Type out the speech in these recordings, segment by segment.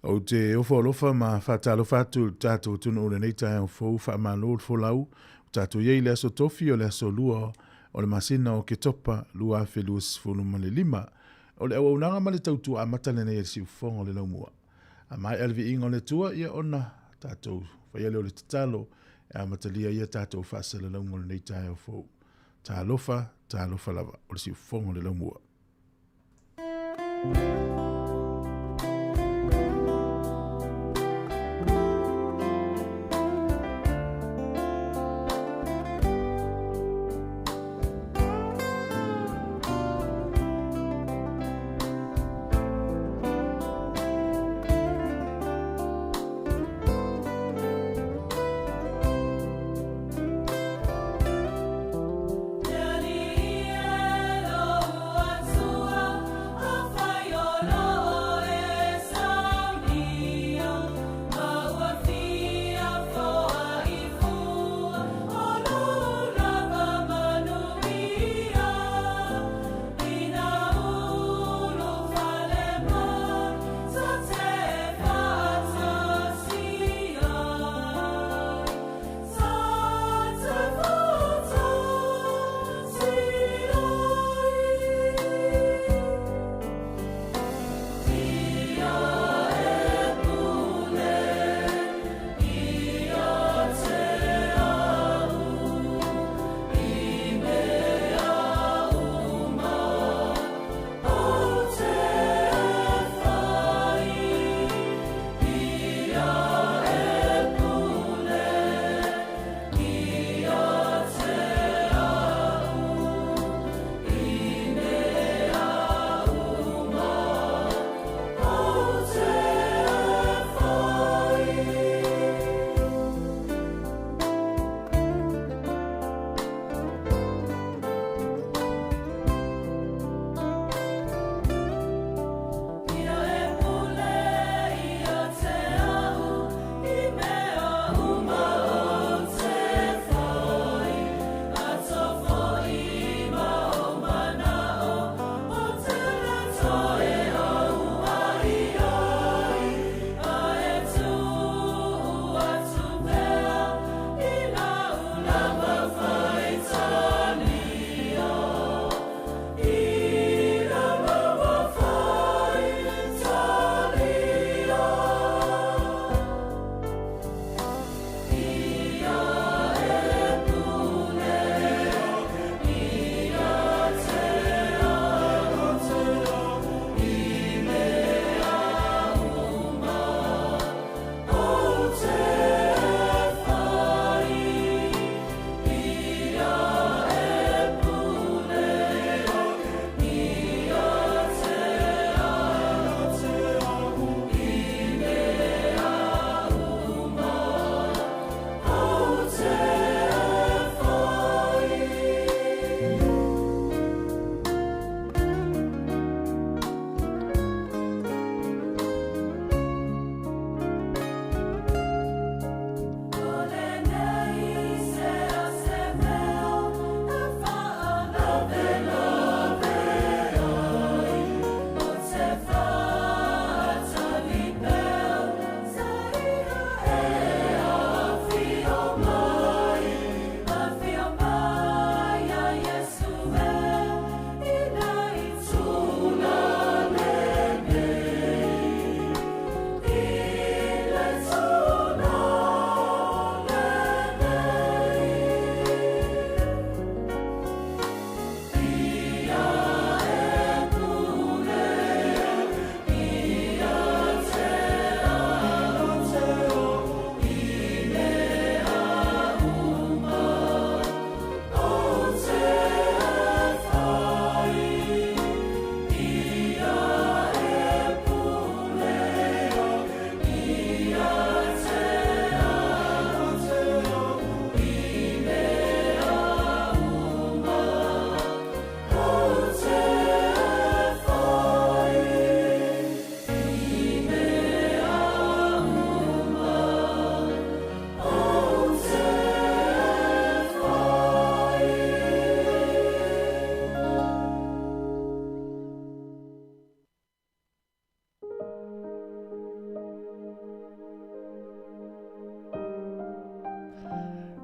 Ou te ofo alofa ma faatalofa atu i le tatou atunuu i lenei taeao fou, faamalo le folau. Ua tatou i ai i le aso Tofi o le aso 2 o le masina o Oketopa 2025. O le auaunaga ma le tautua amata lenei a le Siufofoga o le Laumua. A maea le viiga o le Atua, ia ona tatou faia lea o le tatalo e amatalia ai a tatou faasalalauga o lenei taeao fou. Talofa, talofa lava, o le Siufofoga o le Laumua. Le Alii e lou Atua, afai o lou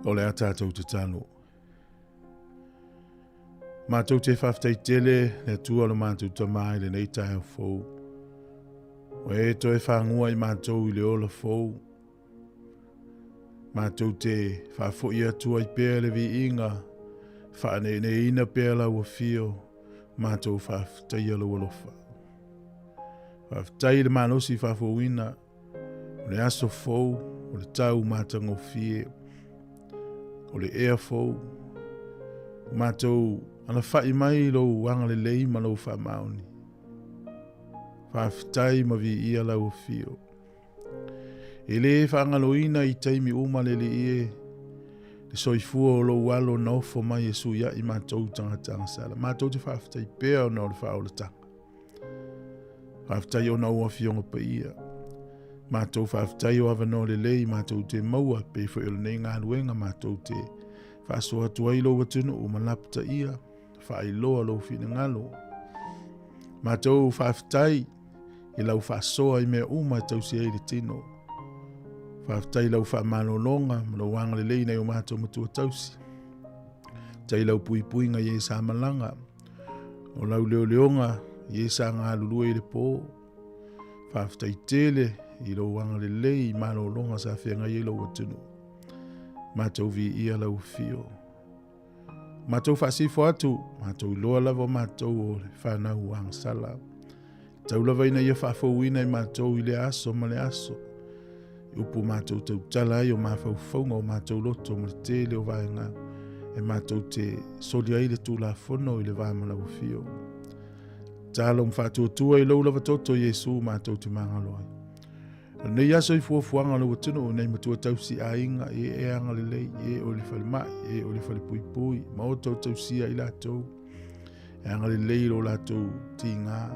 O le a tatou tatalo. Matou te faafetai tele le Atua lo matou Tama i lenei taeao fou. Ua e toe fagua i matou i le ola fou. Matou te faafoi atu ai pea le viiga, faaneeneeina pea lau afio, matou faafetaia lou alofa. Faafetai i le malosi faafouina o le aso fou, o le tau matagofie, o le ea fou. Matou alafai mai i lou agalelei ma lou faamaoni. Faafetai ma viia lau afio. E le faagaloina i taimi uma le Alii e, le soifua o lou alo na ofo mai e suiaʻi matou tagata agasala. Matou te faafetai pea ona o le faaolataga. Faafetai ona o Afioga Paia. Matou faafetai o avanoa lelei matou te maua pei foi o lenei galuega matou te faasoa atu ai lou atunuu ma lapataia, faailoa lou finagalo. Matou faafetai i lau faasoa i mea uma e tausi ai le tino. Faafetai i lau faamalologa ma lou agalelei i nai o matou matua tausi. Faafetai i lau puipuiga i e sa malaga, o lau leoleoga i e sa galulue i le po. Faafetai tele i lou agalelei i malologa sa feagai ai lou atunuu. Matou viia lau afio. Matou faasifo atu, matou iloa lava o matou o le fanau agasala. Tau lava ina ia faafouina i matou i lea aso ma le aso. I upu matou tautala ai o mafaufauga o matou loto ma le tele o vaega e matou te soli ai le Tulafono i le va ma lau afio. Talo ma faatuatua i lou lava toto Iesu matou te magalo ai. O lenei aso i fuafuaga o lou atunuu nei matua tausi aiga i e agalelei, i e o le falemai, i e o le falepuipui, ma o tau tausia i latou. E agalelei i lo latou tiga.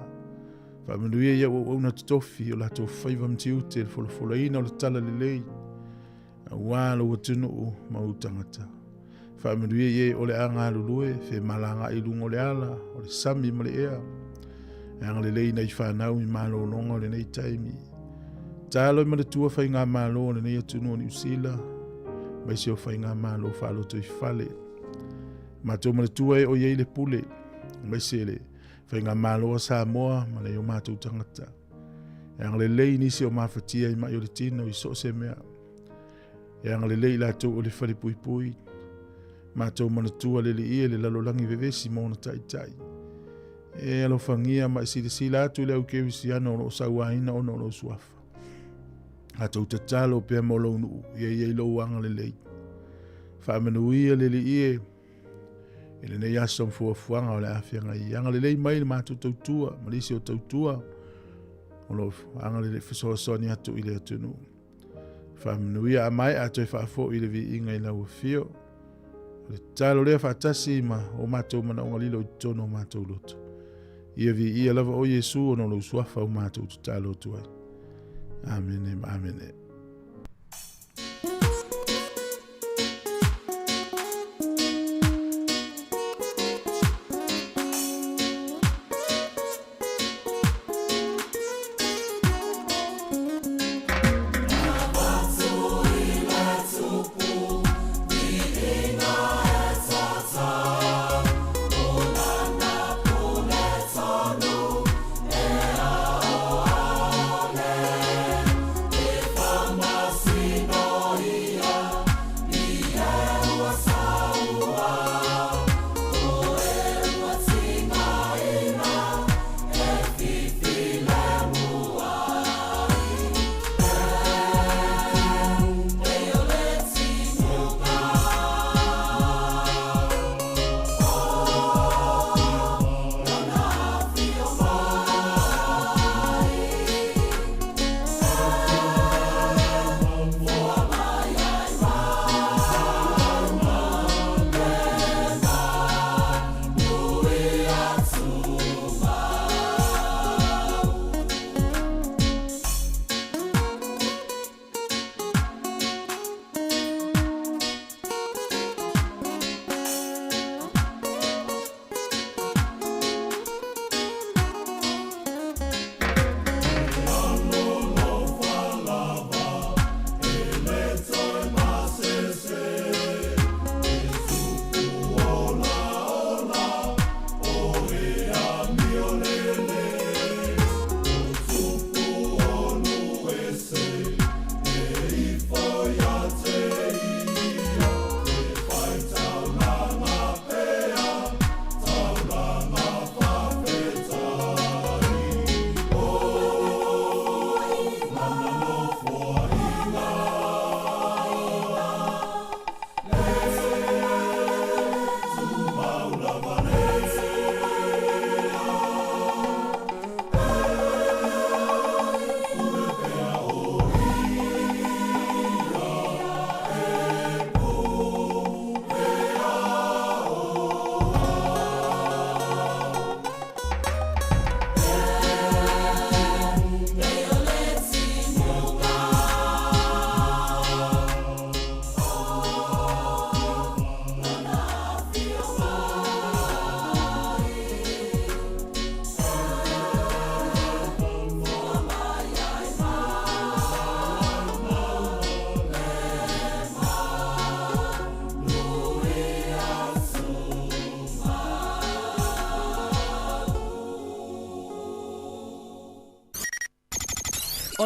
Faamanuia i au auauna totofi, o latou faiva ma tiute, le folafolaina o le talalelei, aua lou atunuu ma ou tagata. Faamanuia i e o le a galulue, femalagaai i luga o le ala, o le sami ma le ea. E agalelei nai fanau i malologa o lenei taimi. Talo i manatua faigamalo o lenei atunuu o Niu Sila, aemaise o faigamalo faalotoifale. Matou manatua e o i ai le pule, aemaise le faigamalo a Samoa ma nai o matou tagata. E agalelei nisi o mafatia i mai o le tino i so o se mea. E agalelei i latou o le falepuipui. Matou manatua le Alii e le lalolagi vevesi ma ona taitai. E alofagia ma e silasila atu i le au kerisiano o lo o sauaina ona o lou suafa. Matou tatalo pea mo lou nuu, ia i ai lou agalelei. Faamanuia le Alii e i lenei aso ma fuafuaga o le a feagai. Agalelei mai le matou tautua ma nisi o tautua o lo o agalelei fesoasoani atu i le atunuu. Faamanuia a maea toe faafoi le viiga i lau afio. O le tatalo lea faatasi ma o matou manaoga lilo i totonu o matou loto. Ia viia lava o Iesu ona o lou suafa o matou tatalo atu ai. Amene ma amene.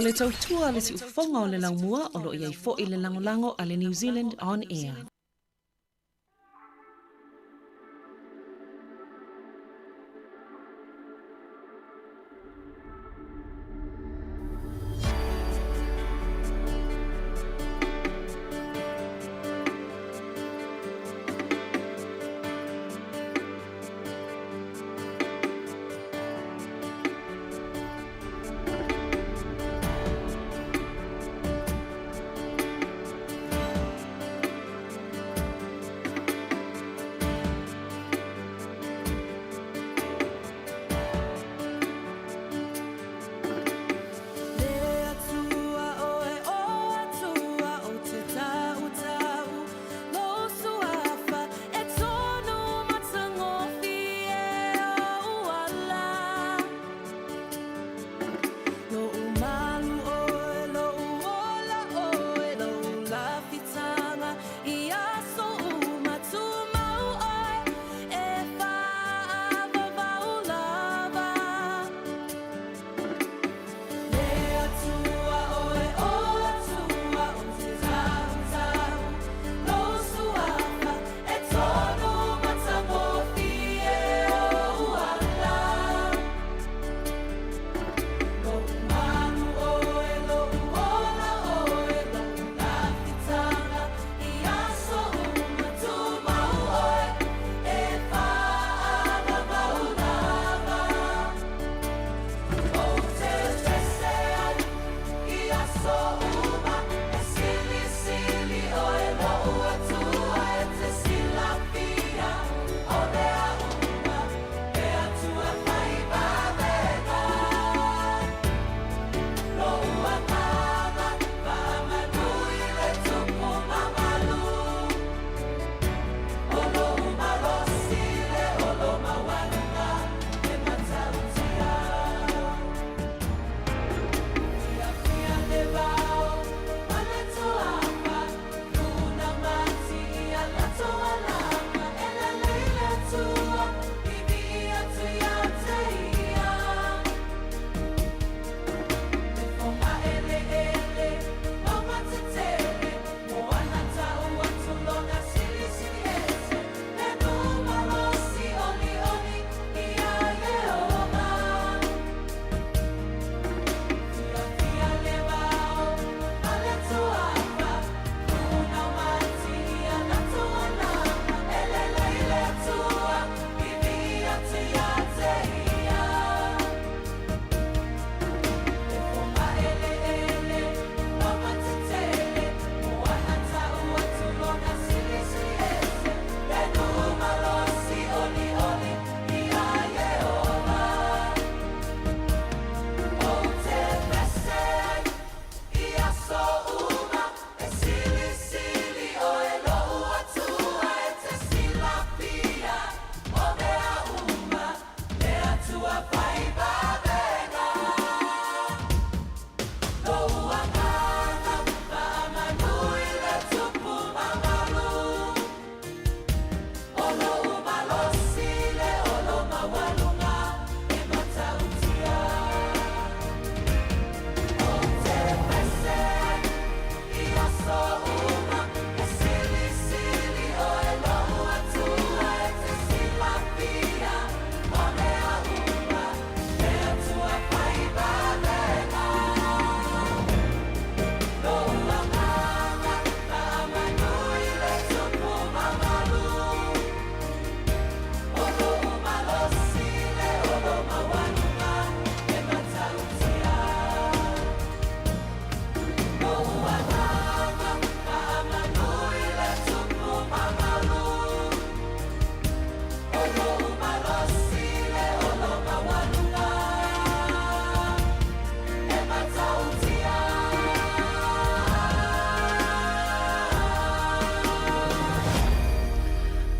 le tautua a le siufofoga o le laumua o lo o i ai foi le lagolago a le New Zealand On Air.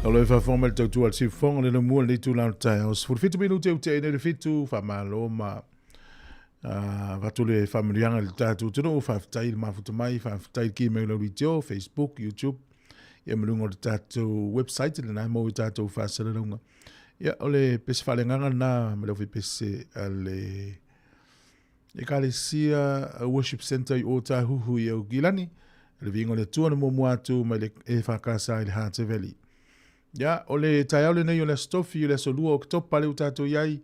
O lo e faafofoga mai le tautua a le siufofoga le lamua lenei itula o le taeao. 17 minute ua tea ai nei le fitu, faamalo ma avatu le faamanuiaga i le tatou atunuu, faafetai le mafuta mai, faafetai le ki mai o lau leitio, Facebook, YouTube, ia ma luga o le tatou website, lena e maua i tatou faasalalauga. Ia, o le pese faaleagaga lena ma le aufai pese a le. Ekalesia Worship Centre i Ōtāhuhu i Aukilani, le viiga o le Atua na muamua atu mai le EFKS i le Harte Valley. Ia, o le taeao lenei o le Aso Tofi, o le aso 2 o Oketopa lea ua tatou i ai,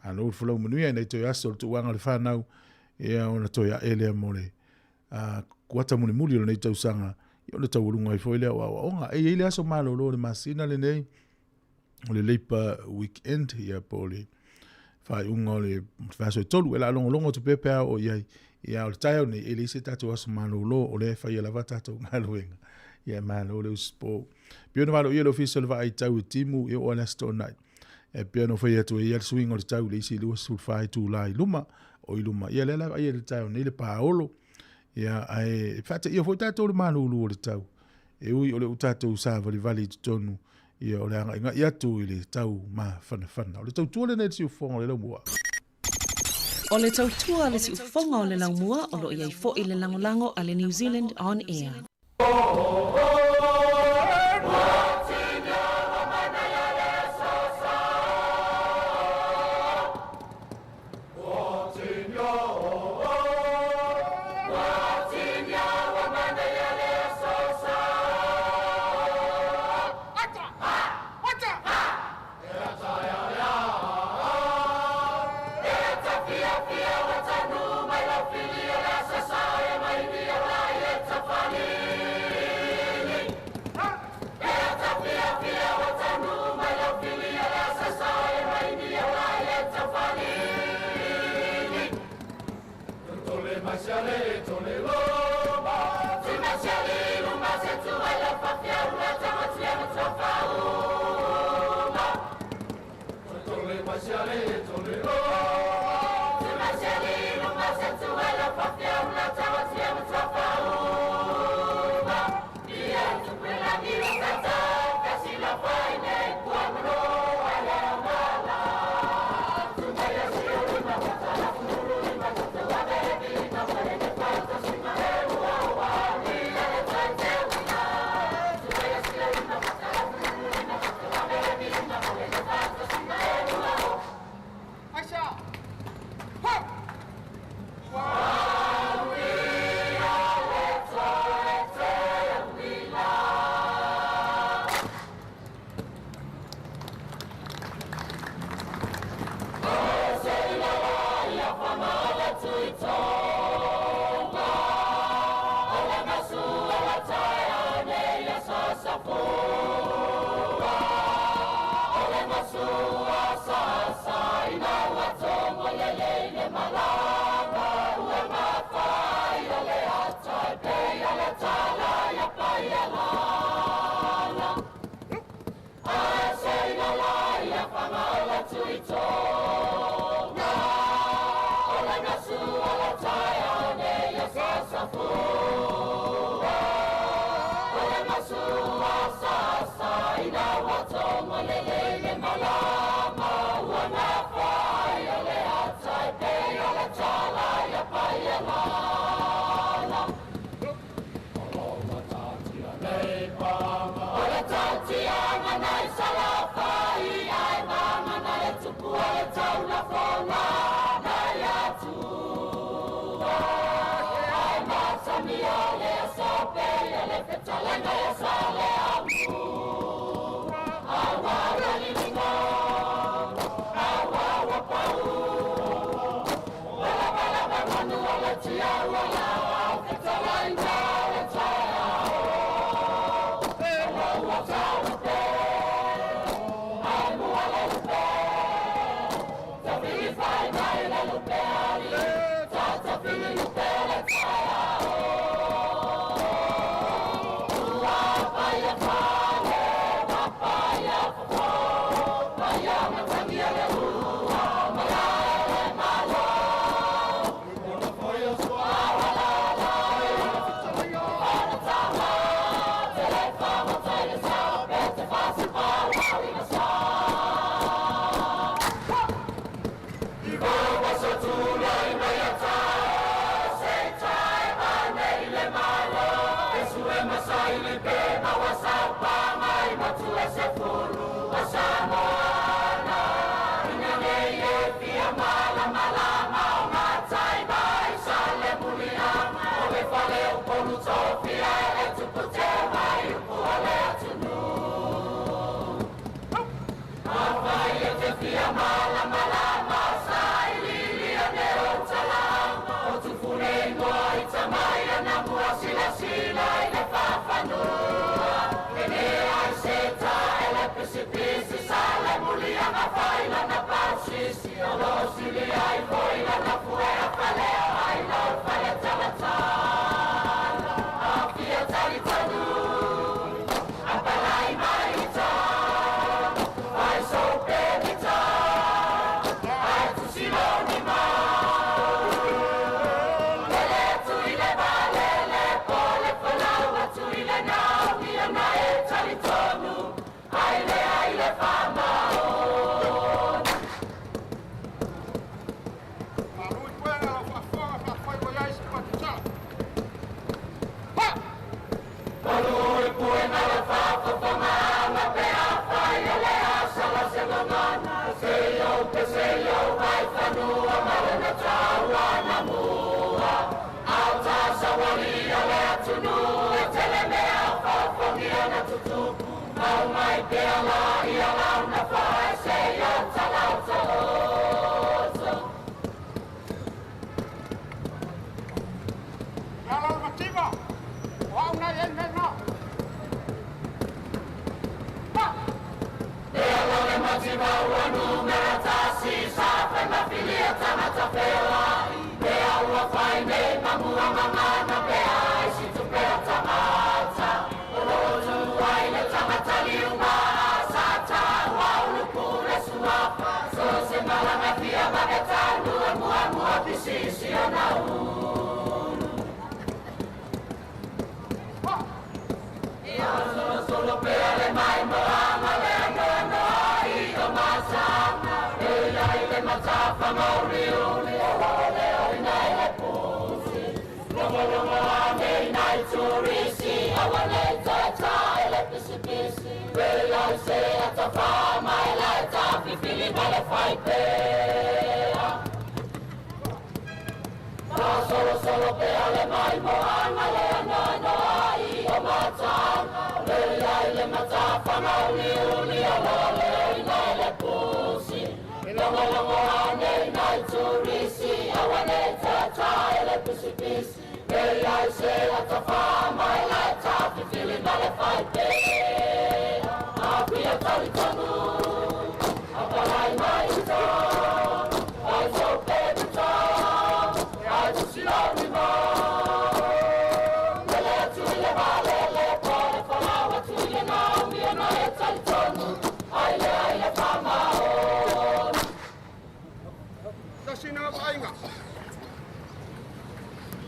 malo le folau manuia ina i toe aso o le tuuaga o le whanau, ia ona toe ae lea mo le kuata mulimuli o lenei tausaga, ia ona taualuga ai foi lea o aoaoga. E i ai le aso malolo o le masina lenei, o le Labour Weekend, ia po o le faaiuga o le vaiaso e 3, e laalogologo atu pea pe a oo i ai. Ia, o le taeao nei, e leai se tatou aso malolo, o lea e faia lava tatou galuega. Ia, malo le usupo. Pei ona valoia le ofisa o le vaai tau e timu e oo lava i le Aso Toonai. E pei ona fai atu e i ai le suiga o le tau i le isi 24 itula i luma, o i luma. Ia, lea la vaai i le taeao nei le paolo. Ia, ae faateia foi tatou le malulu o le tau. E ui o lea ua tatou savalivali i totonu, ia o le agaigai atu i le tau mafanafana. O le tautua lenei i le siufofoga o le laumua. O le tautua a le siufofoga o le laumua o lo o i ai foi le lagolago a le New Zealand On Air.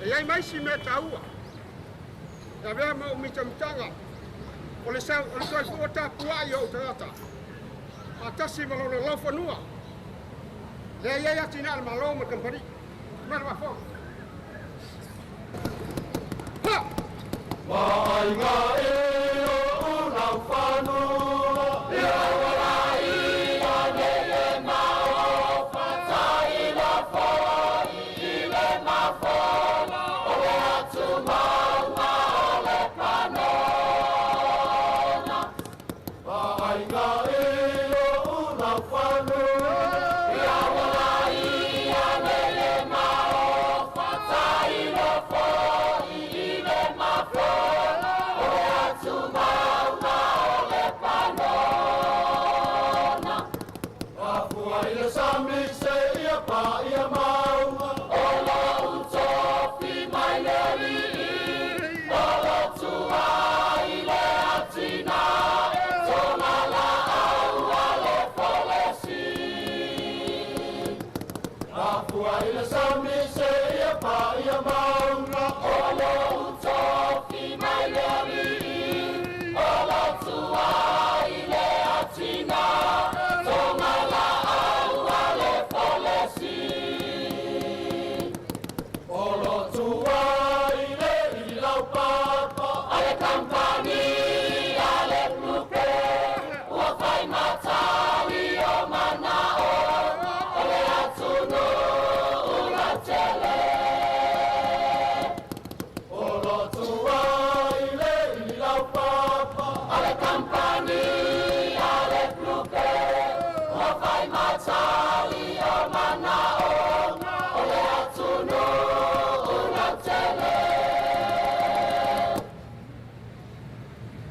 E ai mai si mea taua. E avea ma o mitamitaga o le sau o le soifua tapuai o ou tagata. Faatasi ma lona laufanua. Lea i ai atinae a le Malo ma le kamupani. Ma le faafofoga. Ha! Vaaiga e o laufanua, ia Vaaiga e o laufanua, ia Afua i le sami se ia pa ia mauga. O lou tofi mai le alii, o lo tuai le atinae, togalaau a le folesi. Afua i le sami se ia pa ia mauga. O lou tofi mai le alii, o lo tuai le atinae, togalaau a le folesi. O lo tuai le ilaupapa, a le kampani a le Blupe, ua fai matali o manao, o le atunuu lautele. O lo tuai le ilaupapa, a le kampani a le Blupe, ua fai matali o manao, o le atunuu lautele.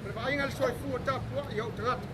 O le vaaiga le soifua tapuai o ou tagata.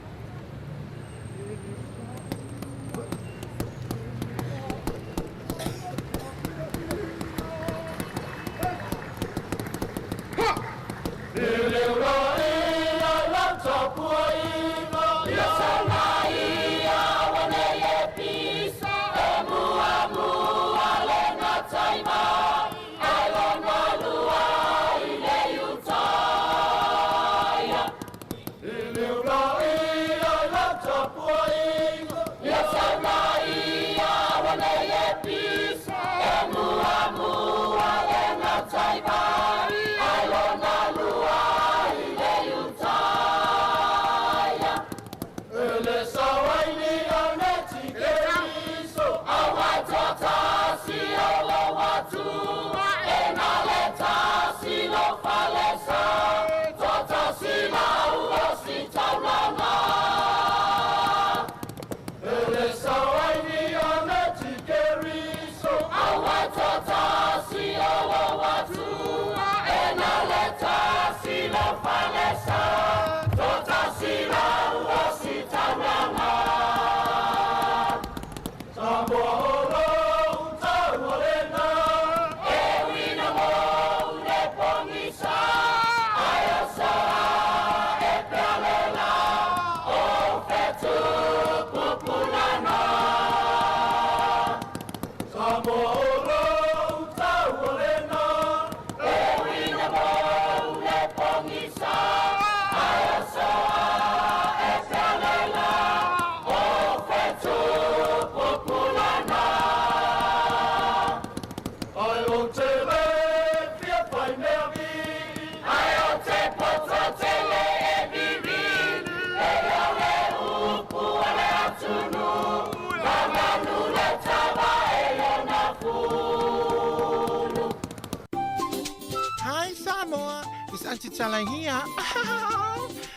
Salaia.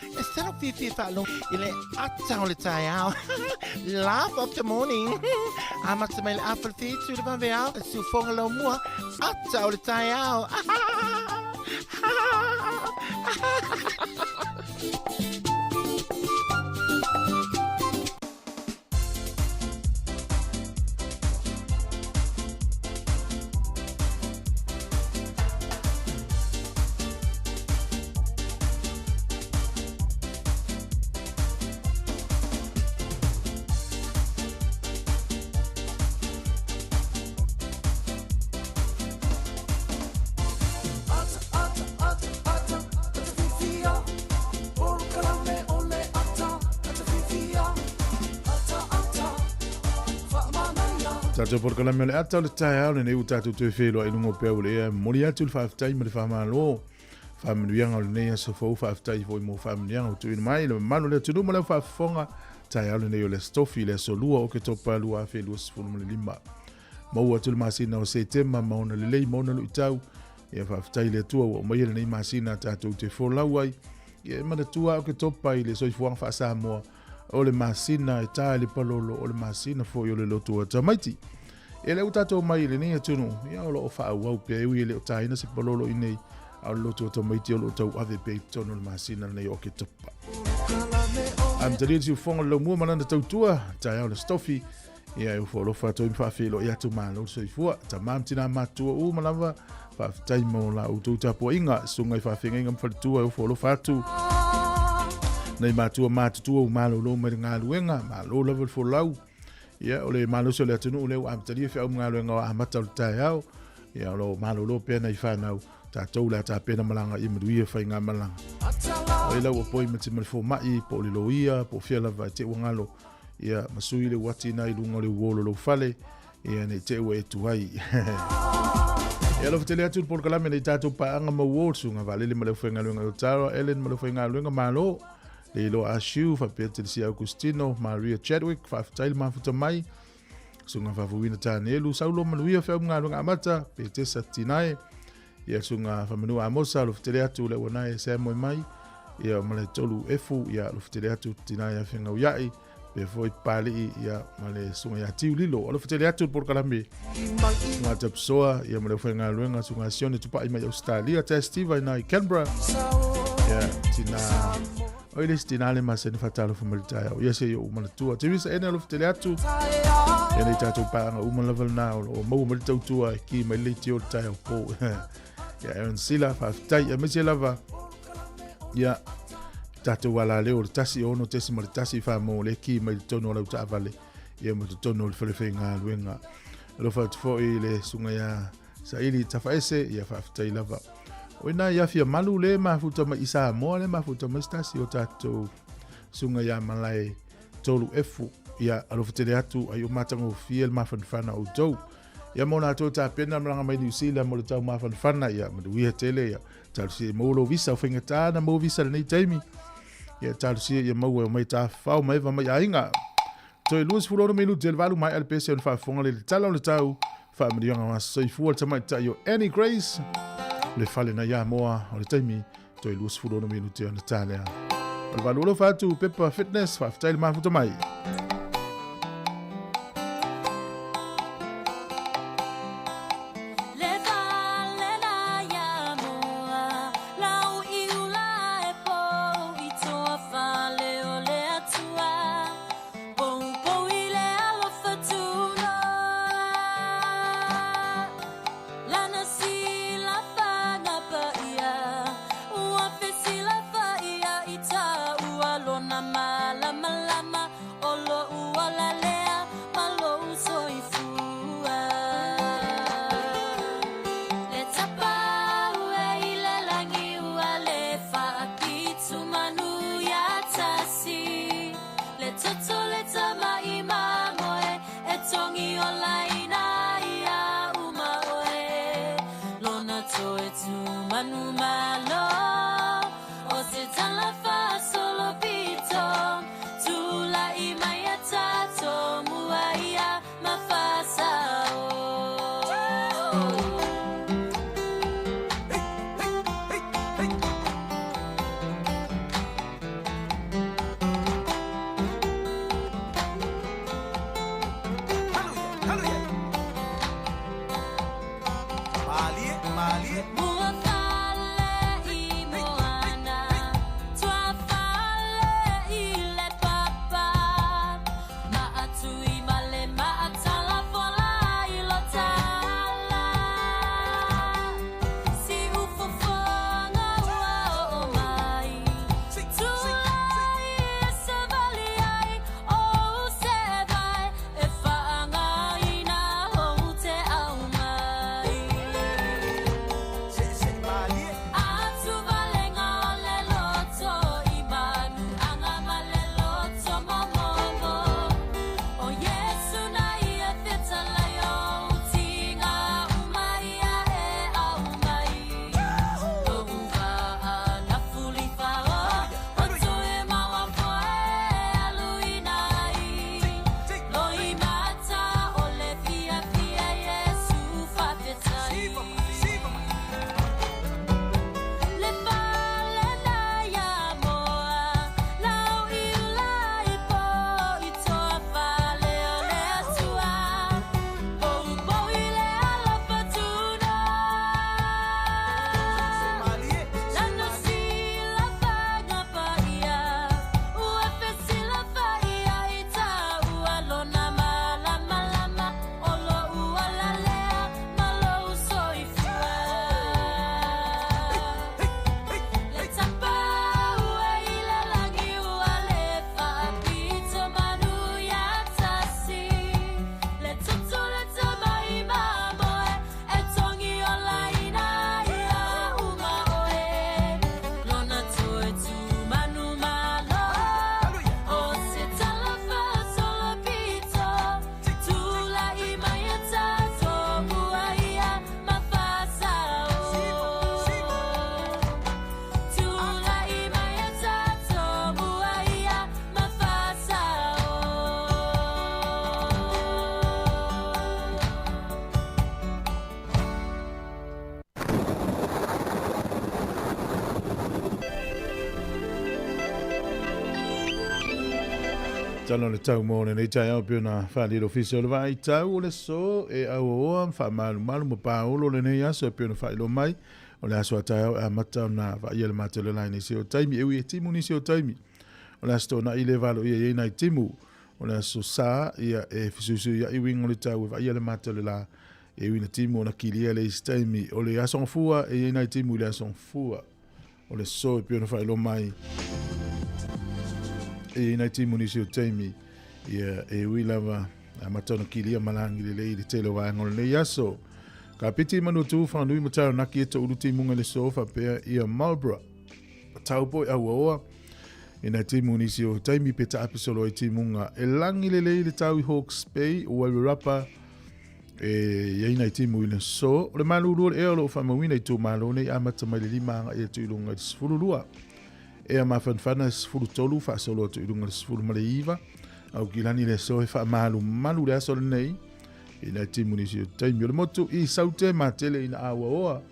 E sala fiafia e faalogo i le ata o le taeao. Laugh of the morning. Amata mai le afa le fitu le vaveao. Siufoga laumua. Ata o le taeao. Tatou polokalame o le ata o le taeao lenei ua tatou toe feiloai i luga o peau o le ea. E momoli atu le faafetai ma le faamalo. Faamanuiaga o lenei aso fou, faafetai foi mo faamanuiaga ua tuuina mai i le mamalu o le atunuu ma lau faafofoga. Taeao lenei o le Aso Tofi, le aso 2 o Oketopa 2025. Maua atu le masina o Setema ma ona lelei ma ona luitau. Ia faafetai i le Atua ua aumaia lenei masina tatou te folau ai. Ia e manatua Oketopa i le soifuaga faa-Samoa o le masina e tā i le palolo, o le masina foi o le lotu o tamaiti. E le ua tatou mai i lenei atunuu, ia o lo o faaauau pea e ui e le o tāina se palolo i nei, a o le lotu o tamaiti o lo o tauave pea i totonu o le masina lenei o Oketopa. Amatalia le siufofoga o le laumua ma lana tautua, taeao le stofi, ia e ufo alofa atu ai ma faafeiloai atu malo le soifua, tama ma tina matutua uma lava, faafetai mo la outou tapuaiga, susuga i faafeagaiga ma faletua e ufo alofa atu. Nei matua matutua ua malolo mai le galuega, malo lava le folau. Ia, o le malosi o le atunuu lea ua amatalia feau ma galuega o amata o le taeao. Ia, o lo o malolo pea nai fanau, tatou le a tapena malaga ia manuia faigamalaga. O ai lau appointment ma le fomai, po o le loia, po o fea lava e te ua galo, ia, ma sui le uati na i luga o le uolo lou fale, ia, nei te ua e tuai. Ia, alofa tele atu le polokalame nei tatou paaga ma uo, susuga Vaalele ma le aufaigaluega i Otawa, Ellen ma le aufaigaluega, malo. Leiloa Ashiu, faapea Telesia Augustino, Maria Chadwick, faafetai le mafuta mai. Susuga Faafouina Tanielu, Saulo Manuia, Feau ma Galuega Amata, Petesa Tinae, ia Susuga Famanua Amosa, alofa tele atu le uanae Samoe mai, ia ma le tolu Efu, ia alofa tele atu Tinae Afegauiai, pea foi Papalii, ia ma le Susuga ia Tiu Lilo, alofa tele atu le polokalame. Susuga Tapusoa, ia ma le aufaigaluega, Susuga Sione Tupai mai Australia, Tess Tiva ina i Canberra, ia tina Oi le isi tina le masani faatalofa mai le taeao. Ia se i ou manatua. Teresa ene alofa tele atu. Ia nei tātou pāanga uma lava lena o lo o maua mai le tautua e ki mai le leitio o le taeao po. Ia Aaron Sila, faafetai. Ia maise lava. Ia tātou ala leo o le 1 6.1 whamō le ki mai le tonu o lau taavale. Ia ma totonu o le whare whaingaluenga. Alofa atu foi le sunga ia Saili Tafaese, ia faafetai lava. O ina ia fia malu le mafuta mai i Samoa le mafuta mai se tasi o tātou sunga ia malae tolu efu. Ia alofa tele atu ai o matagofie le mafanafana o outou. Ia mo latou tapena malaga mai New Zealand mo le tau mafanafana ia manuia tele ia talosia ia maua lou visa o faigata na maua visa lenei taimi. Ia talosia ia maua e omai tafafao maeva mai aiga. Toe 26 minute le valu mai le pese o le faafofoga le tala o le tau faamanuiaga o aso soifua le tamaitai o Annie Grace le fale na ia moa o le taimi toe 26 minute ona ta lea. O le valu alofa atu Pepa Fitness faafetai le mafuta mai. Tala o le tau mo lenei taeao pei ona faaalia i le Ofisa o le Vaai Tau o le Aso e auaoa ma faamalumalu ma paolo lenei aso e pei ona faailoa mai o le aso a taeao e amata ona vaaia le matou le la i nisi o taimi e ui e timu nisi o taimi o le aso toonai le valoia i ai nai timu o le aso sa ia e fesuisuiai uiga o le tau e vaaia le matou le la e ui na timu ona kilia le isi taimi o le aso gafua e i ai nai timu i le aso gafua o le so e pei ona faailoa mai e i ai nai timu nisi o taimi ia e ui lava amata ona kilia ma lagi lelei i le tele o vaega o lenei aso. Ka piti i Manuatu, Whanganui ma Taranaki e toulu timuga i le so faapea ia Marlborough. Taupo i Auaoa i nai timu nisi o taimi pe taape solo ai timuga. E lagi lelei le tau i Hawke's Bay, o Wairarapa, e i ai nai timu i le so. O le malulu o le ea o lo o faamauina i itumalo nei amata mai le 5 agai atu i luga i le 12. Ea mafanafana e 13 faasolo atu i luga i le 19. Aukilani le aso e faamalumalu le aso lenei i nai timu nisi o taimi o le motu i Saute matele ina auaoa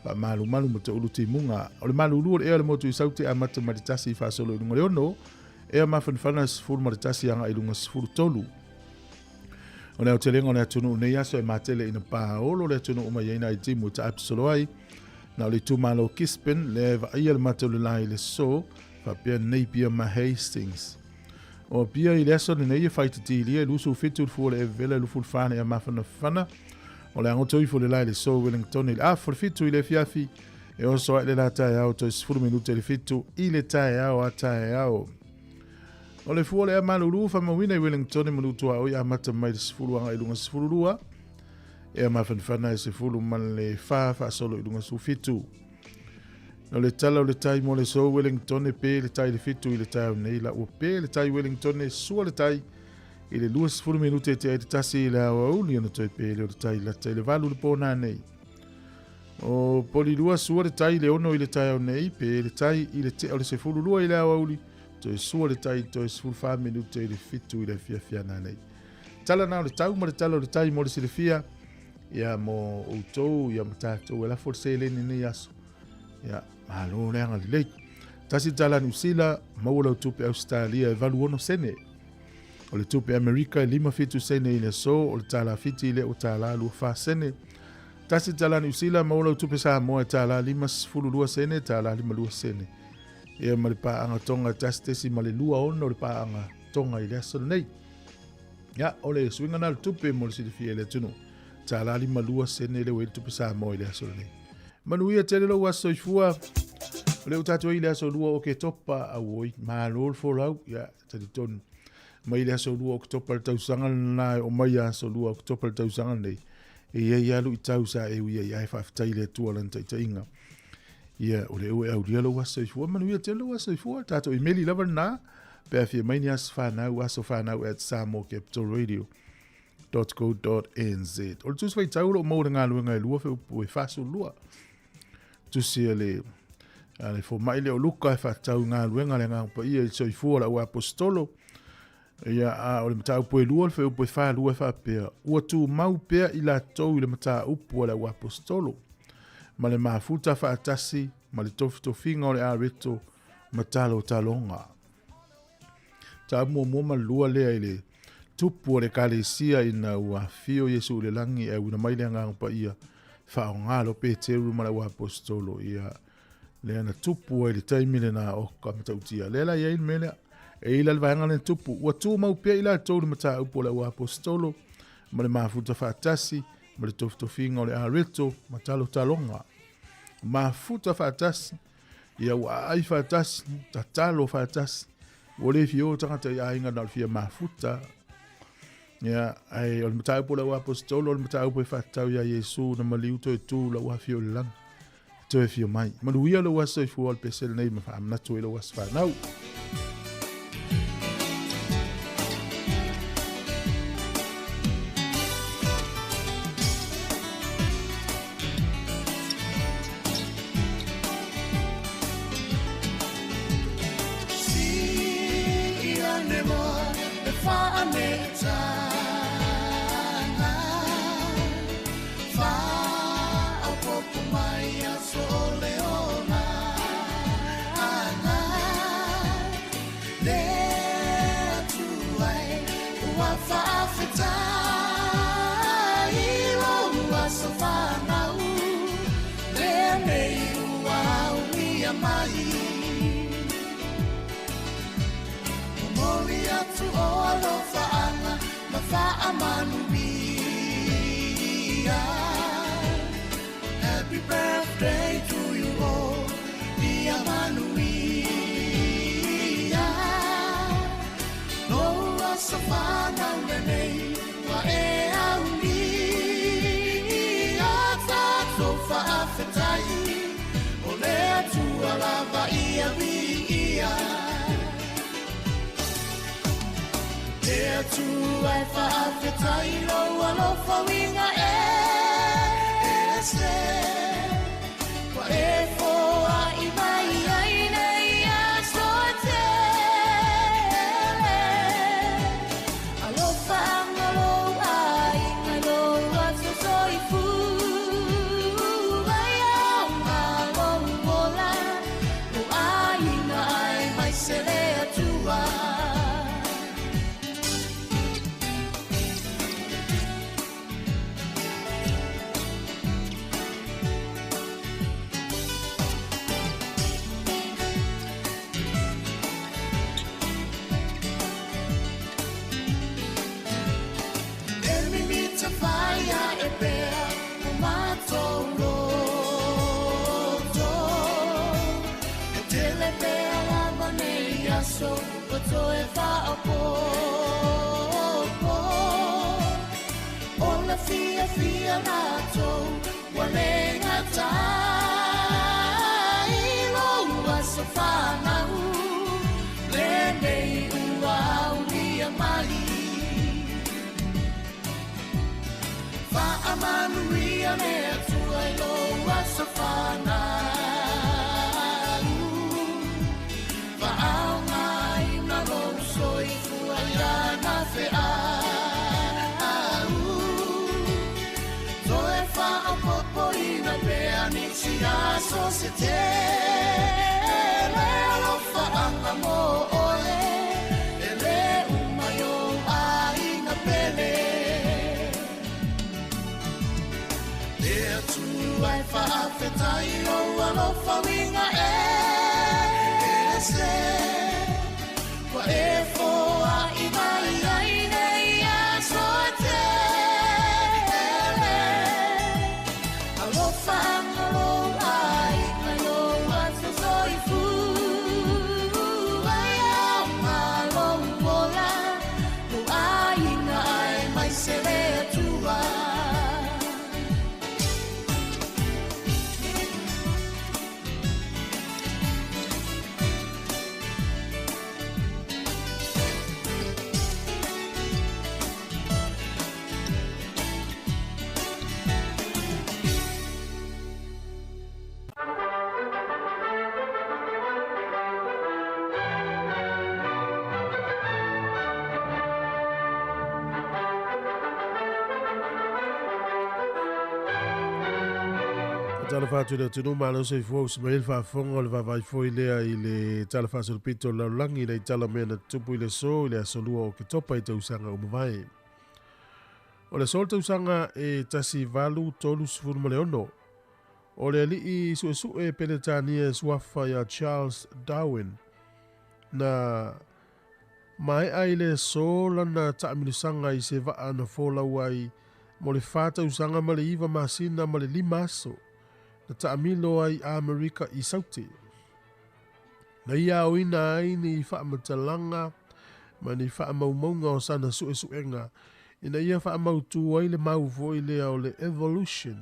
faamalumalu ma toulu timuga. O le malulu o le ea o le motu i Saute amata mai le 1 faasolo i luga i le 6. Ea mafanafana e 11 agai i luga 13. O le aotelega o le atunuu nei aso e matele ina paolo le atunuu mai ai nai timu e taape ai. Na o le itumalo Gisborne lea e vaaia le matou le la i le so, faapea Napier ma Hastings. O Apia i le aso lenei e faititilia i 27 le fua o le Evela i 24 le ea mafanafana. O le agoto ifo le la i le so Wellington i le afa o le 7 i le afiafi e oso ai le la taeao toe 10 minute i le 7 i le taeao a taeao. O le fua o le ea malulu faamauina i Wellington e Manutuaoi amata mai le 10 agai i luga 12 ea mafanafana e 14 ma le faasolo i luga 17. O le tala o le tai mo le so Wellington e pe le tai le 7 i le taeao nei la ua pe le tai Wellington e sua le tai i le 20 minute e te ai te tasi i le aoauli ona toe pe le o le tai lata i le 8 le pō nei. O Polilua sua le tai le 6 i le taeao nei pe le tai i le tea o le 12 i le aoauli toe sua le tai toe 14 minute i le 7 i le afiafi nei. Tala na o le tau ma le tala o le tai mo le silafia ia mo outou ia ma tatou e lafo le seleni nei aso. Ia, malo le agalelei. Tasi tala Niu Sila, maua lau tupe Australia e 86 sene. O le tupe Amerika e 57 sene i le aso, o le tala Fiti i le o tala 24 sene. Tasi tala Niu Sila, maua lau tupe Samoa e tala 52 sene, tala 52 sene. Ia ma le paaga Tonga 1.26 o le paaga Tonga i le aso lenei. Ia, o le suiga na o le tupe mo le silafia i le atunuu. Tala 52 sene le ua i le tupe Samoa i le aso lenei. Manuia tele lou aso soifua. O lea ua tatou ai i le aso 2 o Oketopa, auoi, malo le folau, ia, talitonu. Mai le aso 2 o Oketopa le tausaga lena, e oo mai aso 2 o Oketopa le tausaga lenei, e i ai lava luitau sa e ui ai, ae faafetai i le Atua lana taitaiga. Ia, o lea ua e aulia lou aso soifua, manuia tele lou aso soifua, tatou imeli lava lena, pe a fia mai ni aso fanau, asofanau at samoacapitalradio .co.nz. O le tusi faitau o lo o maua le galuega e lua feupu e 42. Tusi a le a le fomai lea o Luka e faatatau i galuega a le Agaga Paia i le soifua o le auapostolo. Ia, a o le mataupu e lua, le fuaiupu e 42 e faapea, ua tumau pea i latou i le mataupu a le auapostolo, ma le mafuta faatasi ma le tofitofiga o le areto ma talotaloga. Tau muamua ma le lua lea i le tupu o le Ekalesia ina ua afio Iesu i le lagi e auina mai le Agaga Paia, faaaoga loa Peteru ma le auapostolo, ia, lea na tupu ai le taimi lena o ka matautia. Lea la i ai le mea lea. E i la le vaega lea na tupu. Ua tumau pea i latou le mataupu o le auapostolo ma le mafuta faatasi ma le tofitofiga o le areto ma talotaloga. Mafuta faatasi, ia ua aai faatasi, tatalo faatasi. Ua le fia o tagata i aiga na o le fia mafuta. Ia, ai, o le mataupu o le auapostolo, o le mataupu e faatatau ia Iesu na maliu toe tu la ua afio i le lagi. Toe afio mai. Manuia lou aso soifua o le pese lenei ma faamanatu ai lou aso fanau. Faafetai lou aso fanau lenei ua aulia mai. Momoli atu o alofaaga ma faamanuia. Happy birthday to you all, ia manuia. Lou aso fanau lenei ua e aulia. Tatou faafetai o le Atua lava ia viia. Le Atua e faafetai lou alofa uiga ese. Ua e foai mai ai nei aso e tele. Alofa anga lou aiga lou aso soifua. Ia lou ola, lou aiga aemaise le Atua. E mimita whaia e pea o mātou loto. E tele pea lava nei aso ua toe faaopoopo. O le fiafia latou ua le gatai lou aso fanau lenei ua aulia mai. Faamanuia le Atua i lou aso fanau. Faaaogaina lou soifua i lana feau. Toe faaopoopoina pea nisi aso se tele. Alofaaga mo oe, e le uma i ou aiga pele. Le Atua e faafetai lou alofa uiga ese. Ua e foai mai ai nei aso e tele. Alofa anga lou aiga lou aso soifua. Ia lou ola, lou aiga aemaise le Atua. Talofa atu i le atunuu malo soifua usi mai le faafofoga o le vaavaai foi lea i le tala faasolopito o le lalolagi i le tala mea na tutupu i le aso i le aso 2 o Oketopa i tausaga ua mavae. O le aso o le tausaga e 1836, o le alii suesue Peretania e suafa ia Charles Darwin na maea i le aso lana taamilosaga i se vaa na folau ai mo le 4 tausaga ma le 9 masina ma le 5 aso na taamilo ai Amerika i Saute. Na ia aoina ai ni faamatalaga ma ni faamaumauga o sana suesuega ina ia faamautu ai le mau foi lea o le evolution.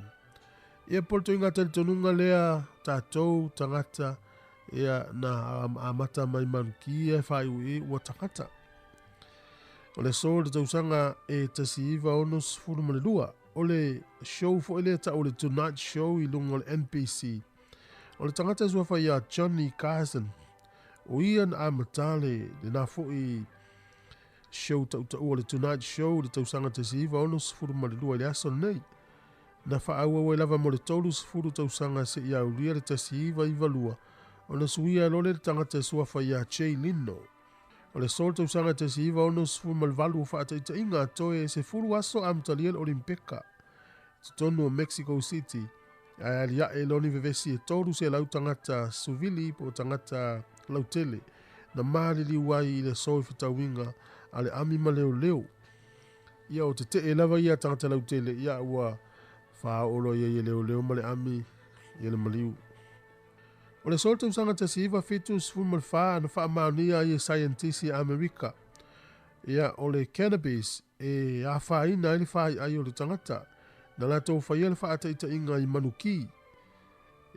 Ia po le toiga talitonuga lea tatou tagata ia na amata mai manukia e faaiuiu ua tagata. O le aso le tausaga e 1962, o le show foi lea tau o le Tonight Show i luga o le NBC. O le tagata e suafa ia Johnny Carson, o ia na amata le lena foi show tautaua o le Tonight Show le tausaga 1962 i le aso lenei. Na faaauau ai lava mo le 30 tausaga seia aulia le 1992, ona suia loa le tagata e suafa ia Jay Leno. O le aso i le tausaga 1968 ua faataitaiga toe 10 aso amatalia le Olimpeka i totonu o Mexico City ae aliae loa ni vevesi e 300 tagata suvili po o tagata lautele na maliliu ai i le aso i fetauiga a le ami ma leoleo. Ia o tetee lava ia tagata lautele ia ua faaoo loa i ai e leoleo ma le ami ia le maliu. O le aso i le tausaga 1974 na faamaonia ai e saienitisi a Amerika ia o le cannabis e afaina ai le faiai o le tagata na latou faia le faataitaiga i manuki.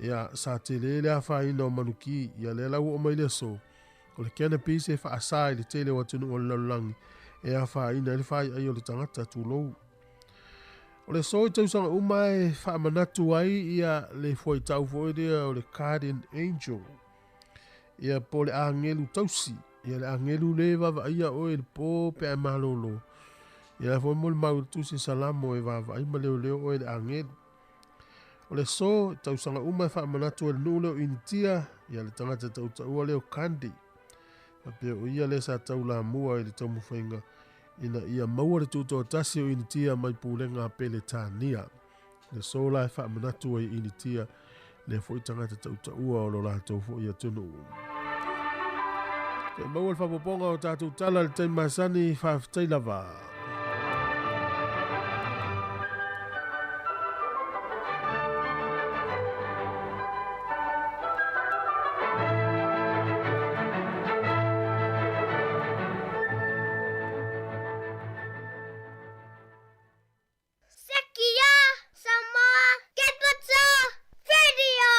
Ia sa tele le afaina o manuki ia lea la ua oo mai le aso o le cannabis e faasa i le tele o atunuu o le lalolagi e afaina ai le faiai o le tagata tulou. O le aso i tausaga uma e faamanatu ai ia le fuaitau foi lea o le guardian angel ia po o le agelu tausi ia le agelu le vaavaaia oe i le po pe a e malolo ia la foi molimau i le tusi Salamo e vaavaai ma leoleo oe e le agelu. O le aso i tausaga uma e faamanatu ai le nuu lea o Initia ia le tagata tautaua lea o Gandhi faapea o ia lea sa taulamua i le taumafaiga ina ia maua le tutoatasi o Initia mai pulega a Peletania. Le aso la e faamanatu ai i Initia lea foi tagata tautaua o lo latou foi atunuu. Toe maua le faaopoopoga o tatou tala i le taimi masani, faafetai lava. Sekia Samoa Capital Radio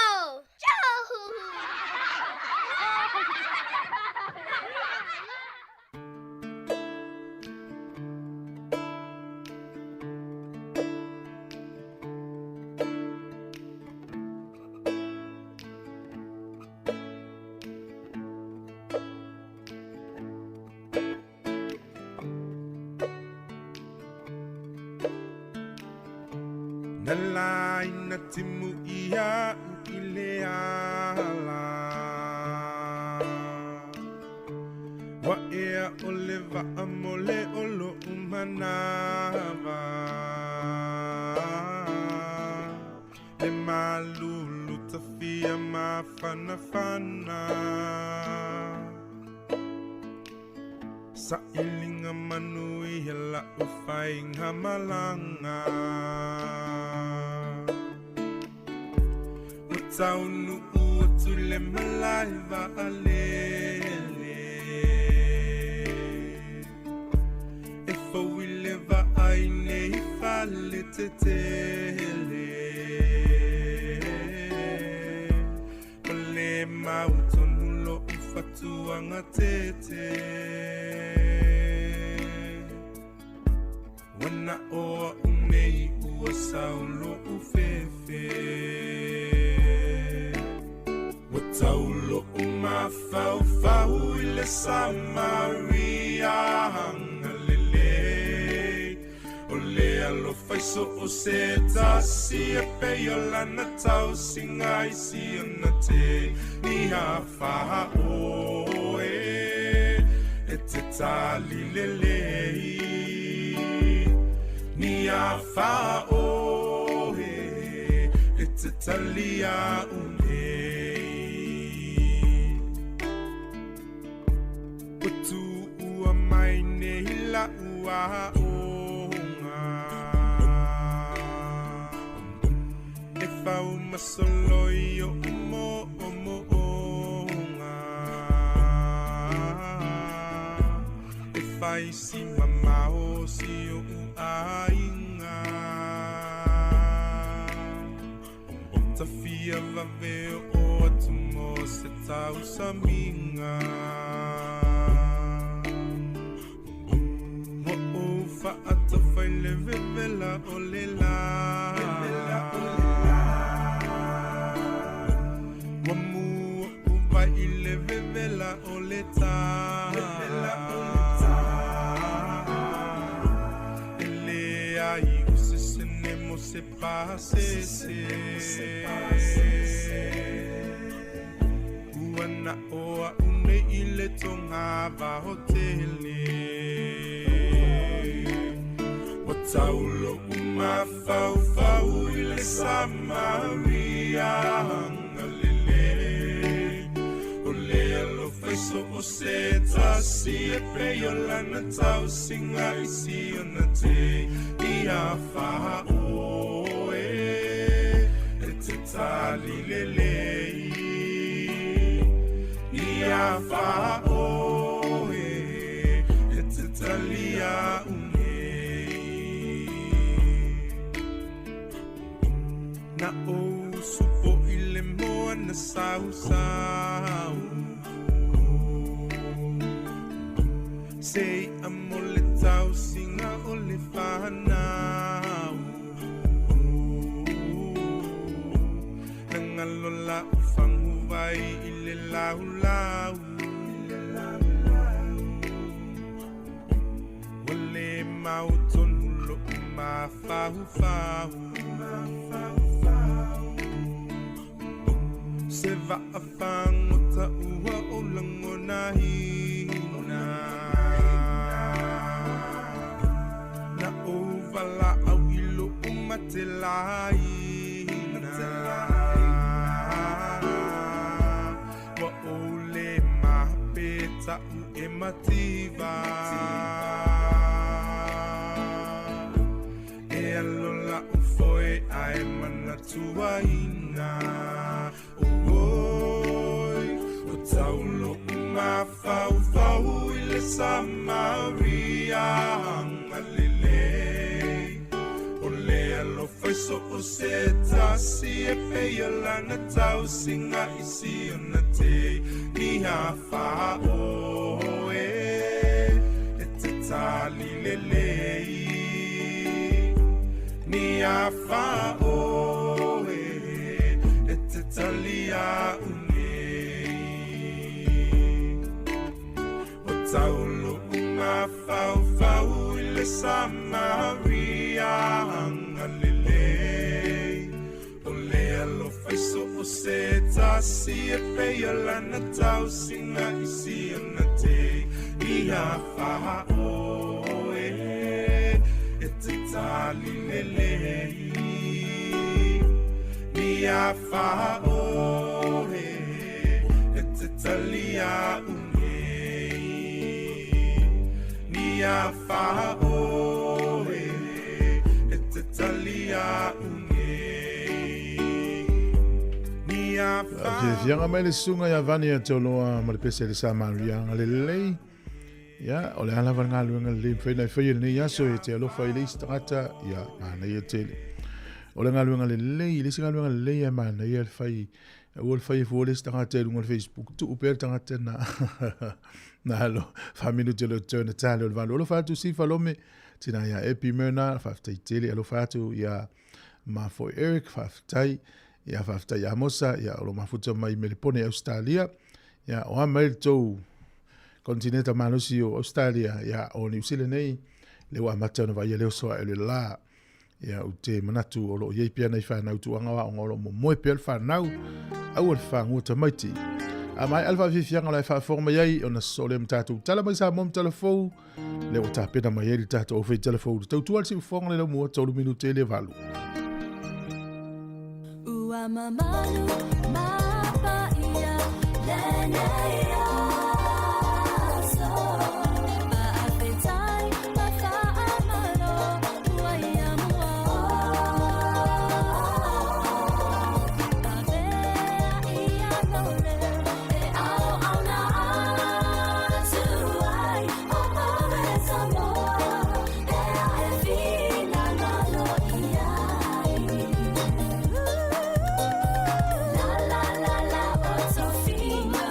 Na laina timu ia u i le ala Wa ea o le waa mo le o lo'u manawa Le malulu tafia mafanafana Sailiga manuia la'u faiga malaga Ua taunuu atu le malae vaalele E fou i le vaai nei fale tetele Ua le mautonu lo'u fatuaga tete Ua na o a'u nei ua sau lo'u fefe Ua tau lo'u mafaufau i le Samaria agalelei O le alofa i so o se tasi e pei o lana tausiga i si ona teine afaoe E te tali lelei ni afaoe E te tali a'u nei Ua tuua mai nei la'u a'oga E fau masolo i o'u mo'omo'oga E fai si mamao si o'u aiga Tafia vave o atu mo se tausamiga Ua ou fa'atafa i le vevela o le lā Ua mua'u vai i le vevela o le tā E leai o se sene mo se pasese Ua na o a'u nei i le tonga vahotele. Wa taulo umafaufau i le Samaria agalelei. O le alofa i so o se tasi e pei o lana tausiga i si ona te ia faaoe e te tali lelei. Ia faaoe e te talia unei. Na ou supo i le moana sausau. Sei a mo le tausiga o le fanau. Nangalo la ufanguvai i le laulau. Ua le mautonu lo'u mafaufau. Se vaafagota ua o lagonaina. Na ou valaau i lo'u matelaina. Ua ou le mapeta'u e mativa. E alo la'u foe ae manatuaina. Oi, o taulo umafaufau i le Samaria agalelei. O le alofa i so o se tasi e pei o lana tausiga i si ona te ia faaoe e te tali lelei. Ni a faaoe e te talia unei. O taulo umafaufau i le Samaria agalelei. O le alofa i so o se tasi e pei o lana tausiga i si ona te ia faaoe e te tali lelei. Ni a faaoe e te talia unei. Ni a faaoe e te talia unei. Ni a Fiafiaga mai le susuga ia Vani a Teoloa ma le pese le Samaria agalelei. Ia, o le a lava le galuega lelei mafai ona e faia lenei aso e te alofa i le isi tagata, ia, manaia tele. O le galuega lelei, le isi galuega lelei e manaia le fai, aua le fai e fua le isi tagata i luga o le Facebook, tuu pea le tagata na, na alo, 4 minute le turn tale o le 8. Alofa atu Sifa Lome, tina ia Epi Myrna, faafetai tele, alofa atu ia Mafoi Eric, faafetai, ia faafetai ia Mosa, ia o lo mafuta mai Melipone, Australia, ia o a mai le tou kontineta malosi o Australia, ia o Niu Sila nei, le ua amata ona vaai leo soa e le la. Ia u te manatu o lo iai pea nei whanau tuanga wa o lo mo moe pea le whanau, aua le whangua tamaiti. A mai alfa fifianga la e whaafonga mai ai, ona so le mtatou tala mai sa mo mtala fou, le o tapena mai ai le tatou au fai tala fou. Le tautua le siufonga le lau mua 3 minute le 8. Ua mamalu mapaia lenei aso. Faafetai ma faamalo ua ia mua. Avea ia lou leo e auauna atu ai. O oe Samoa, pea e finagalo i ai. La la la la o tofiga.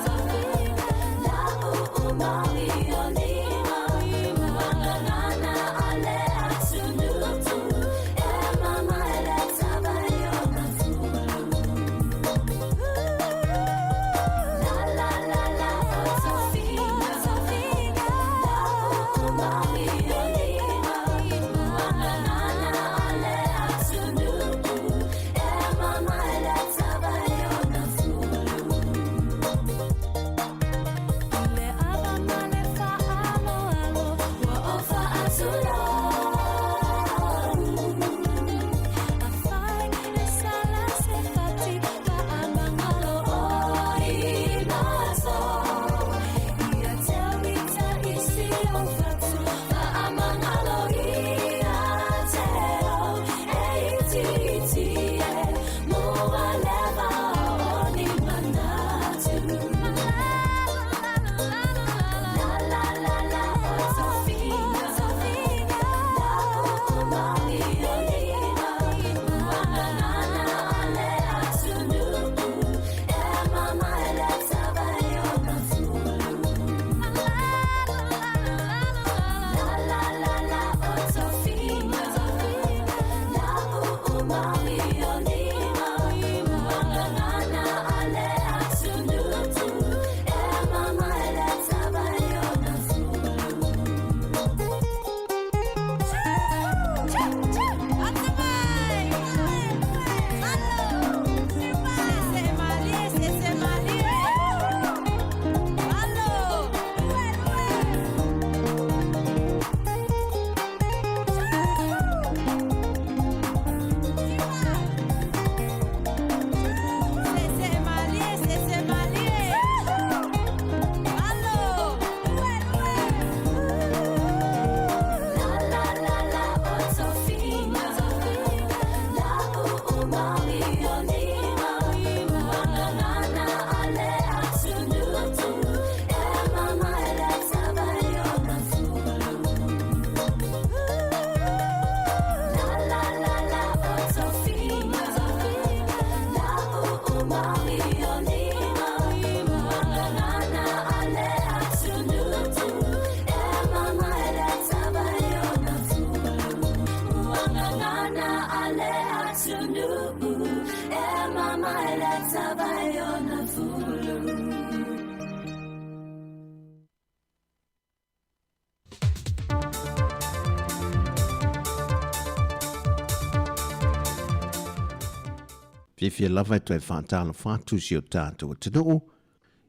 Fiafia lava e toe faatalofa atu i si o tatou atunuu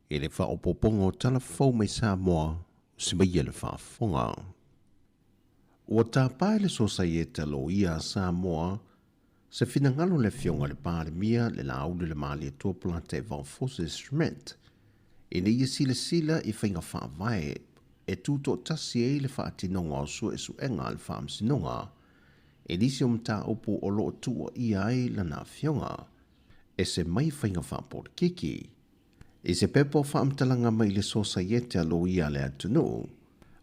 i le faaopoopoga o tala fou mai Samoa o se maia le faafofoga. Ua tapa e le Sosaieta Loia a Samoa se finagalo o le Afioga i le Palemia le Laaulialemalietoa Polataivao Fosi Schmidt ina ia silasila i faiga faavae e tutoatasi ai le faatinoga o suesuega a le Faamasinoga i nisi o mataupu o lo o tuuaia ai lana afioga. Ese mai faiga faapolokiki. I se pepa o faamatalaga mai le Sosaiete a Loia a le atunuu,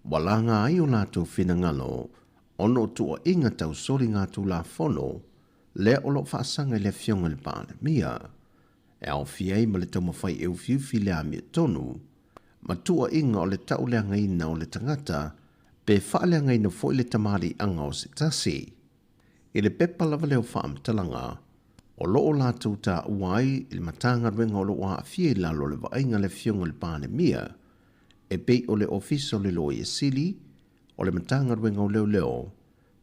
ua laga ai o latou finagalo ona o tuuaiga tau soligatulafono lea o lo o faasaga i le Afioga i le Palemia, e aofia ai ma le taumafai e ufiufi le amiotonu ma tuuaiga o le tauleagaina o le tagata pe faaleagaina foi le tamaliiaga o se tasi. I le pepa lava lea o faamatalaga, o lo o latou taua ai i le Matagaluega o lo o aafia i lalo o le vaaiga a le Afioga i le Palemia, e pei o le Ofisa o le Loia Sili, o le Matagaluega o Leoleo,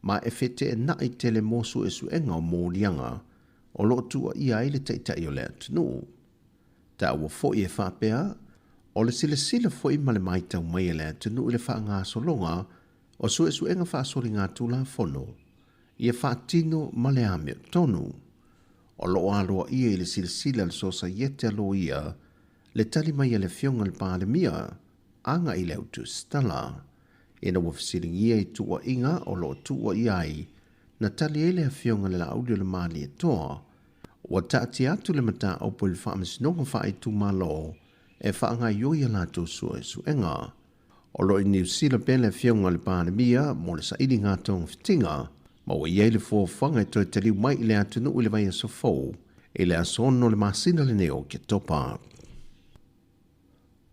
ma e feteenai tele mo suesuega o moliaga o lo o tuuaia ai le Taitai o le atunuu. Taua foi e faapea, o le silasila foi ma le matau mai a le atunuu i le faagasologa o suesuega faasoligatulafono ia faatino ma le amiotonu. O lo o aloaia i le silasila a le Sosaiete a Loia le tali mai a le Afioga i le Palemia agai i le autusitala ina ua fesiligia i tuuaiga o lo o tuuaia ai na tali ai le Afioga i le Laaulialemalietoa ua taatia atu le mataupu i le Faamasinoga Faaitumalo e faagaoioi a latou suesuega. O lo o i Niu Sila pea le Afioga i le Palemia mo le sailiga togafitiga, ma ua i ai le fuafuaga e toe taliu mai i le atunuu i le vaiaso fou i le aso 6 o le masina lenei o Oketopa.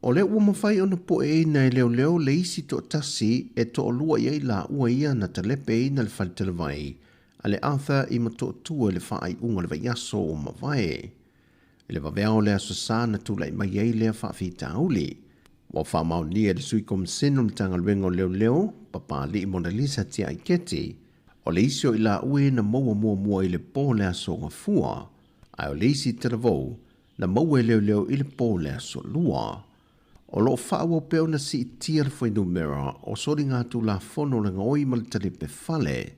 O lea ua mafai ona pueina e leoleo le isi toatasi e toalua i ai laua ia na talepeina le faletalavai a le Arthur i Motootua i le faaiuga o le vaiaso ua mavae. I le vaveao o le Aso Sa na tulai mai ai lea faafitauli. Ua faamaonia e le Sui Komisene o le Matagaluega o Leoleo, Papali'i Monalisa Tiaiketi, o le isi o i laua ia na maua muamua i le po o le Aso Gafua, ae o le isi talavou na maua e leoleo i le po o le Aso Lua. O lo o faaauau pea ona siitia le fuainumera o soligatulafono o le gaoi ma le talipe fale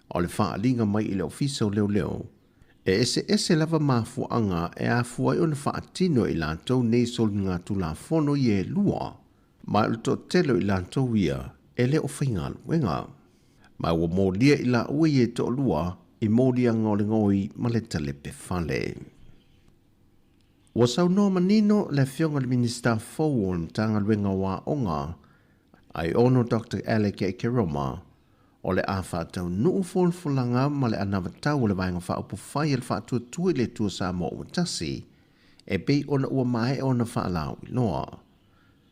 o le faaaliga mai i le Ofisa o Leoleo. E eseese lava mafuaaga e afua ai ona faatino e i latou nei soligatulafono ia e lua, ma o le toatele o i latou ia e le o faigaluega. Ma ua molia i laua ia e toalua i moliaga o le gaoi ma le talepe fale. Ua saunoa manino le Afioga i le Minisita fou o le Matagaluega o Aoga, Aiono Doctor Alec Ekeroma, o le a faataunuu folafolaga ma le anavatau o le Vaega Faaupufai a le Faatuatua i le Atua Samoa ua Tasi, e pei ona ua maea ona faalauiloa.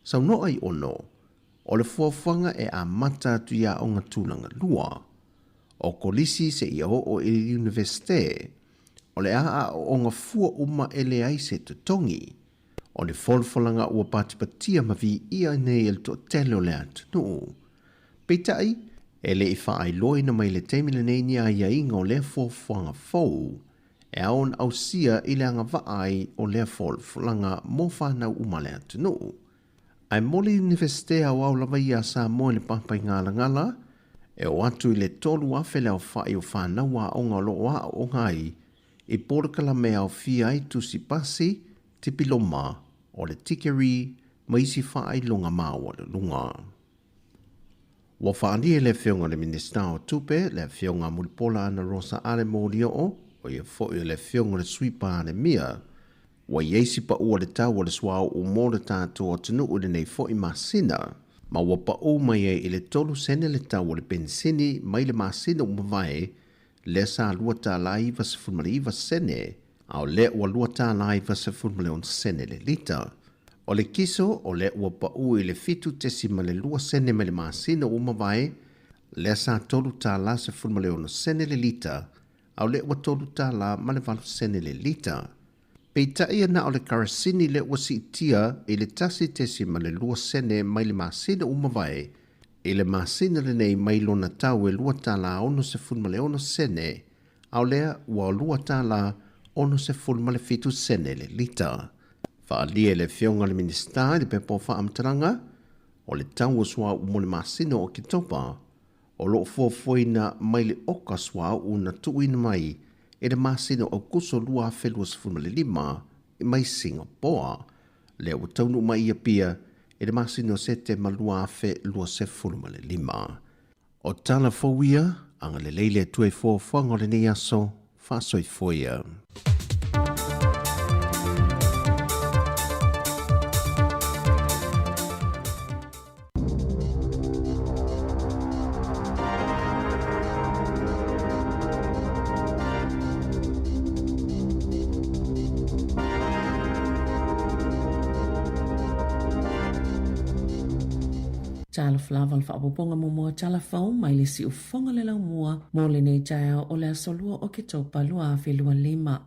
Saunoa Aiono, o le fuafuaga e amata atu i aoga tulaga lua, o kolisi seia oo i le Iunivesite, o le a aooga fua uma e leai se totogi. O le folafolaga ua patipatia ma viia nei e le toatele o le atunuu. Peitai, e le i faailoaina mai i le taimi lenei ni aiaiga o lea fuafuaga fou e ao ona ausia i le agavaa ai o lea folafolaga mo fanau uma a le atunuu. Ae mo le Iunivesite aoao lava ia a Samoa i le Papaigalagala, e oo atu i le 3,000 le aofai o fanau aoga o lo o aooga ai i polokalame e aofia ai tusi pasi, tipiloma, o le tikeri ma isi faailoga maualuluga. Ua faaalia e le Afioga i le Minisita o Tupe, le Afioga Mulipola Anarosa Ale Molioo, o ia foi o le Afioga i le Sui Palemia, ua i ai si paʻu o le tau o le suauu mo le tatou atunuu i lenei foi masina, ma ua paʻu mai ai i le 3 sene le tau o le penisini mai le masina ua mavae, lea sa $2.99, a o lea ua $2.96 le lita. O le kiso, o lea ua paʻu i le 7.2 sene mai le masina ua mavae, lea sa $3.16 le lita, a o lea ua $3.08 le lita. Peitai e na o le karasini lea ua siitia i le 1.2 sene mai le masina ua mavae i le masina lenei mai lona tau e $2.66 sene, a o lea ua $2.67 sene le lita. Faaalia e le Afioga i le Minisita i le pepa o faamatalaga, o le tau o suauu mo le masina o Oketopa, o lo o fuafuaina mai le oka suauu na tuuina mai i le masina o Aokuso 2025 mai Singapoa, lea ua taunuu mai i Apia i le masina o Setema 2025. O tala fou ia, agalelei le Atua i fuafuaga o lenei aso, faasoifua ia. Talofa lava le faaopoopoga muamua tala fou mai le siufofoga le laumua mo lenei taeao o le aso 2 o Oketopa 2025.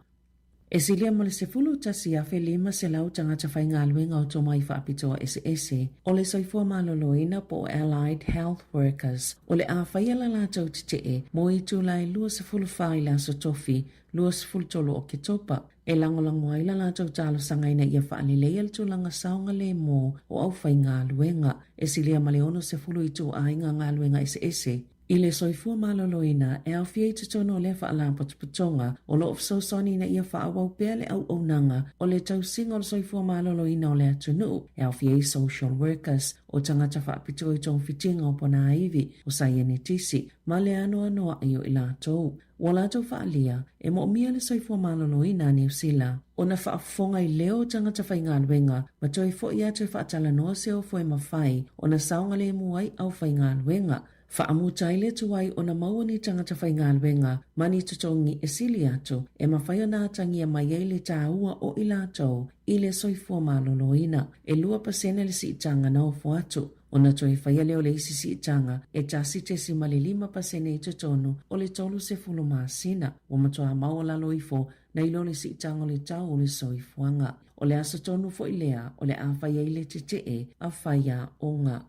E silia ma le 11,500 tagata faigaluega o tomai faapitoa eseese o le soifua maloloina po o Allied Health Workers o le a faia la latou tetee mo itula e 24 i le aso Tofi 23 o Oketopa e lagolago ai la latou talosaga ina ia faaleleia le tulaga saogalemu o aufaigaluega. E silia ma le 60 ituaiga galuega eseese I le soifua maloloina, e aofia i totonu o lea faalapotopotoga o lo o fesoasoani ina ia faaauau pea le auaunaga o le tausiga o le soifua maloloina o le atunuu, e aofia ai social workers, o tagata faapitoa i togafitiga o ponaivi, o saienetisi, ma le anoanoai o i latou. Ua latou faaalia, e moomia le soifua maloloina a Niu Sila ona faafofoga i leo o tagata faigaluega ma toe foi atu e faatalanoa se ofo e mafai ona saogalemu ai aufaigaluega. Faamuta ai le tuai ona maua ni tagata faigaluega ma ni totogi e sili atu e mafai ona atagia mai ai le taua o i latou i le soifua maloloina. E 2% le siitaga na ofo atu. Ona toe faia lea o le isi siitaga e 1.5% i totonu o le 30 masina. Ua matua maualalo ifo nai lo le siitaga o le tau o le soifuaga. O le aso tonu foi lea o le a fai ai le tetee a faiaoga.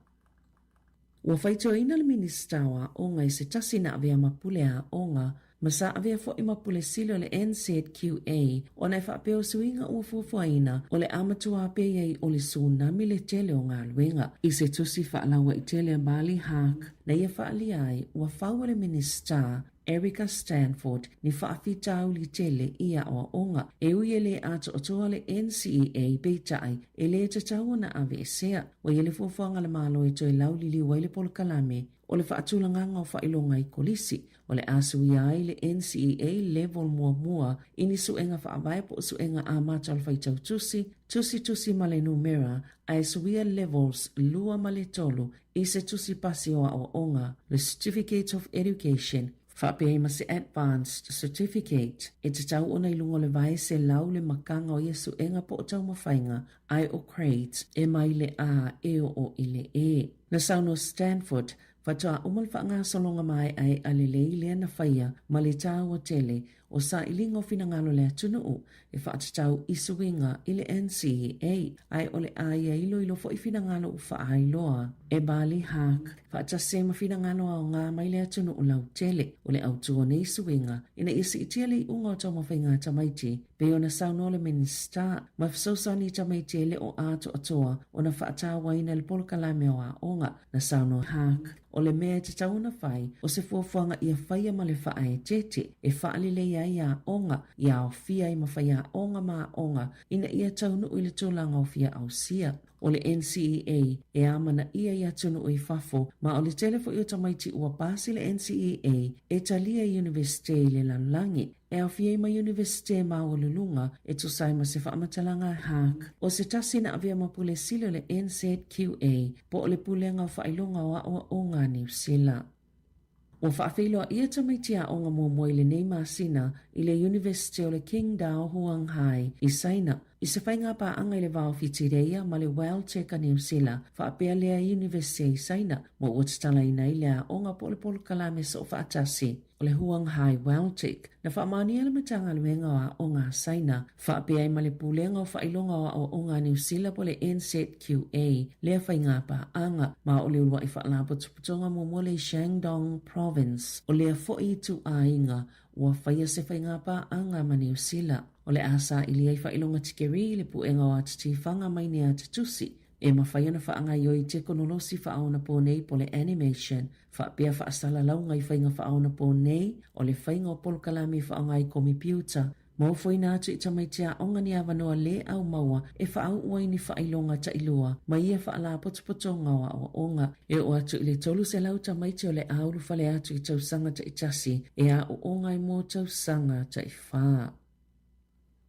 Ua faitioina le Minisita o Aoga i se tasi na avea ma pule aoga ma sa avea foi ma pule sili o le NZQA ona e faapea o suiga ua fuafuaina o le a matua pei ai o le tsunami le tele o galuega. I se tusi faalauaitele a Marley Hawke na ia faaalia ai ua fau e le Minisita Erica Stanford ni faafitauli tele i aoaoga. E ui e lē atoatoa le NCEA peitai e lē tatau ona aveesea. Ua i ai le fuafuaga a le Malo e toe lauliliu ai le polokalame o le faatulagaga o faailoga i kolisi. O le a suia ai le NCEA Level muamua i ni suega faavae po o suega amata o le faitau tusi, tusitusi ma le numera, ae suia Levels 2 ma le 3 i se tusi pasi o aoaoga, le Certificate of Education, faapea ai ma se Advanced Certificate, e tatau ona i luga o le 800 le makaga o ia suega po o taumafaiga, ae o grades e mai le A e oo i le E. Na saunoa Stanford, faatoa uma le faagasologa maeaea lelei lea na faia ma le taua tele o sailiga o finagalo o le atunuu e faatatau i suiga i le NCEA, ae o le a ia iloilo foi finagalo ua faailoa e Marley Hawke faatasi ai ma finagalo aoga mai le atunuu lautele. O le autu o nei suiga ina ia siitia le iuga o taumafaiga a tamaiti pei ona saunoa le Minisita ma fesoasoani i tamaiti e le o atoatoa ona faatauaina le polokalame o aoga. Na saunoa Hawke, O le mea e tatau ona fai, o se fuafuaga ia faia ma le faaeteete e faaleleia ai aoga, ia aofia ai ma faiaoga ma aoga ina ia taunuu i le tulaga o fia ausia. O le NCEA e amanaia i atunuu i fafo, ma o le tele foi o tamaiti ua pasi le NCEA e talia i Iunivesite i le lalolagi. E aofia ai ma Iunivesite maualuluga e tusa ai ma se faamatalaga a HARC, o se tasi na avea ma pule sili o le NZQA po o le Pulega o Faailoga o Aoaoga a Niu Sila. Ua faafeiloaia tamaiti aoga muamua i lenei masina i le Iunivesite o le Qingdao Huanghai i Saina. I se faiga paaga i le va o Whitireia ma le Weltec a Niu Sila, faapea lea Iunivesite i Saina, ma ua tatalaina ai le aoga po o le polokalame soofaatasi o le Huang Hai Weltec. Na faamaonia le Matagaluega o Aoga a Saina, faapea ai ma le Pulega o Faailoga o Aoaoga a Niu Sila po o le NZQA, lea faiga paaga, ma o le uluai faalapotopotoga muamua le Shandong Province o lea foi ituaiga ua faia se faiga paaga ma Niu Sila. O le a saili ai faailoga tikeri i le puega o ata tifaga mai ni ata tusi e mafai ona faagaoioi tekonolosi faaonaponei po o le animation faapea faasalalauga i faiga faaonaponei o le faiga o polokalame faaaoga i komipiuta ma ofoina atu i tamaiti aoga ni avanoa lē aumaua e faauu ai ni faailoga tailua ma ia faalapotopotoga o aoaoga. E oo atu i le 300 tamaiti o le a ulufale atu i tausaga taitasi e aooga ai mo tausaga taifā.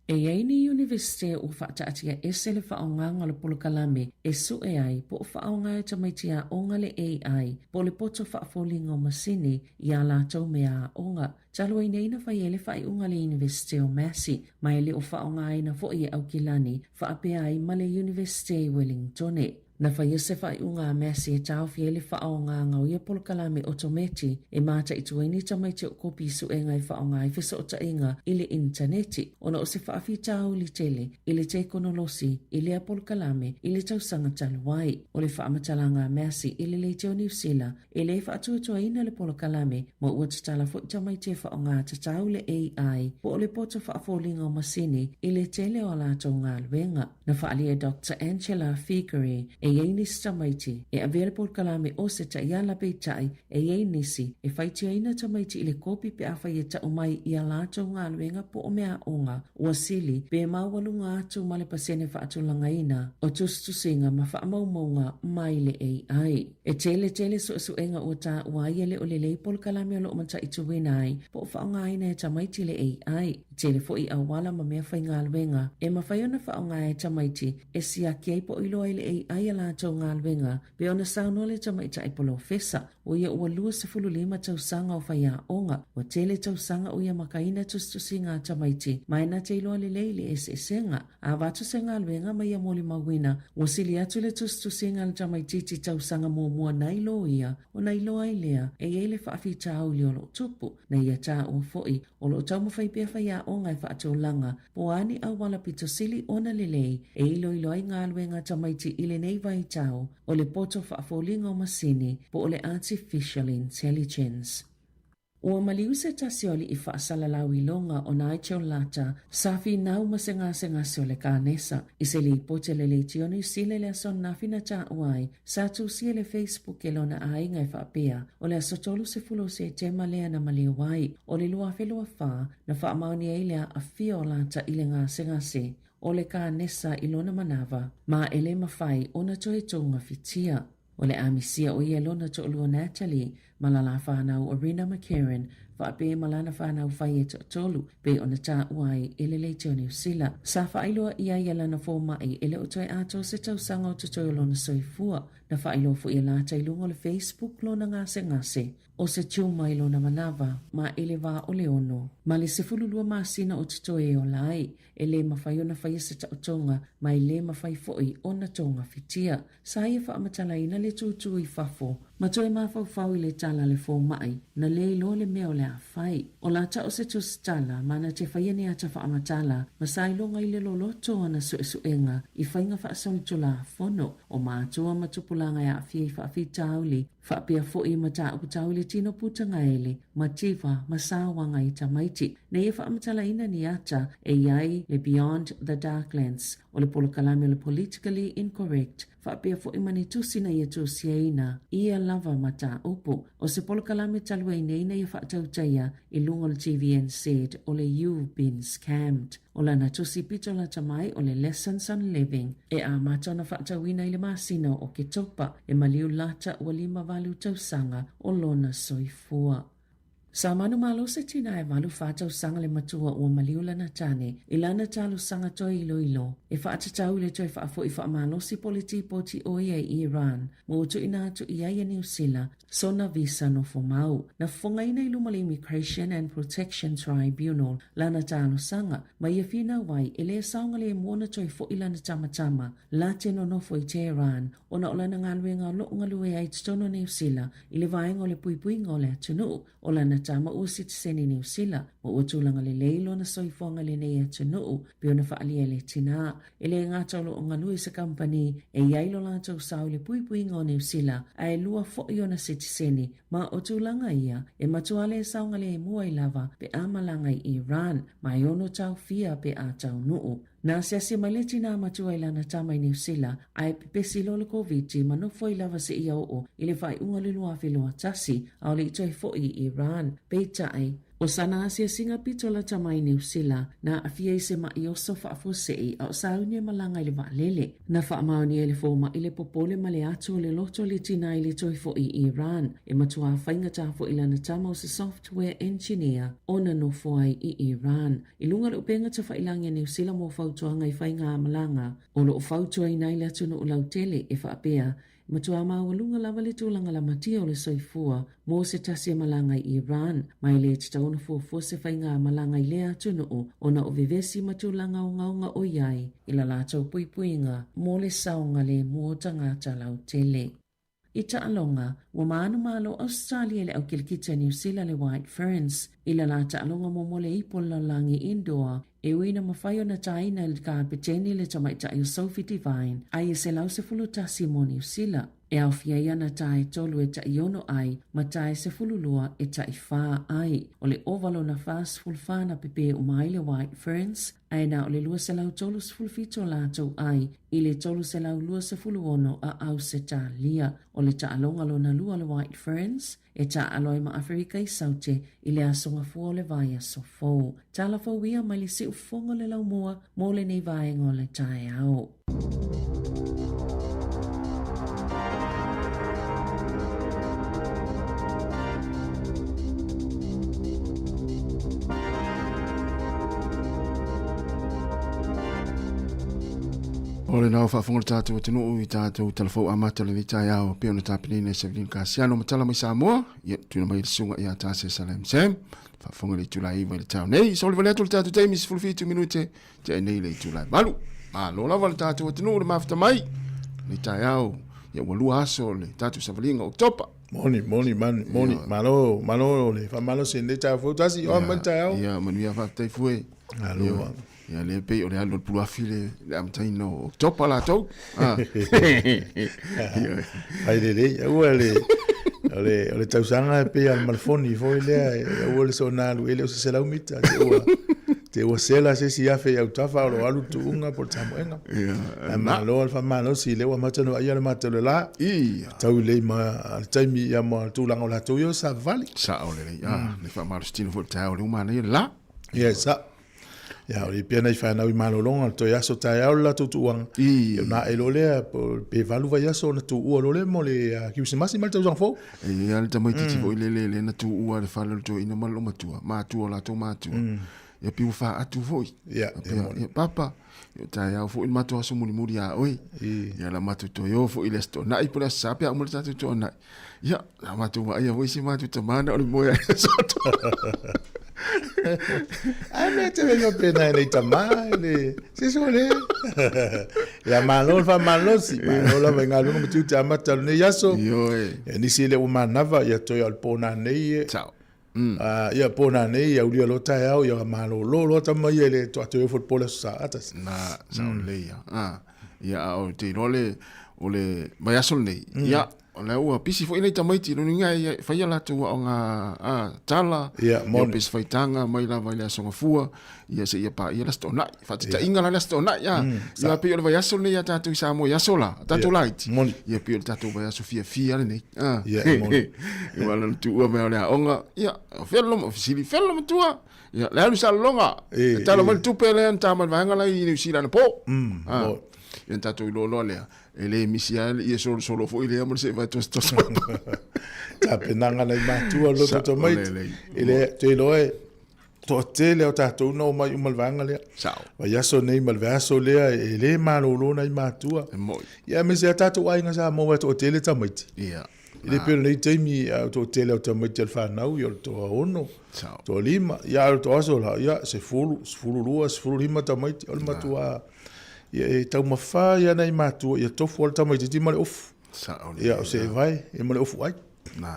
E i ai ni Iunivesite ua faataatia ese le faaaogaga o le polokalame e sue ai po o faaaoga e tamaiti aoga le AI po o le poto faafoliga o masini i ā latou mea aoga. Talu ai nei na fai ai le faaiuga a le Iunivesite o Massey ma e le o faaaogaina foi e Aukilani faapea ai ma le Iunivesite i Wellingtone. Na faia se faaiuga a Massey e taofi ai le faaaogaga o ia polokalame otometi e mataitu ai ni tamaiti o kopi suega e faaaoga ai fesootaiga i le initaneti ona o se faafitauli tele i le tekonolosi i lea polokalame i le tausaga talu ai. O le faamatalaga a Massey i le Leitio Niu Sila e le faatuatuaina le polokalame ma ua tatala foi tamaiti e faaaoga tatau le AI po o le poto faafoliga o masini i le tele o a latou galuega. Na faaalia e Doctor Angela Feighery e i ai nisi tamaiti e avea le polokalame o se taiala peitai e i ai nisi e faitioina tamaiti i le kopi pe afai e tau mai i a latou galuega po o mea aoga ua sili pe maualuga atu ma le pasene faatulagaina o tusitusiga ma faamaumauga mai le AI. E tele tele suesuega ua taua ai e le o lelei polokalame o lo o mataituina ai po o faaaogaina e tamaiti le AI. E tele foi auala ma mea faigaluega e mafai ona faaaoga e tamaiti e siaki ai po o iloa ai le AI a latou galuega pei ona saunoa le tamaitai polofesa o ia ua 25 tausaga o faiaoga. Ua tele tausaga o ia makaina tusitusiga a tamaiti ma e na te iloa lelei le eseesega. A avatu se galuega ma ia molimauina, ua sili atu le tusitusiga a le tamaitiiti tausaga muamua nai lo ia ona iloa ai lea e i ai le faafitauli o lo o tupu. Na ia taua foi, o lo o taumafai pea faiaoga e faatulaga po o a ni auala pito sili ona lelei e iloilo ai galuega a tamaiti i lenei vaitau o le poto faafoliga o masini po o le artificial intelligence. Ua maliu se tasi o alii faasalalau iloga o Nigel Lata sa finau ma se gasegase o le kanesa. I se lipoti a le Leitio Niu Sila i le aso ananafi na taua ai, sa tusia i le Facebook e lona aiga e faapea, o le aso 30 o Setema lea na maliu ai, o le 2024, na faamaonia ai le aafia o Lata i le gasegase o le kanesa i lona manava, ma e le mafai ona toe tougafitia. O le amisia o ia lona toalua Natalie ma la la fanau o Rena McCarran faapea ma lana fanau fai e toatolu pei ona taua ai e le Leitio Niu Sila. Sa faailoa ʻia ia lana fomai e le o toe atoa se tausaga o totoe o lona soifua. Na faailoa foi e Lata i luga o le Facebook lona gasegase o se tumor i lona manava ma i le va o le ono ma le 12 masina o totoe e ola ai. E le mafai ona faia se taotoga ma e le mafai foi ona togafitia. Sa ia faamatalaina le tūtū i fafo ma toe mafaufau i le tala a le fomai na le iloa le mea o le a fai. O la tau se tusitala ma na te faia ni ata faamatala ma sa iloga i le loloto o ana suesuega i faiga faasolitulafono o matua ma tupulaga e aafia i faafitauli faapea foi mataupu tau i le tino putagaele ma tiva ma saoaga i tamaiti. Na ia faamatalaina ni ata e i ai le Beyond the Darklands o le polokalame o le Politically Incorrect faapea foi ma ni tusi na ia tusiaina ia lava mataupu. O se polokalame talu ai nei na ia faatautaia i luga o le TVNZ o le You've Been Scammed. O lana tusi pito lata mai o le Lessons on Living e amata ona faatauina i le masina o Oketopa e maliu lata ua 58 tausaga o lona soifua. Sa manumalo se tina e 84 tausaga le matua ua maliu lana tane i lana talosaga toe iloilo e faatatau i le toe faafo'i faamalosi po o le tipoti o ia i Iran ma ua tuuina atu i ai e Niu Sila sona visa nofo mau. Na fofogaina i luma o le Immigration and Protection Tribunal lana talosaga ma ia finau ai e le saogalemu ona toe fo'i lana tamatama la te nonofo i Tehran ona o lana galuega o lo'o galue ai i totonu o Niu Sila i le vaega o le puipuiga o le atunuu. O lana tama ua sitiseni Niu Sila ma ua tulaga lelei lona soifuaga i lenei atunuu pei ona faaalia e le tinā. E le gata o lo o galue i se kamupani e i ai lo latou sao i le puipuiga o Niu Sila, ae lua foʻi ona sitiseni, ma o tulaga ia e matua le saogalemu ai lava pe a malaga i Iran, ma e ono taofia pe a taunuu. Na asiasi mai le tinā matua i lana tama i Niu Sila, ae pepesi loa le Koviti ma nofo ai lava seia oo i le faaiuga o le 2021, aole i toe foʻi i Iran. Peitai, O sana asiasiga pito lata mai i Niu Sila, na aafia i se maʻi oso faafuasei a o sauni e malaga i le vaalele. Na faamaonia e le fomaʻi le popole ma le atu o le loto o le tinā i le toe foʻi i Iran. E matuā faigata foʻi lana tama o se software engineer ona nofo ai i Iran. I luga o le upega tafailagi a Niu Sila mo fautuaga i faigamalaga, o lo o fautuaina ai le atunuu lautele e faapea, E matua maualuga lava le tulaga lamatia o le soifua mo se tasi e malaga i Iran, ma e le tatau ona fuafua se faigamalaga i lea atunuu ona o vevesi ma tulaga ogaoga o i ai i la latou puipuiga mo le saogalemu o tagata lautele. I taaloga, ua manumalo Ausetalia i le aukilikiti a Niu Sila le White Ferns i la la taaloga muamua le ipu o le lalolagi indoor E ui na mafai ona tāina e le Kapeteni le tamaitai o Sophie Devine ai e 111 mo Niu Sila, e aofia ai ana tae tolu e taiono ai ma tae 12 e taiwhā ai. O le ova lona 44 na pepē uma ai le White Ferns, ae na o le 237 o latou ai i le 326 a Ausetalia. O le taaloga lona lua o le White Ferns, E taaalo ai ma Aferika i Saute i le aso gafua o le vaiaso fou. Tala fou ia mai le siufofoga o le laumua mo lenei vaega o le taeao. O lena ua faafofoga le tatou atunuu i tatou talafou amata o lenei taeao pei ona tapenaina e Sevelino Kasiano ma tala mai Samoa. Ia, tuuina mai le susuga ia Tase Salem Sam. Faafofoga i le itula e 9 i le taeao nei. Saolivali atu le tatou taimi 17 minute tea nei le itula e 8. Malo lava le tatou atunuu le mafuta mai lenei taeao. Ia, ua lua aso o le tatou savaliga o Oketopa. Moni, moni, mani, moni. Malo, malo le faamalosi i lenei taeao fou tasi. Oa mai le taeao. Ia, manuia faafetai fue. Malo. Ia. Ia lea pei o le alu o le puluafi le, le amataina o Oketopa latou. Ah. Fai lelei, aua le, o le, o le tausaga e pei a le malefoni foi lea, aua le soona alu ele o se 100 mita, te ua, te ua sela se isi afe i autafa o lo alu tuuga po le tamoega. Ia, Ae malo le faamalosi, lea ua amata ona vaaia le matou le la. Ia. Tau lelei ma le taimi ia ma le tulaga o latou ia o savavali. Sao lelei. Ah, le faamalositino foi le taeao lea ua manaia le la. Ia, sa. Ia, o le pea nai whanau i malolonga, le toe aso taeao le latou tuuaga. I. Ia, na e lo lea, pe valu vaiaso ona tuua lo lea mo le Kirisimasi ma le tausaga fou. E i ai le tamaitiiti foi lele lea na tuua le fale o le toeaina ma le matua, matua o latou matua. Ia pei ua faatu foi. Ia, Faapea, ia, papa, ia taeao foi le matou aso mulimuli ia oe. Ia la matou toe o foi i le Aso Toonai po o le Aso Sa pe a uma le tatou toonai. Ia, la matou vaaia foi si matou tama na o le moe ai aso atoa. Ai mea te venga pena e nei tama le se so le. Ia malo le faamalosi, malo lava i galuega ma tiute amata o lenei aso. Ioe. Ia nisi le ua manava ia toe o le pō nanei e. Sao. Ia pō nanei ia ulia loa taeao ia malōlō loa tama ia i le toa toe ofo i le pō le aso Sa atasi. Na, sao lelei ia. Ah, ia a o te iloa le, o le vaiaso lenei, ia, o lea ua pisi foi nei tamaiti, lona uiga e fai a latou aoga a, tala, Ia, ia moni. pesi faitaga mai lava i le aso Gafua, ia seia paia le Aso Toonai. Faataitaiga la le Aso Toonai, a. Ia pei o le vaiaso lenei a tatou i Samoa i aso la, tatou laiti. Moni. Ia pei o le tatou vaiaso fiafia lenei. A. Ia, moni. Ia aua na tuua mai o le aoga, ia, o fea le loma, fesili, fea le matua? Ia, le alu i Salelologa. E, E tala e. mai le tupe lea na ta mai le vaega la i Niu Sila anapo. Moni. Ia na tatou iloa loa lea, e le misi lava le ie solosolo foi lea ma le seevae tosetoso. Tapenaga nai matua loto tamaiti. E le te iloa e toatele o tatou na omai uma le vaega lea. Sao. Vaiaso nei ma le vaiaso lea e le malolo nai matua. E moi. Ia aemaise a tatou aiga Samoa e toatele tamaiti. Ia. E le pei o lenei taimi a o toatele o tamaiti a le fanau ia o le toaono, toalima, ia a o le toaso la, ia 10, 12, 15 tamaiti, o le matua ia e taumafa ia nai matua ia tofu a le tamaitiiti ma le ofu. Sao. Ia o se vai, ia ma le ofu ai. Na.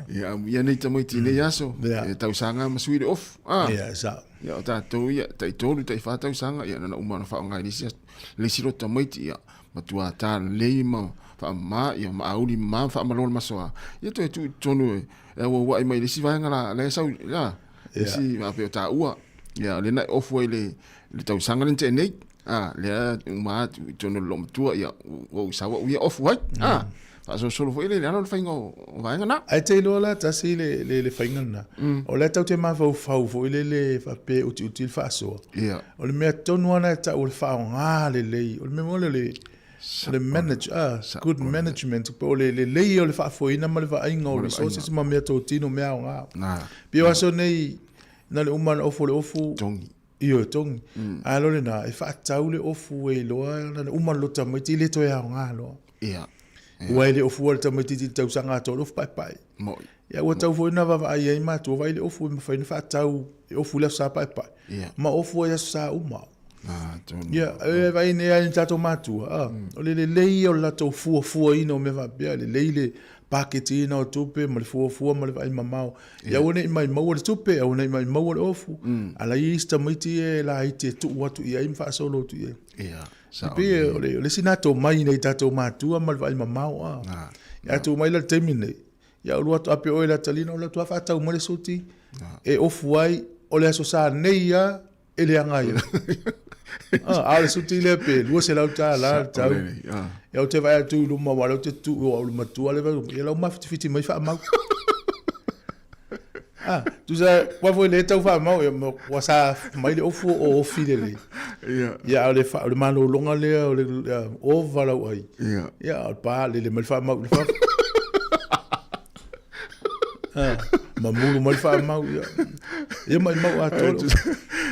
Ia, ia nei tamaiti nei aso, e tausaga ma sui le ofu. Ah. Ia, sao. Ia, o tatou ia, tai tolu, tai whā tausaga, ia, nana uma na whaonga i le isi loto tamaiti, ia, matua tālelei ma whaamā, ia, maauli ma whaamalo le masoa. Ia, toe tuu i totonu e, e auauai mai le isi vaega la, la e sau, la, le isi, a pei o tāua, ia, le na e ofu ai le, le tausaga le na nei, a, lea uma atu i totonu o le loomatua, ia, ua ou sau au ia ofu ai, a, faasolosolo foi le le ala o le faiga o, o vaega na. Ae te iloa la tasi le, le, le faiga lena. O lea tatou te mafaufau foi lele faapea e utiuti le faasoa. Ia. O le mea tonu lava lena e tau o le faaaoga lelei. O le mea foi lele, o le manage, ah, good management, po o le lelei o le faafoeina ma le vaaiga o resources ma meatotino, mea aoga. Pei o aso nei, na o le uma ona ofu o le ofu. Togi. Ioe, togi. A loa lena, e faatau le ofu e iloa na o le uma ona loto tamaiti e le toe aoga loa. Ia. Ua e le ofua le tamaitiiti i le tausaga atoa o le ofu paepae. Moi. Ia ua tau foi na vaavaai ai matua vaai le ofu e mafai ona faatau e ofu i le Aso Sa paepae. Ia. Ma ofu ai Aso Sa uma. Ah, tonu. Ia, e vaai nei lava i tatou matua, ah, o le lelei ia o le latou fuafuaina o mea faapea, lelei le paketiina o tupe ma le fuafua ma le vaai mamao. Ia aua ne i maumau le tupe, aua ne i maumau le ofu. A la e i ai isi tamaiti ia e laiti e tuu atu i ai ma faasolo atu i ai. Ia. E pei o le isi lena tomai nai tatou matua ma le vaai mamao. A Ia tu mai la le taimi lenei, ia ou alu atu, a pei oe le atalina, ou alu atu lava faatau mai le suti e ofu ai, o le Aso Sa nei lava e leaga ai. A o le suti lea pe $200 le tau. Ia ou te vaai atu i luma, aua o lea ou te tu, o le matua lea, ia la ua mafitifiti mai faamau. Ah, tusa, ua foi le tau faamau, ia, ua sa mai le ofu o ofi lelei. Ia. Ia, o le, fa, o le malologa lea, o le ova lau ai. Ia. Ia, o le pā, lele mai le faamau i le fafo. Ah, mamulu mai le faamau, ia. Ia maimau atoa.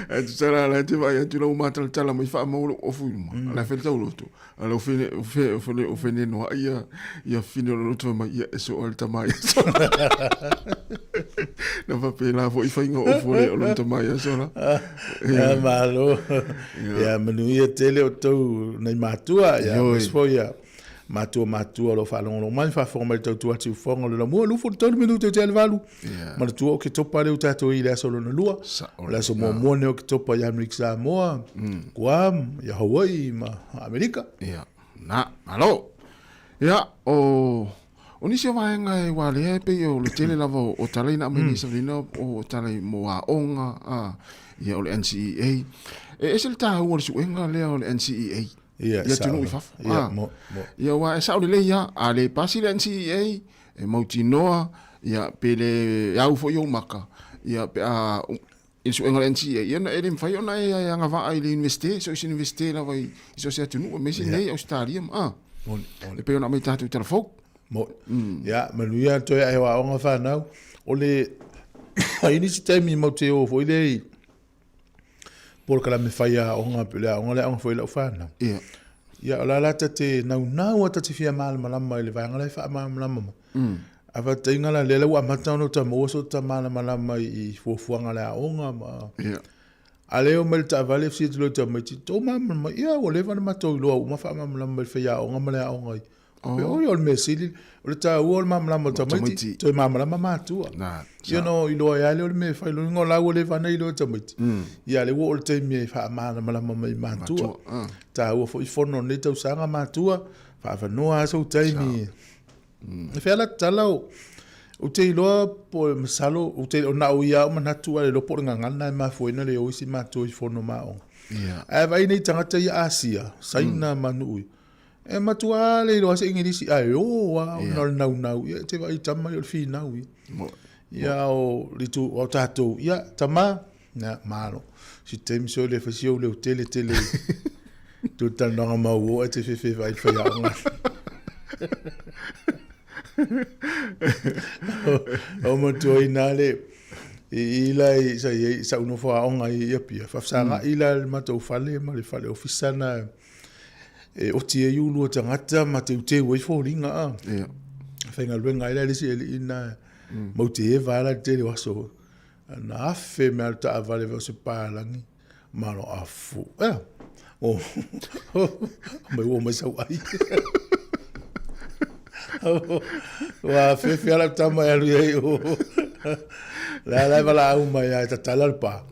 E tusa la la te vaai atu lau matalatala mai faamau lou ofu i luma. La fe le tauloto. A lau fene fe fe o fene noa ia ia fine o loto mai ia e so al tama ia so. Na faapena foi faiga o ofu le o lona tama ia sola. Ia malo. Ia manuia tele outou nai matua ia aemaise foi ia matua matua o lo o faalogologo mai faafofoga mai le tautua atu i fofoga o le lamua 23 minute o te le valu. Manatua o Oketopa lea ua tatou i le aso lona lua. O le aso muamua lenei o Oketopa i Amerika Samoa, Guam, ia Hawaii ma Amerika. Ia, na, malo. Ia, o O nisi o vaega e walea e pei o le tele lava o tala ina aumai nei savalina o tala mo aoga, a, ia o le NCEA. E ese le taua o le suega lea o le NCEA i atunuu i fafo. Ia, mo, mo. Ia, aua e sao lelei lava, a le pasi le NCEA, e mautinoa, ia, pe le au foi ou maka, ia, pe a i le suega o le NCEA, ia e le mafai ona e agavaa i le Iunivesite, so o se Iunivesite lava i so o se atunuu, aemaise nei Ausetalia ma, a, e pei ona aumai tatou i tala fou. Moni. Ia, manuia toe ae o aoga fanau. O le, i nisi taimi matou te o foi lea i polokalame fai aoga, pe o le aoga lea aoga foi i lau fanau. Ia. Ia, o la la ta te naunau a ta te fia malamalama i le vaega la e faamalamalama mai. A faataitaiga la, lea la ua amata ona ota maua so ta malamalama i fuafuaga a le aoga ma... Ia. A lea e omai le taavale fesili atu loa i tamaiti, tou malamalama, ia ua leva ona matou iloa ua uma faamalamalama i le faiaoga ma le aoga i. Oh. Oi, o le mea sili, o le taua o le malamalama o tamaiti, toe malamalama matua. Na, Ia no iloa ai lea o le mea e fai loa, o la ua leva ona iloa e tamaiti. Ia lea ua oo le taimi e faamalamalama mai i matua. Matua, ah. Taua foi fono o lenei tausaga matua, faaavanoa lava sou taimi. E fea la tatala o, ou te iloa po o masalo, ou te, o na o ia au manatu a le iloa po o le gagana e mafua ai ona le o isi matua i fono ma aoga. Ae vaai nei tagata ia Asia, Saina ma nuu ia, e matua le iloa se Igilisi, ae o lava ona o le naunau, ia e te vaai i tama ia o le finau ia. Ia o le itu, o tatou, ia tama, Na, malo. Si taimi so le fasi au leo tele tele. Tu talanoaga mauo e te fefe vai fai aoga. O matua ina le i ila i sa i sa unofo aoga i Apia. Faafesagai la le matou fale ma le fale ofisa na e oti ai ulu o tagata ma teuteu ai foliga a. Ia. Faigaluega ai la le isi alii na mau te eva la le tele o aso. Na afe mea le taavale o se palagi malo afu. Ea. O mai ua mai sau ai. Ua fefe ala tama e alu ai o. La la vala au mai ai tatala le pa.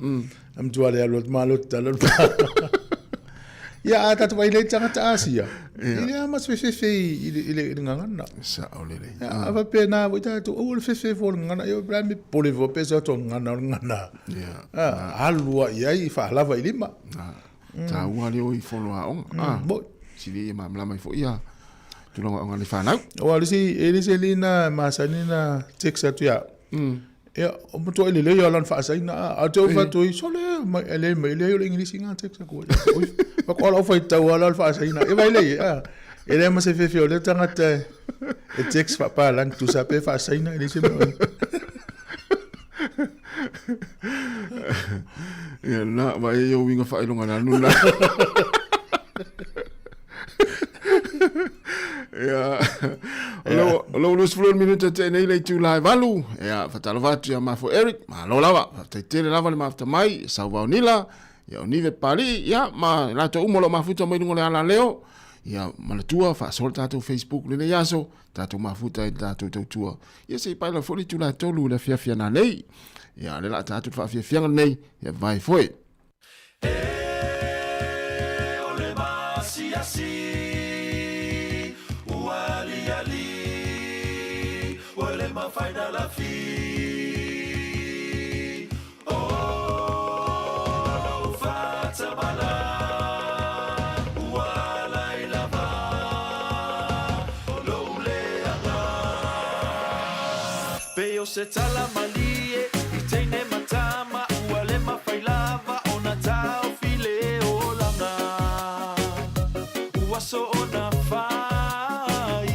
Am tua le alu malo tatala le pa. Ia a tatu vai le tagata Asia. Ia a mas fefe i le i le ngangana. Sa o le le. A va pe na voi tatou aua le fefe fo le ngana ia pe me pole fo pe sa to ngana o le ngana. Ia. A alu ai ai faalava i lima. Taua le o i folo aoga. Ah. Moi. Sili ia malamalama ai foi ia tulaga o aoga a le fanau. Aua o le isi e le isi alii na masani na text atu ia au. Ia, o matuai lelei lava lana faasaina a. A o te au fatu ai, sole, mai, e le mai, leai o le Igilisi ngā text aku. Oi, whakoa lau whaitau a lau faasaina. E vai lei, a. E le ma se fefe o le tangata e text whapālangi, tusa pe faasaina, e le se mea. Ia, na, wa e iau inga whailonga nanu na. Ia, o lou 20 minute te nei le itula e valu. Ia, whatalova atu ia mafo Eric, malo lava. Whafetai tele lava le mafuta mai, Sauvao Nila, ia o Nive Pali, ia, ma latou uma o lo o mafuta mai luga o le ala leo. Ia, manatua, faasoa le tatou Facebook lenei aso, tatou mafuta i le tatou tautua. Ia, se i paela foi le itula e tolu i le afiafi ana nei. Ia, le la tatou le faafiafiaga lenei, ia vae foi. E o le masiasi ua aliali ua le mafai na lafi O lou faatamala ua ala i lava o lou leaga Pei o se tala malie i teine ma tama ua le mafai lava ona taofi le olaga Ua soona fai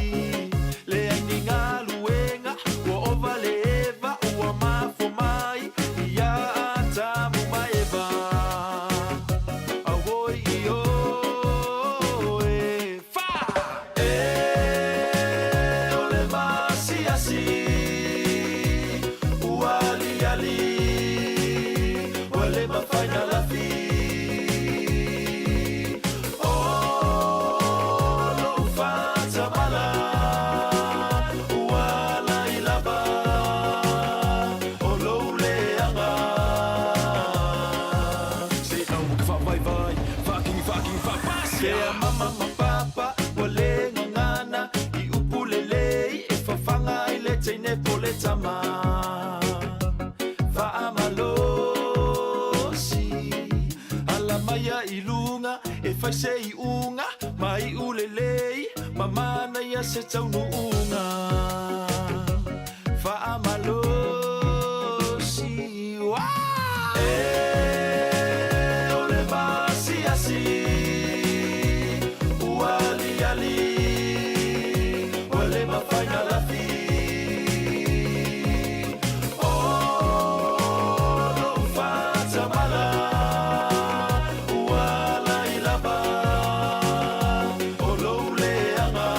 leai ni galuega ua ova le eva ua mafua mai ia Atamu ma Eva Auoi i oe Fa! E o le masiasi ua aliali ua le mafai na lafi O lou faatamala ua ala i lava o lou leaga Se aua ka faavaivai Faakingi faakingi faapasia Ea mama ma papa ua le gagana i upu lelei e fafaga ai le teine po le tama Faamalosi ala mai a i luga e fai se iuga ma iu lelei ma manaia se taunuuga Faamalosi Uaa! E o le masiasi ua aliali ua le mafai na lafi O lou faatamala ua ala i lava o lou leaga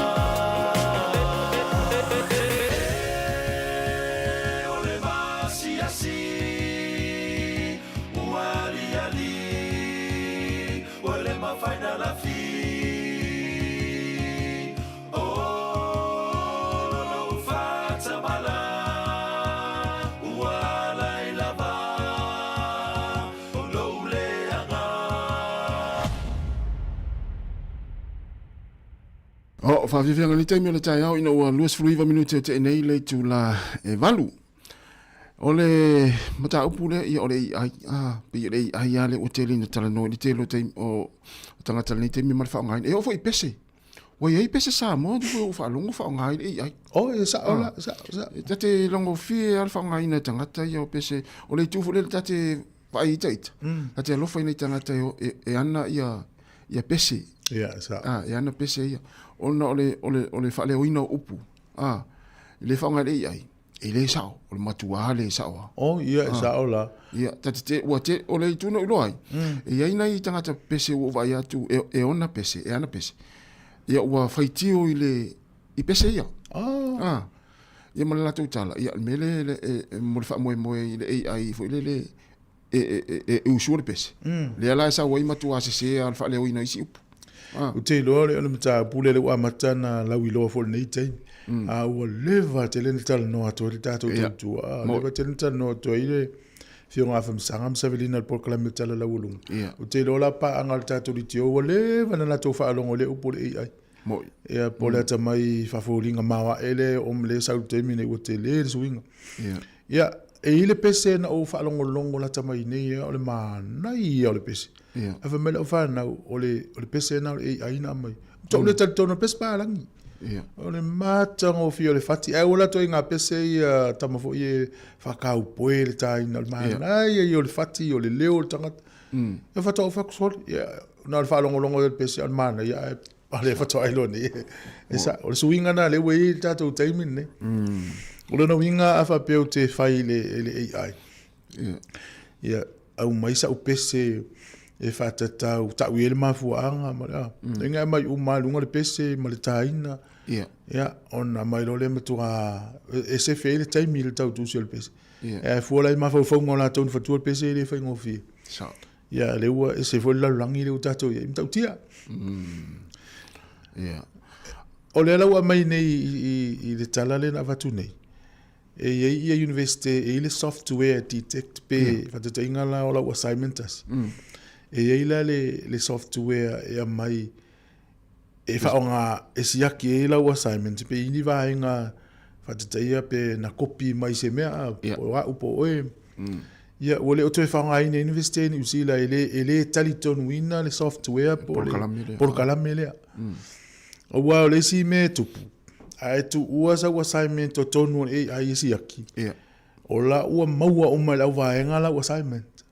E o le masiasi ua aliali ua le mafai na lafi O lou faatamala ua ala i lava o lou leaga. O, faafiafiaga nei taimi o le taeao ina ua 29 minute o te'e nei le itula e valu. O le mataupu lea, ia o le AI, a, pei o le AI lava lea ua tele ina talanoa i le tele o taimi, o tagata i lenei taimi ma le faaaogaina. E oo foi i pese. Ua i ai pese Samoa tu foi ua faalogo faaaoga ai le AI. O, e sao la, sao, sao. E ta te logofie lava le faaaogaina e tagata ia o pese. O le itu foi lea ta te... vaai ita ita. Ta te alofa i nei tagata e, e, e ana ia, ia pese. Ia, sa. Ah, e ana pese ia. Ona o le, o le, o le faaleoina o upu. Ah, i le faaaoga e le AI, e le sao. O le matuā le sao a. Oh, ia, e sao la. Ia, ta te te, ua te, o le itu na iloa ai. E i ai nai tagata pese ua ou vaai atu, e, e ona pese, e ana pese. Ia, ua faitio i le, i pese ia. Oh. Ah. Ia ma le latou tala, ia, le mea lea e, e, e, mo le faamoemoe i le AI foi lele, e, e, e, e usua le pese. Lea la e sau ai matua sese a le faaleoina o isi upu. Ah. Ou te iloa o le, o le mataupu lea lea ua amata ona lauiloa foi i lenei taimi. A ua leva tele na talanoa atu ai le tatou tautua. A leva tele na talanoa atu ai le Afioga Afamasaga ma Savelina i le polokalame o Tala Laualuga. Ou te iloa la paaga a le tatou leitio ua leva na latou faalogo i lea upu o le AI. Moi. Ia, po o le atamai faafoliga maoae lea e oo ma le sau i le taimi nei ua tele le suiga. Ia. Ia, e i ai le pese na ou faalogologo lata mai nei ia, o le manaia ia o le pese. Ia. Ae fai mai lau fanau, o le, o le pese lena o le AI na aumai. Matua ou le talitonu o le pese palagi. Ia. O le matagofie o le fati. Ae ua latou i ngā pese ia tama foi e whakaupoe le tāina. O le manaia ia o le fati, o le leo o le tangata. E faatoa ou fai atu sole. Ia, na o le faalogologo o le pese, o le manaia, ae o lea faatoa iloa nei. E sa, o le suiga na lea ua i ai le tatou taimi lenei. O lona uiga a faapea ou te fai i le, i le AI. Ia. Ia, aumai sau pese e faatatau, tau i ai le mafuaaga ma le, a. Mm. Aumai uma lava i luga le pese ma le tāina. Ia. Ia, ona aumai loa lea matua e sefe ai le taimi i le tau tusi o le pese. Ia. E fua la i mafaufauga o latou na fatua le pese e le faigofie. Sao. Ia, lea ua ese foi le lalolagi lea ua tatou i ai, matautia. Ia. O lea la ua aumai nei i, i, i le tala lea na avatu nei, e i ai ia University, e i ai le software detect pe yeah. faataitaiga la o lau assignment tasi. E i ai la le, le software e aumai e faaaoga e siaki ai lau assignment pe i ni vaega faataitaia pe na kopi mai se mea yeah. po o au po o oe. Ia, ua le o toe faaaogaina e University i Niu Sila e le, e le talitonuina le software po o le polokalame lea. Aua o le isi mea e tupu, a e tuua sau assignment totonu o le AI e siaki, yeah. o la ua maua uma e le auvaega lau assignment.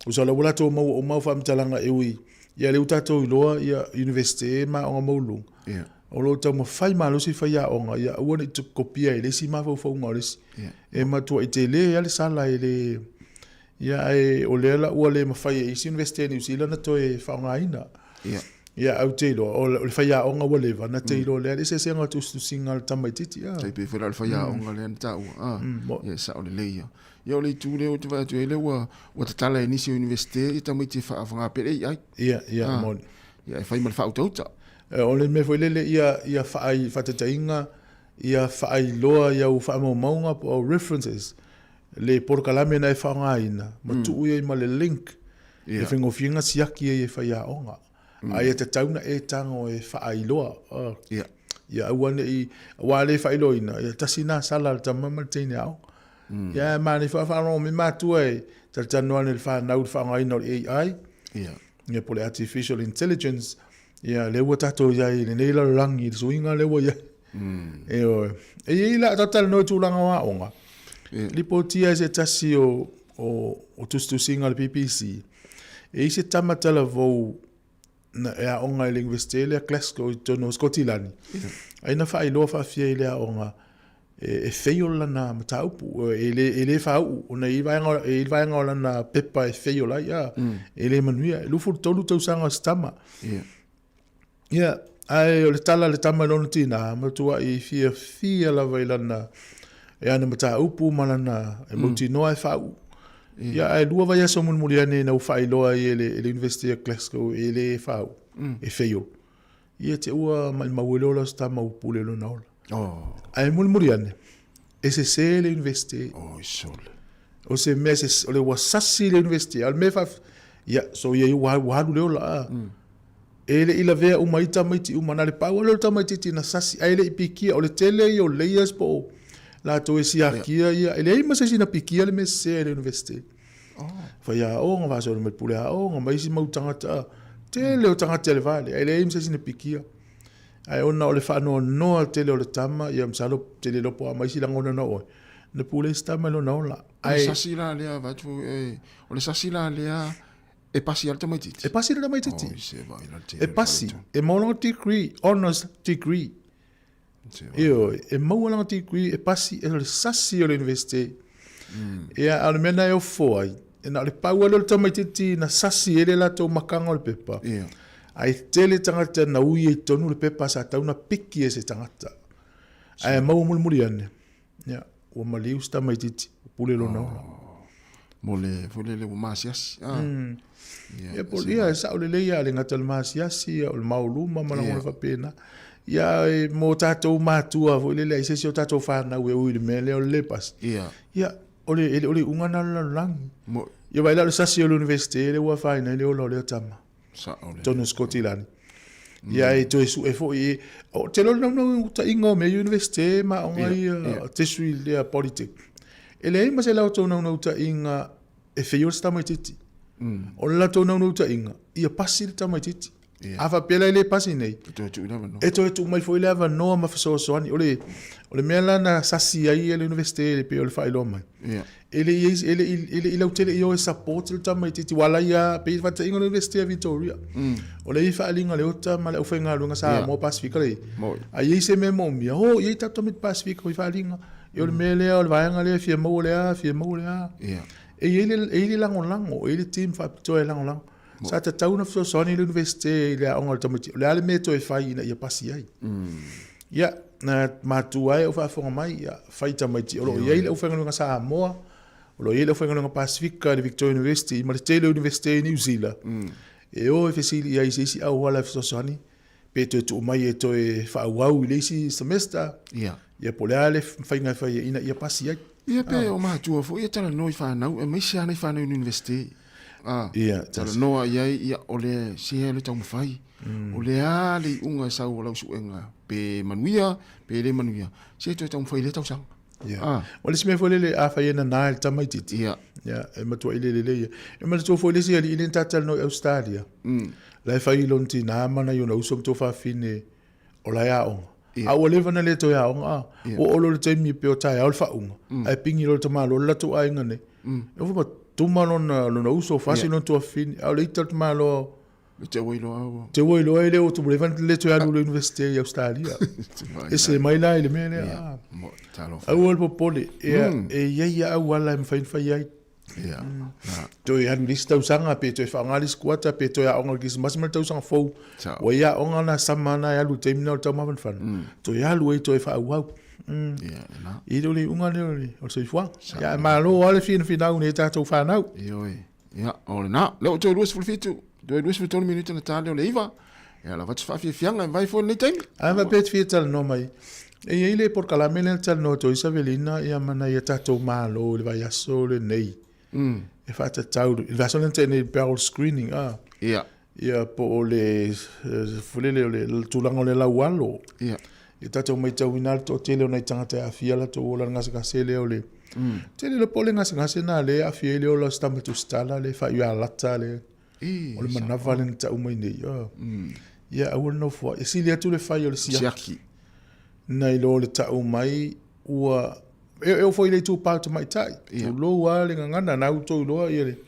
Usa la ua latou maua uma au faamatalaga e ui, ia lea ua tatou iloa ia University ma aoga maualuluga. Yeah. O lo o taumafai malosi faiaoga ia aua ne i kopia i le isi mafaufauga o le isi. Yeah. E matuai tele lava le sala e le ia ae o lea la ua le mafai e isi University a Niu Sila na toe faaaogaina. Yeah. Ia au te iloa, o le faiaoga ua leva na te iloa lea le eseesega o tusitusiga a le tamaitiiti. Ah. Tai pei foi la o le faiaoga lea na taua. Ah. Ia e sao lelei ia. Ia o le itu lea ou te vaai atu ai lea ua ua tatala e nisi o Universite ia tamaiti e faaaoga pea le AI. Ia, ia, ah. moni. Ia e fai ma le faautauta. O le mea foi lele ia ia faai faataitaiga ia faailoa i au faamaumauga po o references le polokalame na e faaaogaina ma tuu i ai ma le link e faigofie ona siaki ai e faiaoga. Ae ia tatau ona e tago e faailoa. Ia aua ne i, aua a le faailoaina, ia tasi lena sala a le tama ma le teine aoga. Ia ae manaia foi a faalogo mai matua e talatalanoa ane i le fanau i le faaaogaina o le AI, ia po o le Artificial Intelligence, ia lea ua tatou i ai i lenei lalolagi i le suiga lea ua i ai. Ioe. E i ai la, talatalanoa i tulaga o aoga, lipotia e se tasi o, o, o tusitusiga a le BBC, e i ai se tama talavou na, e aoga i le Universite lea Glasgow i totonu o Skotilani, ai na faailoa faafia i le aoga e, e fail lana mataupu, e le, e le faauu, ona e i ai vaega, e i ai vaega o lana pepa e fail ai, a, e le manuia. E 23 tausaga o se tama. Ia, ae o le tala a le tama i lona tinā, matuai fiafia lava i lana, i ana mataupu ma lana, e mautinoa e faauu. Ia, ae lua vaiaso mulimuli ane ina ua faailoa ai e le, e le University o Glasgow e le faauu, e fail. Ia te ua maimau ai le ola o se tama ua pule i lona ola. Oh. Ae mulimuli ane, e sese le University. Oi sole. O se mea se, o le ua sasi le University. A o le mea faaf... Ia, so ia ua, ua alu le ola. A. E le i lavea uma ai tamaiti uma. Na o le pau lava lea o le tamaitiiti na sasi, ae le i pikia. O le tele ia o layers po o latou e siakia ia. E leai ma se isi na pikia le mea sese a le University. Oh. Faiaoga, faasolo mai le pule aoga, ma isi mau tagata. Tele o tagata i le vale, ae leai ma se isi na pikia. Ae ona o le faanoanoa tele o le tama, ia masalo tele iloa po o a ma isi lagona na oo ai. Na pule ai se tama i lona ola. O le sasi la lea, vaeatu, e, o le sasi la lea, e pasi lava le tamaitiiti. E pasi le tamaitiiti. Oh, se vai la te. E pasi, e maua lana degree, honours degree. Ioe, e maua lana degree, e pasi, e o le sasi o le university. Ia, a o le mea na e ofo ai, e na o le pau lava lea o le tamaitiiti na sasi ai le latou makaga o le pepa. Ia. Ae tele tagata na ui ai i totonu le pepa sa tatau ona piki e se tagata. Ae maua mulimuli ane, ia, ua maliu si tamaitiiti, ua pule lona ola. Oh, mo le, foi lele ua masiasi. Ah. Ia, ia, po, ia, e sao lelei lava, e le gata i le masiasi, ia, o le maoluma ma lagona faapena. Ia, e, mo tatou matua foi lele, ai se isi o tatou fanau e ui i le mea lea o le le pasi. Ia. Ia, o le, e le o le iuga lena o le lalolagi. Mo. Ia, vaai la o le sasi o le Universite lea ua afaina ai le ola o lea tama. Sao lelei. Totonu o Sikotilani. Ia e toe sue foi e, o te loa le naunautaiga o mea Universite ma aoga ia, tesu i lea politic. E leai ma se latou naunautaiga e feio le tamaitiiti. O le latou naunautaiga, ia pasi le tamaitiiti. A faapea la e le pasi nei, E toe tuu i le avanoa. E toe tuu mai foi le avanoa ma fesoasoani. O le, o le mea la na sasi ai e le Universite e pei o le faailoa mai. Ia. E le i, e le i, e le i lautele i o e support le tamaitiiti, ua ala ia, pei faataitaiga o le Universite a Victoria. O lea e i ai faaaliga a le ota ma le aufaigaluega Samoa Pasefika lea e i ai. Moi. A i ai se mea e moomia, o i ai tatou tamaiti Pasefika i faaaliga. Ia o le mea lea, o le vaega lea e fia maua le a, fia maua le a. Ia. E i ai le, e i ai le lagolago, e i ai le team faapitoa e lagolago. Sa tatau ona fesoasoani le Universite i le aoga o le tamaiti, o le a le mea e toe fai ina ia pasi ai. Ia, na matua ai au faafofoga mai, ia, fai tamaiti. O lo o i ai le aufaigaluega Samoa, o lo o i ai le aufaigaluega Pasifika i le Victoria University ma le tele o Universite i Niu Sila, e o e fesili i ai i se isi auala e fesoasoani, pe toe tuu mai e toe faaauau i le isi semester, Ia. ia po o le a le faiga e fai ai ina ia pasi ai. Ia pe o matua foi e talanoa i fanau, aemaise lava nai fanau i le Universite. Ah, Ia, talanoa i ai, ia, o le sea le taumafai. O le a le iuga e sau o lau suega, pe manuia, pe le manuia, se toe taumafai i lea tausaga. Ia. Ah. O le isi mea foi lele, afai e nana i le tamaitiiti, Ia. ia, e matuai lelelei ia. E manatua foi le isi alii lea na ta talanoa i Ausetalia, la e fai i lona tina ma nai ona uso ma tuafafine o la e aoga. Ia. A ua leva ona le toe aoga, a. Ia. Ua oo loa i le taimi pei o taeao le faauga, ae pigi loa le tamaloa le latou aiga nei. E ofo ma tuma lona, lona uso, fasi lona tuafafine, a o le ita o le tamaloa, E te ua iloa ua. Te ua iloa e le o ua leva ona le toe alu i le Universite i Ausetalia. Ese mai la i le mea lea. Ia, mo, talofa. Aua le popole, ia, e i ai lava auala e mafai ona fai ai. Ia, na. Toe alu i le isi tausaga, pe toe faaaoga le isi kuata, pe toe aoga i le Kerisimasi ma le tausaga fou. Sao. Ua i ai aoga na sama na e alu i le taimi lena o le taumafanafana. Toe alu ai toe faaauau. Ia, e na. E le o le iuga lea o le soifuaga. Ia, ae malo lava le finafinau i nai a tatou fanau. Ioe. Ia, o lena. Lea ua toe 27, toe 23 minute ona ta lea o le 9. Ia, lava atu se faafiafiaga e mafai foi lenei taimi. A faapea e te fia talanoa mai, e i ai le polokalame lea na talanoa atu ai Savelina ia ma nai a tatou Malo i le vaiaso lenei e faatatau, i le vaiaso lea na tea nei i le barrel screening, a. Ia. Ia, po o le, foi lele, o le tulaga o le laualo. Ia. Ia tatou matauina le toatele o nai tagata e aafia latou ola i le gasegase lea o le... Tele le po o le gasegase lena lea e aafia ai le ola o si tama tusitala lea e faaiu ia Lata lea. O le manava lea na tau mai nei. Ia aua le nofo ai. E sili atu le fai o le siaki. Siaki. Nai lo le tau mai ua... E oo foi i le itupa o tamaitai. Tulou lava le gagana, na outou iloa ia le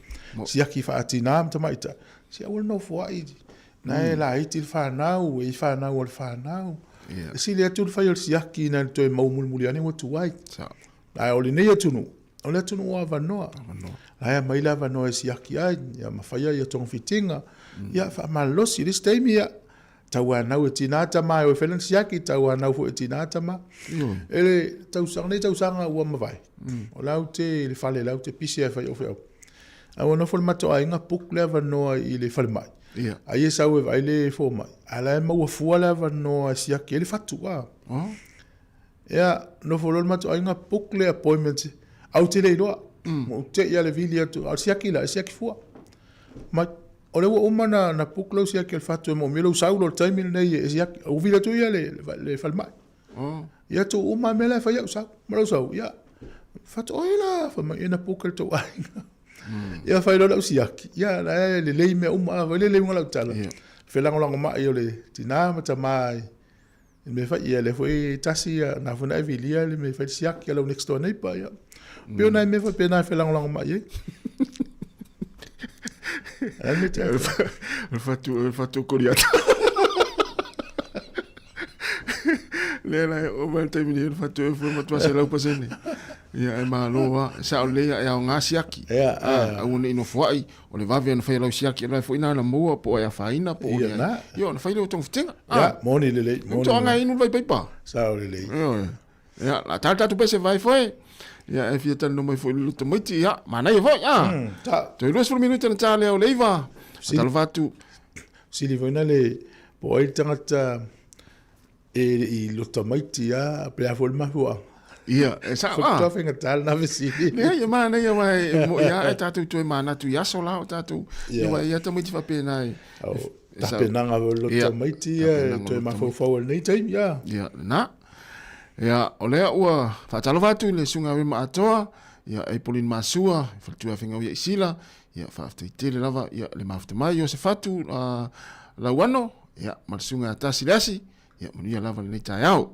siaki faatina ma tamaitai. Se aua le nofo ai. Na e laiti le fanau, e i fanau a le fanau. Yeah. E sili atu le fai o le siaki nai le toe mau mulimuli ane ua tuai. Sao. Ae o lenei atunuu, o le atunuu avanoa. Avanoa. La e aumai le avanoa e siaki ai, ia ma fai ai ia togafitiga. Ia faamalolosi, i le isi taimi ia, tauanau e tina tama e o e fai lana siaki, tauanau foi e tina tama. Ioe. E le tausaga, nei tausaga ua mavae. O la ou te i le fale, la ou te pisi ai e fai au feau. Ae ua nofo le matou aiga book le avanoa i le falemai. Ia. Ai e sau e vaai le fomai, a la e maua fua le avanoa e siaki ai le fatu, a. Oh. Ia, nofo loa le matou aiga book le appointment, ae ou te le iloa. Ua ou te i lava i le vili atu, a o le siaki la, e siaki fua. Mai, o lea ua uma ona, ona book lau siaki o le fatu e moomia lou sau loa i le taimi lenei e siaki. Ua vili atu ia le, le falemai. Oh. Ia tuu uma lava mea la e fai au sau. Ma lou sau, ia, fatu, oi la, fai mai, ia na book e le tou aiga. Ia fai loa lau siaki, ia la e lelei mea uma, foi lele uiga o lau tala. Ia. Felagolagomai o le tina ma tama i, I mea fai, ia lea foi tasi ia, na foi na e vilia le mea fai siaki a lau next door neighbor, ia. Pei o nai mea faapena e felagolagomai ai. Ai me te O le fatu, o le fatu Koriata. Lea la e oo mai le taimi nei o le fatu e fua matua 100%. Ia e malo lava, e sao lelei e aoga siaki. Ia, Ah, aua ne i nofoai, o le vave ona fai e lau siaki, o la e foi na maua po o e afaina po o Ia, na. Ia ona fai lea o togafitiga. Ia, moni lelei, moni. Toaga e inu le vaipaipa. Sao lelei. Ioe. Ia, la tala tatou pese vai foi. Ia, e fia talanoa mai foi i le tamaiti, ia, manaia foi, ah. Ta. Toe 20 minute na ta lea o le iva. Talofa atu. Sili foi na le, po o ai le tagata e le i loto maiti a, pe a foi le mafuaaga. Ia, e sao, ah. Faatoa faigata lena fesili. Leai, e manaia aua e moi lava e tatou toe manatu i aso la o tatou, Ia. aua e i ai tamaiti faapena e, O, tapenaga foi o le loto tamaiti ia, e toe mafaufau ai i lenei taimi, a. Ia, lena. Ia, o lea ua faatalofa atu i le Susuga ia Wema Atoa, ia Apolline Masua, faletua ia Fegauia i Sila, ia faafetai tele lava ia le mafuta mai Iosefatu uh, Lauano, ia ma le Susuga ia Tasi Leasi, ia manuia lava lenei taeao.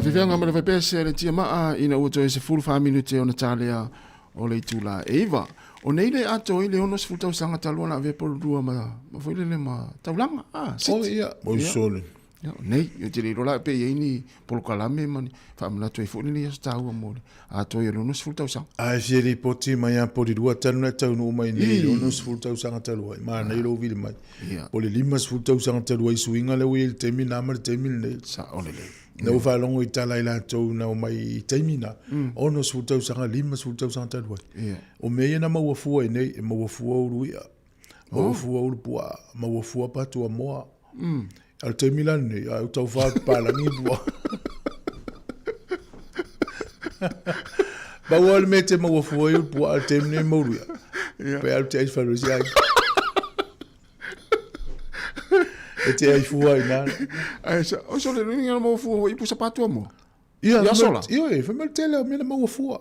Faafefeaga ma le faipese a le tiamaa ina ua toe 14 minute ona talea o le itula e 9. O nei le atoa i le 60 tausaga talu ona avea Porirua ma, ma foi lele ma taulaga. Ah, Oh, city. ia, oi sole. Ia, o nei, ou te le iloa la pe i ai ni polokalame ma ni faamanatu ai foi lenei aso taua mo le atoa i o le 60 tausaga. A e fia lipoti mai a Porirua talu na e taunuu mai nei i le 60 tausaga talu ai, manaia lou vili mai. Ia. Po o le 50 tausaga talu ai suiga lea ua i ai i le taimi na ma le taimi lenei. Sao lelei. Na ua faalogo i tala i latou na omai i taimi na, 60 tausaga, 50 tausaga talu ai. Ia. O mea ia na maua fua i nei, e maua fua ulu i'a, maua fua ulu pua'a, maua fua patu amoa. A o le taimi la lenei, a ua tau faapapalagi pua'a. Pau lava le mea e te maua fua ai o le pua'a i le taimi lenei ma ulu i'a, pe alu te ai i le fale o le isi aiga. E te ai fua i ina. Ae sa, o sole le uiga na maua fua i pusa patu amoa. Ia, I aso la? Ioe, fai mai le tele o mea na maua fua.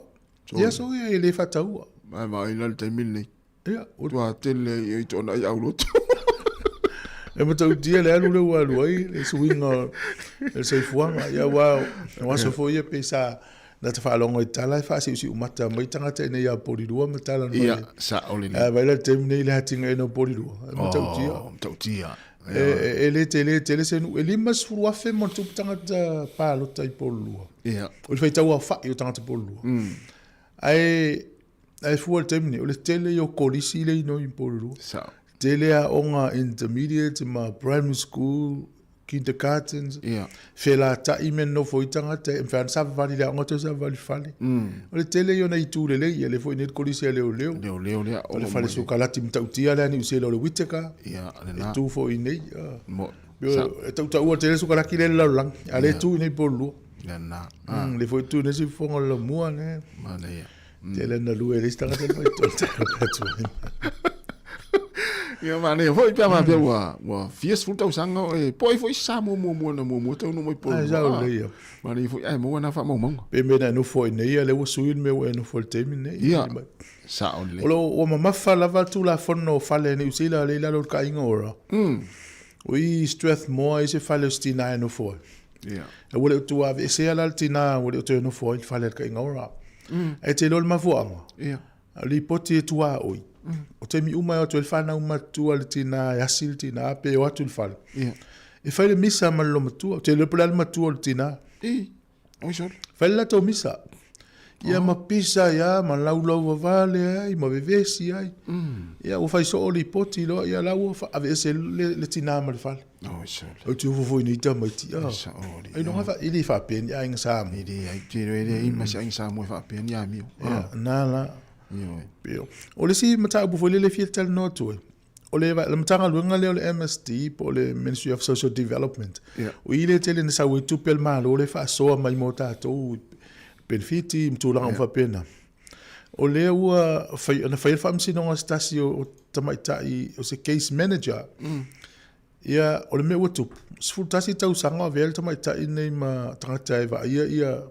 I aso ia e le faataua. Ai vaai la le taimi lenei. Ia, o Tua tele i tona i aulotu. E matautia le alu lea ua alu ai le suiga o le soifuaga. Ia aua o aso foi ia pei sa na ta faalogo i tala e faasiusiumata mai tagata i inei ia Porirua ma tala mai. Ia, sao lelei. Ae vaai la i le taimi nei i le atinaeina o Porirua, e matautia. Oh, matautia. E le tele tele se nuu, e 50,000 ma ona tupu tagata palota i Porirua. Ia. O le faitau aofai o tagata Porirua. Ae ae fua i le taimi nei, o le tele ia o kolisi lea i inoi i Porirua. Sao. Tele aoga intermediate ma primary school, kindergartens, Ia. felatai me nofo ai tagata, e mafai lava ona savavali i le aoga toe savavali i le fale. O le tele ia o nai itu lelei, ia lea foi nei le kolisi a leoleo. Leoleo lea. O le fale sokalati matautia lea a Niu Sila o le Whittaker. Ia, E lena. tu foi i nei. Ah. Mo. Pei E tautaua tele sokalaki lea i le lalolagi, a lea e tu i nei i Porirua. Lena. Le foi tu nei siufofoga o le laumua ne. Manaia. Tele na lue e le isi tagata le mai tolu tau atu ai. Ia manaia foi pe a faapea ua ua fia sefulu tausaga o e po ai foi se Samoa muamua na muamua taunuu mai Ai, Porirua. sau lelei ia. Manaia foi ae maua na faamaumauga. Pe mea na e nofo ai nei, a lea ua sui le mea ua e nofo ai i le taimi lenei. Ia, sao lelei. O lo ua mamafa lava le Tulafono o fale a Niu Sila lea i lalo o le taaiga ora. O i Strathmore ai se fale o se tina e nofo ai. Ia. E ua le o tua aveesea la le tina ua le o toe nofo ai i le fale a le taaiga ora. Ae te iloa le mafuaaga, Ia. a o le lipoti e tuaoi, o taimi uma e o atu ai le fanau matutua a le tina e asi le tina pe o atu i le fale. Ia. E fai le misa ma le loomatua. Ou te iloa po o le a le matua o le tina. I. Oi sole. Fai le latou misa. Ia ma pisa ai a, ma laulau vavale ai, ma vevesi ai. Ia ua fai soo lipoti loa, ia la ua aveese le, le tina ma le fale. Oi sole. Ou te ofo foi nei tamaiti. Ah. Sao le. Ai longa fa, e le faapea ni aiga Samoa. E le ai, te iloa e leai ma se aiga Samoa e faapea ni amio. Ia, na la. Ioe. Peo. O le isi mataupu foi lele e fia talanoa atu ai, o le, le Matagaluega lea o le MSD po o le Ministry of Social Development, Ia. o i lea tele na sau ai tupe a le Malo lea e faasoa mai mo tatou penefiti ma tulaga uma faapena. O lea ua fai, na fai le faamasinoga a se tasi o, o tamaitai o se case manager. Ia, o le mea ua tupu, 11 tausaga o avea le tamaitai lenei ma tagata e vaaia ia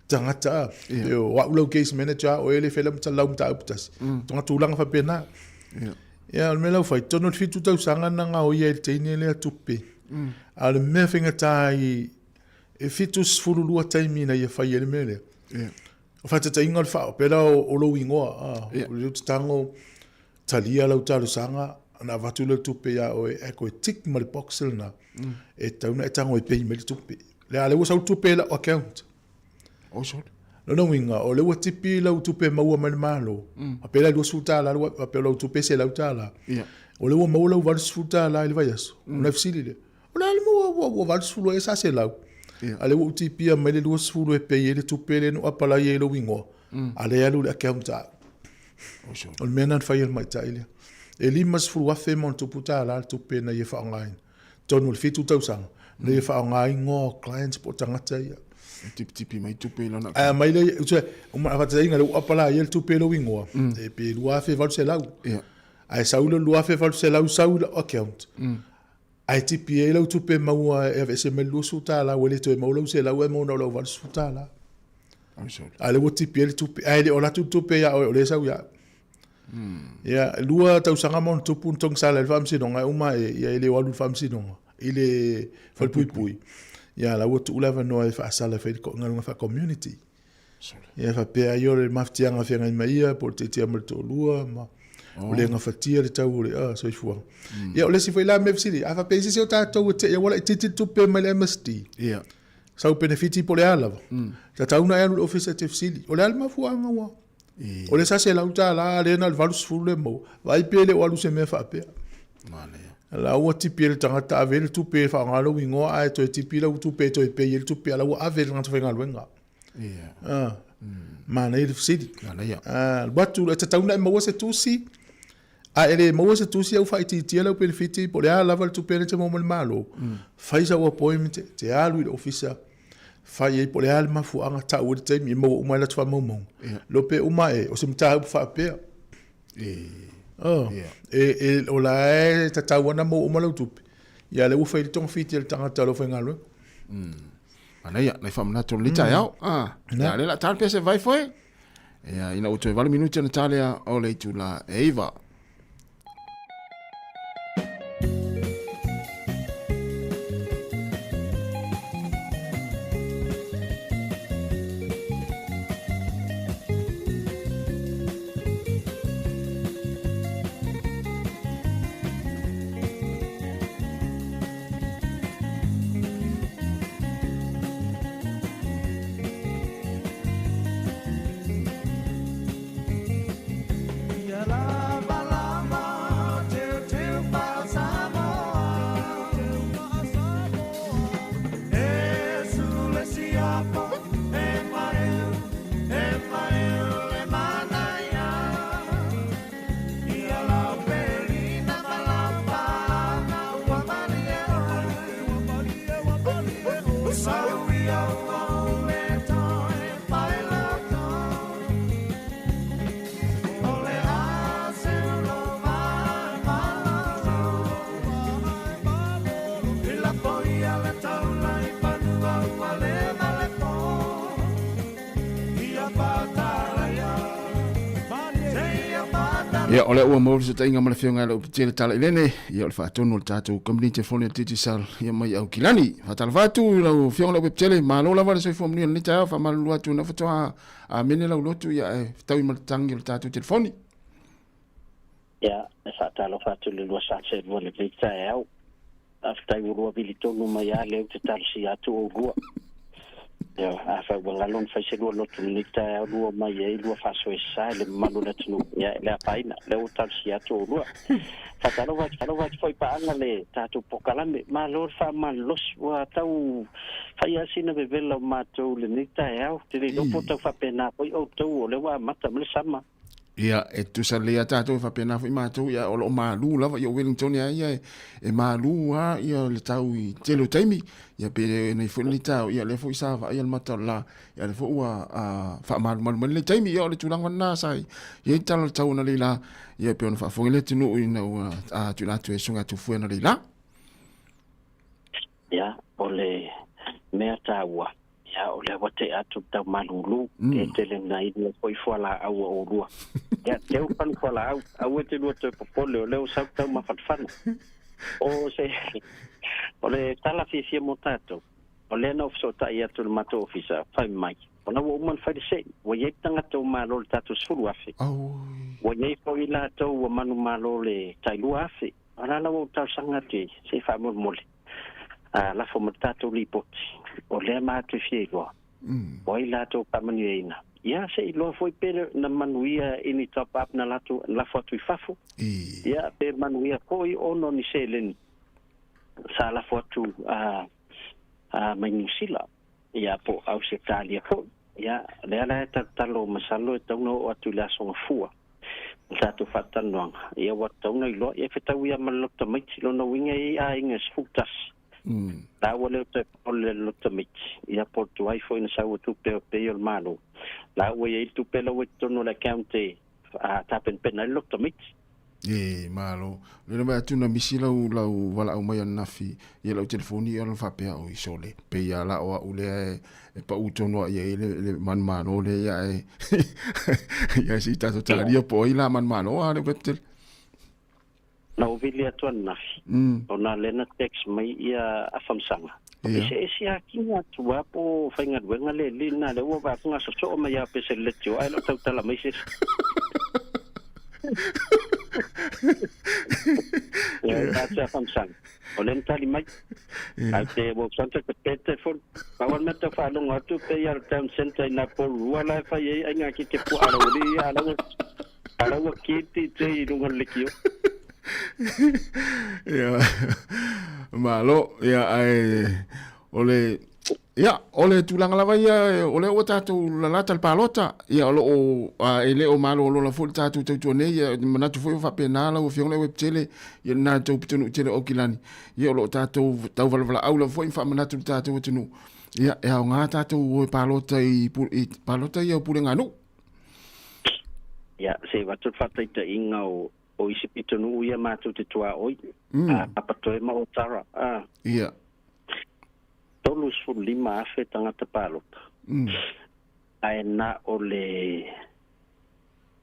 tagata a. Ia. O au lau case manager, o e le fai lau lau mataupu tasi. Tonga tulaga faapena. Ia. Ia, o le mea la ua fai, totonu o le 7 tausaga na gaoia ai le teine lea tupe. A o le mea faigata ai, e 72 taimi na ia fai ai le mea lea. Ia. O faataitaiga o le faa, pei la o lou igoa, a, Ia. o lea ou te tago, talia lau talosaga, ona avatu lea o le tupe ia oe, ae toe tick ma le box lena, e tatau ona e tago e pay mai le tupe. Lea, lea ua sau le tupe i lau account. Oh, sorry. Lona uiga, o lea ua tipi lau tupe maua mai le Malo, faapea la e $20 le, faapea o lau tupe e $100. Ia. O lea ua maua lau $80 i le vaiaso, ona fesili lea, o le a le mea ua, ua 80 ea sa $100? Ia. A lea ua ou tipia mai le 20 e pay ai le tupe lea na ou apalai ai i lou igoa, a lea e alu i le account a au. Oh, sorry. O le mea lena na fai e le tamaitai lea. E $50,000 ma ona tupu tala le tupe na ia faaaogaina. Totonu o le 7 tausaga, na ia faaaoga ai igoa o clients po o tagata ia. E tipitipi mai tupe i lana Ae aumai lea, utu, uma faataitaiga lea ua apalaia le tupe i lou igoa, e pe $2,800. Ia. Ae sau le $2,800 sau i lau account. Ae tipi ai lau tupe maua e aveese mai le $20 ua le toe maua lau $100 ae maua na o lau $80. Oh, sorry. A lea ua tipi ai le tupe, ae le o alu atu le tupe ia oe o lea e sau ia au. Ia, e lua tausaga ma ona tupu na togisala ai le faamasinoga, e uma ae, ia e le o alu i le faamasinoga, i le falepuipui. Ia la ua tuu le avanoa e faasala e fai le galuega faa-community. Ia faapea ai o le mafatiaga feagai ma ia po o le tiatia ma le toalua ma o le gafatia le tau o le soifuaga. Ia o le isi foi la mea fesili, a faapea i se isi o tatou e te i ua laitiiti le tupe mai le MSD. Ia. Sau penefiti po o le a lava. Tatau ona e alu i le ofisa e te fesili, o le a le mafuaaga ua O le sa $100 a lea na o le 80 le maua. Vaai pe le o alu se mea faapea. Manaia. La ua tipi e le tagata ave le tupe e faaaoga lou igoa ae toe tipi lau tupe e toe pay ai le tupe a la ua ave e le tagata faigaluega. Ia. Ah. Manaia le fesili. Manaia. Ah, alu atu e tatau ona e maua se tusi a e le maua se tusi au faaitiitia lau penefiti po o le a lava le tupe lea e te maua mai le Malo, fai sau appointment te alu i le ofisa fai ai po o le a le mafuaaga tau ai le taimi e maua uma ai latou faamaumauga. Iloa pe uma e, o se mataupu faapea. Oh, e, o la e tatau ana maua uma lau tupe. Ia lea ua fai le togafiti a le tagata o le aufaigaluega. Manaia, nai faamanatu o lenei taeao. Ah, ia lea la tala pea se vai foi. Ia, ina ua toe 8 minute ona ta lea o le itula e 9. Ia, o lea ua maua le fesootaiga ma le Afioga ia Leupetele Talailene, ia o le faatonu o le tatou kamupani telefoni a le Digicel, ia mai Aukilani. Faatalofa atu i lau Afioga Leupetele, malo lava le soifua manuia i lenei taeao, faamalulu atu na faatoa amene lau lotu, ia ae fetaui ma le tagi o le tatou telefoni. Ia, e faatalofa atu i le lua sa selua i lenei taeao. Faafetai ua lua vili tonu mai lava lea ou te talosia atu oulua. Ioe, afai ua galo ona fai se lua lotu i lenei taeao lua omai ai lua faasoesa i le mamalu o le atunuu, ia e le afaina, lea ua talosia atu oulua. Faatalofa atu, faatalofa atu foi i paaga le tatou polokalame. Malo le faamalolosi, ua tau fai lava sina vevela o matou i lenei taeao. Ou te le iloa po o tau faapena foi outou o lea ua amata mai le sama. Ia, e tusa lelei a tatou e faapena foi matou, ia, o lo o malu lava, ia o Wellington a ia, e malu lava ia le tau i tele o taimi, ia pe nei foi lenei taeao, ia lea foi sa vaaia le mata o le la, ia lea foi ua faamalumalu mai lenei taimi, ia o le tulaga lena sa i ai le tala o le tau analeila, ia e pei ona faafofoga le atunuu ina ua tuuina atu e Susuga Tufue analeila. Ia, o le mea taua, ia, o lea ua tea atu le tau malulu, e tele na inu ai foi fualaau a oulua. Ia, teu panu fualaau, aua e te lua toe popole, o lea ua sau tau mafanafana. O se, o le tala fiafia mo tatou, o lea na ou fesootai atu i le matou ofisa, fai mai, o la ua uma ona fai le sei, ua i ai tagata ua malo i le tatou 10,000, ua i ai foi latou ua manumalo i le tai 2,000. O le a la ua ou talosaga atu i ai, se i faamolemole, a lafo ma le tatou lipoti, o lea matou e fia iloa, o ai latou faamanuiaina. Ia, se i iloa foi pe na manuia i ni top up na latou lafo atu i fafo, ia, pe manuia foi ona o ni seleni sa lafo atu mai Niu Sila, ia, po o Ausetalia foi. Ia, o lea la e talotalo masalo e tatau ona oo atu i le Aso Gafua le tatou faatalanoaga, ia ua tatau ona iloa, ia e fetaui lava ma le loto tamaiti, lona uiga e i ai aiga e 11, la ua le toe popole i le loto tamaiti, ia po o le tuai foi na sau o tupe o pei o le Malo, la ua i ai le tupe la ua i totonu o le account e tapenapena ai le loto tamaiti. E, malo. O lea na vaai atu na misi lau, lau valaau mai ananafi i lau telefoni ia ona faapea, oi sole, pei lava la o au lea e, e pau tonu i ai le, le manumalo lea ia e, ia se i tatou talia po o ai la manumalo a le web tele. Na ou vili atu ananafi, ona lea na text mai ia Afamasaga. Eseese akina atu a po o faigaluega le alii lena lea ua vaai atu gasosoo mai lava pe se leitioa ae le o tautala mai se isi. Ia, e a Famasaga, o lea na tali mai. Ae pe ua usanta te pete fon. Pau lava le mea tau faalogo atu pei lava o le town centre i nā Porirua la e fai ai aiga keke puaa laualii ia a la ua a la ua kiti te i luga o le leitio. Ia, malo, ia, ae, o le, ia, o le tulaga lava ia, o lea ua tatou lalata le palota, ia, o lo o, a, e le o malolola foi le tatou tautua nei, ia, manatu foi o faapena lau Afioga Leuaitele, ia, lena tou pitonuu tele o Aukilani, ia, o lo o tatou tauvalavala'au lava foi ma faamanatu i le tatou atunuu, ia, e aoga tatou o e palota i, i palota ia o puleganuu. Ia, se i avatu le faataitaiga o, o isi pitonuu ia matou te tuaoi, a Papatoe ma Otara, a. Ia. 35,000 tagata palota. Ae na o le,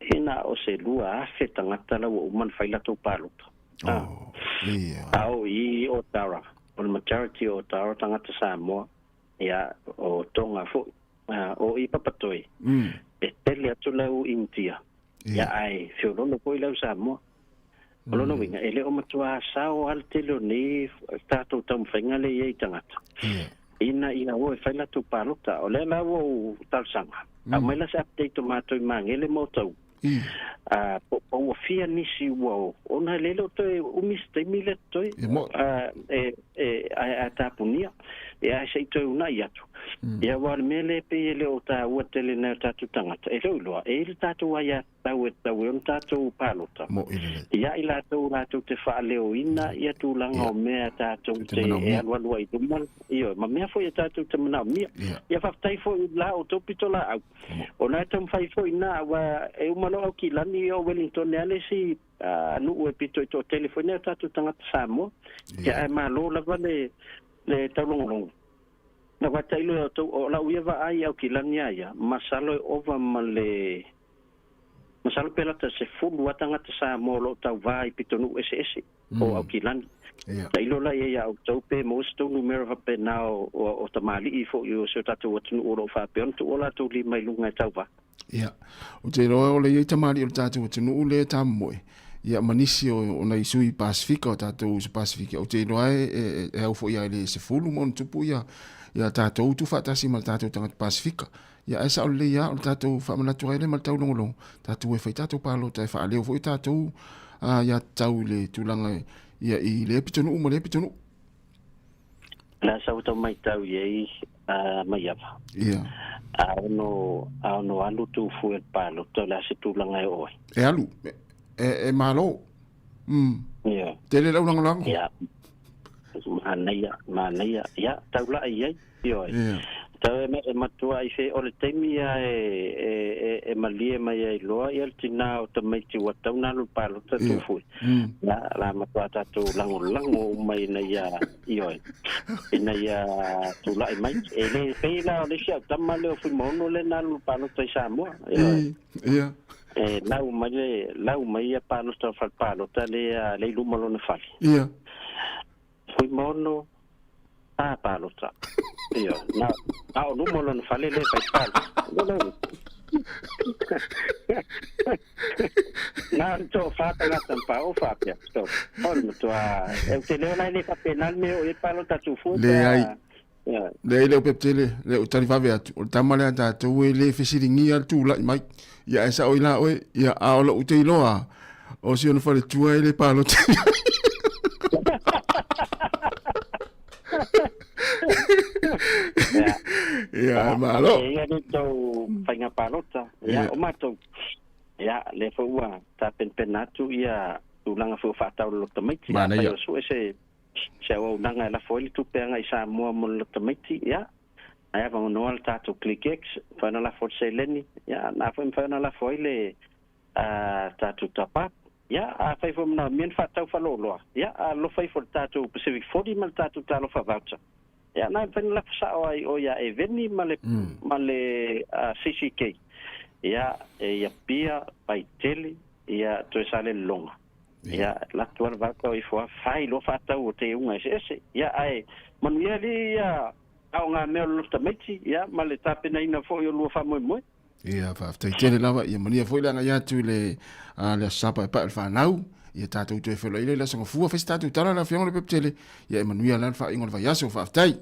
e na o se 2,000 tagata la ua uma ona fai latou palota. A. Oh, ia. A o i Otara, o le majority o Otara o tagata Samoa, ia, o Tonga foi, a, o i Papatoe, e tele atu lau Initia. Ia, ae feoloolo foi lau Samoa. O lona uiga, e le o matua sao lava le tele o nei tatou taumafaiga lea e i ai i tagata, ina ia o e fai latou palota. O lea la ua ou talosaga, aumai la se update o matou i Magele ma Otahuhu, po ua fia nisi ua o, ona e le o toe umi se taimi lea totoe, ae tapunia, ae se i toe uunai atu. Ia, aua o le mea lea e pei e le o taua tele nai o tatou tagata, e le o iloa, e i ai le tatou aiatatau e tatau ai ona tatou palota, ia i latou latou te faaleoina ia tulaga o mea tatou te e alualu ai i luma, ioe, ma mea foi e tatou te manaomia. Ia faafetai foi i la outou pitolaau, ona e taumafai foi ina, aua e uma loa Aukilani o Wellington lava le isi nuu e pito i toatele foi nai o tatou tagata Samoa. Ia ae malo lava le le taulogologo. Na wa tailo e outou, o lau ia vaai i Aukilani a ia, masalo e ova ma le, masalo pe lata 10 a tagata Samoa o lo o tauvā i pitonuu eseese o Aukilani. Tailo la ia iā outou pe maua se tou numera faapena o, o, o tamalii foi o si o tatou atunuu o lo o faapea ona tuu o latou lima i luga e tauvā. Ia, ou te iloa o le i ai tamalii o le tatou atunuu lea e tamomoe, ia ma nisi o, o nai sui Pasifika o tatou uso Pasifika, ou te iloa e, e, e au foi ia i le 10 ma ona tupu ia, ia tatou tuufaatasi ma le tatou tagata Pasifika. Ia ae sao lelei lava o le tatou faamanatu ai lea ma le taulogologo, tatou e fai tatou palota e faaleo foi tatou aiatatau i le tulaga ia i lea pitonuu ma lea pitonuu. La sa ua tau matau i ai a Maiava. Ia. A ono, a ono alu tu fue le palota, o le a se tulaga e oo ai? E alu. E, e malo. Mm. Ia. Tele lau lagolago. Ia. Manaia, manaia. Ia, taulai i ai. Ioe. Ia. Tau e, e matua i fe, o le taimi ia e, e, e, e malie mai ai loa ia le tinā o tamaiti ua tau ona alu i le palota Ia. tufue. La, la matua tatou lagolago uma ina ia, ioe, ina ia tulai mai. E le pei la o le isi au tama lea o Fuimaono lea na alu i le palota i Samoa, ioe. Ia. E lau mai le, lau mai ia palota o fale palota lea, lea i luma o lona fale. Ia. Fuimaono, a palota. Ioe, na, na o luma o lona fale lea e fai palota. Lona uiga. Na o le toafa tagata na paoa faapea. So, o le matua, e ou te leo la e le faapena le mea o i ai palota tufua pe a... Leai. Leai le au tele, le au tali vave atu. O le tama lea a tatou e le fesiligia le tulai mai. Ia ae sao i la oe, ia a o lou te iloa, o si ona faletua e le palota i ai. Ia, malo. E ia le tou faiga palota. Ia, o matou. Ia, lea foi ua tapenapena atu ia tulaga foi o faatau le loto tamaiti. Manaia. Afai o sue se se auaunaga e lafo ai le tupe agai i Samoa mo le loto tamaiti, ia, ae avanoa le tatou ClickX, mafai ona lafo ai le seleni, ia, na foi mafai ona lafo ai le tatou top up. Ia, afai foi manaomia ni faatau faleoloa, ia, alofa ifo i le tatou Pacific 40 ma le tatou Talofa Voucher. Ia, na e mafai ona lafo sao ai o ia Eveni ma le, ma le CCK. Ia, e i Apia, Vaitele, ia, toe Salelologa. Ia, alu atu lava le vao tau ifo lava fai loa faatau o teuga eseese. Ia, ae manuia alii ia aogamea o le loto tamaiti, ia, ma le tapenaina foi o lua faamoemoe. Ia, faafetai tele lava. Ia manuia foi le agai atu i le, a, le Aso Sa Paepae o le Fanau. Ia tatou toe feiloai lea i le Aso Gafua. Fai se tatou tala lau Afioga Lopepe-tele. Ia e manuia la le faaiuga o le vaiaso. Faafetai.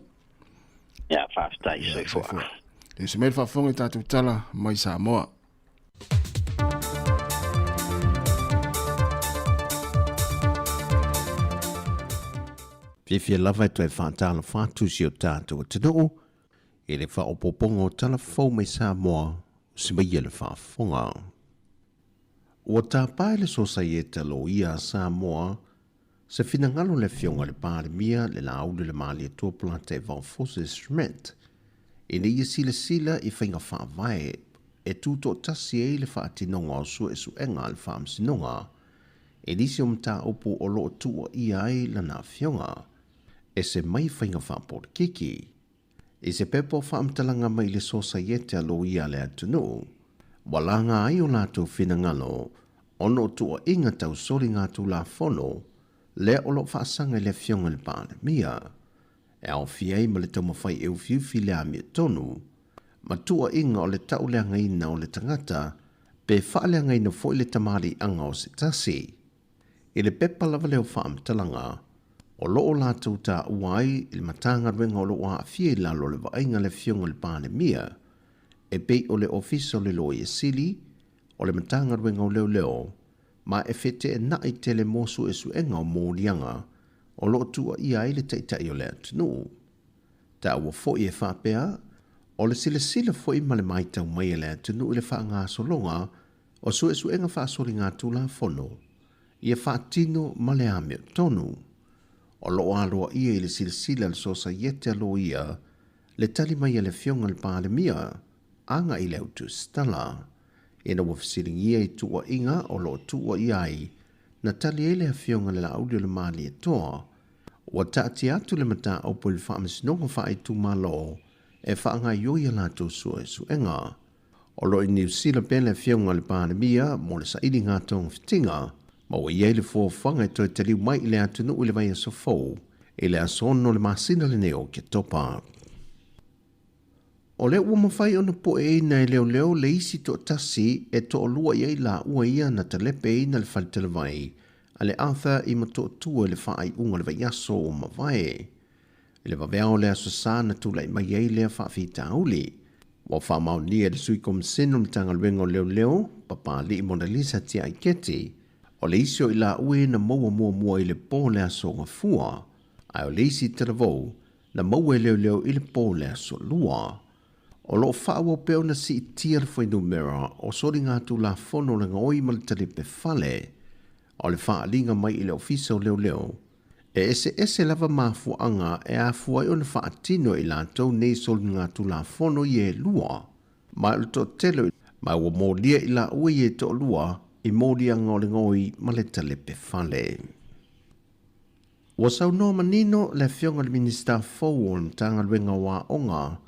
Ia, faafetai. Ia, Soifua. soifua. Ia se mai le faafofoga i tatou tala mai Samoa. Fiafia lava e toe faatalofa atu i si o tatou atunuu i le faaopoopoga o tala fou mai Samoa o se maia le faafofoga. Ua tapa e le Sosaieta Loia a Samoa se finagalo o le Afioga i le Palemia le Laauli o le Malietoa Polataivao Fosi Schmidt ina ia silasila i faiga faavae e tutoatasi ai le faatinoga o suesuega a le Faamasinoga i nisi o mataupu o lo o tuuaia ai lana afioga e se mai faiga faapolitiki. I se pepa o faamatalaga mai le Sosaiete a Loia a le atunuu, ua laga ai o latou finagalo ona o tuuaiga tau soligatulafono lea o lo o faasaga i le Afioga i le Palemia, e aofia ai ma le taumafai e ufiufi le amiotonu ma tuuaiga o le tauleagaina o le tagata pe faaleagaina foi le tamaliiaga o se tasi. I le pepa lava lea o faamatalaga, o lo o latou taua ai le Matagaluega o lo o aafia i lalo o le vaaiga a le Afioga i le Palemia, e pei o le Ofisa o le Loia Sili, o le Matagaluega o Leoleo, ma e feteenai tele mo suesuega o moliaga o lo o tuuaia ai le Taitai o le atunuu. Taua foi e faapea, o le silasila foi ma le matau mai a le atunuu i le faagasologa o suesuega faasoligatulafono ia faatino ma le amiotonu. O lo o aloaia i le silasila a le Sosaiete a Loia le tali mai a le Afioga i le Palemia agai i le autusitala, ina ua fesiligia i tuuaiga o lo o tuuaia ai na tali ai le Afioga i le Laauli o le Malietoa, ua taatia atu le mataupu i le Faamasinoga Faaitumalo e faagaoioi a latou suesuega. O lo o i Niu Sila pea le Afioga i le Palemia mo le sailiga togafitiga, ma ua i ai le fuafuaga e toe taliu mai i le atunuu i le vaiaso fou, i le aso 6 o le masina lenei o Oketopa. O lea ua mafai ona pueina e leoleo le isi toatasi e toalua i ai laua ia na talepeina le faletalavai a le Arthur i Motootua i le faaiuga o le vaiaso ua mavae. I le vaveao o le Aso Sa na tulai mai ai lea faafitauli. Ua faamaonia e le Sui Komisene o le Matagaluega o Leoleo, Papali'i Monalisa Tiaiketi, o le isi o i laua ia na maua muamua i le po o le Aso Gafua, ae o le isi talavou na maua e leoleo i le po o le Aso Lua. O lo o faaauau pea ona siitia le fuainumera o soligatulafono o le gaoi ma le talipe fale, a o le faaaliga mai i le Ofisa o Leoleo, E eseese lava mafuaaga e afua ai ona faatino e i latou nei soligatulafono ia e lua, ma o le toatele o ma ua molia i laua ia e toalua i moliaga o le gaoi ma le talepe fale. Ua saunoa manino le Afioga i le Minisita fou o le Matagaluega o Aoga,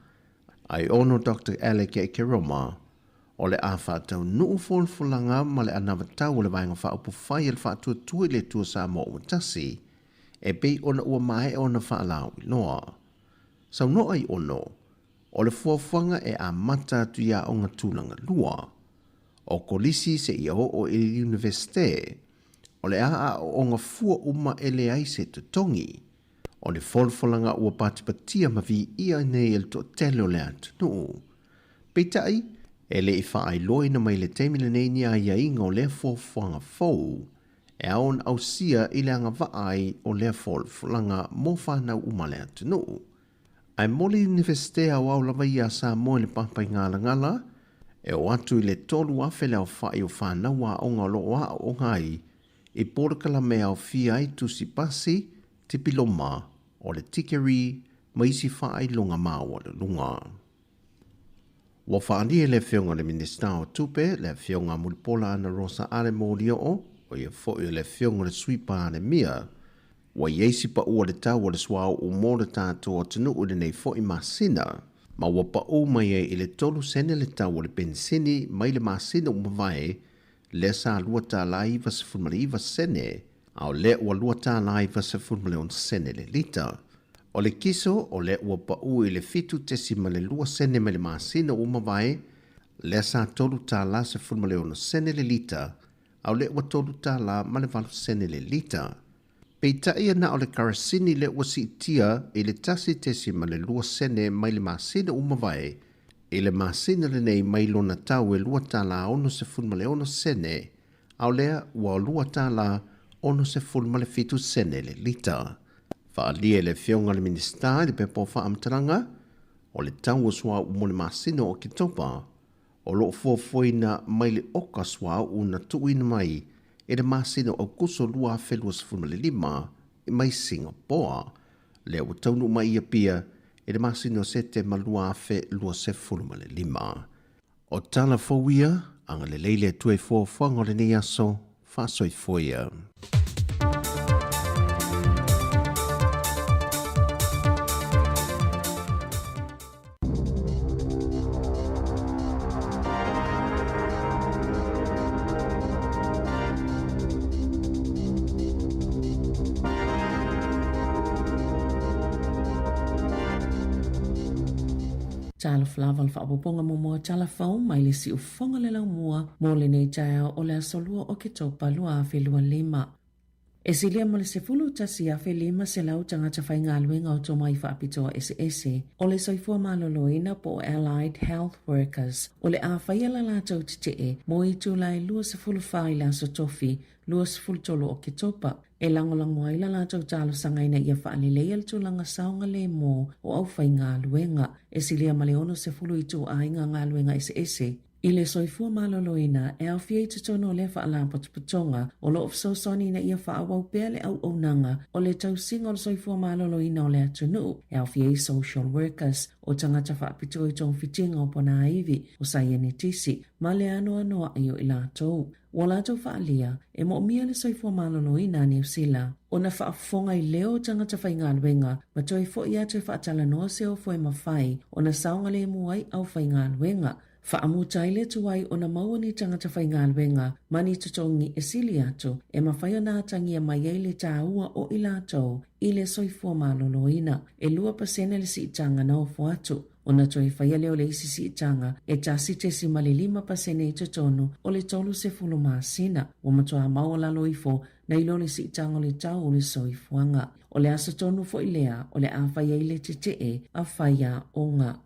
Aiono Doctor Alec Ekeroma, O le a faataunuu folafolaga ma le anavatau o le Vaega Faaupufai a le Faatuatua i le Atua Samoa ua tasi, e pei ona ua maea ona faalauiloa. Saunoa Aiono, o le fuafuaga e amata atu i aoga tulaga lua, o kolisi seia oo i le Iunivesite, o le a aooga fua uma e leai se totogi. O le folafolaga ua patipatia ma viia nei e le toatele o le atunuu. Peitai, e le i faailoaina mai i le taimi lenei ni aiaiga o lea fuafuaga fou e ao ona ausia i le agavaa ai o lea folafolaga mo fanau uma a le atunuu. Ae mo le Iunivesite aoao lava ia a Samoa i le Papaigalagala, e oo atu i le 3,000 le aofai o fanau aoga o lo o aooga ai i polokalame e aofia ai tusi pasi, tipiloma, o le tikeri ma isi faailoga maualuluga. Ua faaalia e le Afioga i le Minisita o Tupe, le Afioga Mulipola Anarosa Ale Molioo, o ia foi o le Afioga i le Sui Palemia, ua i ai si paʻu o le tau o le suauu mo le tatou atunuu i lenei foi masina, ma ua paʻu mai ai i le 3 sene le tau o le penisini mai le masina ua mavae. lea sa $2.99 sene, a o lea ua $2.96 sene le lita. O le kiso, o lea ua pau i le 7.2 sene mai le masina ua mavae, lea sa $3.16 sene le lita, a o lea ua $3.08 sene le lita. Peitai e na o le karasini lea ua siitia i le 1.2 sene mai le masina ua mavae i le masina lenei mai lona tau e $2.66 sene, a o lea ua $2.67 sene le lita. Faaalia e le Afioga i le Minisita i le pepa o faamatalaga, o le tau o suauu mo le masina o Oketopa, o lo o fuafuaina mai le oka suauu na tuuina mai i le masina o Aokuso 2025 mai Singapoa, lea ua taunuu mai i Apia i le masina o Setema 2025. O tala fou ia, agalelei le Atua i fuafuaga o lenei aso, faasoifua ia. Talofa lava le faaopoopoga muamua tala fou mai le siufofoga le laumua mo lenei taeao o le aso 2 o Oketopa 2025. E silia ma le 11,500 tagata faigaluega o tomai faapitoa eseese o le soifua maloloina po o Allied Health Workers o le a faia la latou tetee mo itula e 24 i le aso Tofi 23 o Oketopa e lagolago ai la latou talosaga ina ia faaleleia le tulaga saogalemu o aufaigaluega. E silia ma le 60 ituaiga galuega eseese I le soifua maloloina, e aofia i totonu o lea faalapotopotoga o lo o fesoasoani ina ia faaauau pea le auaunaga o le tausiga o le soifua maloloina o le atunuu, e aofia ai social workers, o tagata faapitoa i togafitiga o ponaivi, o saienetisi, ma le anoanoai o i latou. Ua latou faaalia, e moomia le soifua maloloina a Niu Sila ona faafofoga i leo o tagata faigaluega ma toe foi atu e faatalanoa se ofo e mafai ona saogalemu ai aufaigaluega. Faamuta ai le tuai ona maua ni tagata faigaluega ma ni totogi e sili atu e mafai ona atagia mai ai le taua o i latou i le soifua maloloina. E 2% le siitaga na ofo atu. Ona toe faia lea o le isi siitaga e 1.5% i totonu o le 30 masina. Ua matua maualalo ifo nai lo le siitaga o le tau o le soifuaga. O le aso tonu foi lea o le a fai ai le tetee a faiaoga.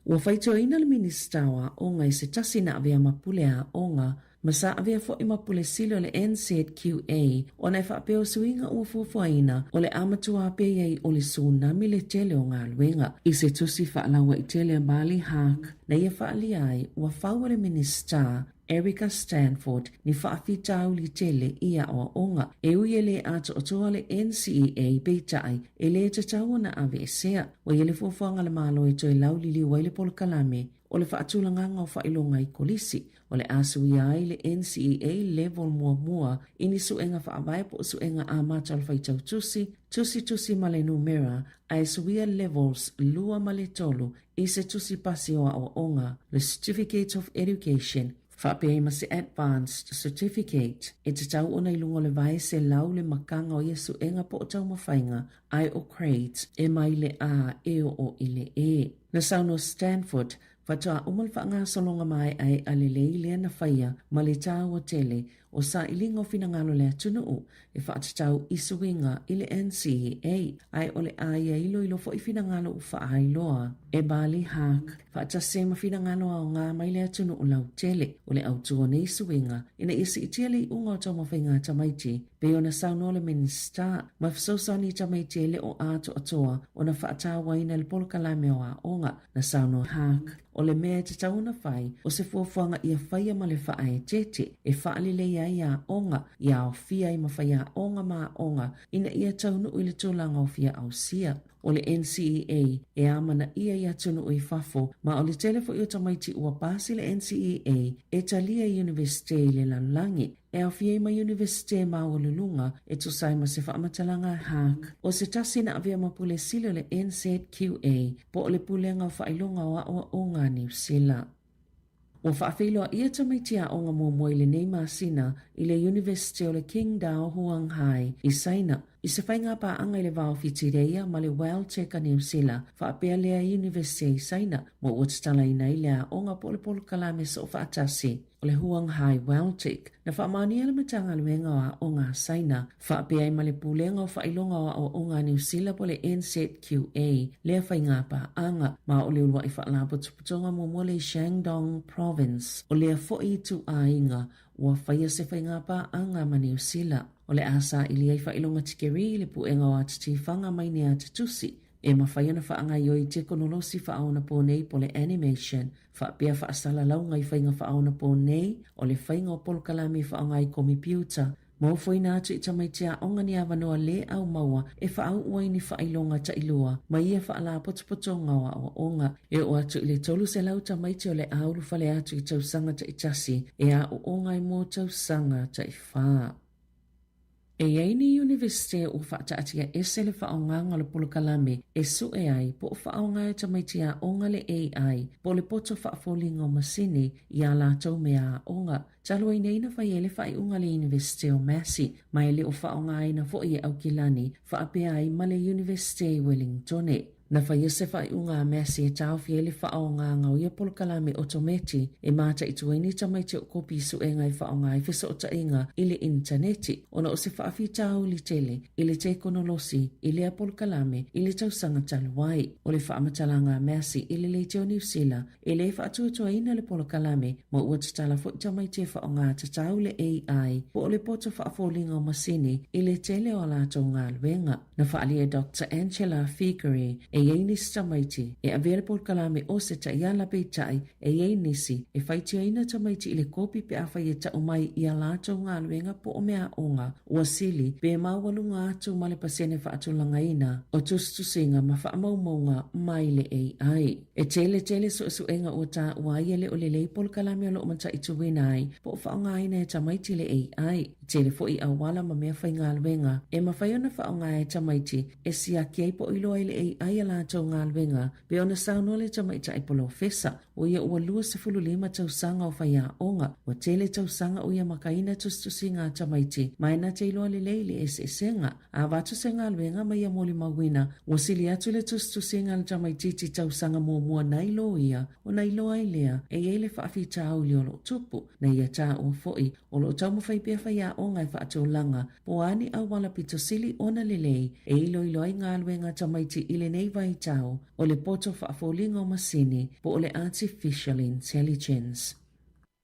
Ua faitioina le Minisita o Aoga i se tasi na avea ma pule aoga ma sa avea foi ma pule sili o le NZQA ona e faapea o suiga ua fuafuaina o le a matua pei ai o le tsunami le tele o galuega. I se tusi faalauaitele a Marley Hawke na ia faaalia ai ua fau e le Minisita Erica Stanford ni faafitauli tele i aoaoga. E ui e lē atoatoa le NCEA peitai e lē tatau ona aveesea. Ua i ai le fuafuaga a le Malo e toe lauliliu ai le polokalame o le faatulagaga o faailoga i kolisi. O le a suia ai le NCEA Level muamua i ni suega faavae po o suega amata o le faitau tusi, tusitusi ma le numera, ae suia Levels 2 ma le 3 i se tusi pasi o aoaoga, le Certificate of Education, faapea ai ma se Advanced Certificate, e tatau ona i luga o le 800 le makaga o ia suega po o taumafaiga, ae o grades e mai le A e oo i le E. Na saunoa Stanford, faatoa uma le faagasologa maeaea lelei lea na faia ma le taua tele o sailiga o finagalo o le atunuu e faatatau i suiga i le NCEA, ae o le a ia iloilo foi finagalo ua faailoa e Marley Hawke faatasi ai ma finagalo aoga mai le atunuu lautele. O le autu o nei suiga ina ia siitia le iuga o taumafaiga a tamaiti pei ona saunoa le Minisita ma fesoasoani i tamaiti e le o atoatoa ona faatauaina le polokalame o aoga. Na saunoa Hawke, O le mea e tatau ona fai, o se fuafuaga ia faia ma le faaeteete e faaleleia ai aoga, ia aofia ai ma faiaoga ma aoga ina ia taunuu i le tulaga o fia ausia. O le NCEA e amanaia i atunuu i fafo, ma o le tele foi o tamaiti ua pasi le NCEA e talia i Iunivesite i le lalolagi. E aofia ai ma Iunivesite maualuluga e tusa ai ma se faamatalaga a Hawke, o se tasi na avea ma pule sili o le NZQA po o le Pulega o Faailoga o Aoaoga a Niu Sila. Ua faafeiloaia tamaiti aoga muamua i lenei masina i le Iunivesite o le Qingdao Huanghai i Saina i se faiga paaga i le va o Fitireia ma le Weltec a Niu Sila faapea lea Iunivesite i Saina ma ua tatalaina ai le aoga po o le polokalame soofaatasi o le Huanghai Weltec. Na faamaonia le Matagaluega o Aoga a Saina faapea ai ma le Pulega o Faailoga o Aoaoga a Niu Sila po o le NZQA lea faiga paaga ma o le uluai faalapotopotoga muamua le Shandong Province o lea foi ituaiga ua faia se faiga paaga ma Niu Sila. O le a saili ai faailoga tikeri i le puega o ata tifaga mai ni ata tusi e mafai ona faagaoioi tekonolosi faaonaponei po o le animation faapea faasalalauga i faiga faaonaponei o le faiga o polokalame e faaaoga i komipiuta ma ofoina atu i tamaiti aoga ni avanoa lē aumaua e faauu ai ni faailoga tailua ma ia faalapotopotoga o aoaoga. E oo atu i le 300 tamaiti o le a ulufale atu i tausaga taitasi e aooga ai mo tausaga taifā. E i ai ni Iunivesite ua faataatia ese le faaaogaga o le polokalame e sue ai po o faaaoga e tamaiti aoga le AI po o le poto faafoliga o masini i ā latou mea aoga. Talu ai nei na fai ai le faaiuga a le Iunivesite o Massey ma e le o faaaogaina foi e Aukilani faapea ai ma le Iunivesite i Wellingtone. Na faia se faaiuga a Massey e taofi ai le faaaogaga o ia polokalame otometi e mataitu ai ni tamaiti o kopi suega e faaaoga ai fesootaiga i le initaneti ona o se faafitauli tele i le tekonolosi i lea polokalame i le tausaga talu ai. O le faamatalaga a Massey i le Leitio Niu Sila e le faatuatuaina le polokalame ma ua tatala foi tamaiti e faaaoga tatau le AI po o le poto faafoliga o masini i le tele o a latou galuega. Na faaalia e Doctor Angela Feighery e i ai nisi tamaiti e avea le polokalame o se taiala peitai e i ai nisi e faitioina tamaiti i le kopi pe afai e tau mai i a latou galuega po o mea aoga ua sili pe maualuga atu ma le pasene faatulagaina o tusitusiga ma faamaumauga mai le AI. E tele tele suesuega ua taua ai e le o lelei polokalame o lo o mataituina ai po o faaaogaina e tamaiti le AI. E tele foi auala ma mea faigaluega e mafai ona faaaoga e tamaiti e siaki ai po o iloa ai le AI a latou galuega pei ona saunoa le tamaitai polofesa o ia ua 25 tausaga o faiaoga. Ua tele tausaga o ia makaina tusitusiga a tamaiti ma e na te iloa lelei le eseesega. A avatu se galuega ma ia molimauina, ua sili atu le tusitusiga a le tamaitiiti tausaga muamua nai lo ia ona iloa ai lea e i ai le faafitauli o lo o tupu. Na ia taua foi, o lo o taumafai pea faiaoga e faatulaga po o a ni auala pito sili ona lelei e iloilo ai galuega a tamaiti i lenei vaitau o le poto faafoliga o masini po o le artificial intelligence.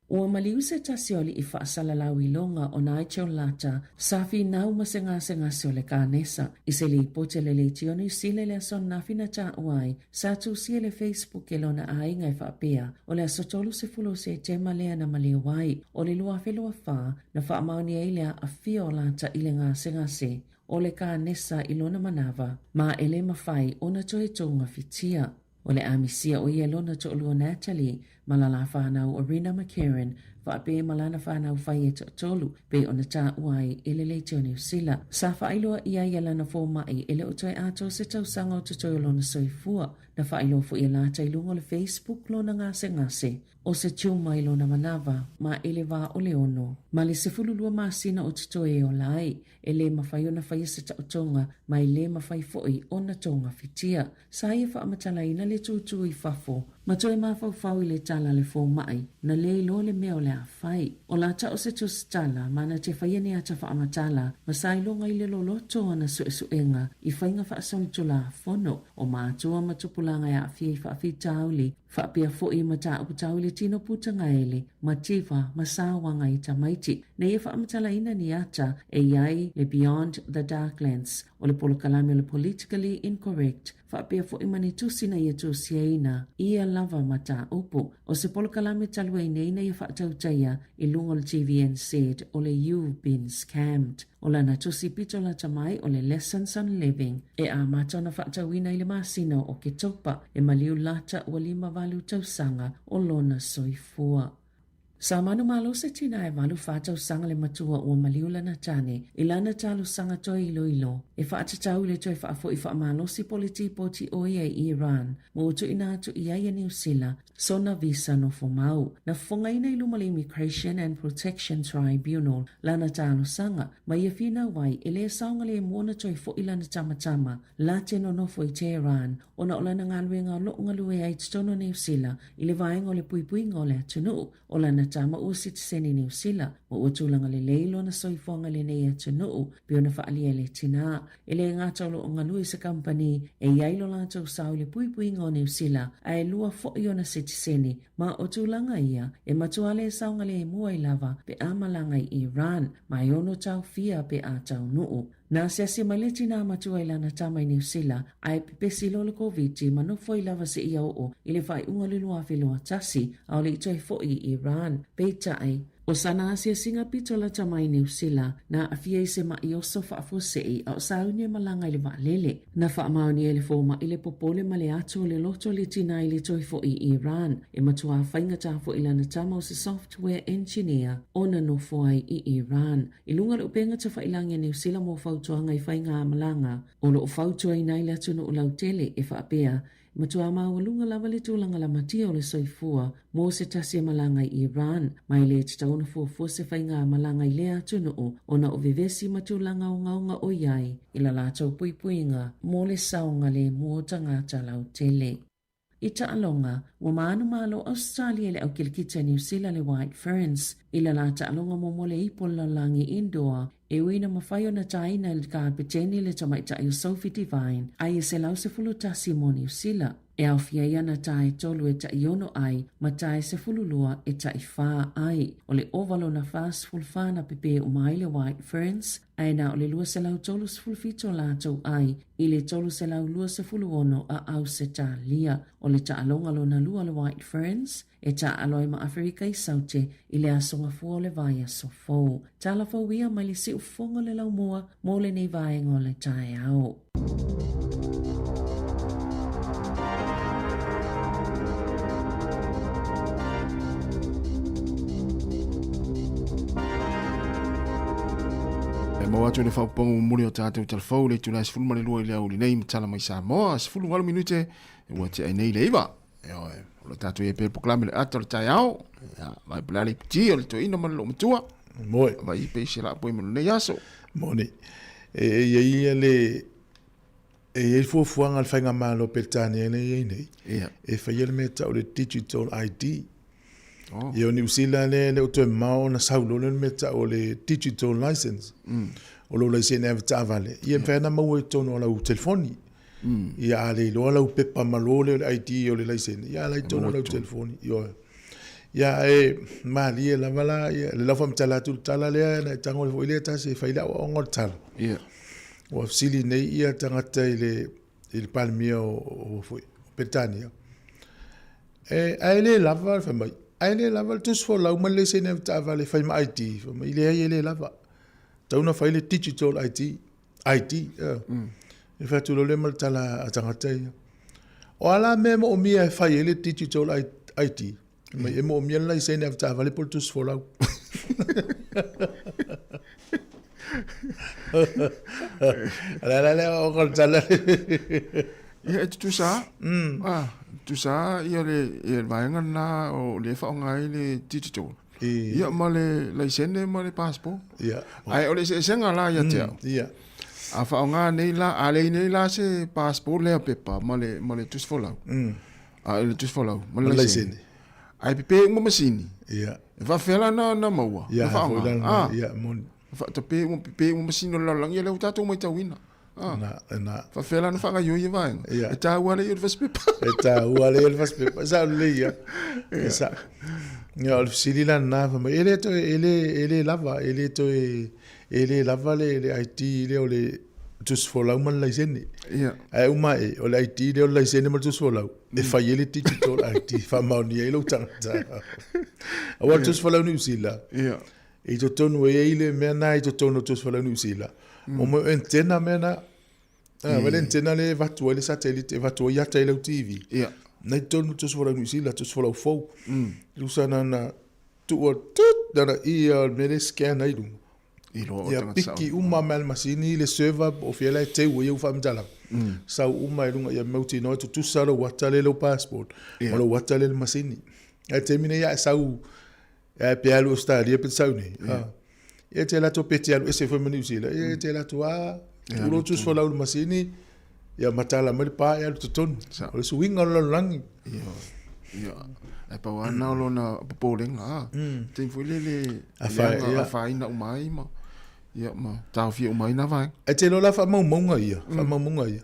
Ua maliu se tasi o alii faasalalau iloga o Nigel Lata sa finau ma se gasegase o le kanesa. I se lipoti a le Leitio Niu Sila i le aso ananafi na taua ai, sa tusia i le Facebook e lona aiga e faapea, o le aso 30 o Setema lea na maliu ai, o le 2024, na faamaonia ai le aafia o Lata i le gasegase o le kanesa i lona manava, ma e le mafai ona toe tougafitia. O le a misia o ia lona toalua Natalie ma la la whanau o Rena McCarran faapea ma lana whanau whai e toatolu pei ona taua ai e le Leitio Niu Sila. Sa faailoa ia ia lana fōma'i e le o toe atoa se tausaga o totoe o lona soifua. Na faailoa foi e Lata i luga o le Facebook lona gasegase o se tumor i lona manava ma i le vā o le ono ma le 12 masina o totoe e ola ai. E lē mafai ona faia se taotoga ma e lē mafai foi ona togafitia. Sa ia faamatalaina le tūtū i fafo ma toe mafaufau i le tala a le fomai, na lē iloa le mea o le a fai. O la tao se tusitala ma na te faia ni ata faamatala ma sa iloga i le loloto o ana suesuega i faiga faasolitulafono o matua ma tupulaga e aafia i faafitauli faapea foi mataupu tau i le tino putagaele ma tiva ma saoaga i tamaiti. Na ia faamatalaina ni ata e i ai le Beyond the Darklands o le polokalame o le Politically Incorrect faapea foi ma ni tusi na ia tusiaina ia lava mataupu. O se polokalame talu ai nei na ia faatautaia i luga o le TVNZ o le You've Been Scammed. O lana tusi pito lata mai o le Lessons on Living e amata ona faatauina i le masina o Oketopa e maliu lata ua 58 tausaga o lona soifua. Sa manumalo se tina e 84 tausaga le matua ua maliu lana tane i lana talosaga toe iloilo e faatatau i le toe faafoi faamalosi po o le tipoti o ia i Iran ma ua tuuina atu i ai e Niu Sila sona visa nofo mau. Na fofogaina i luma o le Immigration and Protection Tribunal lana talosaga ma ia finau ai e le saogalemu ona toe foi lana tamatama la te nonofo i Tehran ona o lana galuega o loo galue ai i totonu o Niu Sila i le vaega o le puipuiga o le atunuu. O lana tama ua sitiseni Niu Sila ma ua tulaga lelei lona soifuaga i lenei atunuu pei ona faaalia e le tinā. E le gata o lo o galue i se kamupani e i ai lo latou sao i le puipuiga o Niu Sila, ae lua foi ona sitiseni, ma o tulaga ia e matua le saogalemu ai lava pe a malaga i Iran, ma e ono taofia pe a taunuu. Na asiasi mai le tinā matua i lana tama i Niu Sila, ae pepesi loa le Koviti ma nofo ai lava seia oo i le faaiuga o le 2021, a o le i toe foi i Iran. Peitai, o sana asiasiga pito lata mai i Niu Sila, na aafia i se maʻi oso faafuasei a o sauni e malaga i le vaalele. Na faamaonia e le fomai le popole ma le ato o le loto o le tinā i le toe foi i Iran. E matuā faigata foi i lana tama o se software engineer ona nofo ai i Iran. I luga o le upega tafailangi a Niu Sila mo fautuaga i faigamalaga, o lo o fautuaina ai le atunuu lautele e faapea, e matua maualuga lava le tulaga lamatia o le soifua mo se tasi e malaga i Iran, ma e le tatau ona fuafua se faigamalaga i lea atunuu ona o vevesi ma tulaga ogaoga o i ai i la latou puipuiga mo le saogalemu o tagata lautele. I taaloga, ua manumalo Ausetalia i le aukilikiti a Niu Sila le White Ferns i le la taaloga muamua le ipu o le lalolagi indoor e ui ina mafai ona taina e le kapeteni le tamaitai o Sophie Devine ai e 111 mo Niu Sila, e aofia ai ana tae tolu e taiono ai ma tae 12 e taiwhā ai. O le ova lona 44 na pepē uma ai le White Ferns ae na o le 237 o latou ai i le 326 a Ausetalia. O le taaloga lona lua o le White Ferns e taaalo ai ma Aferika i Saute i le aso Gafua o le vaiaso fou. Tala fou ia mai le siufofoga o le laumua mo lenei vaega o le taeao. E maua atu le faaopoopoga mulimuli o tatou talafou le itula e 12 i le aoauli nei ma tala mai Samoa, 18 minute ua tea ai nei le iva. Ioe, o lo tatou i ai pea le polokalame le ata o le taeao. Ia, vai po le a le iputi o le toeaina ma le loomatua. Moe. Vai pe i se laapoi mo lenei aso. Moni. E i ai ia le e i ai fuafuaga a le faigamalo a Peretania lea e i ai nei, Ia. e faia le mea e tau o le digital ID. Oh. Ia o Niu Sila lea e le o toe mamao ona sau loa lea o le mea e tau o le digital license. O lou laisene avetaavale, ia e mafai ona maua i totonu o lau telefoni. Ia a le iloa lau pepa malo lea o le ID o le laisene, ia a la i totonu o lau telefoni. Ioe. Ia ae malie lava la ia le lau faamatala atu le tala lea na e tago ai foi lea tasi e fai le aoaoga o le tala. Ia. Ua fesili nei ia tagata i le i le Palemia o, o, foi, o Peretania. E, ae le lava, fai mai, ae le lava le tusi folau ma le laisene avetaavale e fai ma ID. Fai mai, leai e le lava. Tau na fai le digital ID. ID. Uh. E fai atu loa lea ma le tala a tagata ia. O a la mea e moomia e fai ai le digital ID? Fai mai, e moomia le laisene avetaavale po o le tusi folau. O le ala lea o le tala. Ia, e tutusa lava. Ah, tutusa lava ia le, ia le vaega lena o lea e faaaoga ai le digital. Ia, ma le laisene ma le passport. Ia. Ae o le eseesega la ia te au. Ia. A faaaoga nei la, a leai nei la se passport lea pepa ma le, ma le tusi folau. A le tusi folau ma le laisene. Ae pepe uma masini. Ia. E faafefea la na, na maua, Ia, na foi faaaoga. la lena. Ah. Ia, moni. Faatape uma, pepe uma masini o le lalolagi, ia lea ua tatou matauina. Ah. Na, na. Faafefea la na faagaoioi ia vaega. Ia. E taua lea i o le fasipepa. E taua lea i o le fasipepa. E sao lelei ia. E sao. Ia, o le fesili la lena, fai mai, e le toe, e le, e le lava, e le toe, e le lava le, le ID lea o le tusi folau ma le laisene. Ia. Ae uma ae, o le ID lea o le laisene ma le tusi folau, e fai ai le digital ID, faamaonia ai lou tagata. Aua o le tusi folau Niu Sila, Ia. i totonu e i ai le mea na i totonu o le tusi folau Niu Sila, o mo antenna mea na. Ah, mm. le antenna le e avatu ai le satellite, e avatu ai ata i lau TV. Ia. Na i totonu o le tusi folau Niu Sila, tusi folau fou. Tusa na na. Tuu atu, tut, na ia o le mea lea e scan ai i luga. Iloa o Ia tagata sao. piki uma mai le masini i le server po o fea la e teu ai au faamatalaga. Sau uma i luga ia mautinoa e tutusa lou ata lea i lou passport ma lou ata lea i le masini. Ae taimi nei a e sau e pe alu i Australia pe te sau nei. Ia e te alu atu pe te alu ese foi ma Niu Sila. Ia e te alu atu a tuu lou tusi folau i le masini ia matala mai le pa e alu totonu. O le suiga o le lalolagi. Ia, ae pau lava lena o lona popolega, a. Taimi foi lele, leaga afaina uma ai ma, ia, ma taofia uma ai na vaega. Ae te iloa la faamaumauga ia, faamaumauga ia,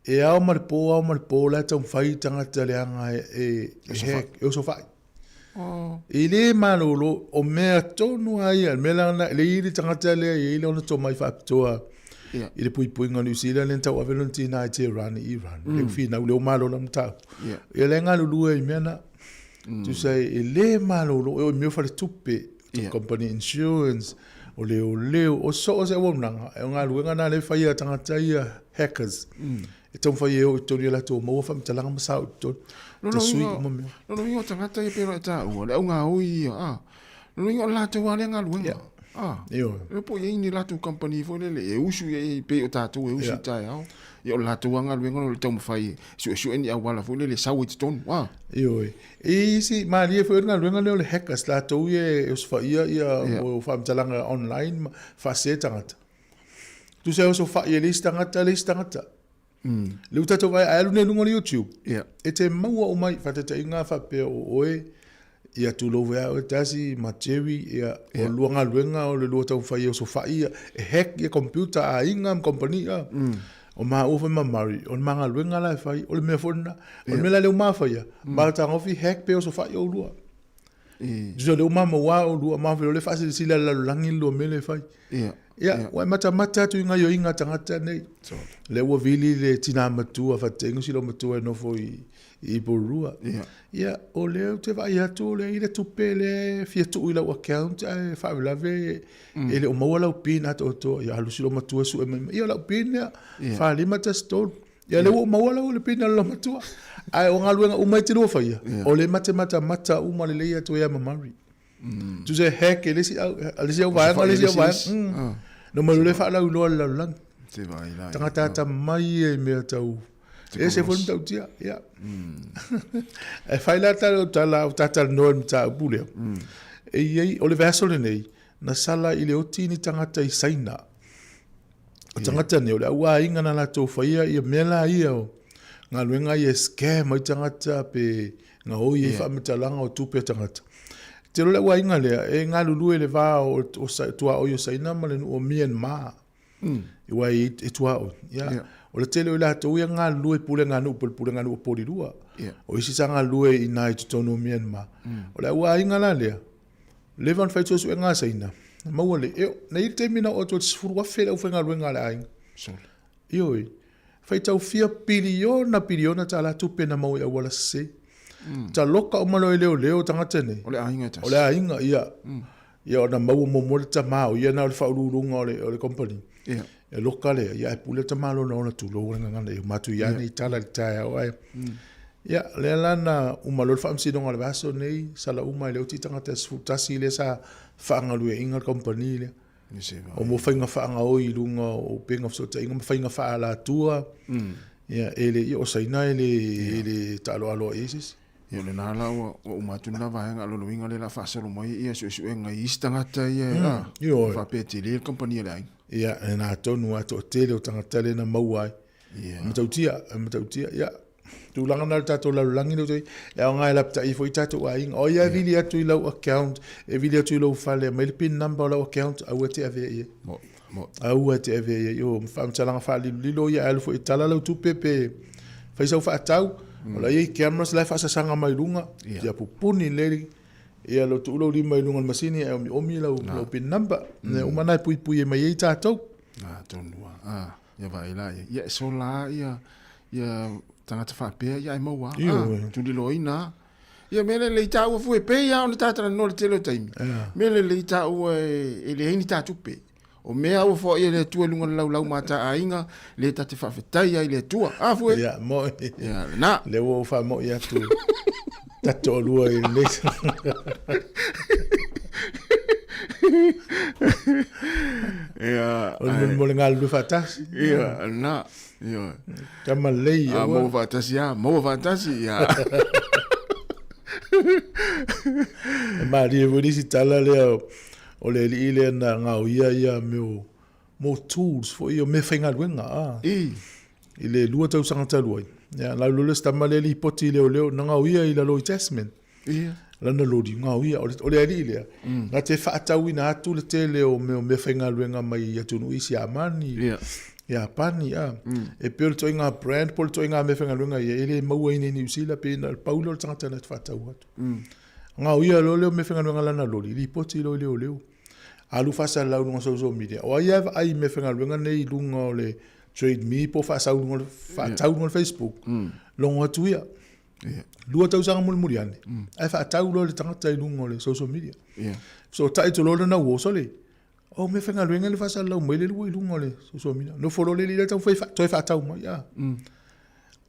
e ao ma le po, ao ma le po la e taumafai tagata leaga e, e osofai. E le malolo, o mea tonu lava ia, le mea la lena, e i ai le tagata lea e i ai lona tomai faapitoa i le puipuiga o Niu Sila lea na tauave lona tina i Tehran i Iran, lea ua finau, lea ua malolo le mataupu. Ia lea e galulue ai i mea na. Tusa e le malolo, e oo i mea o faletupe, company insurance, o leoleo, o so o se auaunaga, o galuega na lea e faia e tagata ia hackers. E taumafai e o i totonu ia latou maua faamatalaga ma sao i totonu. Te sui uma mea. Lona uiga o tagata ia pei ona e taua, le augaoi ia, a. Lona uiga o le latou lava lea galuega. Yeah. A. Ioe. E po i ai ni latou kamupani foi lele e usu i ai pei o tatou e usu i taeao. Ia o le latou lava galuega o le taumafai e suesue ni auala foi lele e sau ai i totonu, a. Ioe. E isi, malie foi o le galuega lea o le hackers, latou ia e osofaia ia mo faamatalaga online ma faasese tagata. Tusa e osofai e le isi tagata le isi tagata. Le ua tatou vaai, a alu nei i luga o le YouTube, e te maua uma ai, faataitaiga faapea o oe, ia tulou foi ia oe Tasi ma Jerry, ia, o le lua galuega o le lua taumafai e osofai ia, e hack ia computer a aiga ma kamupani, a. O maua foi ma Murray, o le ma galuega la e fai, o le mea foi lena. O le mea la lea ua ma faia, ma tagofi hack pe osofai oulua. Tusa o lea ua ma maua oulua, ma o lea e faasilasila e le lalolagi le lua mea lea e fai. Ia, ua e matamata atu i gaoioiga a tagata nei. Lea ua vili le tina matua, faataitaiga si loomatua e nofo i i Porirua. Ia, o lea ou te vaai atu o lea e i ai le tupe lea e fia tuu i lau account ae faalavelave e le o maua lau pin atoatoa. Ia alu si loomatua sue mai, ia o lau pin lea, 4513. Ia lea ua ou maua lau le pin a le loomatua. Ae o galuega uma e te lua faia, o lea ma te matamata uma lelei atu ai lava ma Murray. Tusa e hack e le isi au, le isi au vaega, le isi au vaega. No mai le faalauiloa i le lalolagi. Te vaai la. Tagata atamai ia i mea tau ese foi le matautia. Ia. E fai la tala o tala o tatalanoa i le mataupu lea. E i ai, o le vaiaso lenei, na sala i le oti ni tagata i Saina. O tagata nei, o le au aiga na latou faia ia mea la ia o galuega ia e scam ai tagata pe gaoi ai faamatalaga o tupe a tagata. Te iloa le au aiga lea e galulue i le va o, o tuaoi o Saina ma le nuu o Myanmar. Aua e, e tuaoi. Ia. Yeah. O le tele o i latou ia galulue i puleganuu po o le puleganuu o Polilua. Yeah. O isi sa galulue i ina i totonu o Myanmar. O le au aiga la lea, leva ona fai suesuega a Saina, na maua le, e, na i ai le taimi na oo atu ai i le 10,000 le aufaigaluega a le aiga. Sole. Ioe. Faitau fia piliona piliona tala tupe na maua i auala sese. Taloka uma loa e leoleo tagata nei. O le aiga e tasi. O le aiga, ia. Ia ona maua muamua le tama o ia na o le faauluuluga o le, o le company. Ia. E loka lea, ia ae pule le tama lona ona tulou le gagana ia matu ia nei tala i le taeao ae. Ia, lea la na uma loa le faamasinoga o le vaiaso nei, sala uma e le oti tagata e 11 lea sa faagalueaiina le company lea. O mo faiga faagaoi i luga o upega o fesootaiga ma faiga faaalatua. Ia, e le, ia o Saina e le, e le taaloaloa i ai se isi. Ia o lena la ua, ua uma atu lena vaega, o lona uiga lea o le a faasolo mai ia suesuega i isi tagata ia e, a, Ioe. faapea e tele le kamupani a le aiga. Ia, lena tonu lava toatele o tagata lea na maua ai. Ia. E matautia, e matautia, ia. Tulaga na o le tatou lalolagi lea ua i ai, e aoga e lapatai ai foi tatou aiga. O ai lava e vili atu i lau account, e vili atu i lou fale, aumai le pin number o lau account, aua e te avea i ai. Mo'i, mo'i. Aua e te avea i ai. O faamatalaga faalilolilo ia, e alu foi e tala lau tupe pe fai sau faatau, o la e i ai cameras la e faasasaga mai luga, ia pupuni lelei. Ia lau tuu lou lima i luga o le masini ae omiomi lau, lau pin number. Mea uma na e puipui ai mai ai tatou. Ah, tonu lava. Ah. Ia vaai la ia. Ia e sola lava ia ia tagata faapea ia ae maua lava. Ioe. Ah, tuliloaina lava. Ia mea lelei taua fua e pei lava ona ta talanoa i le tele o taimi. Mea lelei taua e, e leai ni ta tupe. O mea ua foaia e le Atua i luga o le laulau ma ta aiga, lea ta te faafetai ai i le Atua. A fue? Ia, mo'i. Ia, lena. Lea ua ou faamo'i atu. Ta toalua i lenei. Ia, O le mo le galulue faatasi. Ia, na. Ia. Tama lelei. A maua faatasi a, maua faatasi ia. E malie foi le isi tala lea o le alii lea na gaoia ia mea o mo tools foi o mea faigaluega a. I. I le 2 tausaga talu ai. Ia, lau lole se tama lea lipoti i leoleo na gaoia i lalo i Tasman. Ia. Lana loli, gaoia, o le alii lea. Na te faatauina atu le tele o mea o meafaigaluega mai i atunuu i Siamani, Ia. Iapani, a. E pei o le ituaiga brand po o le ituaiga meafaigaluega ia, e le maua i inei i Niu Sila, pei na o le pau lea o le tagata na te faatau atu. Gaoia loa lea o meafaigaluega lana loli, lipoti loa i leoleo. Alu faasalalau i luga o social media. O ai lava e vaai i meafaigaluega nei i luga o le Trade Me po o faasau i luga o le, faatau i luga o le Facebook, logo atu ia. 2 tausaga mulimuli ane, ae faatau loa le tagata i luga o le social media. Fesootai atu loa lana uo, sole, o meafaigaluega le faasalalau mai lea ua i luga o le social media. Nofo loa le alii lea taumafai toe faatau mai.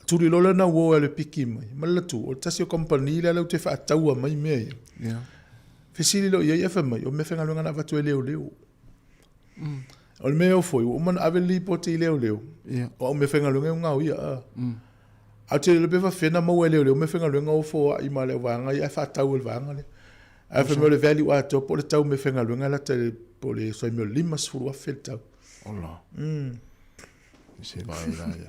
Tuli loa lana uo e alu e piki mai, ma le latu, o le tasi o kamupani lea latou te faataua mai mea ia. Fesili loa i ai ae fai mai, o meafaigaluega na avatu e leoleo. O le mea e ofo ai, ua uma ona ave le lipoti i leoleo, o au meafaigaluega e gaoia. Ae ou te le iloa pe faafefea ona maua e leoleo meafaigaluega o foai ma le auvaega ia ae faatau e le vaega lea. Ae fai mai o le value atoa po o le tau meafaigaluega e lata i le po o le fai mai o le $50,000 le tau. Ola. Se vaai la ia.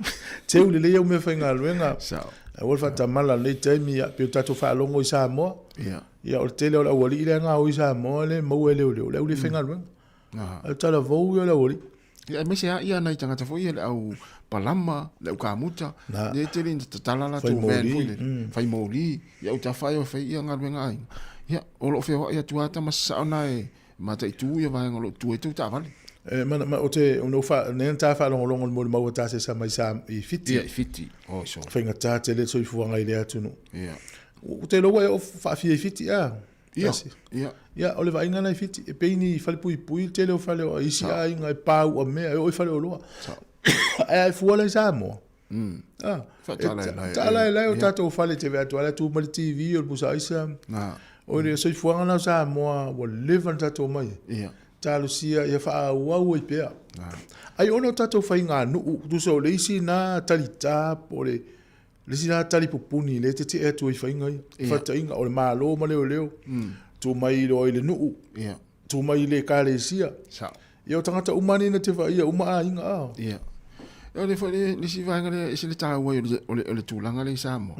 Teu lelei au meafaigaluega. Sao. Aua le faatamala i lenei taimi ia pei o tatou faalogo i Samoa. Ia. Ia o le tele o le aualii lea e gaoi i Samoa lea e maua e leoleo, o le au le faigaluega. Aha. Ae o le talavou ia o le aualii. Ia, aemaise lava ia nai tagata foi ia le au palama, le au kamuta, Na. lea e tele ina tatala Fai latou van moli, foi lele, fai moli, ia autafa ai o e fai ia galuega a aiga. Ia, o lo o feoai atu lava tama sasao na e mataitu ia vaega o lo o tutu ai tou taavale. E, ma, ma, o te, ona ou faa, nei na ta faalogologo i le molimau a Tasesa mai sa, i Fiti. Ia, i Fiti. Oi, so. Faigata tele le soifuaga i lea atunuu. Ia. Ou te iloa ua e oo faafia i Fiti, a? Ia, Tasi. ia. Ia, o le vaaiga lena i Fiti, e pei ni falepuipui le tele o fale o isi aiga e paua mea, e oo i faleoloa. Sao. Ae a e fua la i Samoa. Ah, Faataalaelae. e taalaelae o tatou fale te vaai atu ai la tu mai le TV o le pusa aisa. Na. O le soifuaga lena o Samoa ua leva ona tatou omai ai. Ia. Talosia ia faaauau ai pea. Na. Ai ona o tatou faiganuu, tusa o le isi na talita po o le Le isi la tali pupuni lea e tetee atu ai i faiga ia. Ia. Faataitaiga, o le Malo ma leoleo, tu mai loa i le nuu, Ia. tu mai i le ekalesia. Sao. Ia o tagata uma nei na te vaaia uma aiga a. Ia. O le foi le isi vaega lea e ese le taua ai o le, o le, o le tulaga lea i Samoa.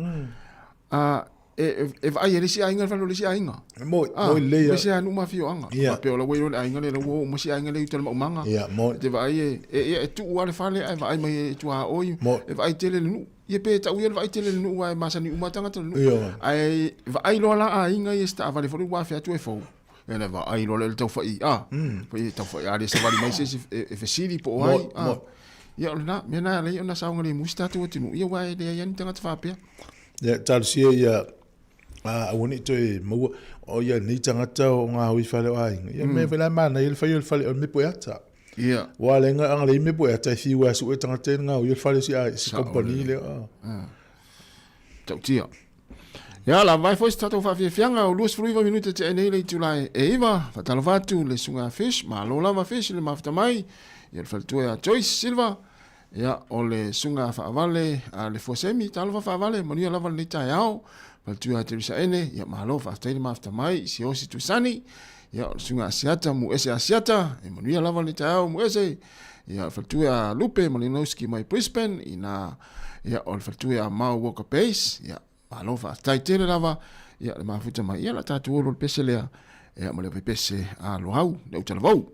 A, e, e vaai e le isi aiga le fale o le isi aiga. Moi, Ah, moi lelei aemaise lava nuu ma afioaga. Ia. Faapea o la ua iloa le aiga lea, la ua oo uma si aiga lea i uta i le maumaga. Ia, moi. E te vaai e, e, e, e tuu lava le fale ae vaai mai e tuaoi, Moi. e vaai tele le nuu. Ia pe tau ia le vaai tele le nuu aua e masani uma lava tagata i le nuu. Ioe. Ae vaai loa la aiga ia i se taavale foi lea ua afe atu e fou. Ia na vaai loa lea i le taufai, ah, foi e taufai, a le savali mai se isi e, e fesili po o ai, Moi, ah. moi. Ia o lena, mea na e ala ai ona saogalemu si tatou atunuu, ia aua e leai lava ni tagata faapea. Ia, talosia ia, a, aua ne i toe maua, o ia nei tagata o ngā hui fale o aiga. Ia mea foi la e manaia le fai o le fale o le mepo e ata. Ia. Ua ala ai anga lei mepo e ata e fiu ai sue tagata e ngā hui o le fale o si, a, si Sao company lelei. lea. A. Tautia. Ia, lava ai foi se tatou faafiafiaga o 29 minute tea nei le itula e 9. Faatalofa atu le susuga a Fish, malo lava Fish i le mafuta mai. Ia, le faletua ia Joyce Silva. Ia, o le susuga faavale a le Fuasemi, talofa faavale, manuia lava lenei taeao. Faletua ia Teresa Ene, ia malo, faafetai le mafuta mai, Siosi Tuisani. Ia, o le susuga Asiata, Muese Asiata, e manuia lava lenei taeao, Muese. Ia, o le faletua ia Lupe Malinowski mai Brisbane, ina, ia, o le faletua ia Mau Walker Base, ia, malo, faafetai tele lava, ia, le mafuta mai. Ia, la tatou o lo le pese lea, ia, ma le pese a Loau, le utalavou.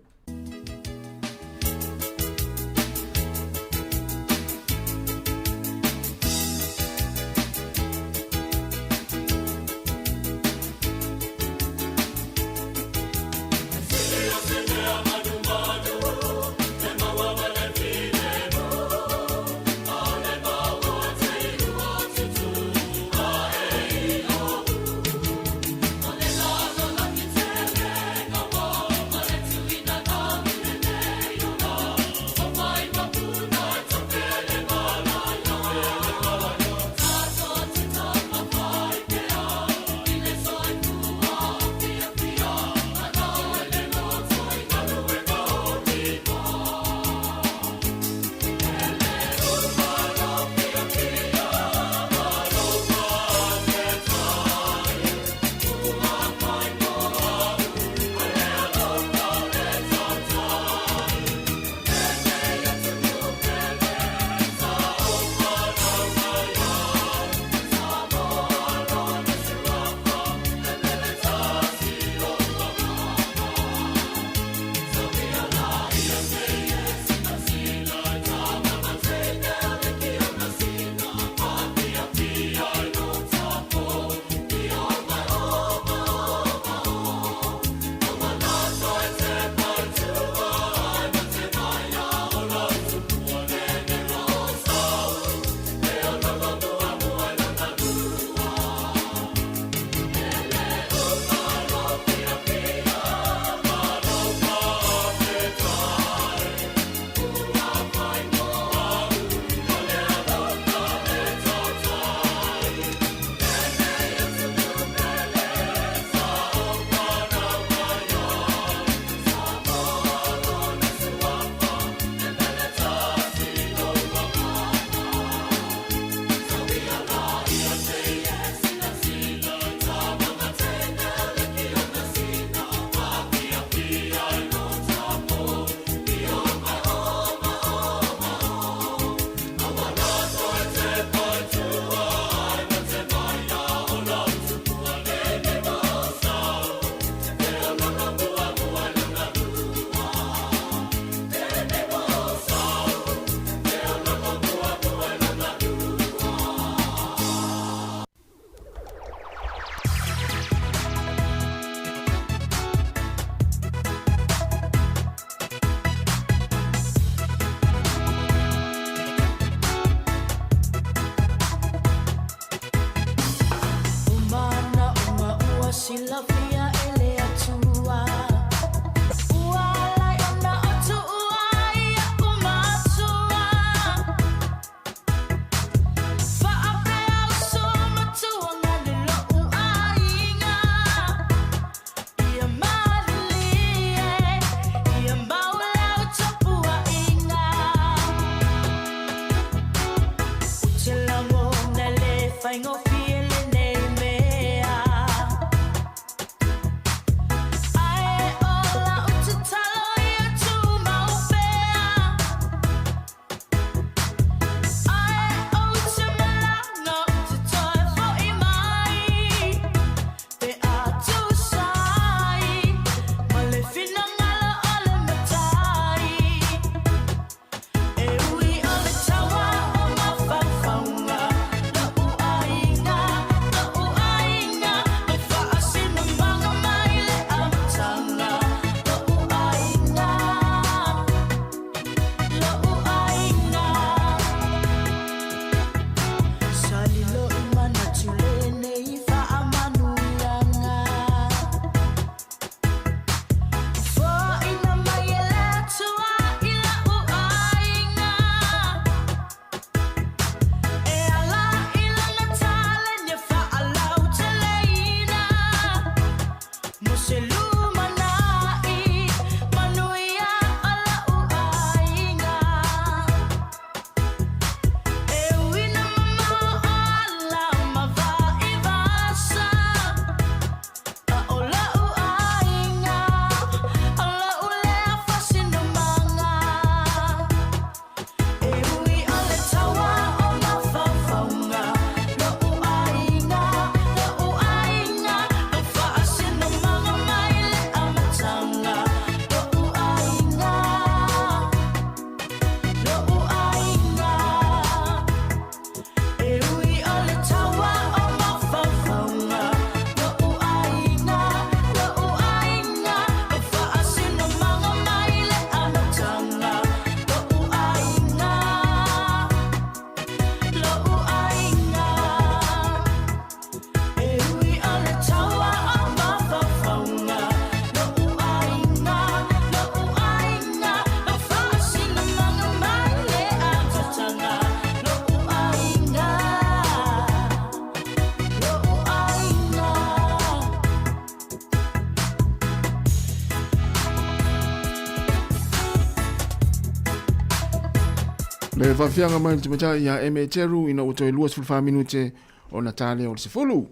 Le faafiaga mai le tamaitai ia Eme Teru ina ua toe 24 minute ona ta lea o le 10.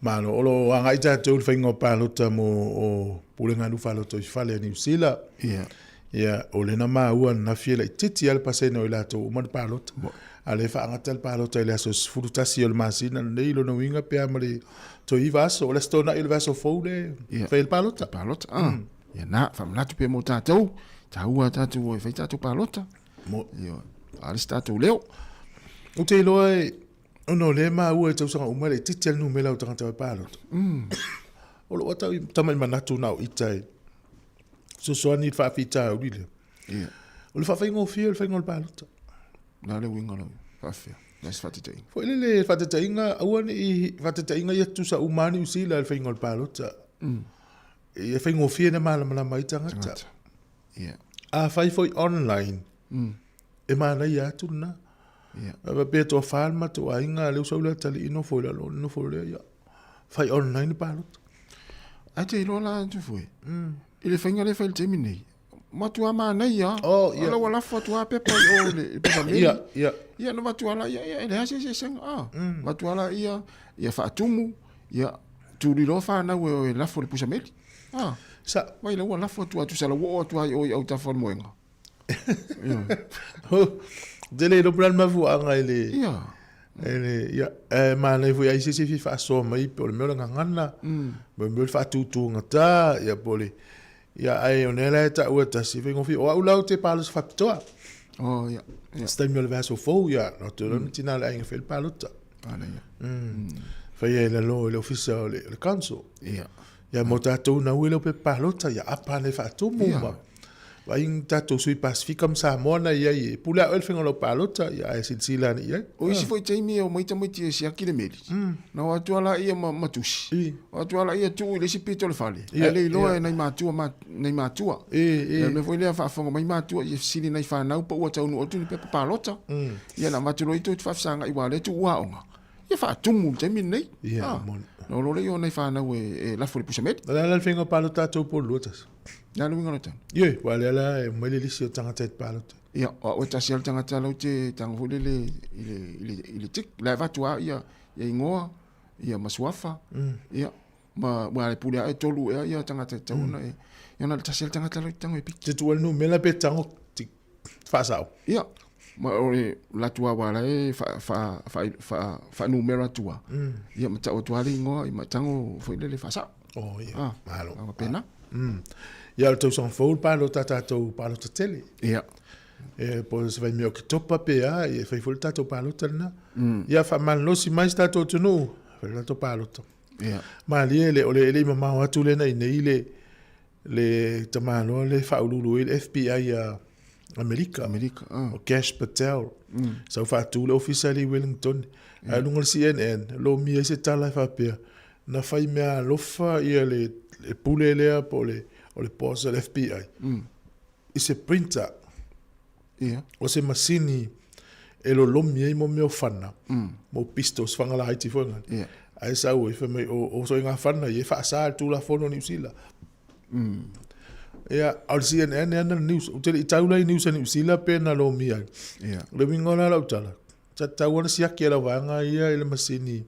Malo, o lo o agai tatou i le faiga o palota mo o Pulega Alu Faloto i Fale a Niu Sila. Ia. Ia, o lea na maua ananafi e laitiiti lava le pasene o i latou uma na palota. A o lea e faagata le palota i le aso 11 o le masina lenei, lona uiga pe a ma le toe 9 aso. O le Aso Toonai o le vaiaso fou lea e fai ai le palota. Palota, ah. Ia na, faamanatu pea mo tatou, taua tatou o e fai tatou palota. Mo. Ia, a le se tatou leo. Ou te iloa e, ona o lea e maua i tausaga uma e laitiiti lava le numera o tagata o e palota. O lou lava tamai manatu na o ita e fesoasoani i le faafitauli lea. Ia. O le faafaigofie o le faiga o le palota. O le a le uiga o lau faafefea? O le a se faataitaiga? Foi lele, faataitaiga, aua ne i, faataitaiga ia tutusa uma lava Niu Sila i le faiga o le palota. Ia faigofie ona malamalama ai tagata. Tagata. Ia. A fai foi online, e manaia atu lena. Ia. A faapea e toafa le matou aiga, lea ua sau le atalii nofo i lalo, ona nofo lea, ia, fai online le palota. Ae te iloa la Tufue, i le faiga lea e fai i le taimi nei, matua manaia. Oh, ia. O la ua lafo atu lava pepa i o i le pepa meli. Ia, ia. Ia, na avatu lava ia, ia, e leai se eseesega. Ah, avatu lava ia, ia faatumu, ia, tuli loa fanau e o e lafo i le pusa meli. Ah, Sa. Vai la ua lafo atu lava, tusa la ua oo atu lava i o i autafa o le moega. Ou te le iloa po o le a le mafuaaga i le Ia. i le ia e manaia foi ai se isi e fia faasoa mai po o le mea o le gagana, po o le mea o le faatutugata, ia po o le ia ae o lea la e taua e tasi e faigofie. O au la ou te palota faapitoa. Oh ia. Ia. Se taimi o le vaiaso fou ia na atu loa le tina o le aiga e fai le palota. Manaia. Faia i lalo i le ofisa o le o le council. Ia. Ia mo tatou na ui leo pepa palota ia apa ane faatumu ma vaai ni tatou sui Pasifika ma Samoa na i ai e pule a oe le faiga o lau palota ia ae silasila ane i ai. O isi foi taimi e omai tamaiti e siaki le meli, na o atu lava laia ma tusi, o atu lava laia tuu i le isi pito o le fale, ae le iloa e nai matua ma nai matua. O le mea foi lea faafofoga mai matua ia fesili nai fanau po ua taunuu atu ni pepa palota. Ia na avatu loa i tou faafesagai aua o lea e tuu aoga. Ia faatumu i le taimi lenei. Ia, Ah, moni. Na o lea o nai fanau e lafo i le pusa meli. O le a la le faiga o palota a tou po o le 21? Le a le uiga o lau tala? Ioe, aua o lea la e aumai le lisi o tagata e te palota. Ia, o au e tasi lava le tagata lau te tago foi lele i le, i le, i le tick. La e avatu lava ia, ia igoa, ia ma suafa, ia, ma, ua le pule lava e tolu ea ia tagata e tatau ona e, ia na o le tasi lava le tagata lau te tago e piki. Te tuu ai le numera pe tago tick. Faasao. Ia, ma o le latou lava la e faanumera atu lava, ia ma tau atu lava le igoa, ma tago foi lele faasao. Oh, ia, malo. Ah, faapena. Ia, o le tausaga fou le palota a tatou palota tele. Ia. E, po o se vaimea o Oketopa pe a, ia e fai foi le tatou palota lena. Ia, faamalolosi mai si tatou atunuu, fai le tatou palota. Ia. Malie, le, o le, e le i mamao atu lena i inei le, le tamaloa lea e faauluulu ai le FBI a Amerika, Amerika ah. o Kash Patel, sau faatu le ofisa i Wellington. Ae luga o le CNN, lomia ai se tala e faapea, na fai mea alofa ia le, le pule lea po o le, o le boss o le FBI i se printer Ia. o se masini e lolomi ai mo mea o fana, mo pistols, fana laiti foi ngana. Ia. Ae sau ai, fai mai, o soiga fana ia e faasa e le Tulafono a Niu Sila. Ia, a o le CNN e ana le news. Ou te le i tau la i news a Niu Sila pe na lomia ai. Ia. O le uiga o la lau tala, sa tatau ona siaki e lau vaega ia i le masini,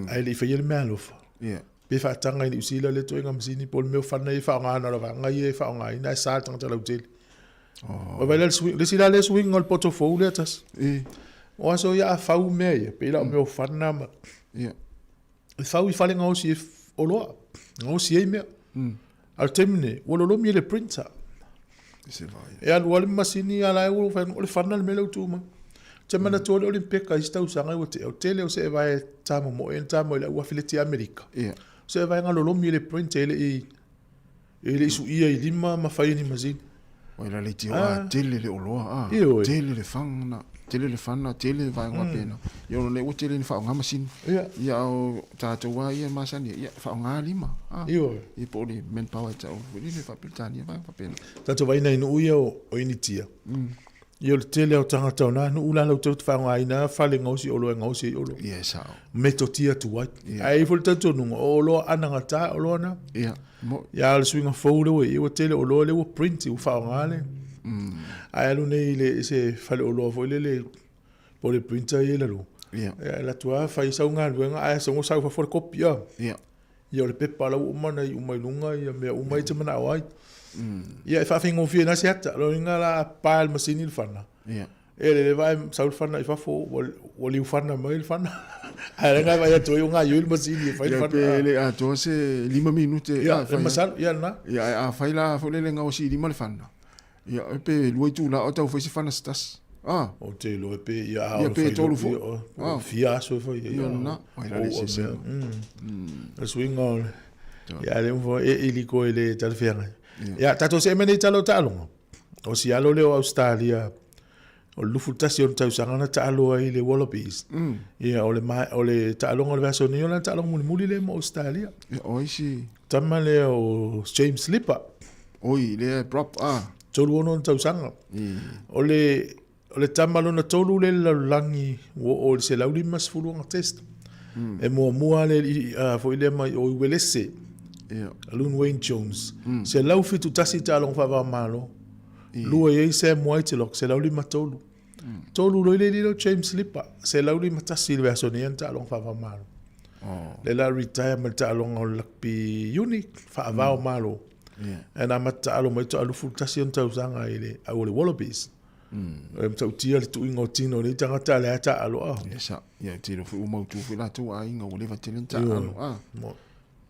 ae le i faia le meaalofa. Ia. Pe faataga i Niu Sila lea ituaiga masini po o le mea o fana ia e faaaogaina o le vaega ia e faaaogaina ae sa le tagata lautele. Oh. Vai la le suiga, le isi la lea suiga o le poto fou lea tasi. O aso ia a fau mea ia, pei la o mea o fana ma... Ia. E fau i fale gaosi e oloa, gaosi ai mea. A o le taimi nei, ua lolomi e le printer. Se vai. E alu lava le masini a la e ua fai atu, o le fana le mea lea ua tu mai. Ou te manatua le Olimpeka i isi tausaga ua tea, o le tele o seevae e tamomoe na tamo i le au afeleti a Amerika. Ia. O seevae na lolomi e le printer e le i e le i suia i lima ma fai e ni masini. Oi la leitioa ah. tele le oloa ah. Ioe. Tele le fana, tele le fana, tele vaega faapena. Ia ona nei ua tele ina faaaoga masini. Ia. Ia o tatou lava ia masani ia faaaoga lima. Ah. Ioe. Ia po o le manpower e tau foi lele faa-Peretania vaega faapena. Tatou vaai nai nuu ia o Initia. Ia o le tele o tagata o na nuu la latou te faaaogaina fale gaosi oloa e gaosi ai oloa. Ia e sao. Metotia atu ai. Ae i ai foi le talitonuga o oloa anagata oloa na. Ia, mo. Ia a o le suiga fou lea ua i ai ua tele oloa lea ua print ua faaaoga le. Ae alu nei i le i se faleoloa foi lele po o le printer ia i lalo. Ia. Ia alu atu lava fai sau galuega ae sogo sau i fafo le kopi a. Ia. Ia o le pepa la ua uma ona iu mai luga ia mea uma ia e te manao ai. Ia e faafaigofie ai se ata. O lona uiga la a pa e le masini le fana. Ia. E lele vae sau le fana i fafo ua, ua liufana mai le fana. Ae lea vaai atu ai o gaoioi le masini e fai le Ia fana. pe le atoa se 5 minute. Ia, le masalo, ia lena. Ia ae a fai la foi lele gaosi i lima le fana. Ia e pe lua itula o tau fai se fana se tasi. Ah. Ou te iloa pe ia a Ia o pe fai tolu fo. Ia, Ah. fia aso e fai ai. Ia lena. Ai la le O, se se. mea, Le suiga o le... Ia le umfo e ili ko e le talafeagai. Ia, tatou see mai nei tala o taaloga. O si alo lea o Australia, o le 21 ona tausaga na taalo ai i le Wallabies. Ia, o le, ma, o le taaloga o le vaiaso nei, o lana taaloga mulimuli lea mo Australia. Ia, o ai si... Tama lea o James Slipper. Oi, lea e prop, ah. 36 ona tausaga. O le, o le tama lona tolu lea i le lalolagi ua oo i le 150 ana test. E muamua le uh, foi lea mai o i Uelese. Yeah. Alun Wayne Jones. 171 taaloga faava-o-Malo. Lua i ai Sam Whitelock, 153. Tolu loa i le lilo James Slipper, 151 i le vaiaso nei ana taaloga faava-o-Malo. Oh. Lea la retire mai le taaloga o le rugby uni, faava-o-Malo. Yeah. Ae na amata taalo mai toa 21 ona tausaga i le au o le Wallabies. E matautia le tuuina o tino o nei tagata a lea taalo a. Ia sa, ia te iloa foi ua mautu foi latou aiga ua leva tele na taalo a. Mo.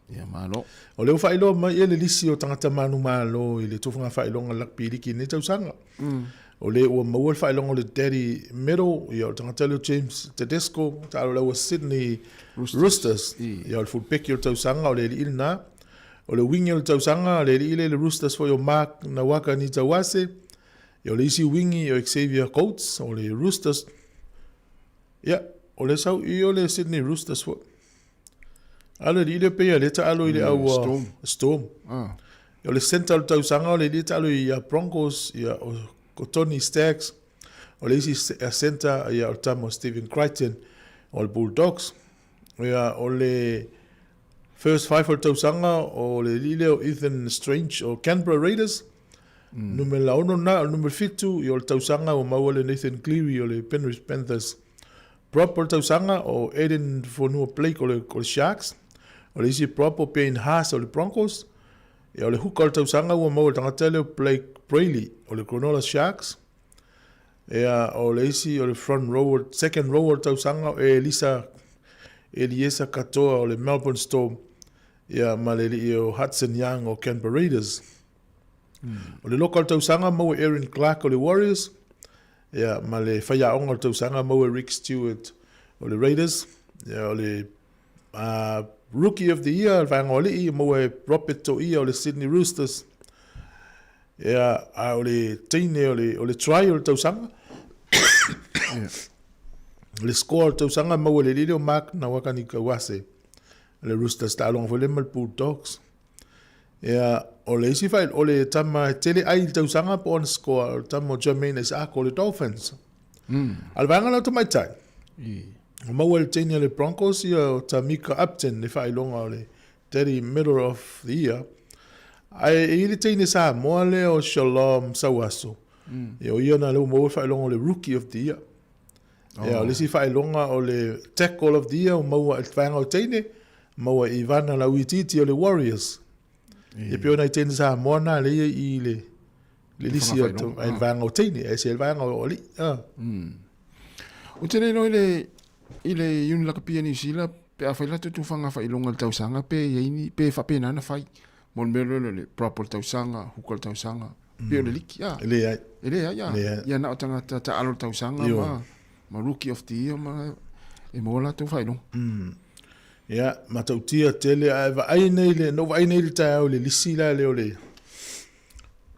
Ia malo. O lea ua faailoa mai ia le lisi o tagata manumalo i le tofaga faailoga Rugby Liki i lenei tausaga. O le ua maua le faailoga o le Daddy Medal, ia o le tagata lea o James Tedesco, taalo le aua Sydney Roosters. Ia o le fullback o le tausaga o le alii lena. O le wing o le tausaga, o le alii lea i le Roosters foi o Mark Nawaka Nitawase. Ia o le isi wingi o Xavier Coates, o le Roosters. Ia, o le sau i o le Sydney Roosters foi. A le alii lea pei a lea taalo i le aua Storm. Storm. Ah. O le centre o le tausaga o le alii taalo i ia Broncos, ia o, o Tony Staggs. O le isi centre ia o le tama o Stephen Crichton o le Bulldogs. Ia o le first five o le tausaga o le alii lea o Ethan Strange o Canberra Raiders. Numera 6 na, o le numera 7 ia o le tausaga ua maua le Nathan Cleary o le Penrith Panthers. Prop o le tausaga o Aiden Fonua Blake o le, o le Sharks. O le isi prop o Payne Haas o le Broncos. Ia o le hooker o le tausaga ua maua le tagata lea o Blake Brailey o le Cronulla Sharks. Ia o le isi o le front row, second row o le tausaga o Elisa Eliesa Katoa o le Melbourne Storm. Ia ma le alii o Hudson Young o Canberra Raiders. O le loka o le tausaga maua Erin Clark o le Warriors, ia, ma le faiaoga o le tausaga maua Rick Stewart o le Raiders, ia, o le uh, Rookie of the Year, le vaega o alii, maua e Robert Toia o le Sydney Roosters, ia, a o le teine o le, o le try o le tausaga, yeah. le score o le tausaga maua le lili o Mark Nawakanikauase, le Roosters taaloga foi le ma le Bulldogs. Ia, o le isi whael, o le tama e tele ai i le tausaga po ona score, o le tama o Jermaine Isaac o le Dolphins. A le vaega lea o tamaitai, o maua e le teine a le Broncos ia o Tamika Upton le faailoga o le Daddy Middle of the Year. Ae e i le teine Samoa lea o Shalom Sauaso. Ia, o ia na lea ua maua le faailoga o le Rookie of the Year. Ia, o le isi faailoga o le Tackle of the Year o maua i le vaega o teine, maua i Ivana Lauitiiti o le Warriors. E pei ona i teine Samoa na le ia i le le lisi o le vaega o teine, ae se le vaega o alii. Ah. Ou te le iloa i le i le Iuni Lakapi a Niu Sila pe a fai latou tufaga faailoga i le tausaga pe i ai ni pe faapena ona fai mo le mea lea o le prop o le tausaga, huka o le tausaga, pei o le liki a. E leai. E leai a. Leai. Ia na o tagata taalo o le tausaga ma ma rookie of the year ma e maua latou faailoga. Ia, matautia tele, ae vaai nei le, na ou vaai nei i le taeao i le lisi la lea o le,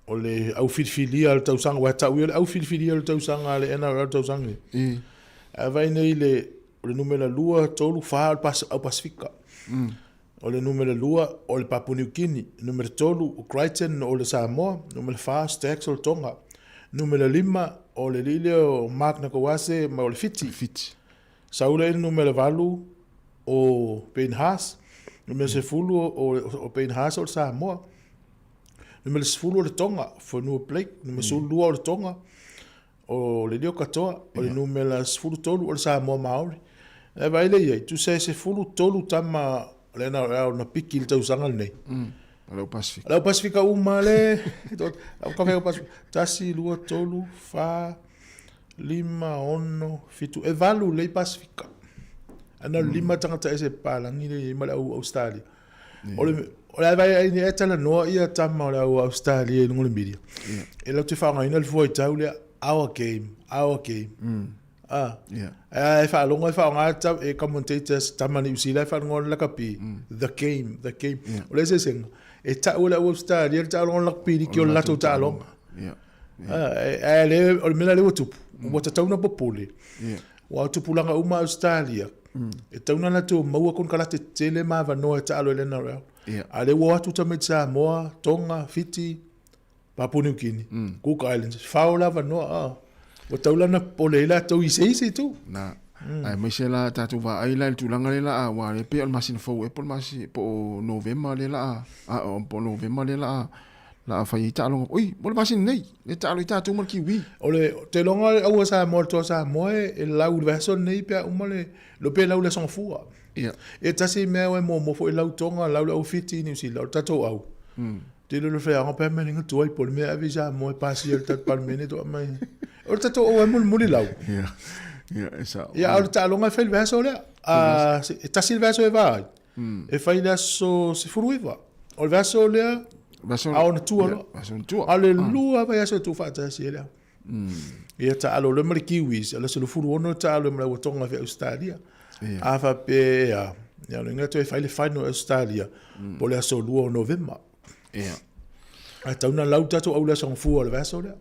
o le au filifilia o le tausaga, aua e tau ia o le au filifilia o le tausaga a le NRL tausaga nei. Ae vaai nei i le, o le numera 2, 3, 4 o le Pas, au Pasifika. O le numera 2 o le Papua Niu Kini, numera 3 o Crichton o le Samoa, numera 4 Stacks o le Tonga, numera 5 o le alii lea o Mark Nakawase ma o le Fiti. Fiti. Sau lea i le numera 8 o Payne Haas, numera 10 o, o Payne Haas o le Samoa. Numera 10 o le Tonga, Fonua Blake, numera 12 o le Tonga, o le Lio Katoa, o le numera 13 o le Samoa Maori. E vaai lea i ai, tusa e 13 tama o le NRL na piki i le tausaga lenei. O le au Pasifika. O le au Pasifika uma le, au kafe au Pasifika. Tasi, lua, tolu, fa, lima, ono, fitu, e valu lei Pasifika. Ana lima tagata ese papalagi lea i ai ma le au Australia. O le o le a vaai ai e talanoa ia tama o le au Australia i luga o le media. E latou te faaaogaina le fuaitau lea our game, our game. Ah. Ae faalogo e faaaoga tau e commentators tama Niu Sila e faalogo le lakapi the game, the game. O le eseesega e tau e le au Australia le taaloga o le lakapi liki o le latou taaloga. Ae le o le mea la lea ua tupu, ua tatau ona popole. Aua o tupulaga uma Australia, e tatau ona latou maua konekarate tetele ma avanoa e taalo ai le NRL. A o lea ua o atu tamaiti Samoa, Tonga, Fiti, Papua New Guinea, Cook Islands, fao le avanoa. Ua tatau la ona popole ai latou i se isi itu. Na. Aemaise la tatou vaai la i le tulaga lea la a, aua lea pei o le masina fou ea po o le masina, po o Novema lea la a, po o Novema lea la a La a fai ai taaloga. Oi, mo le masina nei, le taalo i tatou ma le Kiwi. O le, te iloga le aua Samoa, le toa Samoa e, e lau i le vaiaso lenei pe a uma le, le pe lau i le aso Gafua. Ia. E tasi mea e muamua foi lau Tonga, lau le au Fiti i Niu Sila, o le tatou au. Te iloa le feaga pe mea ninga tuai po o le mea e ave i Samoa e pasia i le tatou Palemene toa mai. O le tatou au e mulimuli lau. Ia, ia, e sao. Ia, a o le taaloga e fai i le vaiaso lea. A, e tasi le vaiaso e va ai. E fai i le aso 19. O le vaiaso lea, a ona tua loa. A o le lua vaiaso e tuufaatasi ai le au. Ia taalo loa ma le Kiwis, o le aso 26 le taalo ma le Auatonga i Ausetalia. A faapea, ia o le uiga toe fai le final i Ausetalia, po o le aso 2 o Novema. Ia. Ae tau na lau tatou au le aso Gafua o le vaiaso lea.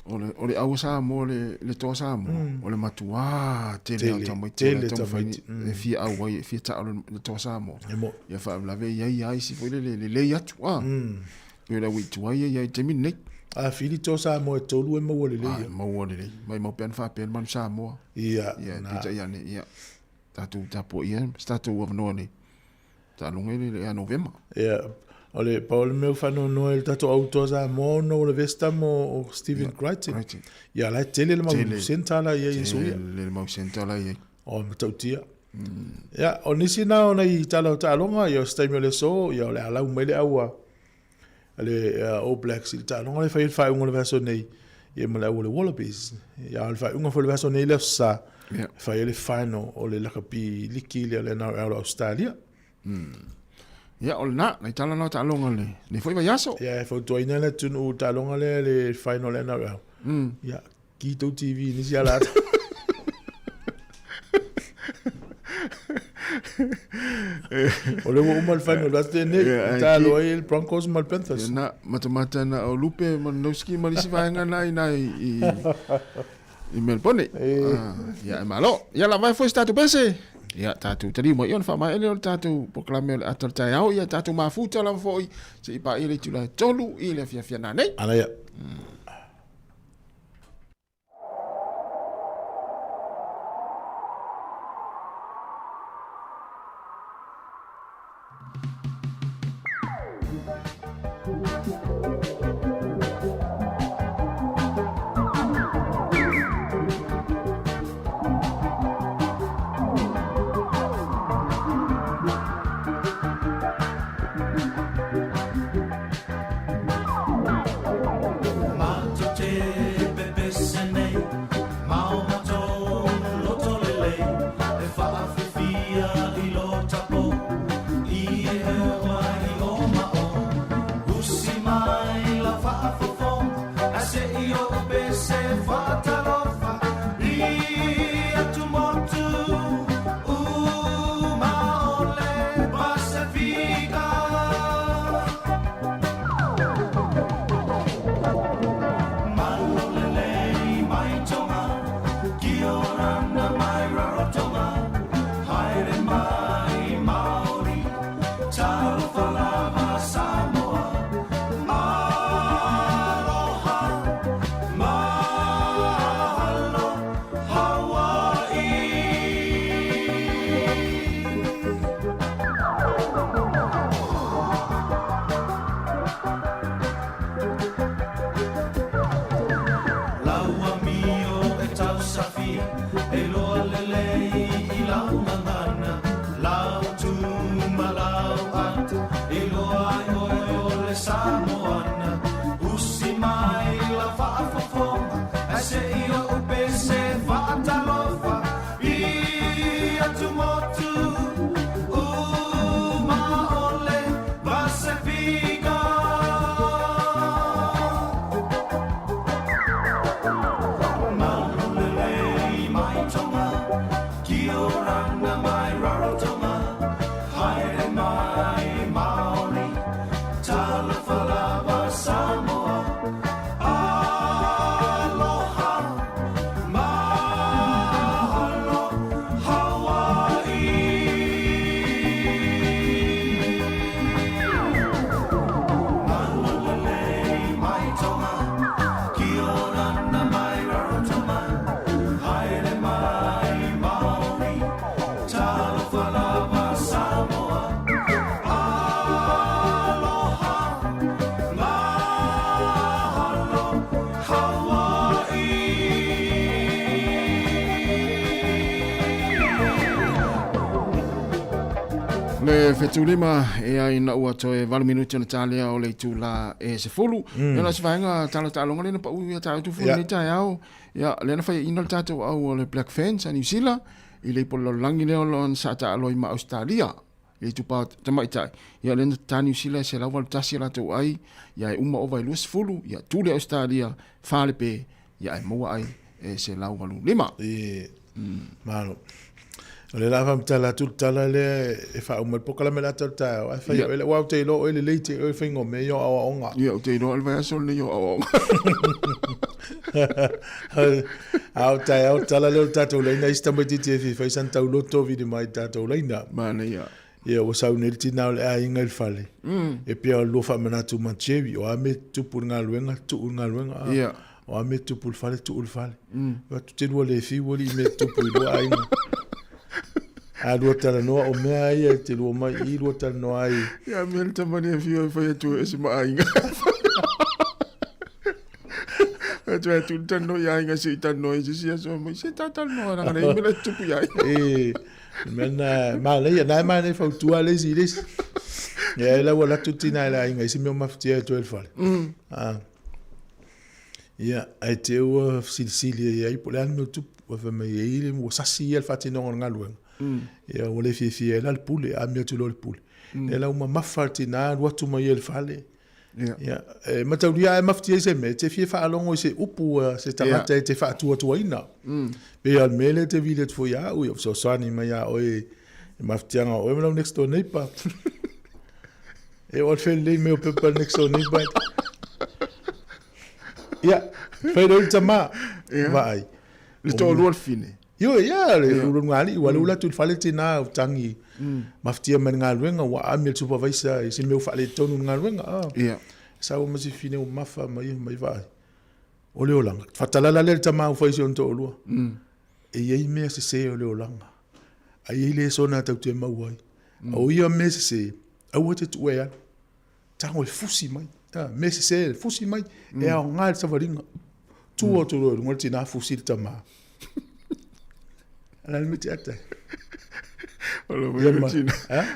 O le, o le au Samoa, le, le toa Samoa, o le matuā tele o tamaiti o le taumafai e fia auai, e fia taalo le toa Samoa. E mo. Ia faalavelave i ai lava isi foi lele lelei atu, a. Pei o le au i tuai ia i ai i le taimi lenei. A fili toa Samoa e tolu e maua lelei ia. A, maua lelei. Maimau pea na faapea le manu Samoa. Ia, Ia, na. peitai ane, ia, tatou tapuaia se tatou avanoa nei. Taaloga i le ia Novema. Ia, o le pau o le mea ua faanoanoa i le tatou au toa Samoa ona ua lavea se tama o Steven Crichton. Crichton. Ia, la e tele le mau centre la i ai i Suia. Tele le mau centre la i ai. O, matautia. Ia, o nisi na o nai tala o taaloga, ia o se taimi o le aso, ia o le a lau mai le au a le All Blacks i le taaloga lea e fai ai le faaiuga o le vaiaso nei, ia ma le au o le Wallabies. Ia, o le faaiuga foi o le vaiaso nei le Aso Sa, e fai ai le final o le lakapi liki lea o le NRL o Ausetalia. Ia, o lena, nai tala na o taaloga o lenei foi vaiaso. Ia, e fautuaina le atunuu i taaloga lea le final o le NRL. Ia, ki tou TV i nisi ala atu. O lea ua uma le final o le aso lenei, Ia, i taalo ai le Broncos ma le Panthers. Ia, na, matamata na o Lupe ma Nouski ma le isi vaega na i na i, i, i Melbourne. Ah, ia, e malo. Ia, lava e foi se tatou pese. Ia, tatou taliu mai ona faamaea lea o le tatou polokalame o le ata o le taeao. Ia, tatou mafuta lava foi seia paia le itula e 3 i le afiafi a nanei. Ana ia. Le 75 e ai na ua toe 8 minuti ona tālea o le itulā e 10. Ia na se vaega tala taaloga lea na pau ia tatou fua lenei taeao. Ia lea na faiaina le tatou au o le Black Ferns a Niu Sila i le ipo lalolagi lea o lo o sa taalo ai ma Ausetalia. I le itupa tamaitai, ia lea na tatā Niu Sila e 181 a latou ai, ia e uma ova i 20, ia tuli Ausetalia, 4 le pe, ia ae maua ai e 185. E, malo. O le la faamatala atu le tala lea e faauma le polokalame le ata o le taeao. Ae fai oe, aua ou te iloa oe lelei te oe faiga o mea ia o aoaoga. Ia, ou te iloa o le vaiaso lenei o aoaoga. A o taeao le tala lea o le tatou laina, isi tamaitiiti e fia fai sana tauloto vili mai i le tatou laina. Manaia. Ia, ua sau nei le tina o le aiga i le fale. E pei o le lua faamanatu ma Jerry, o a mea e tutupu i le galuega, tuu i le galuega. A, Ia. O a mea e tutupu i le fale, tuu i le fale. Fai atu, te lua le fiu alii mea e tutupu i lua aiga. A lua talanoa, o mea a ia e te lua mai i i, lua talanoa ai. Ia, mea le tama ni e fiu ai fai atu e ese ma aiga. Fai atu e atu le talanoa i aiga se i talanoa i se isi aso mai, se ta talanoa leaga le mea la e tutupu i aiga. E, mea na, manaia, na e manaia fautua le isi i le isi. Ia, e lau alu atu le tina i le aiga i se mea o mafatia e toe le fale. Ah. Ia, ae te ua fesilisili ai ai po o le a le mea o tupu. Ua fai mai e i le ua sasi ia le faatinoga o le galuega. Ia, ua le fiafia ai la le pule, amio atu loa le pule. Ia la ua mamafa le tina, alu atu ma ia i le fale. Ia. Ia, e mataulia a e mafatia i se mea, e te fia faalogo i se upu a se tagata e te faatuatuaina. Pei lava o le mea lea e te vili atu foi ia au, ia fesoasoani mai ia oe i mafatiaga o oe ma lau next door neighbor. E o le felelei mai o pepa le next door neighbor. Ia, fai lea o le tama, vaai. Le toalua le fine. Ioe, ia, le ulugalii, ua alu atu i le fale tina o tangi mafatia mai le galuega, ua aami e le supervisor i se mea ua faaletonu i le galuega. Ah. Ia. Sau ma si fine ua mafa ma ia mai vaai. O le olaga. Fatalala lea le tama ua fai si ona toalua. E i ai mea sese o le olaga. A i ai le sona tatou te maua ai. O ia mea sese, aua te tuua e alu. Tago e fusi mai. A, mea sese, fusi mai. E aoga i le savaliga. Tu atu loa i luga le tina fusi le tama. Ala le mea te ata. O le wero tina.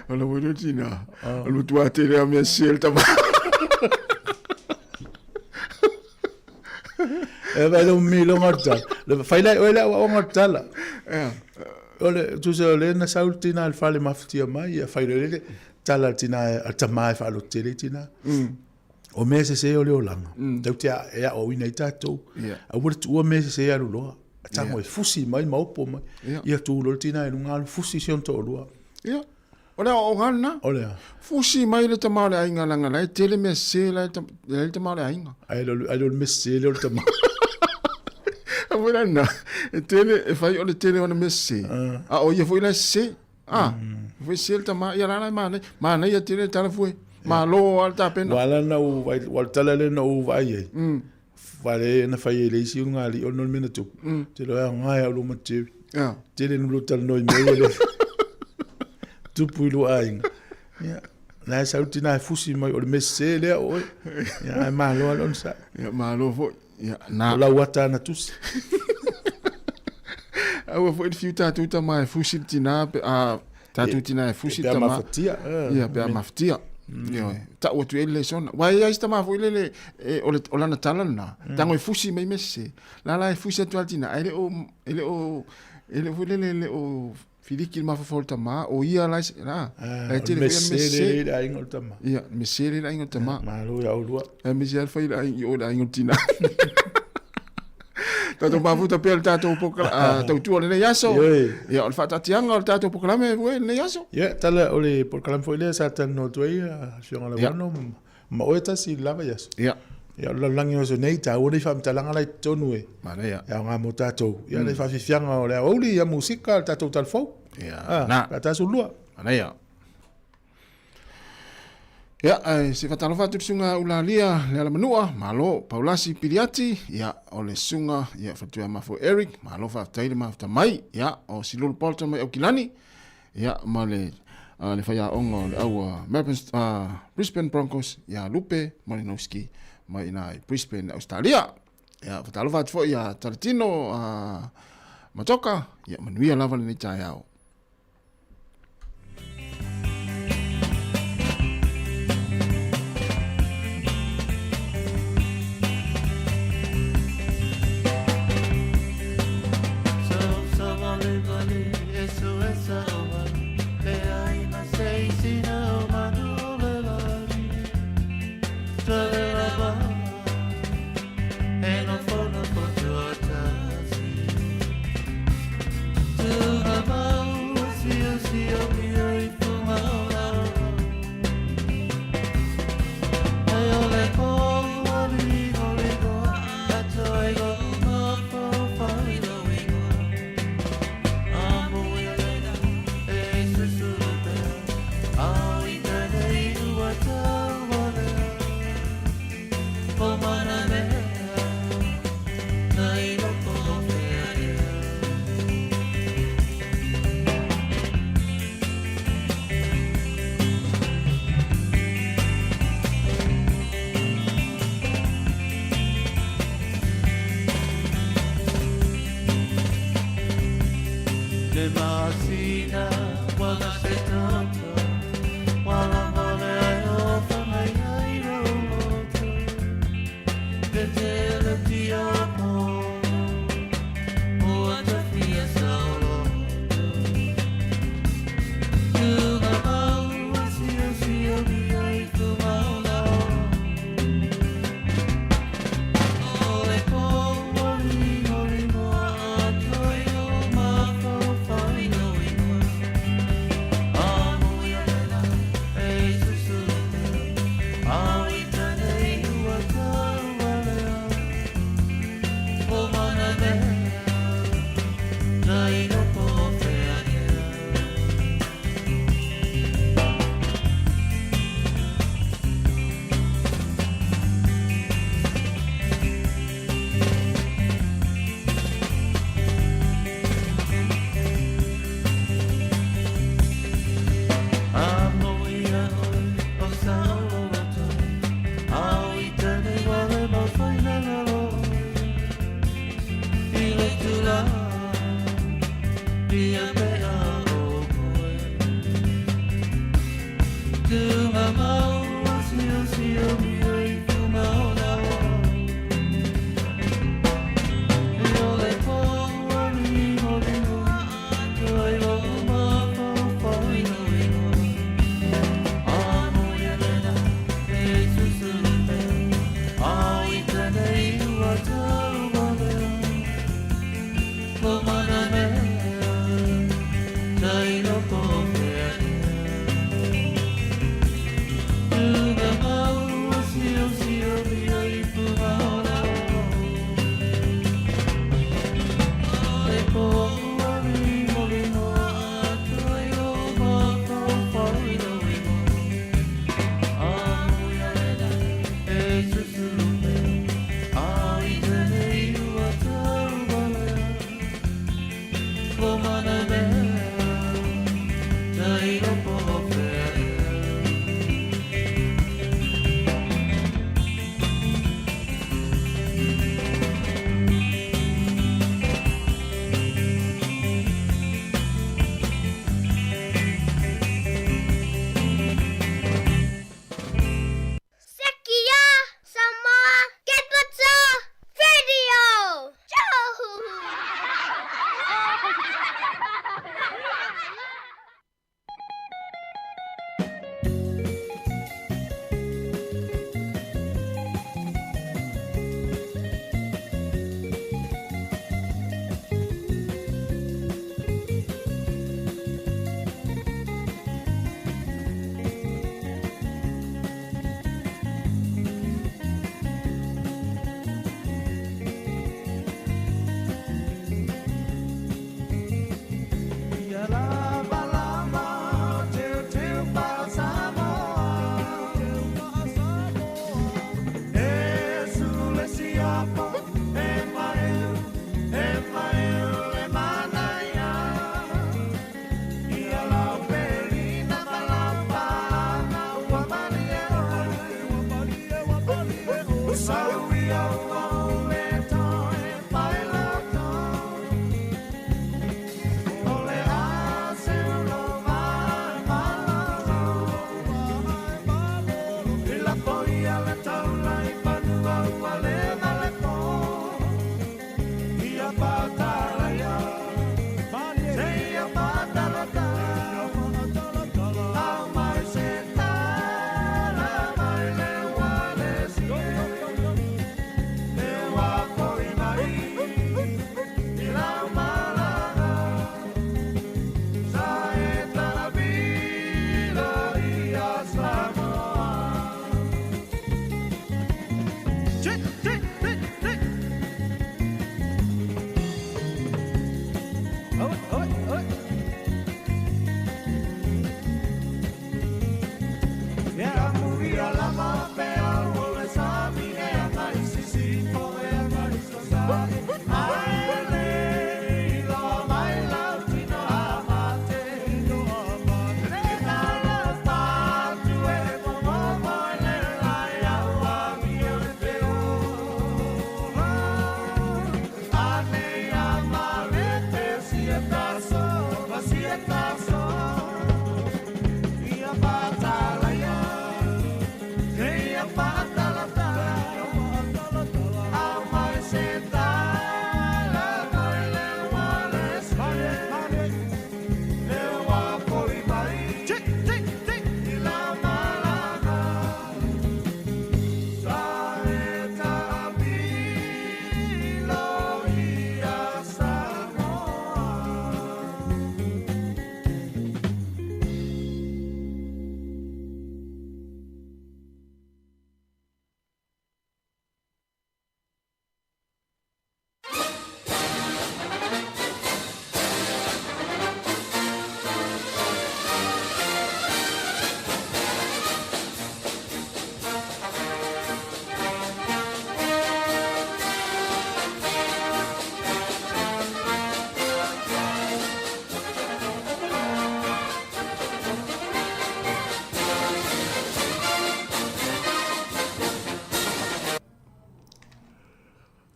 O le wero tina. O le tua tele a mea sese le tama. E vai lo mi lo ngata. Le fai lai oe le o ngata la. O le tu se o le na sau tina le fale mafatia mai ia fai le le tala tina a tama e whaaloto tele tina. O mea sese o le olaga. Tau te a, e aoaoina ai tatou. Aua le tuua mea sese e alu loa. Tago e fusi mai ma opo mai. Ia tu loa le tina i luga alu fusi si ona toalua. Ia. O le aoaoga lena. O le a? Fusi mai le tama o le aiga leaga la e tele mea sese la e le tama o le aiga. Ai le ai le mea sese lea o le tama. A foi la lena, e tele, e fai o le tele o ana mea sese. A o ia foi la e sese. Ah, foi sel tama ia la la manaia, manaia tele le tala fue. Malo a le tapena. Ua ala na ou vaai, ua le tala lea na ou vaai ai. Fale na fai ai le isi ulugalii ona o le mea na tupu. Te loa e aoga e au lua ma Jerry. Tele na lua talanoa i mea ia le tupu i lua aiga. Ia, na e sau le tina e fusi mai o le mea sese lea o oe. Ia, ae malo lava le onosai. Ia, malo foi. Ia, na. O lau ata ana tusi. Aua foi le fiu tatou tama e fusi le tina, pe, a, tatou tina e fusi le Pe a tama. mafatia. Ia, pe a mafatia. Ioe. Tau atu i ai le lesona. Ua e i ai si tama foi lele, e, o, le, o lana tala lena. Tago e fusi mai mea sese. La la e fusi atu lava le tina, ae le o, e le o, e le o foi lele, e le o filiki le mafaufau o le tama, o ia la, la, Ah, la e o tele le foi ana mea mea sese sese. lea i le aiga o le tama. Ia, le mea sese lea i le aiga o le tama. Malo ia oulua. Aemaise lava le fai i le aiga, i o i le aiga o le tina. Tatou mafuta pea le tatou pokala, ah, tautua o lenei aso. Ioe. Ia, o le faataatiaga o le tatou pokalame foi i lenei aso. Ia, tala o le polokalame foi lea sa talanoa atu ai a Afioga Lauano ma oe tasi i le la vaiaso. Ia. Ia, o le lalolagi o aso nei, taua nei faamatalaga la i totonu e. Manaia. E aoga mo tatou. Ia, le faafiafiaga o le aoauli, ia musika, le tatou talafou. Ia, Ah, na. pe a tatou lua. Manaia. Ia, ae se faatalofa atu i le susuga Ulalia Lealamanua, malo, Paulasi Piliati, ia, o le susuga, ia, Faletuia Mafo Eric, malo faafetai le mafuta mai, ia, o Silulu Bolton mai Aukilani, ia, ma le, uh, le faiaoga o le au a Melbourne, uh, Brisbane Broncos, ia Lupe Malinowski, mai ina i Brisbane, Australia. Ia, faatalofa atu foi ia Talatino, uh, Matoka, ia, manuia lava lenei taeao.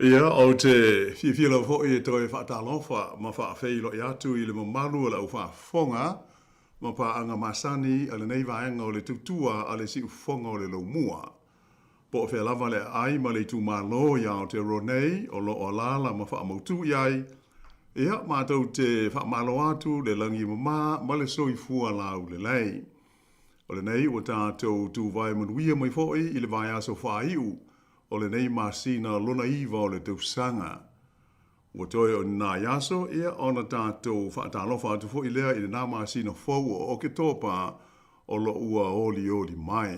Ia, ou te fiafia lava foi e toe faatalofa ma faafeiloai atu i le mamalu o le au faafofoga ma paaga masani a lenei vaega o le tautua a le Siufofoga o le Laumua. Po o fea lava le aai ma le itumalo i Aotearoa nei o lo o alaala ma faamautu i ai, ia, matou te faamalo atu le lagi e mama ma le soifua laulelei. O lenei ua tatou tuvae manuia mai foi i le vaiaso faaiu o lenei masina lona iva o le tausaga. Ua toe o ni nai aso, ia, ona tatou faatalofa atu foi lea i lena masina fou o Oketopa o lo o ua olioli mai.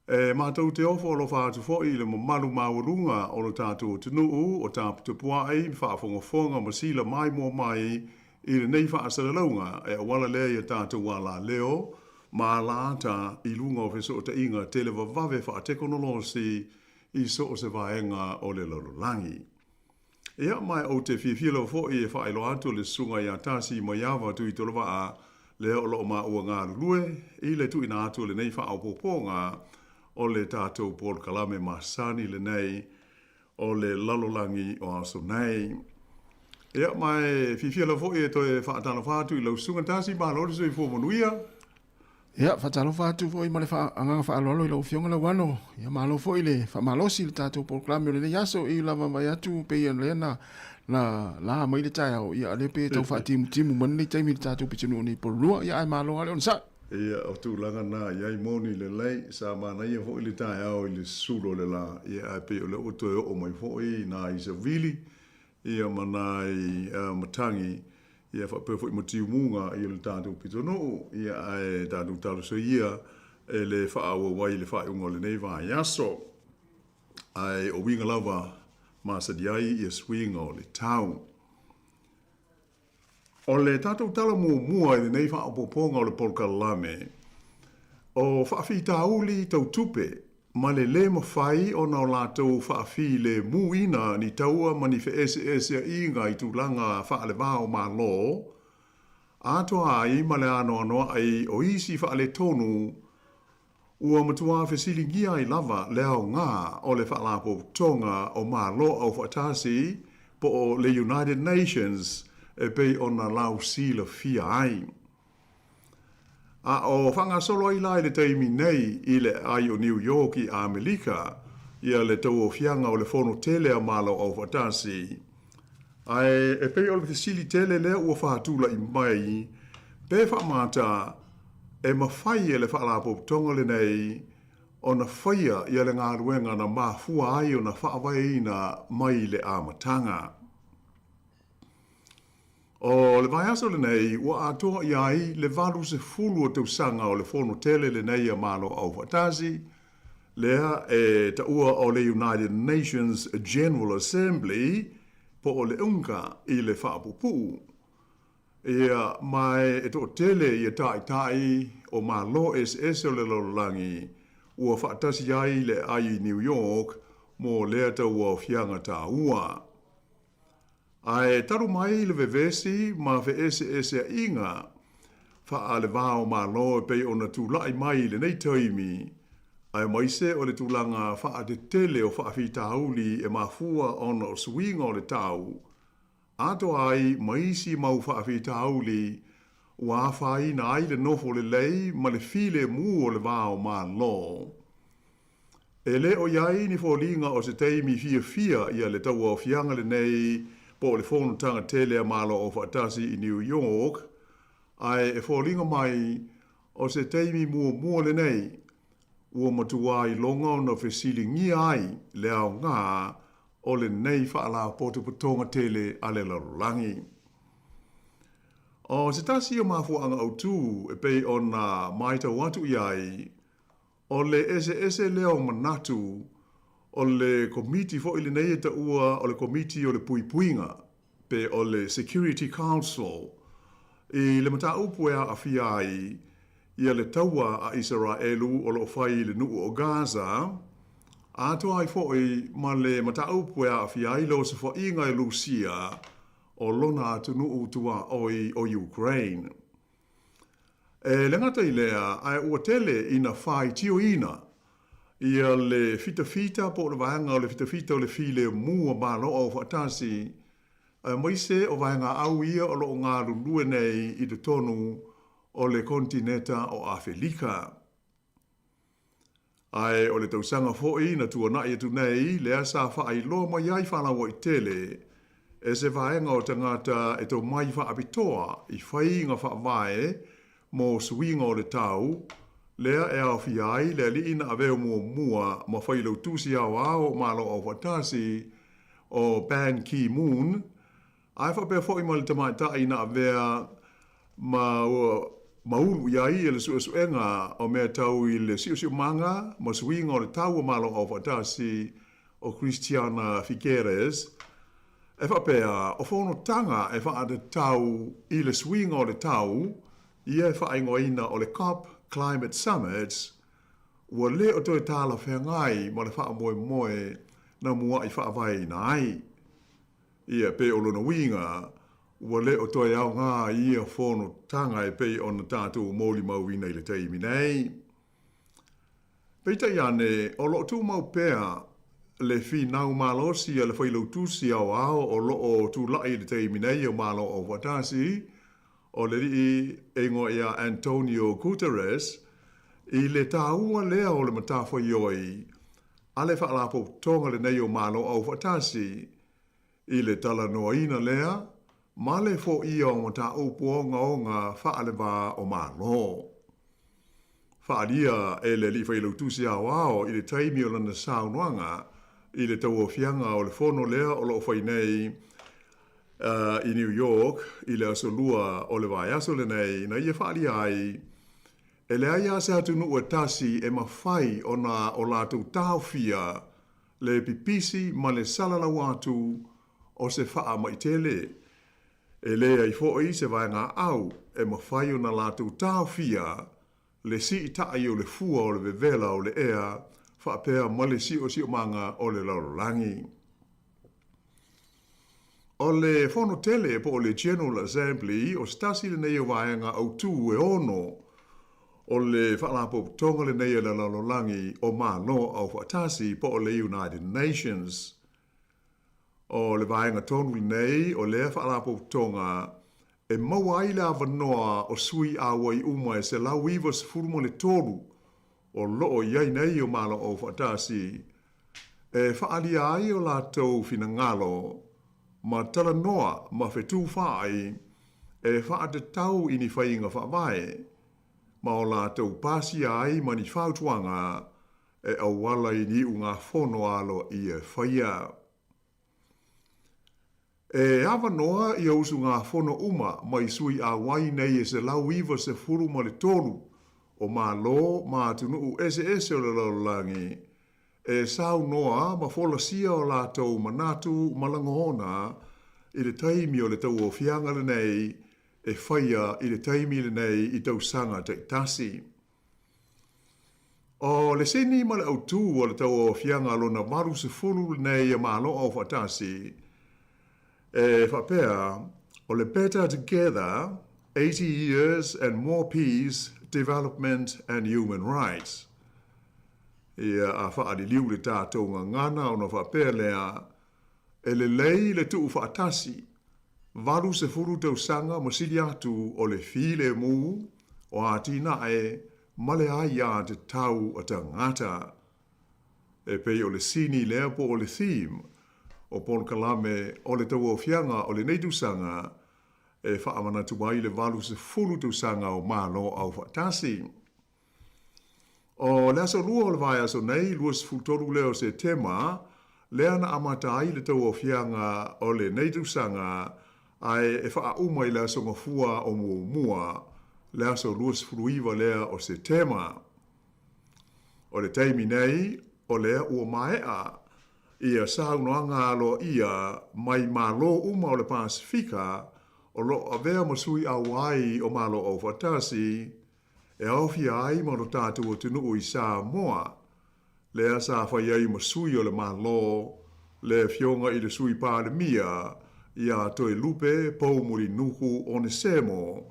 E matou te ofo alofa atu foi i le mamalu maualuga o lo tatou atunuu o taputapuai ma faafogafoga ma sila maimoa mai i lenei faasalalauga e auala lea i a tatou alaleo ma alaata i luga o fesootaiga televavave faatekonolosi i so o se vaega o le lalolagi. Ia, ma ou te fiafia lava foi e faailoa atu le Susuga ia Tasi Maiava Tuitolovaa, lea o lo o maua galulue i le tuuina atu o lenei faaopoopoga o le tatou polokalame masani lenei o le lalolagi o aso nei. Ia, ma e fiafia lava foi e toe faatalofa atu i lau Susuga Tasi, malo le soifua manuia. Ia, faatalofa atu foi ma le agaga faaaloalo i lau Afioga Lauano. Ia, malo foi le faamalosi i le tatou polokalame o lenei aso. E lava mai atu pei o lea na, na la mai le taeao. Ia, lea pei e tau faatimutimu mai lenei taimi i le tatou pitonuu nei Pololua. Ia, ae malo lava le onosai. Ia, o tulaga na i ai moni lelei. Sa manaia foi le taeao i le sulu o le la. Ia, ae pei o lea ua toe oo mai foi nai savili ia ma nai matagi ia faapea foi ma tiumuga i le tatou pitonuu, ia ae tatou talosia ia e le faaauau ai i le faaiuga o lenei vaiaso. Ae o uiga lava masani ai ia suiga o le tau. O le tatou tala muamua i lenei faaopoopoga o le polokalame, o faafitauli tau tupe ma le lē mafai ona o latou faafilēmūina ni taua ma ni feʻeseʻeseaʻiga i tulaga faale-va-o-Malo, atoa ai ma le anoanoaʻi o isi faaletonu ua matuā fesiligia ai lava le aoga o le Faalapotopotoga o Malo Aufaatasi po o le United Nations e pei ona lausilafia ai. A o faagasolo ai la i le taimi nei i le aai o New York i Amerika ia le tauaofiaga o le Fono Tele a Malo Aufaatasi. Ae e pei o le fesili tele lea ua faatula'i mai, pe faamata e mafai e le Faalapotopotoga lenei ona faia ia le galuega na mafua ai ona faavaeina mai le amataga. O le vaiaso lenei ua atoa i ai le 80 o tausaga o le Fono tele lenei a Malo Aufaatasi, lea e taua o le United Nations General Assembly po o le UNGA i le faapuupuu. Ia, ma e toatele ia taitai o Malo eseese o le lalolagi ua faatasi ai le aai i New York mo lea tauaofiaga taua. Ae talu mai le vevesi ma feʻeseʻeseaʻiga faale-va-o-Malo e pei ona tulai mai i lenei taimi, aemaise o le tulaga faatetele o faafitauli e mafua ona o suiga o le tau, atoa ai ma isi mau faafitauli ua afaina ai le nofo lelei ma le filemu o le va-o-Malo. E le o i ai ni foliga o se taimi fiafia ia le tauaofiaga lenei po o le Fonotaga tele a Malo Aufaatasi i New York, ae e foliga mai o se taimi muamua lenei ua matuā iloga ona fesiligia ai le aoga o lenei faalapotopotoga tele a le lalolagi. O se tasi o mafuaaga autu e pei ona matau atu i ai, O le eseese lea o manatu, o le Komiti foi lenei e taua o le Komiti o le Puipuiga, pe o le Security Council, i le mataupu e aafia ai ia le taua a Isaraelu o lo o fai i le nuu o Gaza, atoa ai foi ma le mataupu e aafia ai le osofaiga e Lusia o lona atunuu tuaoi o Ukraine. E le gata i lea, ae ua tele ina faitioina. Ia le fitafita po o le vaega o le fitafita o le filemu o Malo Aufaatasi, aemaise o vaegaau ia o lo o galulue nei i totonu o le konetineta o Afelika. Ae o le tausaga foi na tuanai atu nei lea sa faailoa mai ai faalauaitele e se vaega o tagata e tomai faapitoa i faiga faavae mo suiga o le tau, lea e aofia ai le alii na avea muamua ma Failautusi Aoao o Malo Aufaatasi, o Ban Ki-moon, ae faapea foi ma le tamaitai na avea ma ma ulu i ai le suesuega o mea tau i le siosiomaga ma suiga o le tau o Malo Aufaatasi, o Christiana Figueres, e faapea, o fonotaga e faatatau i le suiga o le tau, ia e faaigoaina o le cop Climate Summits, ua le o toe talafeagai ma le faamoemoe na muaʻi faavaeina ai. Ia, pei o lona uiga, ua le o toe aoga ia fonotaga e pei ona tatou molimauina i le taimi nei. Peitai ane, o lo o tumau pea le finau malosi a le Failautusi Aoao o lo o tulai i le taimi nei o Malo Aufaatasi, o le alii e igoa ia Antonio Guterres, i le taua lea o le matafaioi a le Faalapotopotoga lenei o Malo Aufaatasi i le talanoaina lea ma le foia o mataupu ogaoga faale-va o Malo. Faaalia e le Alii Failautusi Aoao i le taimi o lana saunoaga i le tauaofiaga o le fono lea o lo o fai nei i New York i le Aso Lua o le vaiaso lenei na ia faaalia ai e leai lava se atunuu e tasi e mafai ona o latou taofia le pipisi ma le salalau atu o se faamai tele. E leai foi se vaegaau e mafai ona latou taofia le siitai o le fua o le vevela o le ea faapea ma le siosiomaga o le lalolagi. O le Fono Tele po o le General Assembly o se tasi lenei o vaega autū e ono o le Faalapotopotoga lenei a le Lalolagi o Malo Aufaatasi po o le United Nations. O le vaega tonu lenei o lea Faalapotopotoga e maua ai le avanoa o sui auai uma e 193 o lo o i ai nei o Malo Aufaatasi e faaalia ai o latou finagalo ma talanoa ma fetufaai e faatatau i ni faiga faavae ma o latou pasia ai ma ni fautuaga e auala i ni iugafono aloaia e faia. E avanoa ia usugafono uma mai sui auai nei e 193 o Malo ma atunuu eseese o le lalolagi e saunoa ma folasia o latou manatu ma lagona i le taimi o le tauaofiaga lenei e faia i le taimi lenei i tausaga taitasi. O le sini ma le autū o le tauaofiaga lona 80 lenei a Malo Aufaatasi e faapea, o le Better Together, 80 Years and More Peace, Development and Human Rights. Ia, a faaliliu le tatou gagana ona faapea lea, E lelei le tuufaatasi, 80 tausaga ma sili atu o le filemu, o atinae ma le aiatatau a tagata. E pei o le sini lea po o le theme o polokalame o le tauaofiaga o lenei tausaga e faamanatu ai le 80 tausaga o Malo Aufaatasi. O le aso Lua o le vaiaso nei, 23 lea o Setema, lea na amata ai le tauaofiaga o lenei tausaga, ae e faauma i le aso Gafua o muamua, le aso 29 lea o Setema. O le taimi nei, o lea ua maea ia saunoaga aloaia mai Malo uma o le Pasefika o lo o avea ma sui auai o Malo Aufaatasi, e aofia ai ma lo tatou atunuu i Samoa, lea sa fai ai ma sui o le Malo, le Afioga i le Sui Palemia ia Toelupe Poumulinuku Onesemo,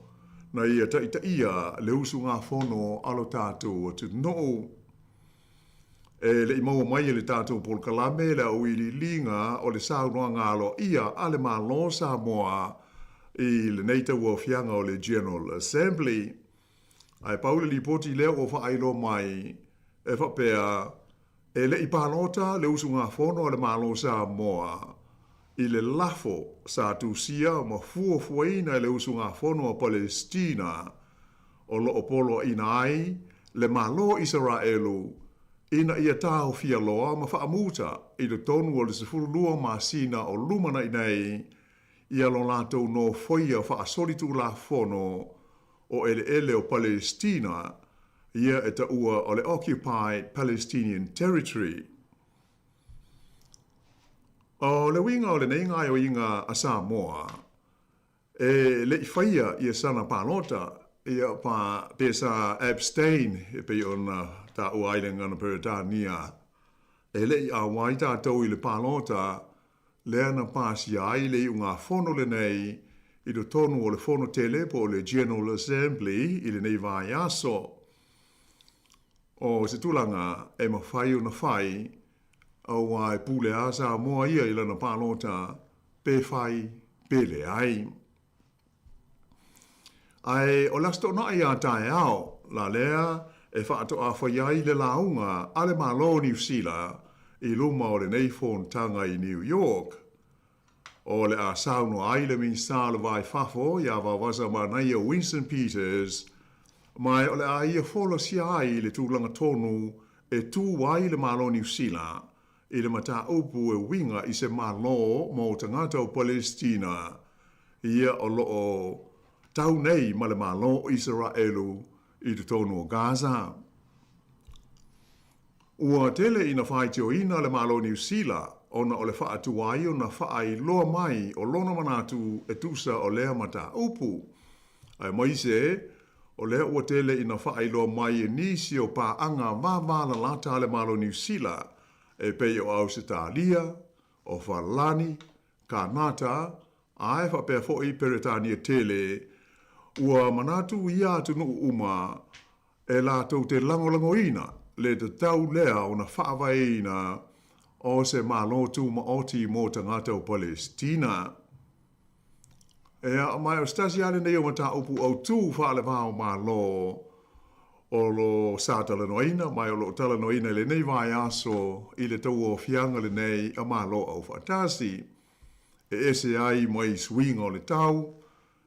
na ia taitaia le usugafono a lo tatou atunuu. E le i maua mai e le tatou polokalame le auiliiliga o le saunoaga aloaia a le Malo o Samoa i lenei tauaofiaga o le General Assembly. Ae pau le lipoti lea ua faailoa mai e faapea, e le i palota le usugafono a le Malo o Samoa i le lafo sa tusia ma fuafuaina e le usugafono a Palesitina o lo o poloaiina ai le Malo o Isaraelu ina ia taofia loa ma faamuta i totonu o le 12 masina o lumanai nei ia lo latou nofoia faasolitulafono o eleele o Palesitina, ia e taua o le Occupied Palestinian Territory. O le uiga o lenei gaoioiga a Samoa, e le i faia ia sana palota, ia pa, pe sa abstain e pei ona taua ai le gagana Peretania, e le i auai tatou i le palota lea na pasia ai le iugafono lenei i totonu o le Fono Tele po o le General Assembly i lenei vaiaso. O se tulaga e mafai ona fai, aua e pule a Samoa ia i lana palota, pe fai pe leai. Ae o le Aso Toonai a taeao la lea e faatoa fai ai le lauga a le Malo o Niu Sila i luma o lenei fonotaga i New York. O le a saunoa ai le Minisita o le Va i Fafo ia Vaovaosa Manaia Winston Peters, ma o le a ia folasia ai le tulaga tonu e tū ai le Malo o Niu Sila i le mataupu e uiga i se Malo mo tagata o Palesitina, ia o lo o tau nei ma le Malo o Isaraelu i totonu o Gaza. Ua tele ina faitioina le Malo o Niu Sila ona o le faatuai ona faailoa mai o lona manatu e tusa o lea mataupu, aemaise o lea ua tele ina faailoa mai e nisi o paaga vavalalata a le Malo o Niu Sila e pei o Ausetalia, o Falani, Kanata, ae faapea foi Peretania tele, ua manatu ia atunuu uma e latou te lagolagoina le tatau lea ona faavaeina o se Malo Tumaoti mo tagata o Palesitina. Ea, ma o se tasi lava lenei o mataupu autū faale-va o Malo o lo sa talanoaina, ma o lo o talanoaina i lenei vaiaso i le tauaofiaga lenei a Malo Aufaatasi, e ese ai mai suiga o le tau,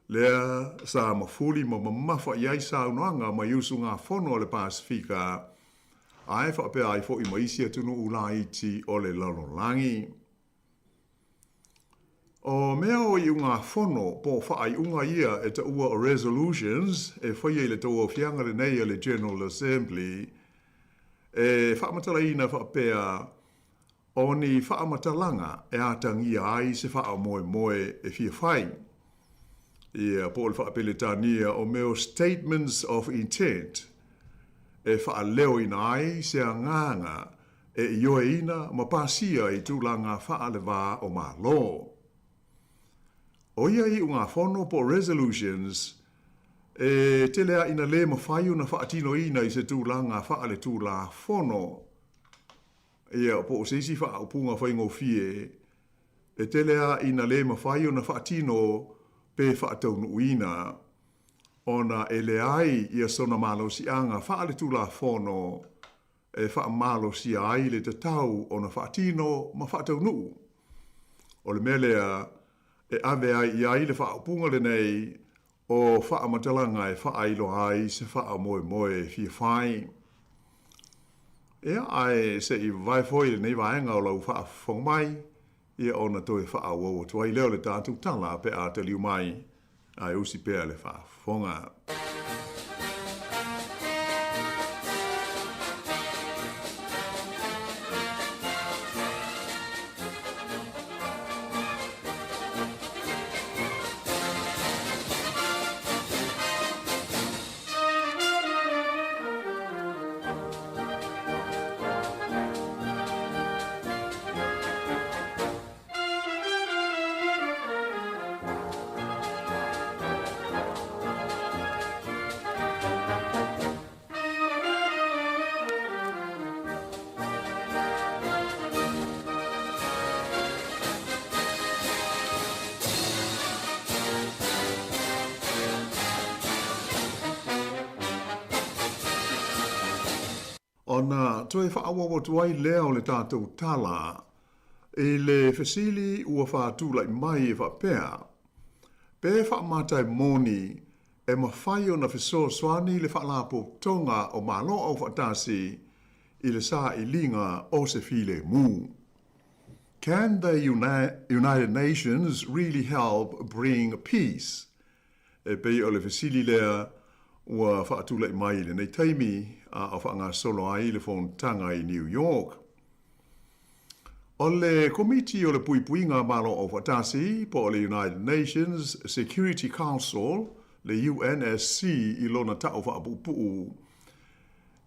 lea sa mafuli ma mamafa i ai saunoaga mai usugafono a le Pasefika, ae faapea ai foi ma isi atunuu laiti o le lalolagi. O mea o iugafono po o faaiuga ia e taua o resolutions e faia i le tauaofiaga lenei a le General Assembly, e faamatalaina faapea o ni faamatalaga e atagia ai se faamoemoe e fia fai. Ia, po o le faapeletania o mea o statements of intent e faaleoina ai se agaga e ioeina ma pasia i tulaga faale-va o Malo. ʻO ia iugafono po o resolutions e tele a ina lē mafai ona faatinoina i se tulaga faale-tulafono, ia, po o se isi faaupuga faigofie, e tele a ina lē mafai ona faatino pe faataunuuina ona e leai ia sona malosiaga faale-tulafono e faamalosia ai le tatau ona faatino ma faataunuu. O le mea lea e ave ai i ai le faaupuga lenei o faamatalaga e faailoa ai se faamoemoe e fia fai. Ia, ae se i vavae foi lenei vaega o lau faafofoga mai, ia ona toe faaauau atu ai lea o le tatou tala pe a taliu mai ae usi pea le faafofoga. toe faaauau atu ai lea o le tatou tala i le fesili ua faatulai mai e faapea, Pe faamata e moni e mafai ona fesoasoani le Faalapotopotoga o Malo Aufaatasi i le sailiga o se filemu? Can the United Nations really help bring peace? E pei o le fesili lea ua faatulai mai i lenei taimi a o faagasolo ai le fonotaga i New York. O le Komiti o le Puipuiga Malo Aufaatasi po o le United Nations Security Council, le UNSC i lona tau faapuupuu,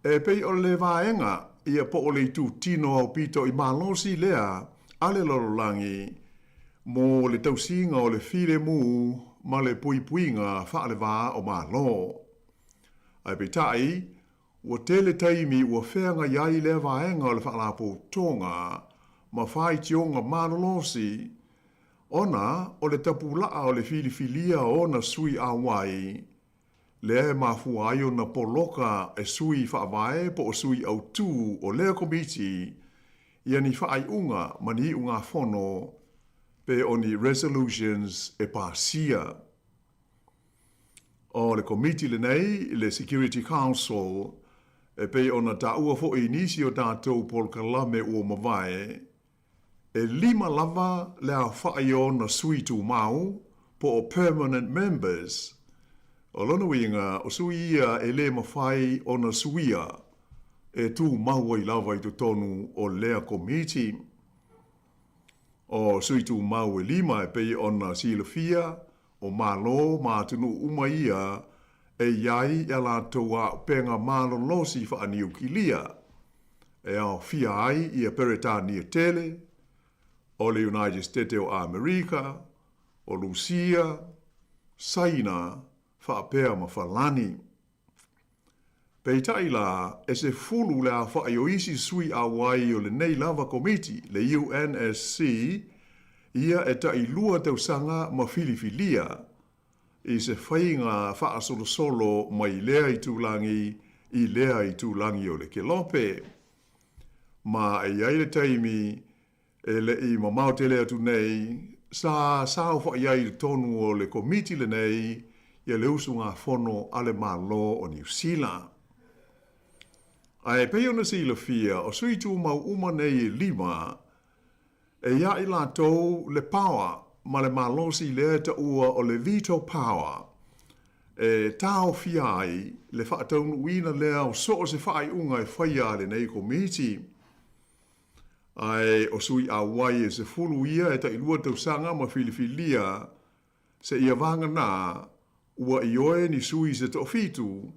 e pei o le vaega ia po o le itutino aupito i malosi lea a le lalolagi mo le tausiga o le filemu ma le puipuiga faale-va o Malo. Ae peitai, ua tele taimi ua feagai ai lea vaega o le Faalapotopotoga ma faitioga malolosi ona o le tapulaa o le filifilia o ona sui auai, lea e mafua ai ona poloka e sui faavae po o sui autū o lea komiti ia ni faaiuga ma ni iugafono pe o ni resolutions e pasia. O le komiti lenei, le Security Council, e pei ona taua foi i nisi o tatou polokalame ua mavae, E lima lava le aofai o ona sui tumau, po o permanent members. O lona uiga, o sui ia e le mafai ona suia, e tumau ai lava i totonu o lea komiti. O sui tumau e lima e pei ona silafia, o Malo ma atunuu uma ia e i ai a latou auupega malolosi faaniukilia, e aofia ai ia Peretania Tele, o le United Stete o Amerika, o Lusia, Saina, faapea ma Falani. Peitai la, e 10 le aofai o isi sui auai o lenei lava komiti, le UNSC, ia e tailua tausaga ma filifilia i se faiga faasolosolo mai lea itulagi i lea itulagi o le kelope. Ma e i ai le taimi E le i mamao tele atu nei, sa saofai ai i totonu o le Komiti lenei ia le usugafono a le Malo o Niu Sila. Ae pei ona silafia, o sui tumau uma nei e lima, e iā i latou le paoa ma le malosi lea e taua o le veto power, e taofia ai le faataunuuina lea o so o se faaiuga e faia a lenei Komiti. Ae o sui auai e 10 ia e tailua tausaga ma filifilia seia vagana ua ioe ni sui se toafitu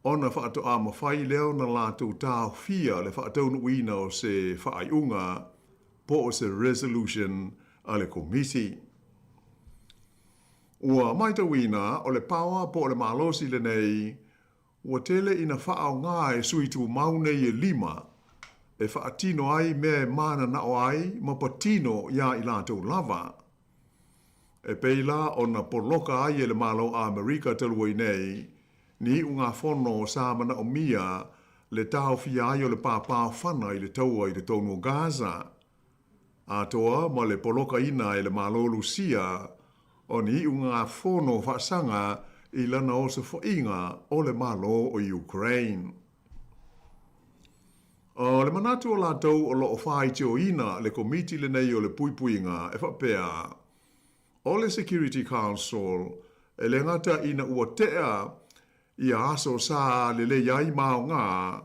ona faatoa mafai lea ona latou taofia le faataunuuina o se faaiuga po o se resolution a le Komiti. Ua maitauina o le paoa po o le malosi lenei Ua tele ina faaaoga e sui tumau nei e lima e faatino ai mea e mananao ai ma patino iā i latou lava. E pei la ona poloka ai e le Malo Amerika talu ai nei ni iugafono sa manaomia le taofia ai o le pāpāofana i le taua i totonu o Gaza. Atoa ma le polokaina e le Malo Lusia o ni iugafono faasaga i lana osofaiga o le Malo o Ukraine. O le manatu o latou o lo o faitioina le Komiti lenei o le Puipuiga e faapea, o le Security Council e le gata ina ua tea ia aso sa lelei ai ma aoga,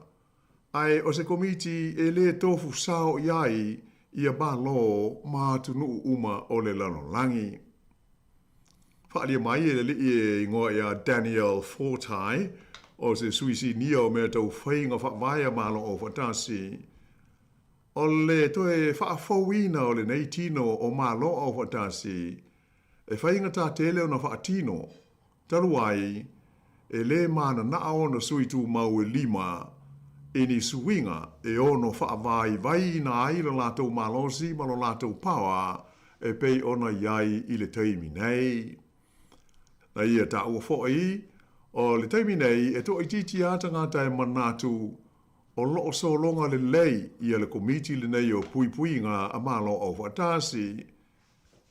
Ae o se komiti e lē tofu sao i ai ia Malo ma atunuu uma o le lalolagi. Faaalia mai e le alii e igoa ia Daniel Fortai, o se sui sinia o mea tau faiga faavae a Malo Aufaatasi, o le toe faafouina o lenei tino o Malo Aufaatasi e faigata tele ona faatino Talu ai, e lē mananaa ona sui tumau e lima i ni suiga e ono faavaivaiina ai lo latou malosi ma lo latou paoa e pei ona i ai i le taimi nei. Na ia taua foi, o le taimi nei e toaitiiti lava tagata e manatu. O lo o sologa lelei ia le Komiti lenei o Puipuiga a Malo Aufaatasi,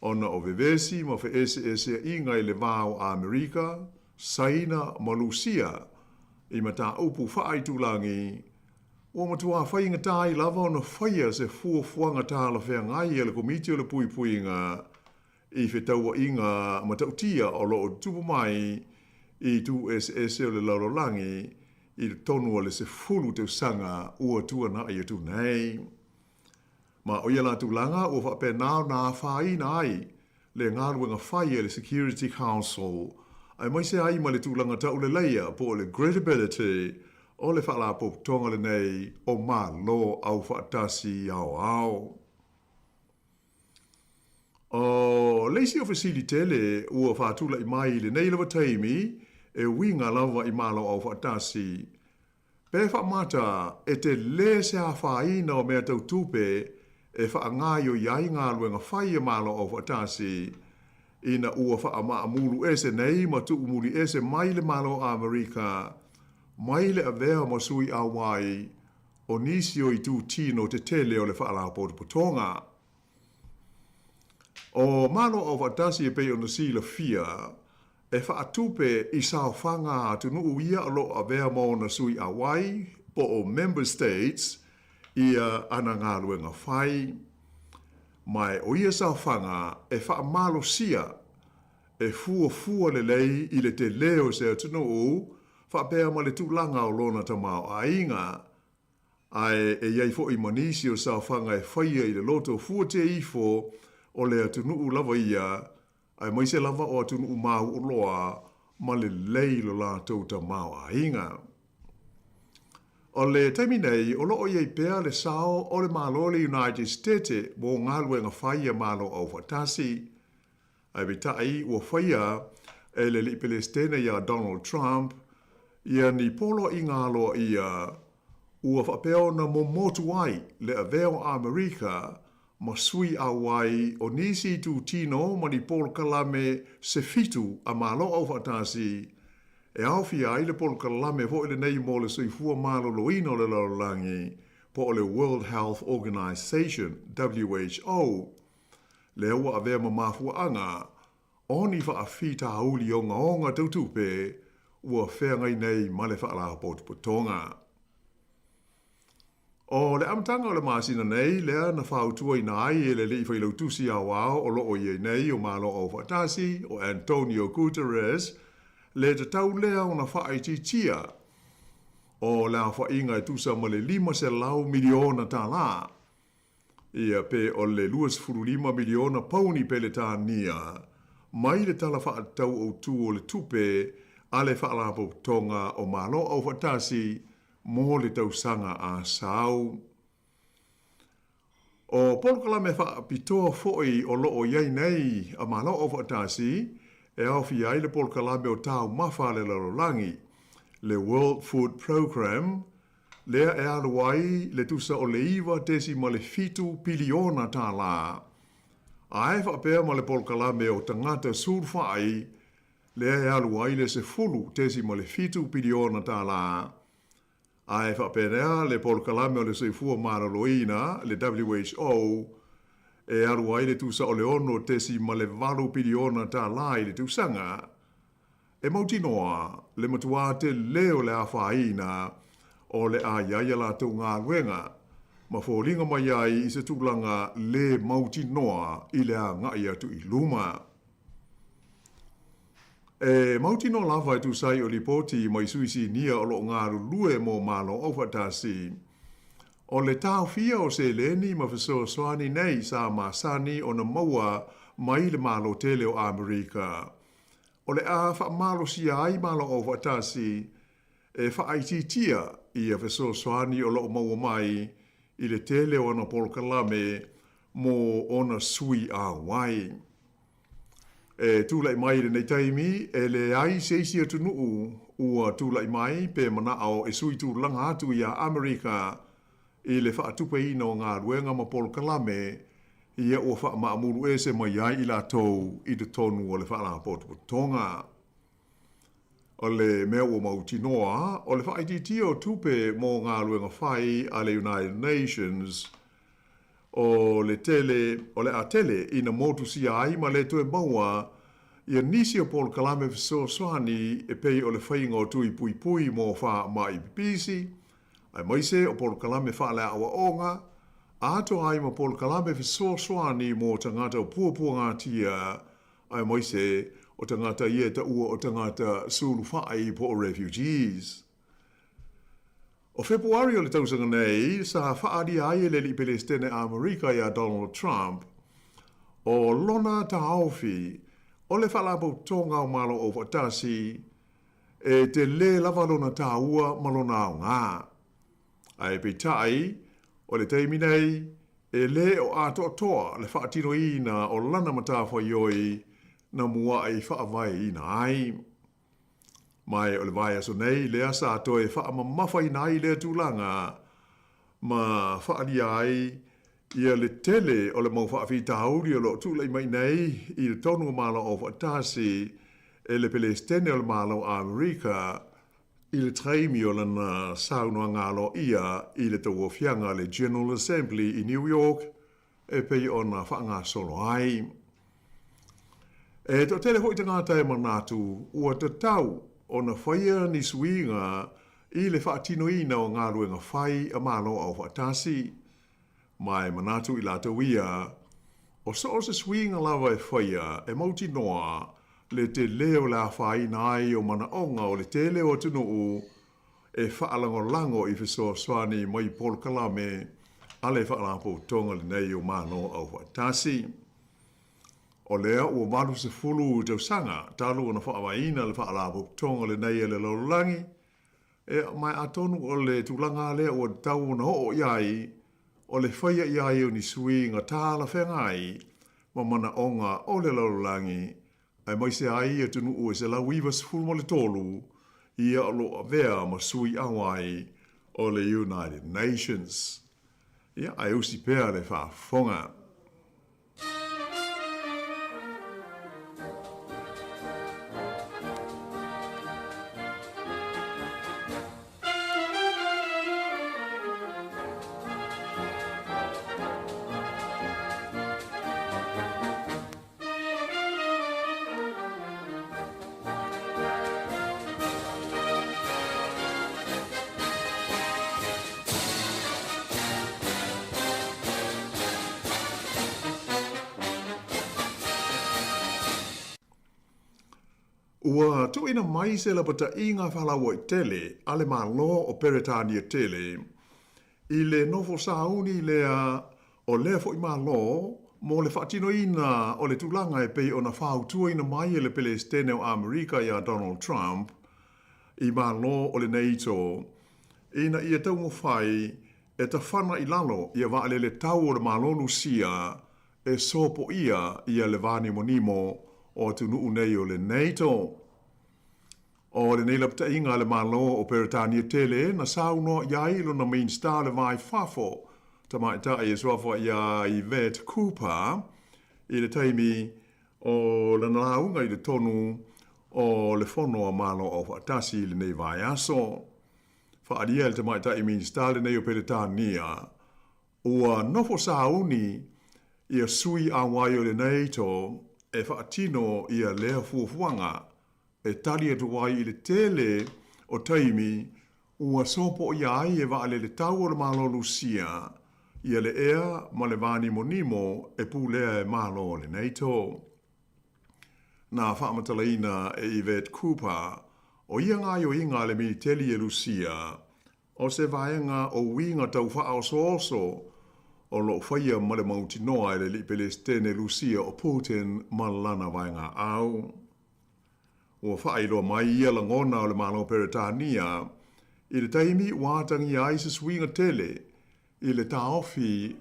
ona o vevesi ma feeseeseaiga i le va o Amerika, Saina ma Lusia i mataupu faaitulagi, ua matuā faigata ai lava ona faia se fuafuaga talafeagai a le Komiti o le Puipuiga i fetauaiga matautia o lo o tutupu mai i itu eseese o le lalolagi i totonu o le 10 tausaga ua tuanai atu nei. Ma o ia la tulaga ua faapena ona afaina ai le galuega fai a le Security Council aemaise ai ma le tulaga tauleleia po o le credibility o le Faalapotopotoga lenei o Malo Aufaatasi Aoao. O le isi o fesili tele ua faatulai mai i lenei lava taimi e uiga lava i Malo Aufaatasi, pe faamata e telē se afaina o mea tau tupe e faagaioi ai galuega fai a Malo Aufaatasi ina ua faamaamulu ese nei ma tuumuli ese mai le Malo o Amerika mai le avea ma sui auai o nisi o itu tino tetele o le Faalapotopotoga. O Malo Aufaatasi e pei ona silafia, e faatupe i saofaga a atunuu ia o lo o avea ma ona sui auai, po o Member States, ia ana galuega fai. Ma o ia saofaga e faamalosia, e fuafua lelei i le telē o se atunuu faapea ma le tulaga o lona tamaoaiga, ae e i ai foi ma nisi o saofaga e faia i le loto fuatia ifo o le atunuu lava ia, aemaise lava o atunuu mauoloa ma lelei lo latou tamaoaiga. O le taimi nei, o lo o i ai pea le sao o le Malo o le United State mo galuega fai a Malo Aufaatasi, Ae peitai, ua faia e le Alii Pelesitene ia Donald Trump ia ni poloaiga aloaia ua faapea ona momotu ai le avea o Amerika ma sui auai o nisi itutino ma ni polokalame se fitu a Malo Aufaatasi e aofia ai le polokalame foi lenei mo le soifua maloloina o le lalolagi po o le World Health Organization, WHO. Lea ua avea ma mafuaaga o ni faafitauli ogaoga tau tupe ua feagai nei ma le Faalapotopotoga. O le amataga o le masina nei lea na fautuaina ai e le Alii Failautusi Aoao o lo o i ai nei o Malo Aufaatasi, o Antonio Guterres, le tatau lea ona faaitiitia o le aofaiga e tusa ma le $500 miliona tala Ia, pe o le 25 miliona pauni Peretania mai le Tala Faatatau Autu o le Tupe a le Faalapotopotoga o Malo Aufaatasi mo le tausaga a sau. O polokalame faapitoa foi o lo o i ai nei a Malo Aufaatasi e aofia ai le polokalame o taumafa a le lalolagi, le World Food Programme, lea e alu ai le tusa o le $9.7 piliona tālā, ae faapea ma le polokalame o tagata sulufai, lea e alu ai le $10.7 piliona tālā, ae faapea le polokalame o le soifua maloloina, le WHO, e alu ai le tusa o le $6.8 piliona tālā i le tausaga. E mautinoa le matuā telē o le afaina o le a i ai a latou galuega ma foliga mai ai i se tulaga lē mautinoa i le agai atu i luma. E mautinoa lava e tusa ai o lipoti mai sui sinia o lo o galulue mo Malo Aufaatasi, o le taofia o seleni ma fesoasoani nei sa masani ona maua mai le Malo tele o Amerika O le a faamalosia ai Malo Aufaatasi e faaitiitia ia fesoasoani o lo o maua mai i le tele o ana polokalame mo ona sui auai. E tulai mai i lenei taimi, e leai se isi atunuu ua tulai mai pe manao e sui tulaga atu iā Amerika i le faatupeina o galuega ma polokalame ia ua faamaamulu ese mai ai i latou i totonu o le Faalapotopotoga. O le mea ua mautinoa, o le faaitiitia o tupe mo galuega fai a le United Nations, o le tele, o le a tele ina motusia ai ma le toe maua ia nisi o polokalame fesoasoani e pei o le faiga o tui puipui mo faamai pipisi, aemaise o polokalame faaleaoaoga, atoa ai ma polokalame fesoasoani mo tagata o puapuagatia aemaise o tagata ia e taua o tagata sulufai po o refugees. O Fepuari o le tausaga nei, sa faaalia ai e le Alii Pelesitene Amerika ia Donald Trump o lona taofi o le Faalapotopotoga o Malo Aufaatasi e telē lava lona taua ma lona aoga. Ae peitai, o le taimi nei, e lē o atoatoa le faatinoina o lana matafaioi na muaʻi faavaeina ai. Ma o le vaiaso nei lea sa toe faamamafaina ai lea tulaga ma faaalia ai ia le tele o le mau faafitauli o lo o tulai mai nei i totonu o Malo Aufaatasi e le Pelesitene o le Malo o Amerika i le taimi o lana saunoaga aloaia i le tauaofiaga a le General Assembly i New York e pei ona faagasolo ai. E toatele foi tagata e manatu ua tatau ona faia ni suiga i le faatinoina o galuega fai a Malo Aufaatasi, ma e manatu i latou ia, o so o se suiga lava e faia e mautinoa le tele o le afaina ai o manaoga o le tele o atunuu e faalagolago i fesoasoani mai polokalame a le Faalapotopotoga lenei o Malo Aufaatasi. O lea ua 80 tausaga talu ona faavaeina le Faalapotopotoga lenei a le lalolagi, e ma atonu o le tulaga lea ua tatau ona oo i ai o le faia i ai o ni suiga talafeagai ma manaoga o le lalolagi aemaise ai atunuu e 193 ia o lo o avea ma sui auai o le United Nations. Ia, ae usi pea le faafofoga. Ua tuuina mai se lapataiga faalauaitele a le Malo o Peretania Tele i le nofo sauni lea o lea foi Malo mo le faatinoina o le tulaga e pei ona fautuaina mai e le Pelesitene o Amerika ia Donald Trump i Malo o le NATO ina ia taumafai e tafana i lalo ia vaalele tau o le Malo Lusia e sopoia ia le vānimonimo o atunuu nei o le NATO. O lenei lapataiga a le Malo o Peretania Tele na saunoa i ai lona Minisita o le Va i Fafo, tamaitai e suafa iā Yvette Cooper, i le taimi o lana lauga i totonu o le Fono a Malo Aufaatasi i lenei vaiaso. Faaalia e le tamaitai Minisita lenei o Peretania, ua nofo sauni ia sui auai o le NATO e faatino ia lea fuafuaga e tali atu ai i le tele o taimi ua sopoia ai e vaalele tau o le Malo Lusia ia le ea ma le vānimonimo e pulea e Malo o le NATO. Na faamatalaina e Yvette Cooper, o ia gaoioiga a le militeli e Lusia, O se vaega o uiga tau faaosooso o lo o faia ma le mautinoa e le Alii Pelesitene Lusia o Putin ma lana vaegaau. Ua faailoa mai ia lagona o le Malo Peretania i le taimi ua atagia ai se suiga tele i le taofi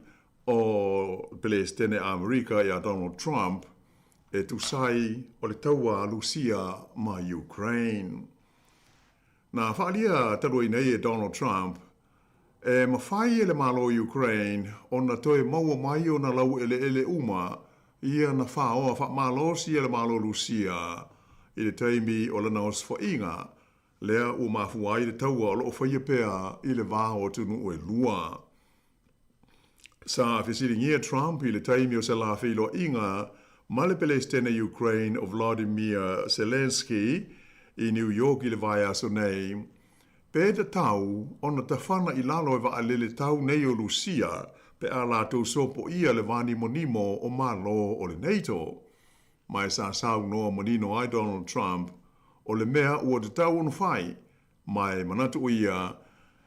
o le Pelesitene Amerika ia Donald Trump e tusa ai o le taua a Lusia ma Ukraine. Na faaalia talu ai nei e Donald Trump, e mafai e le Malo o Ukraine ona toe maua mai ona laueleele uma ia na faoa faamalosi e le Malo Lusia i le taimi o lana osofaiga, lea ua mafua ai le taua o lo o faia pea i le va o atunuu e lua. Sa fesiligia Trump i le taimi o se la feiloaiga ma le Pelesitene Ukraine o Volodymyr Zelenskyy i New York i le vaiaso nei, pe tatau ona tafana i lalo e vaalele tau nei o Lusia pe a latou sopoia le vānimonimo o Malo o le NATO. Ma e sa saunoa manino ai Donald Trump, o le mea ua tatau ona fai, Ma e manatu ʻo ia,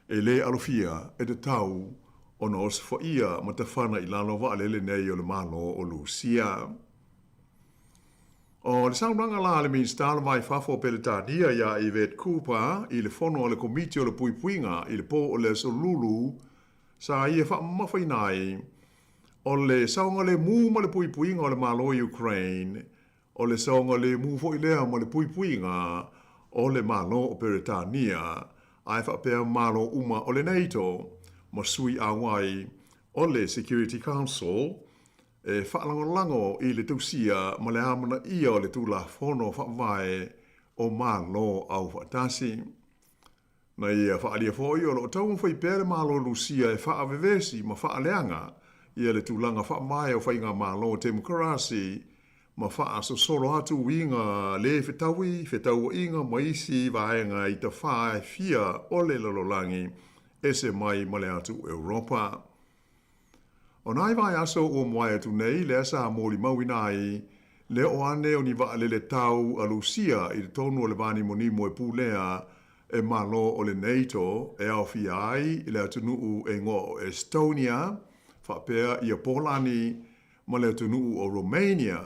e lē alofia e tatau ona osofaia ma tafana i lalo vaalele nei o le Malo o Lusia. O le saunoaga la a le Minisita o le Va i Fafo o Peretania iā Yvette Cooper i le fono a le Komiti o le Puipuiga i le pō o le Aso Lulu sa ia faamamafaina ai o le saogalemu ma le puipuiga o le Malo o Ukraine O le saogalemu foi lea ma le puipuiga o le Malo o Peretania, ae faapea Malo uma o le NATO ma sui auai o le Security Council e faalagolago i le tausia ma le amanaia o le Tulafono Faavae o Malo Aufaatasi. Na ia faaalia foi o lo o taumafai pea le Malo Lusia e faavevesi ma faaleaga ia le tulaga faavae o faigamalo temokarasi ma faasosolo atu uiga le fetaui, fetauaiga ma isi vaega i tafā e fia o le lalolagi ese mai ma le atu Europa. O nai vaiaso ua muai atu nei lea sa molimauina ai le oo ane o ni vaalele tau a Lusia i totonu o le vānimonimo e pulea e Malo o le NATO e aofia ai le atunuu e igoa o Estonia, faapea ia Polani ma le atunuu o Romania.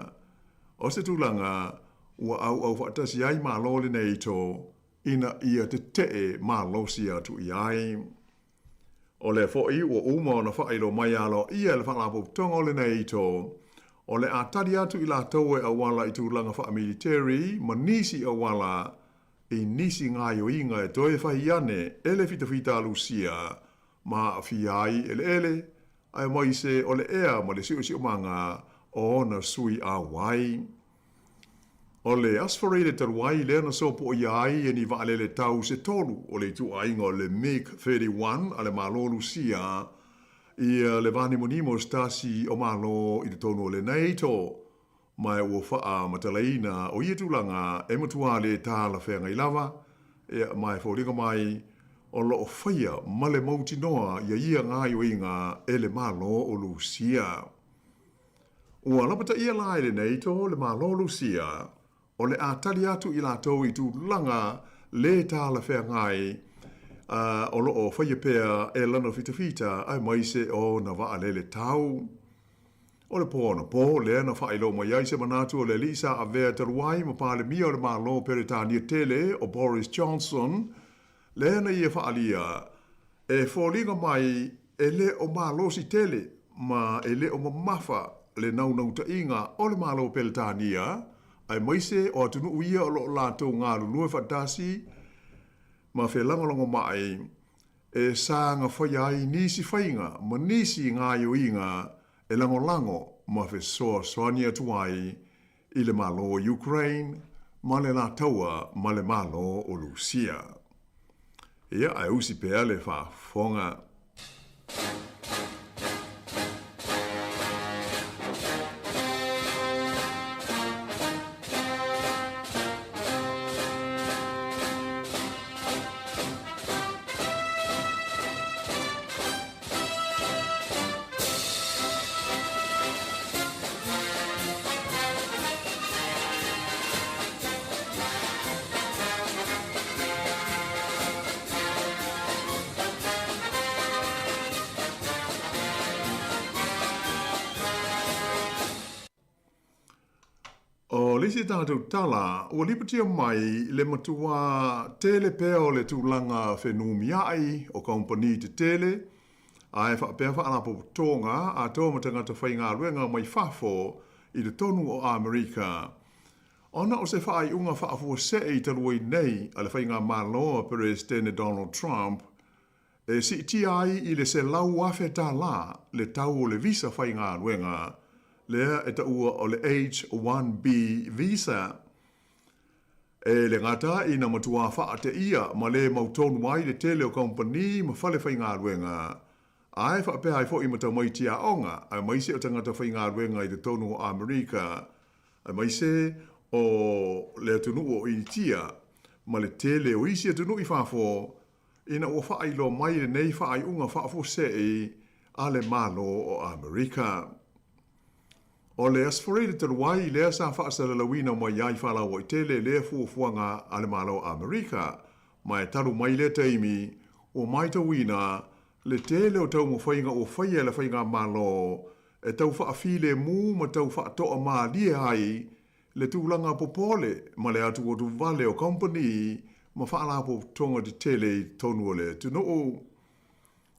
O se tulaga ua auau faatasi ai Malo o le NATO ina ia tetee malosi atu i ai. O lea foi ua uma ona faailoa mai aloaia e le Faalapotopotoga o le NATO, o le a tali atu i latou e auala i tulaga faamiliteri ma nisi auala i nisi gaoioiga e toe fai ane e le fitafita a Lusia ma aafia ai eleele aemaise o le ea ma le siosiomaga o ona sui auai. O le Aso Faraile talu ai lea na sopoia ai e ni vaalele tau se tolu o le ituaiga o le MiG 31 a le Malo Lusia ia le vānimonimo o se tasi o Malo i totonu o le NATO, ma ua faamatalaina o ia tulaga e matua le talafeagai lava, ia, ma e foliga mai o lo o faia ma le mautinoa ia ia gaoioiga e le Malo o Lusia. Ua lapataia la e le NATO le Malo Lusia o le a tali atu i latou i tulaga le talafeagai o lo o faia pea e lana fitafita aemaise ona vaalele tau. O le po anapo lea na faailoa mai ai se manatu o le alii sa avea talu ai ma Palemia o le Malo Peretania tele o Boris Johnson lea na ia faaalia E foliga mai e le o malosi tele ma e le o mamafa le naunautaiga o le Malo o Peretania, aemaise o atunuu ia o lo o latou galulue faatasi ma felagolagomai e saga faia ai nisi faiga ma nisi gaoioiga e lagolago ma fesoasoani atu ai i le Malo o Ukraine ma le la taua ma le Malo o Lusia. Ia, ae usi pea le faafofoga. O le isi tatou tala, ua lipotia mai le matuā tele pea o le tulaga fenumiaʻi o kamupani tetele, ae faapea faalapotopotoga atoa ma tagata faigaluega mai fafo i totonu o Amerika. Ona o se faaiuga faafuasei talu ai nei a le faigamalo a Peresetene Donald Trump, e siitia ai i le $100,000 le tau o le visa faigaluega, lea e taua o le H-1B visa. E le gata ina matuā faateia ma le mautonu ai le tele o kamupani ma fale faigaluega, ae faapea ai foi ma tamaiti aoga aemaise o tagata faigaluega i totonu o Amerika, aemaise o le atunuu o Initia ma le tele o isi atunuu i fafo, ina ua faailoa mai lenei faaiuga faafuasei a le Malo o Amerika. O le Aso Faraile talu ai lea sa faasalalauina mai ai faalauaitele lea fuafuaga a le Malo o Amerika, ma e talu mai lea taimi, ua maitauina le tele o taumafaiga ua faia e le Faigamalo e tau faafilemu ma tau faatoamalie ai le tulaga popole ma le atuatuvale o kamupani ma faalapotopotoga tetele i totonu o le atunuu.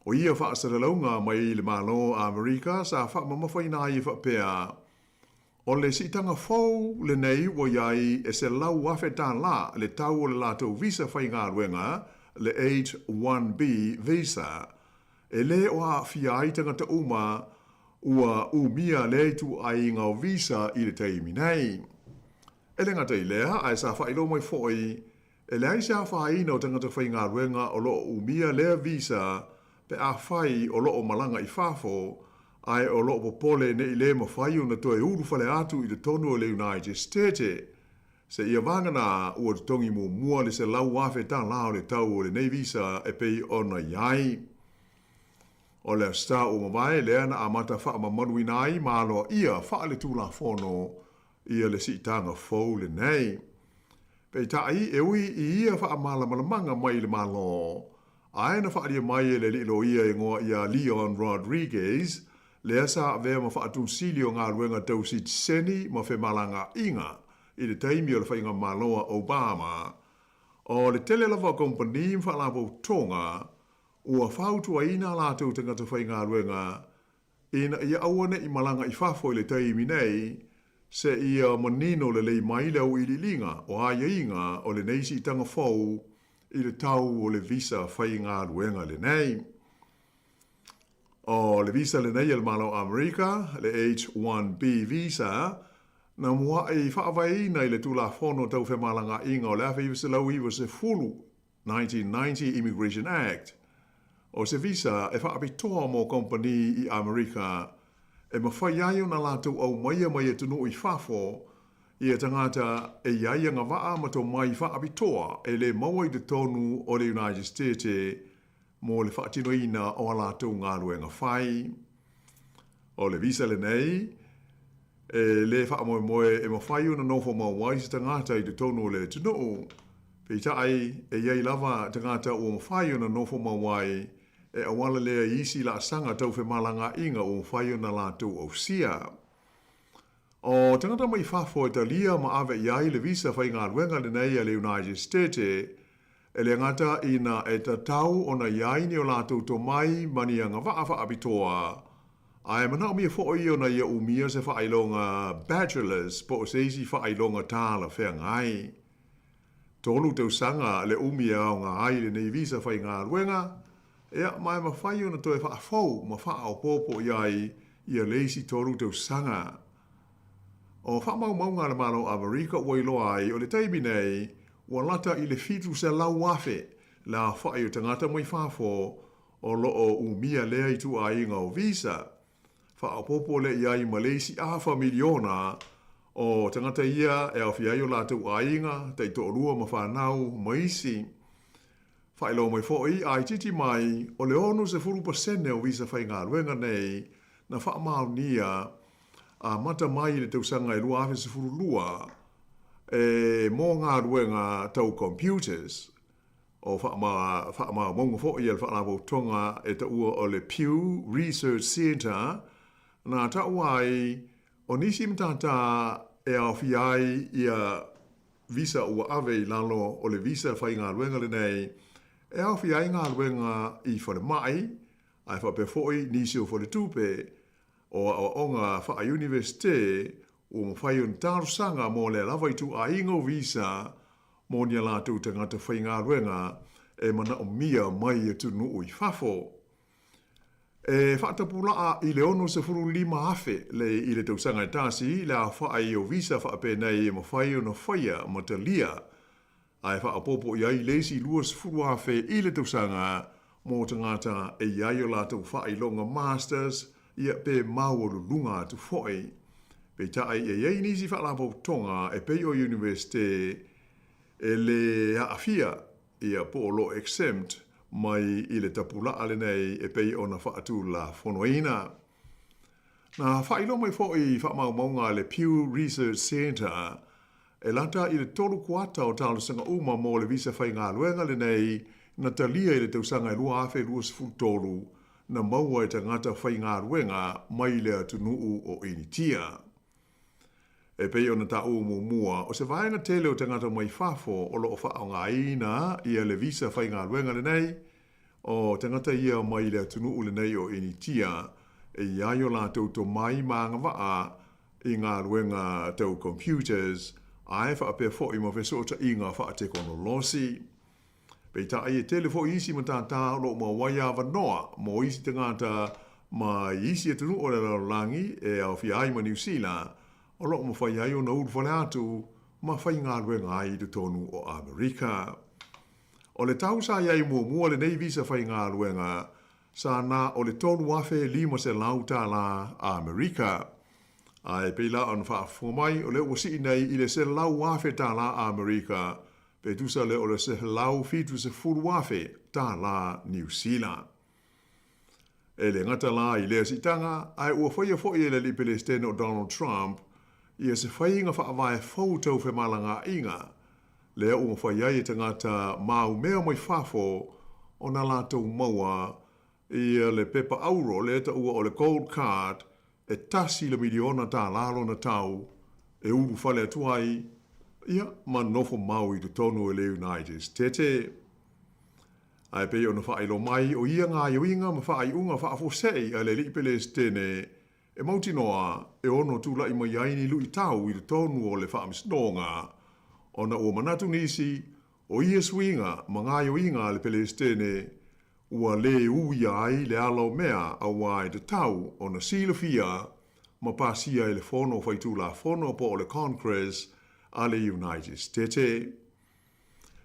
O ia faasalalauga mai le Malo o Amerika sa faamamafaina ai e faapea, o le siitaga fou lenei ua i ai e $100,000 le tau o le latou visa faigaluega, le H-1B visa, e le o aafia ai tagata uma ua umia lea ituaiga o visa i le taimi nei. E le gata i lea, ae sa faailoa mai foi, e leai se afaina o tagata faigaluega o lo o umia lea visa pe afai o lo o malaga i fafo, ae o lo o popole ne i le mafai ona toe ulufale atu i totonu o le United States. Seia vagana ua totogi muamua le $100,000 o le tau o lenei visa e pei ona i ai. O le Aso Sa ua mavae lea na amata faamamaluina ai ma aloaia faaletulafono ia le siitaga fou lenei. Peitai, e ui i ia faamalamalamaga mai le Malo, ae na faaalia mai e le alii loia e igoa ia Leon Rodrigues, lea sa avea ma faatunusili o galuega tau sitiseni ma femalagaaiga i le taimi o le faigamalo a Obama. O le tele lava o kamupani ma faalapotopotoga ua fautuaina a latou tagata faigaluega ina ia aua ne i malaga i fafo i le taimi nei, seia manino lelei mai le auiliiliga o aiaiga o lenei siitaga fou i le tau o le visa faigaluega lenei. O le visa lenei a le Malo o Amerika, le H-1B visa, na muaʻi faavaeina i le Tulafono Tau Femalagaaiga o le 1990, 1990 Immigration Act. O se visa e faapitoa mo kamupani i Amerika e mafai ai ona latou aumaia mai atunuu i fafo ia tagata e i ai agavaa ma tomai faapitoa e le maua i totonu o le United States mo le faatinoina o a latou galuega fai. O le visa lenei, e le faamoemoe e mafai ona nofo mau ai se tagata i totonu o le atunuu. Peitai, e i ai lava tagata ua mafai ona nofo mau ai e auala lea i isi laasaga tau femalagaaiga ua mafai ona latou ausia. O tagata mai fafo e talia ma ave i ai le visa faigaluega lenei a le United States, E le gata ina e tatau ona i ai ni o latou tomai ma ni agavaa faapitoa, ae manaomia foi ona ia umia se faailoga Bachelor's po o se isi faailoga talafeagai. 3 tausaga le umi e aoga ai lenei visa faigaluega, ea, ma e mafai ona toe faafou ma faaopoopo i ai ia le isi 3 tausaga. O faamaumauga a le Malo o Amerika ua iloa ai o le taimi nei, ua lata i le 700,000 le aofai o tagata mai fafo o lo o umia lea ituaiga o visa. Faaopoopo lea i ai ma le isi afa miliona o tagata ia e aofia ai o latou aiga, taitoalua ma fanau ma isi. Faailoa mai foi, a itiiti mai, o le 60% o visa faigaluega nei na faamaonia amata mai i le tausaga e 2012 e mo galuega tau computers. O faamaumauga foi a le Faalapotopotoga e taua o le Pew Research Center na taua ai o nisi matata e aofia ai ia visa ua ave i lalo o le visa faigaluega lenei e aofia ai galuega i falemai ae faapea foi nisi o faletupe o aoaoga faa-iunivesite ua mafai ona talosaga mo lea lava ituaiga o visa mo ni a latou tagata faigaluega e manaomia mai atunuu i fafo. E faatapulaa i le 65,000 le i le tausaga e tasi le aofai o visa faapenei e mafai ona faia ma talia. ae faaopoopo i ai le isi 20,000 i le tausaga mō tagata e i ai o latou faailoga Masters ia pe maualuluga atu foi. Peitai e i ai nisi faalapotopotoga e pei o Iunivesite e lē aafia ia po o lo o exempt mai i le tapulaa lenei e pei ona faatulafonoina. Na faailoa mai foi i faamaumauga a le Pew Research Center, e lata i le 3 kuata o talosaga uma mo le visa faigaluega lenei na talia i le tausaga e 2023 na maua e tagata faigaluega mai le atunuu o Initia. E pei ona taua muamua, o se vaega tele o tagata mai fafo o lo o faaaogaina ia le visa faigaluega lenei, o tagata ia mai le atunuu lenei o Initia e i ai o latou tomai ma agavaa i galuega tau computers ae faapea foi ma fesootaiga faatekonolosi. Peitai e tele foi isi matata o lo o maua ai avanoa mo isi tagata mai isi atunuu o le lalolagi e aofia ai ma Niu Sila o lo o mafai ai ona ulufale atu ma faigaluega ai i totonu o Amerika. O le tau sa i ai muamua lenei visa faigaluega sa na o le $3,500 Amerika. Ae pei la ona faafofoga mai o lea ua sii nei i le $100,000 Amerika pe tusa lea o le $170,000 Niu Sila. E le gata la i lea siitaga, ae ua faia foi e le alii Pelesitene o Donald Trump ia se faiga faavae fou tau femalagaaiga, lea ua mafai ai e tagata maumea mai fafo ona latou maua ia le pepa auro lea taua o le Gold Card e $1 miliona lona tau e ulufale atu ai ia ma nofo mau i totonu o le United Stete. Ae pei ona faailoa mai o ia gaoioiga ma faaiuga faafuasei a le alii Pelesitene e mautinoa e ono tulai mai ai ni luitau i totonu o le Faamasinoga ona ua manatu nisi o ia suiga ma gaoioiga a le Pelesitene ua lē uia ai le ala o mea auā e tatau ona silafia ma pasia e le Fono Faitulafono po o le Congress a le United Stete.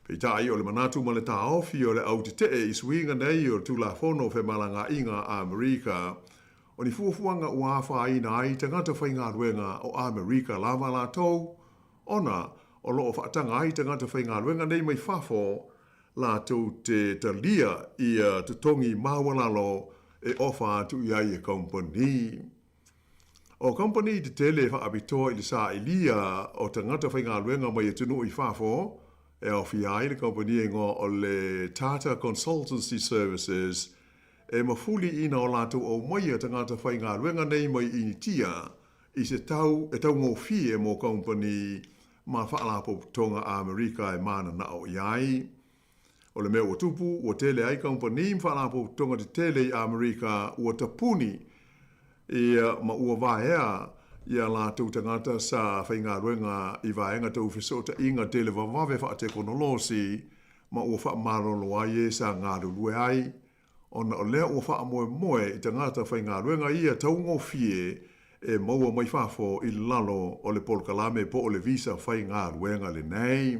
Peitai o le manatu ma le taofi o le au tetee i suiga nei o le Tulafono Femalagaaiga a Amerika, o ni fuafuaga ua afaina ai tagata faigaluega o Amerika lava latou, ona o lo o faataga ai tagata faigaluega nei mai fafo latou te talia ia totogi maualalo e ofa atu i ai e kamupani. O kamupani tetele e faapitoa i le sailia o tagata faigaluega mai atunuu i fafo, e aofia ai le kamupani e igoa o le Tata Consultancy Services, e mafuliina o latou aumaia tagata faigaluega nei mai Initia i se tau e taugofie mo kamupani ma Faalapotopotoga a Amerika e mananao i ai. O le mea ua tupu, ua tele ai kamupani ma faalapotopotoga tetele i Amerika ua tapuni ia ma ua vaea ia latou tagata sa faigaluega i vaega tau fesootaiga televavave faatekonolosi ma ua faamalolo ai e sa galulue ai ona o lea ua faamoemoe i tagata faigaluega ia taugofie e maua mai fafo i lalo o le polokalame po o le visa faigaluega lenei.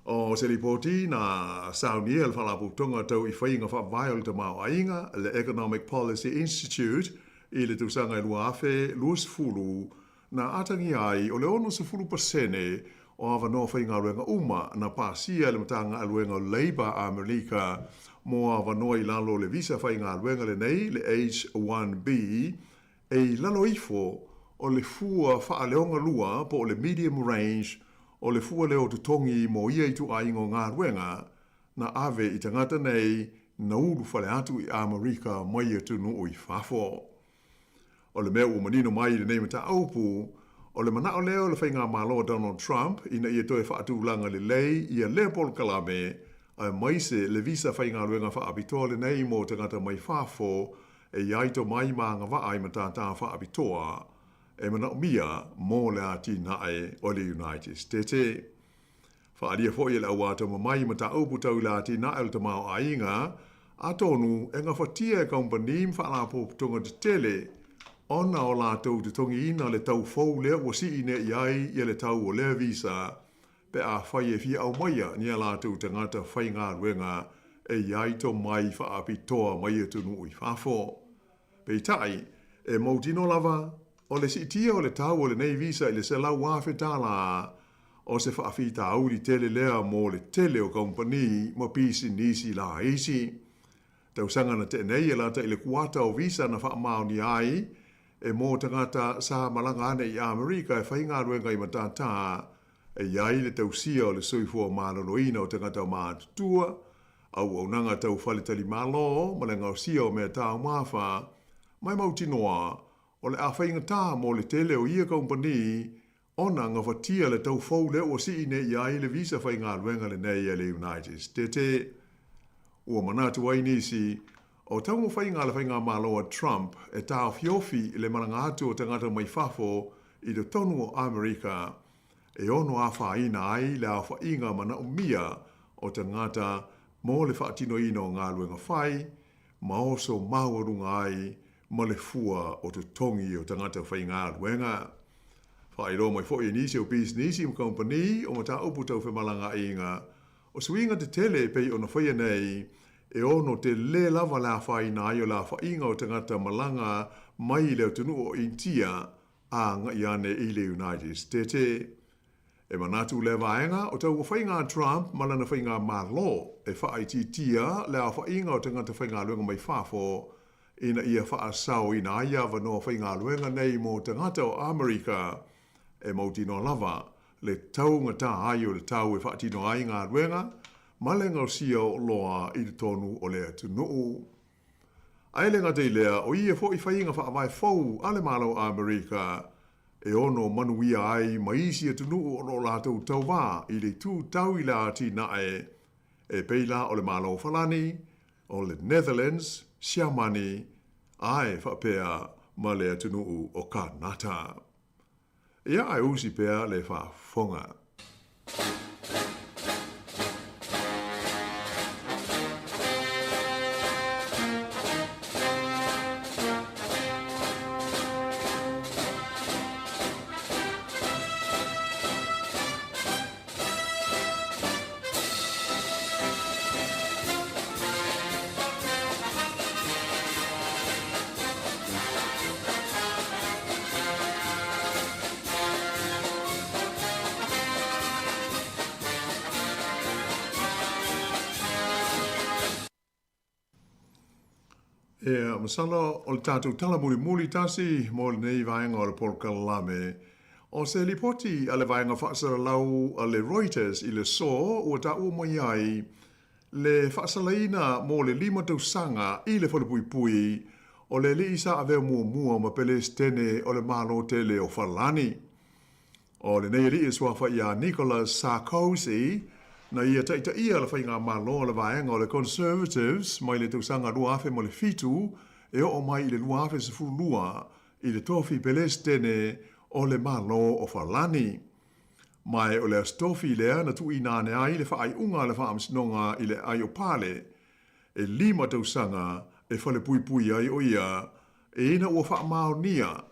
O se lipoti na saunia e le Faalapotopotoga Tau i Faiga Faavae o le Tamaoaiga, le Economic Policy Institute, i le tausaga e 2020, Na atagia ai o le 60% o avanoa faigaluega uma na pasia e le Matagaluega o Labour a Amerika mo avanoa i lalo o le visa faigaluega lenei, le H-1B, e i lalo ifo o le fua faaleogalua po o le medium range o le fua leo totogi mo ia ituaiga o galuega na ave i tagata nei na ulufale atu i Amerika mai atunuu i fafo. O le mea ua manino mai i lenei mataupu, o le manao lea o le faigamalo a Donald Trump ina ia toe faatulaga lelei ia lea polokalame, aemaise le visa faigaluega faapitoa lenei mo tagata mai fafo e i ai tomai ma agavaa i matata faapitoa e manaomia mo le atinae o le United Stete. Faaalia foi e le auatamamai i mataupu tau i le atinae o le tamaoaiga, atonu e gafatia e kamupani ma faalapotopotoga tetele ona o latou totogiina le tau fou lea ua sii nei ai ia le tau o lea visa. pe afai e fia aumaia ni a latou tagata faigaluega e i ai tomai faapitoa mai atunuu i fafo. Peitai, e mautino lava, o le siitia o le tau o lenei visa i le $100,000, o se faafitauli tele lea mo le tele o kamupani ma pisinisi laiti. Tausaga na tea nei e lata i le kuata o visa na faamaonia ai e mo tagata sa malaga ane i Amerika e faigaluega i matatā e i ai le tausia o le soifua maloloina o tagata matutua, auaunaga tau faletalimalo ma le gaosia o mea taumafa, ma e mautinoa o le a faigata mo le tele o ia kamupani ona gafatia le tau fou lea ua sii nei i ai le visa faigaluega lenei a le United Stete. Ua manatu ai nisi, o taumafaiga a le faigamalo a Trump e taofiofi le malaga atu o tagata mai fafo i totonu o Amerika e ono afaina ai le aofaiga manaomia o tagata mo le faatinoina o galuega fai ma oso maualuga ai ma le fua o totogi o tagata faigaluega. Faailoa mai foi e nisi o pisinisi ma kamupani o mataupu tau femalagaaiga, o suiga tetele e pei ona faia nei, e ono telē lava le afaina ai o le aofaiga o tagata malaga mai i le atunuu o Initia a agai ane i le United Stete. E manatu lea vaega o taumafaiga a Trump ma lana faigamalo e faaitiitia le aofaiga o tagata faigaluega mai fafo ina ia faasaoina ai avanoa faigaluega nei mo tagata o Amerika e mautinoa lava le taugata ai o le tau e faatino ai galuega ma le gaosia o oloa i totonu o le atunuu. Ae le gata i lea, o ia foi faiga faavae fou a le Malo o Amerika e ono manuia ai ma isi atunuu o lo o latou tauva i le itu tau i le atinae e pei la o le Malo o Falani, o le Netherlands, Siamani, ae faapea ma le atunuu o Kanata. Ia ae usi pea le faafofoga. Ia, masalo o le tatou tala mulimuli tasi mo lenei vaega o le polokalame. O se lipoti a le vaega faasalalau a le Reuters i le so ua taua mai ai le faasalaina mo le 5 tausaga i le falepuipui o le alii sa avea muamua ma Pelesitene o le Malo tele o Falani. O lenei alii e suafa ia Nicolas Sarkozy na ia taitaia le faigamalo a le vaega o le Conservatives mai le tausaga 2007 e oo mai i le 2012 i le tofi Pelesitene o le Malo o Falani. Ma o le aso tofi lea na tuuina ane ai le faaiuga a le Faamasinoga i le Aiopale e 5 tausaga e falepuipui ai o ia ina ua faamaonia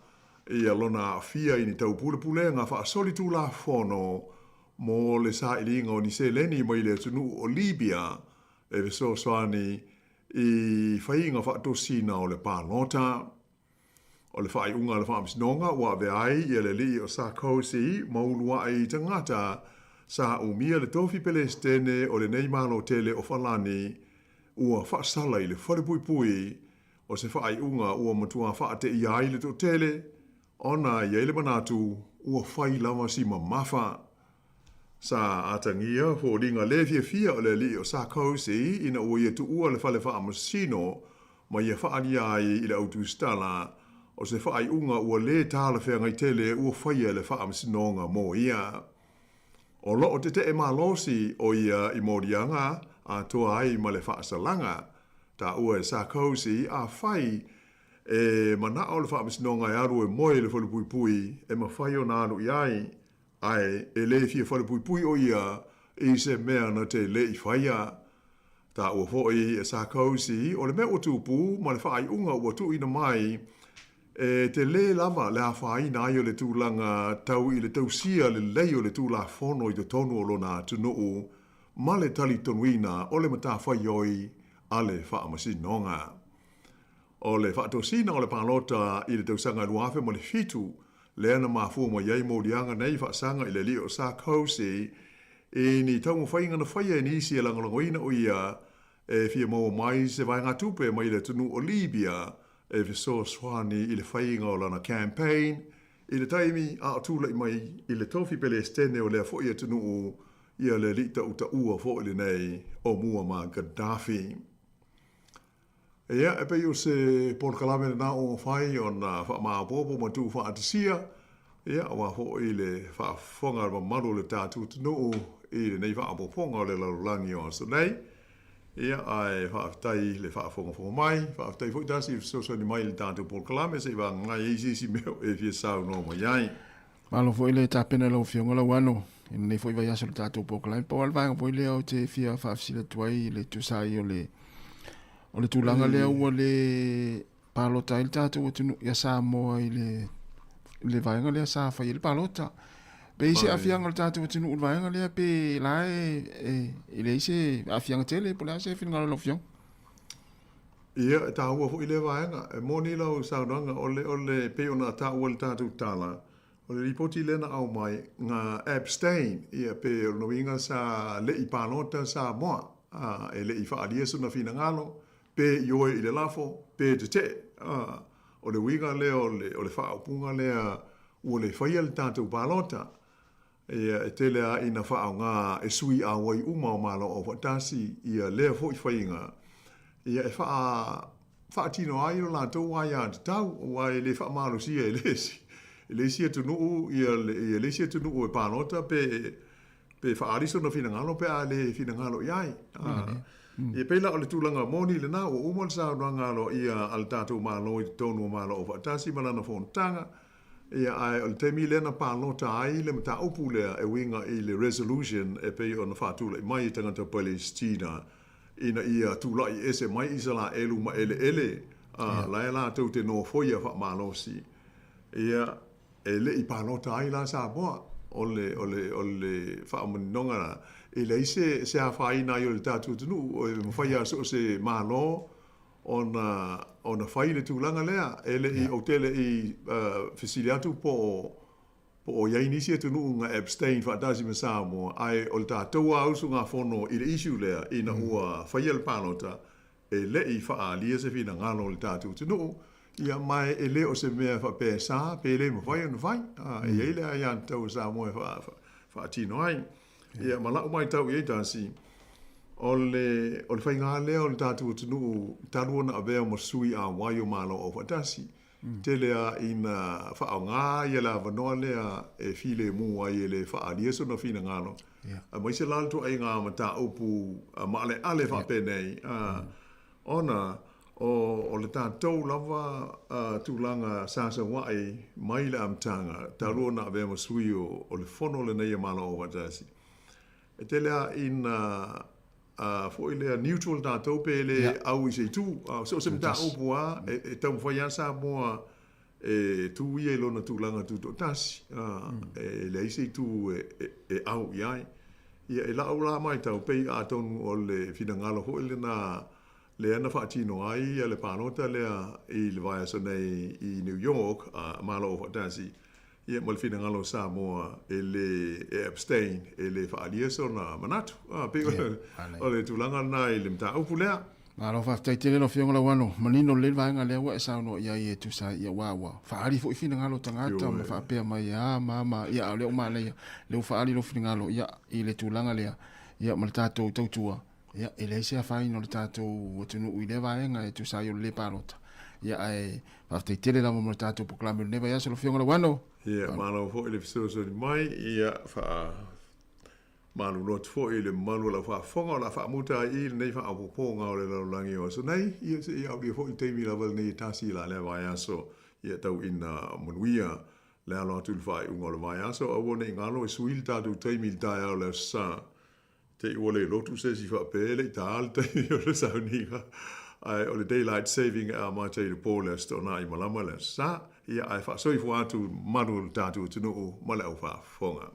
ia lona aafia i ni taupulepulega faasolitulafono mo le sailiga o ni seleni mai le atunuu o Libya e fesoasoani i faiga faatosina o le palota. O le faaiuga a le Faamasinoga ua avea ai ia le alii o Sarkozy ma uluai tagata sa umia le tofi Pelesitene o lenei Malo tele o Falani ua faasala i le falepuipui o se faaiuga ua matua faateia ai le toatele ona e i ai le manatu ua fai lava si mamafa. Sa atagia foliga le fiafia o le alii o Sarkozy ina ua ia tuua le fale faamasino ma ia faaalia ai i le au tusitala o se faaiuga ua le talafeagai tele ua faia e le faamasinoga mo ia. O lo o tetee malosi o ia i moliaga atoa ai ma le faasalaga taua e Sarkozy afai e manao le faamasinoga e alu e moe i le falepuipui e mafai ona alu i ai Ae e le fia falepuipui o ia i se mea na te le i faia. Taua foi e Sarkozy o le mea ua tupu ma le faaiuga ua tuuina mai E telē lava le afaina ai o le tulaga tau i le tausia lelei o le Tulafono i totonu o lona atunuu ma le talitonuina o le matafaioi a le Faamasinoga. O le faatosina o le palota i le tausaga 2007 lea na mafua mai ai moliaga nei faasaga i le alii o Sarkozy i ni taumafaiga na faia e nisi e lagolagoina o ia e fia maua mai se vaegatupe mai le atunuu o Libya e fesoasoani i le faiga o lana campaign i le taimi a o tulai mai i le tofi Pelesitene o lea foi atunuu ia le alii tautaua foi lenei o Muammar Gaddafi. Ia, e pei o se polokalame lena ua mafai ona faamaopoopo ma tuufaatasia, ia, aua foi le faafofoga a le mamalu o le tatou atunuu i lenei faaopoopoga o le lalolagi o aso nei. Ia, ae faafetai le faafogafoga mai, faafetai foi Darcy i le fesoasoani mai i le tatou polokalame se i vagaga ai se isi mea o e fia saunoa mai ai. Malo foi le tapena i lau Afioga Lauano i lenei foi vaiaso i le tatou polokalame. Pau lava le vaega foi lea ou te fia faafesili atu ai i le tusa ai o le o le tulaga lea ua le palota ai le tatou atunuu ia Samoa i le le vaega lea sa fai ai le palota. Pe i se aafiaga o le tatou atunuu i le vaega lea pe la e, e, e leai se aafiaga tele po o le a se finagalo o lau Afioga? Ia, e taua foi lea vaega. E moni lau saunoaga, o le, o le, pei ona taua i le tatou tala, o le lipoti lea na aumai, na abstain, ia, pe o lona uiga sa le i palota Samoa, a, e le i faaalia sona finagalo, pe ioe i le lafo, pe tetee. A, o le uiga lea o le, o le faaupuga lea ua le faia le tatou palota. Ia, e tele lava ina faaaoga e sui auai uma o Malo Aufaatasi ia lea foi faiga, ia, e faa, faatino ai lo latou aiatatau, aua e le faamalosia e le isi, e le isi atunuu ia le, ia le isi atunuu e palota pe, pe faaali sona finagalo pe a le finagalo i ai. Ia, pei la o le tulaga moni lena, ua uma le saunoaga aloaia a le tatou Malo i totonu o Malo Aufaatasi ma lana fonotaga, Ia, ae o le taimi lea na palota ai le mataupu lea e uiga i le resolution e pei ona faatulai mai e tagata Palesitina ina ia tulai ese mai Isalaelu ma eleele a la e latou te nofoia faamalosi. Ia, e le i palota ai la Samoa. O le, o le, o le faamaninoga la, e leai se, se afaina ai o le tatou atunuu, e mafai lava so o se Malo ona ona fai le tulaga lea. E le i, ou te le i fesili atu po o po o i ai nisi atunuu na abstain faatasi ma Samoa, ae o le tatou lava usugafono i le issue lea ina ua faia le palota, e le i faaalia se finagalo o le tatou atunuu, ia ma e le o se mea faapea e sa pe le mafai ona fai. E i ai le aiatatau a Samoa e faatino ai. Ia, ma lau matau i ai Darcy, o le, o le faiga lea o le tatou atunuu talu ona avea ma sui auai o Malo Aufaatasi, tele lava ina faaaoga ia le avanoa lea e filemu ai e le faaalia sona finagalo, aemaise la le ituaiga mataupu maaleale faapenei, ona o, o le tatou lava tulaga sa saua'i mai le amataga talu ona avea ma sui o, o le Fono lenei a Malo Aufaatasi, e tele lava ina foi lea neutral tatou pe le au i se itu. A so o se mataupu lava e, e taumafai lava Samoa e tu ia i lona tulaga tutoatasi, e leai se itu e, e, e au i ai. Ia, i la'u la matau, pei atonu o le finagalo foi lena lea na faatino ai le palota lea i le vaiaso nei i New York, a Malo Aufaatasi, ia ma le finagalo o Samoa e le e abstain, e le faaalia sona manatu. A, pei o le tulaga lena i le mataupu lea. Malo faafetai tele lau Afioga Lauano, manino lelei le vaega lea ua e saunoa i ai e tusa ai, ia aua ua faaali foi finagalo o tagata ma faapea mai a ma ma, ia a o lea ua manaia lea ua faaali lou finagalo ia i le tulaga lea ia ma le tatou tautua. Ia, e leai se afaina o le tatou atunuu i lea vaega e tusa ai o le lē palota. Ia, ae faafetai tele lava mo le tatou polokalame o lenei vaiaso lau Afioga Lauano. Ia, malo foi le fesoasoani mai. Ia, faamalulu atu foi i le mamalu o lau faafofoga, o le a faamuta ai i i lenei faaopoopoga o le lalolagi o aso nei. Ia, se i aulia foi le taimi lava lenei e tasi la lea vaiaso, ia tau ina manuia le alo atu i le faaiuga o le vaiaso. Aua ne i galo e sui le tatou taimi i le taeao o le Aso Sa. Te i ua le lotu se isi faapea e le i ta le taimi o le sauniga. Ae o le daylight saving e amata i le po le Aso Toonai malama le Aso Sa, ia ae faasoifua atu malu o le tatou atunuu ma le au faafofoga.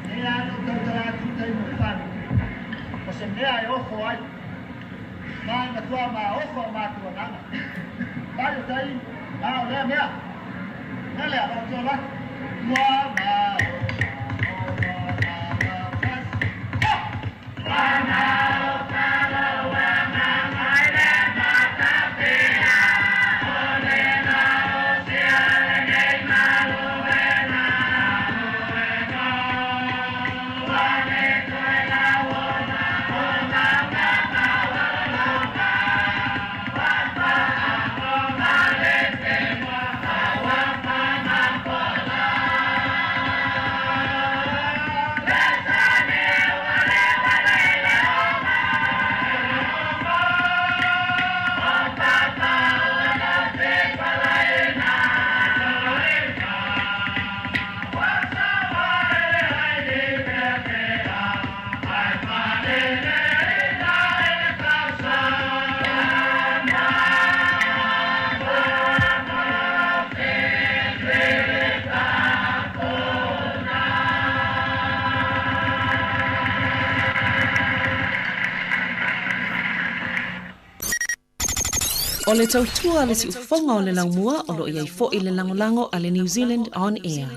Nei lava na ou tautala atu i tai mo le whānau. O se mea e ofo ai. Ma e matua ma ofo o mātou agaga. Mai o tai, ma o lea mea. Mea lea, o te ola. Ua ma o O le tautua a le siufofoga o le laumua o lo o i ai foi le lagolago a le New Zealand On Air.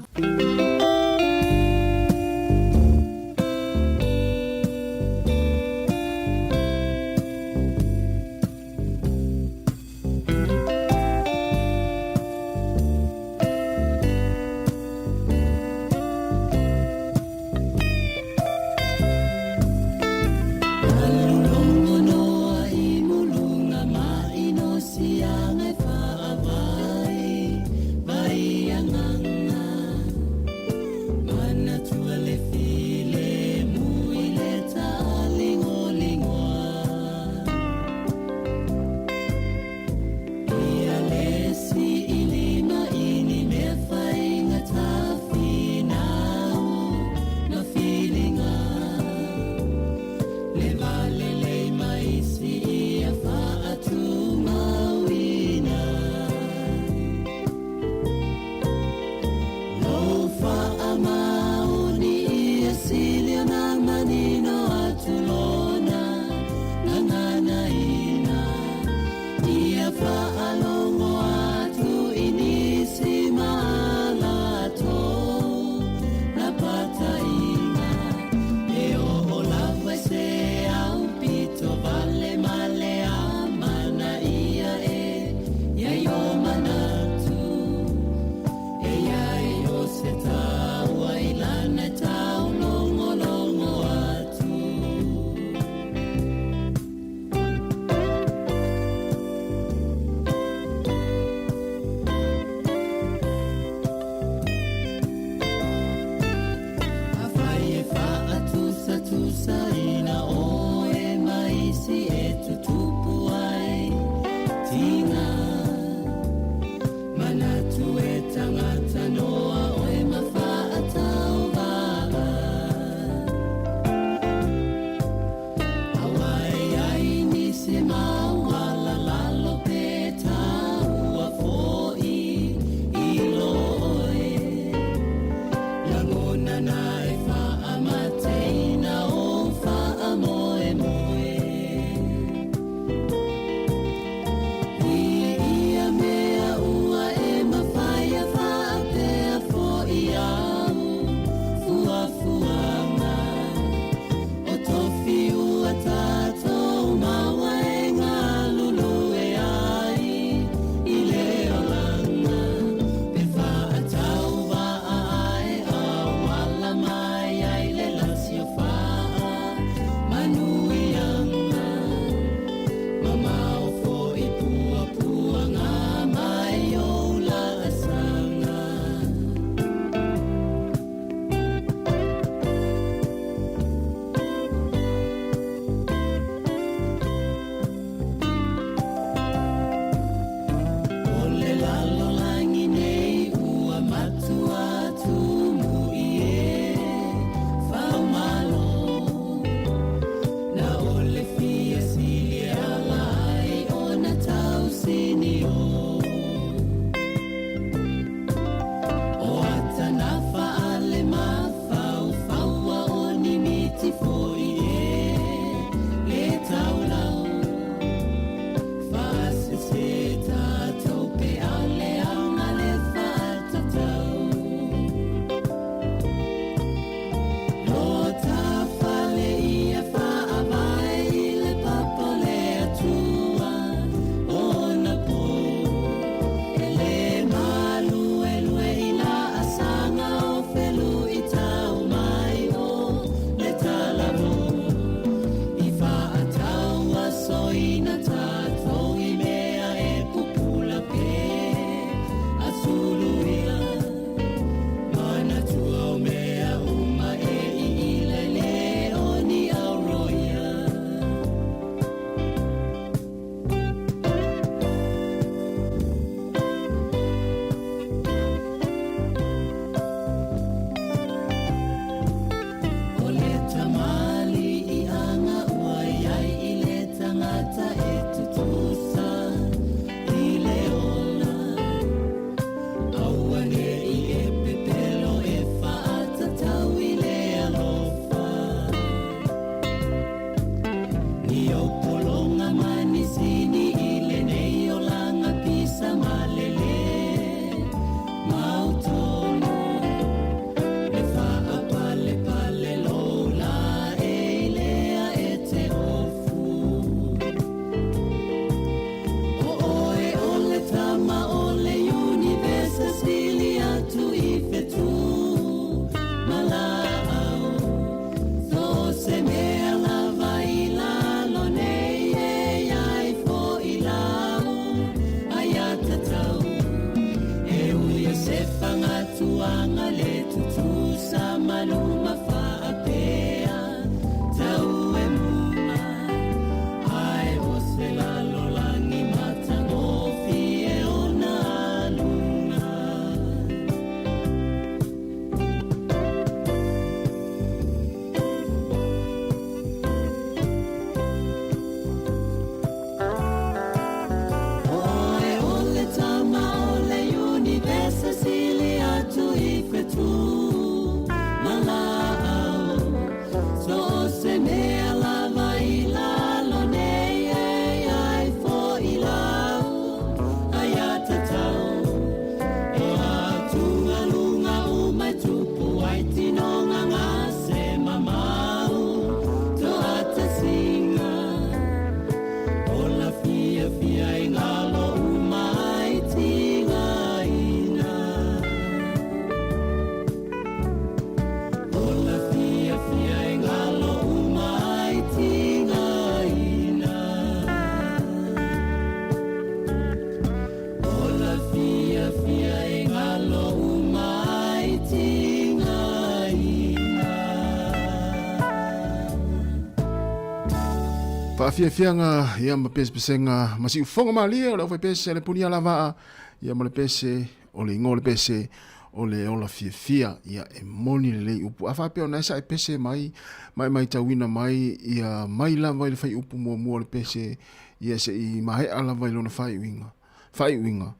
Faafiafiaga ia ma pesepesega ma siufoga malie o le aufaipese a le Punia Lavaa ia ma le pese o le igoa o le pese o le ola fiafia. Ia e moni lelei upu. A faapea o na e sa e pese mai ma e maitauina mai ia mai lava i le faiupu muamua o le pese ia se i maea lava i lona faaiuiga faaiuiga.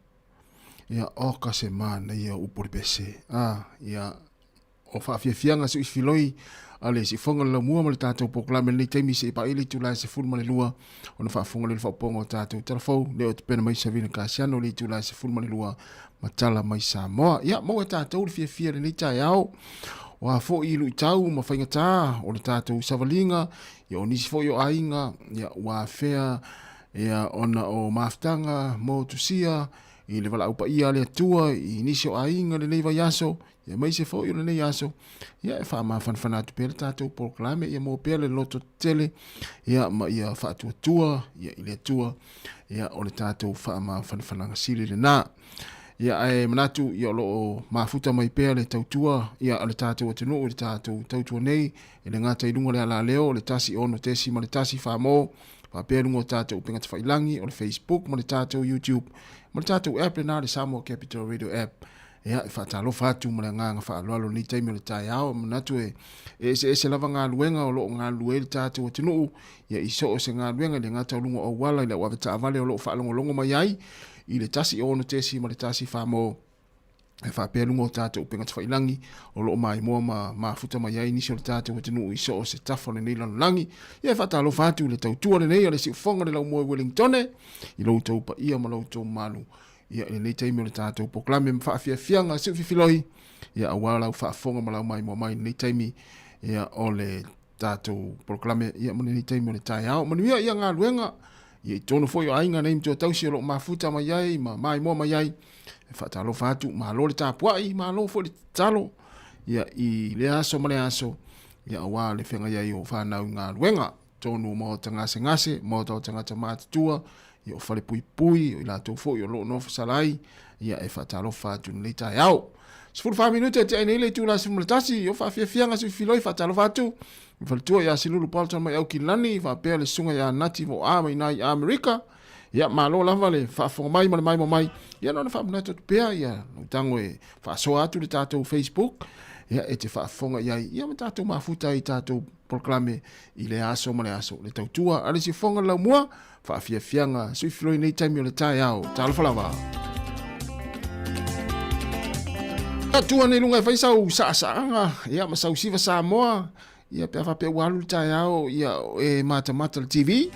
Ia oka se manaia o upu o le pese. A ia O faafiafiaga siuifiloi a le siufoga o le laumua ma le tatou polokalame i lenei taimi seia paia le itula e 12 ona faafofoga lea i le faaopoopoga o tatou tala fou lea o tapena mai Savina Kasiano i le itula e 12 ma tala mai Samoa. Ia, maua e tatou le fiafia i lenei taeao. O a foi luitau ma faigatā o le tatou savaliga, ia o nisi foi o aiga, ia ua afea ia ona o mafutaga motusia i le valaau paia a le Atua i nisi o aiga i lenei vaiaso, Ia aemaise foi o lenei aso, ia e faamafanafana atu pea le tatou polokalame, ia maua pea le loto tetele, ia ma ia faatuatua ia i le Atua, ia o le tatou faamafanafanaga sili lena. Ia ae manatu ia o lo o mafuta mai pea le tautua ia a le tatou atunuu i le tatou tautua nei, e le gata i luga o le alaleo o le 106.1 Famo, faapea i luga o tatou upega tafailagi o le Facebook ma le tatou YouTube ma le tatou app lena le Samoa Capital Radio App. Ia, e faatalofa atu ma le agaga faaaloalo i lenei taimi o le taeao. E manatu e eseese lava galuega o lo o galulue ai le tatou atunuu, ia i so o se galuega, e le gata o luga o auala i le au avetaavale o lo o faalogologo mai ai i le 106.1 Famo, e faapea luga o tatou upega tafailagi o lo o maimoa ma mafuta mai ai nisi o le tatou atunuu i so o se tafa o lenei lalolagi. Ia, e faatalofa atu i le tautua lenei a le siufofoga o le laumua i Wellingtone, i lo outou paia ma lo outou mamalu. Ia, i lenei taimi o le tatou polokalame ma faafiafiaga siufifiloi, ia, aua lau faafofoga ma lau maimoa mai i lenei taimi, ia, o le tatou polokalame, ia, ma lenei taimi o le taeao. Manuia ia galuega, ia, i totonu foi o aiga nei matua tausi o lo o mafuta mai ai ma maimoa mai ai. E faatalofa atu, malo le tapuai, malo foi le tatalo, ia, i lea aso ma lea aso, ia, aua le feagai ai o fanau i galuega. Totonu o maota gasegase, maota o tagata matutua, ia o falepuipui, o i latou foi o lo o nofo sala ai, ia e faatalofa atu i lenei taeao. 14 minute e tea nei le itula 11, o faafiafiaga suifiloi faatalofa atu i faletua ia Silulu Bolton mai Aukilani, faapea le susuga ia Nati Voa mai ina i Amerika. Ia malo lava le faafofoga mai ma le maimoa mai. Ia na ona faamanatu atu pea ia lau tago e faasoa atu le tatou Facebook, ia e te faafofoga i ai, ia ma tatou mafuta ai i tatou polokalame i le aso ma le aso. Le tautua a le siufofoga le laumua, faafiafiaga suifiloi nei taimi o le taeao. Talofa lava. Tua nei luga e fai sau saasaaga, ia ma sau siva Samoa, ia pe a faapea ua alu le taeao, ia e matamata le TV.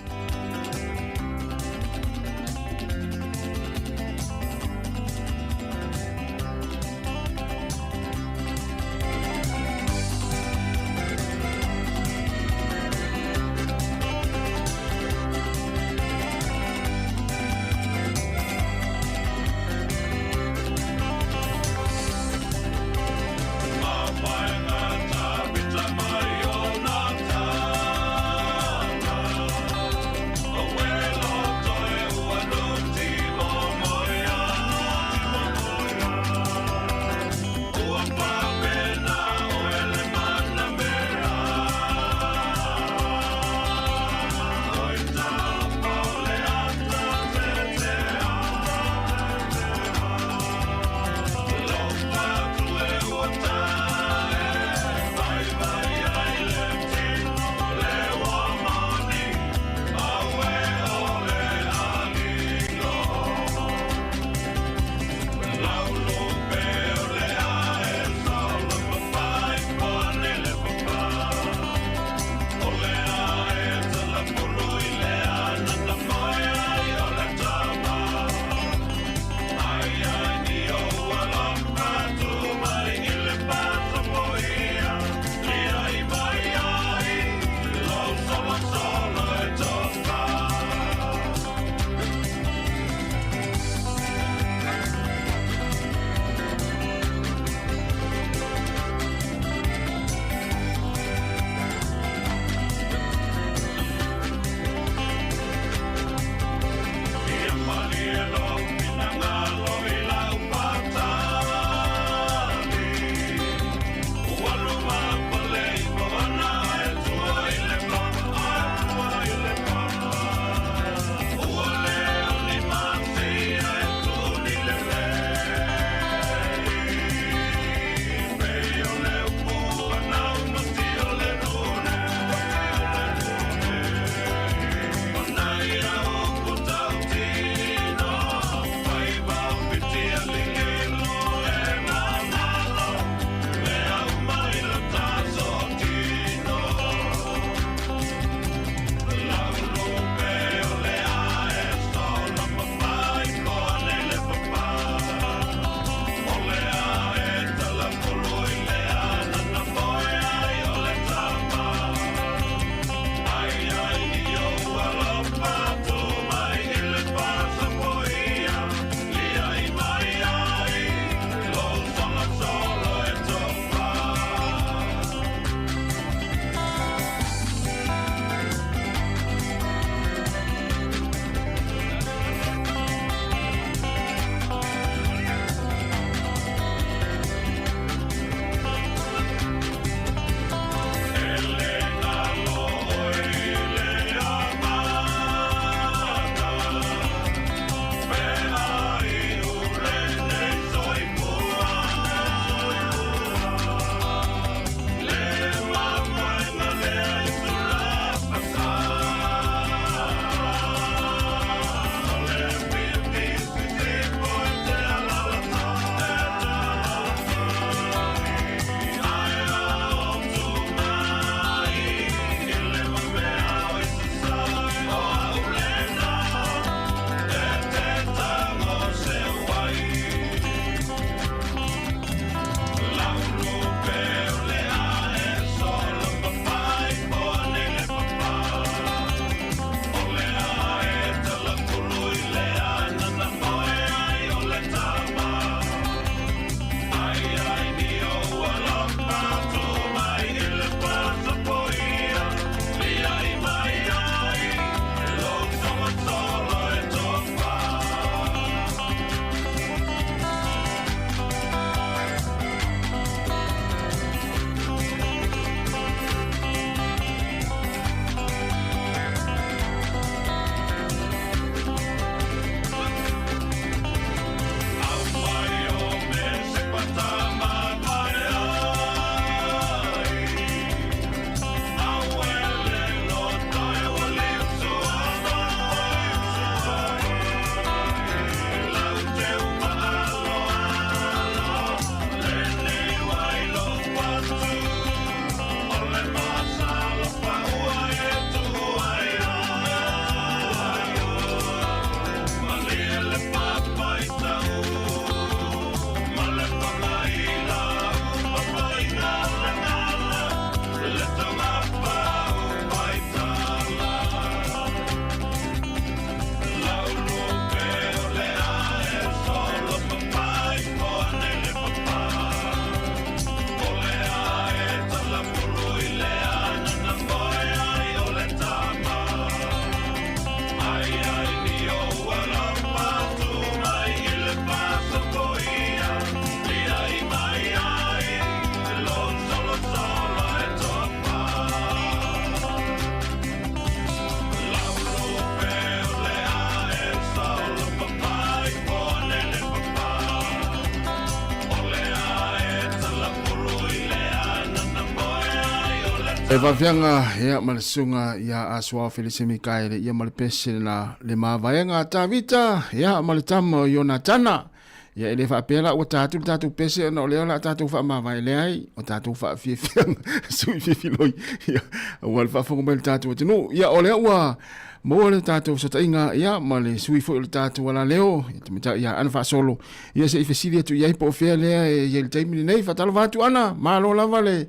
E vaveaga ia ma le susuga ia Asuao Felise Mikaele ia ma le pese lena le mavaega a Tavita ia ma le tama o Ionatana. Ia e le faapea la ua ta atu le tatou pese ona o lea o le a tatou faamavae leai, o tatou faafiafiaga sui fifiloi ia aua le faafofoga mai le tatou atunuu. Ia o lea ua maua le tatou fesootaiga ia ma le sui foi o le tatou alaleo ia tamaitai ia Ana Faasolo ia se i fesili atu i ai po o fea lea e i ai i le taimi lenei. Faatalofa atu Ana, malo lava le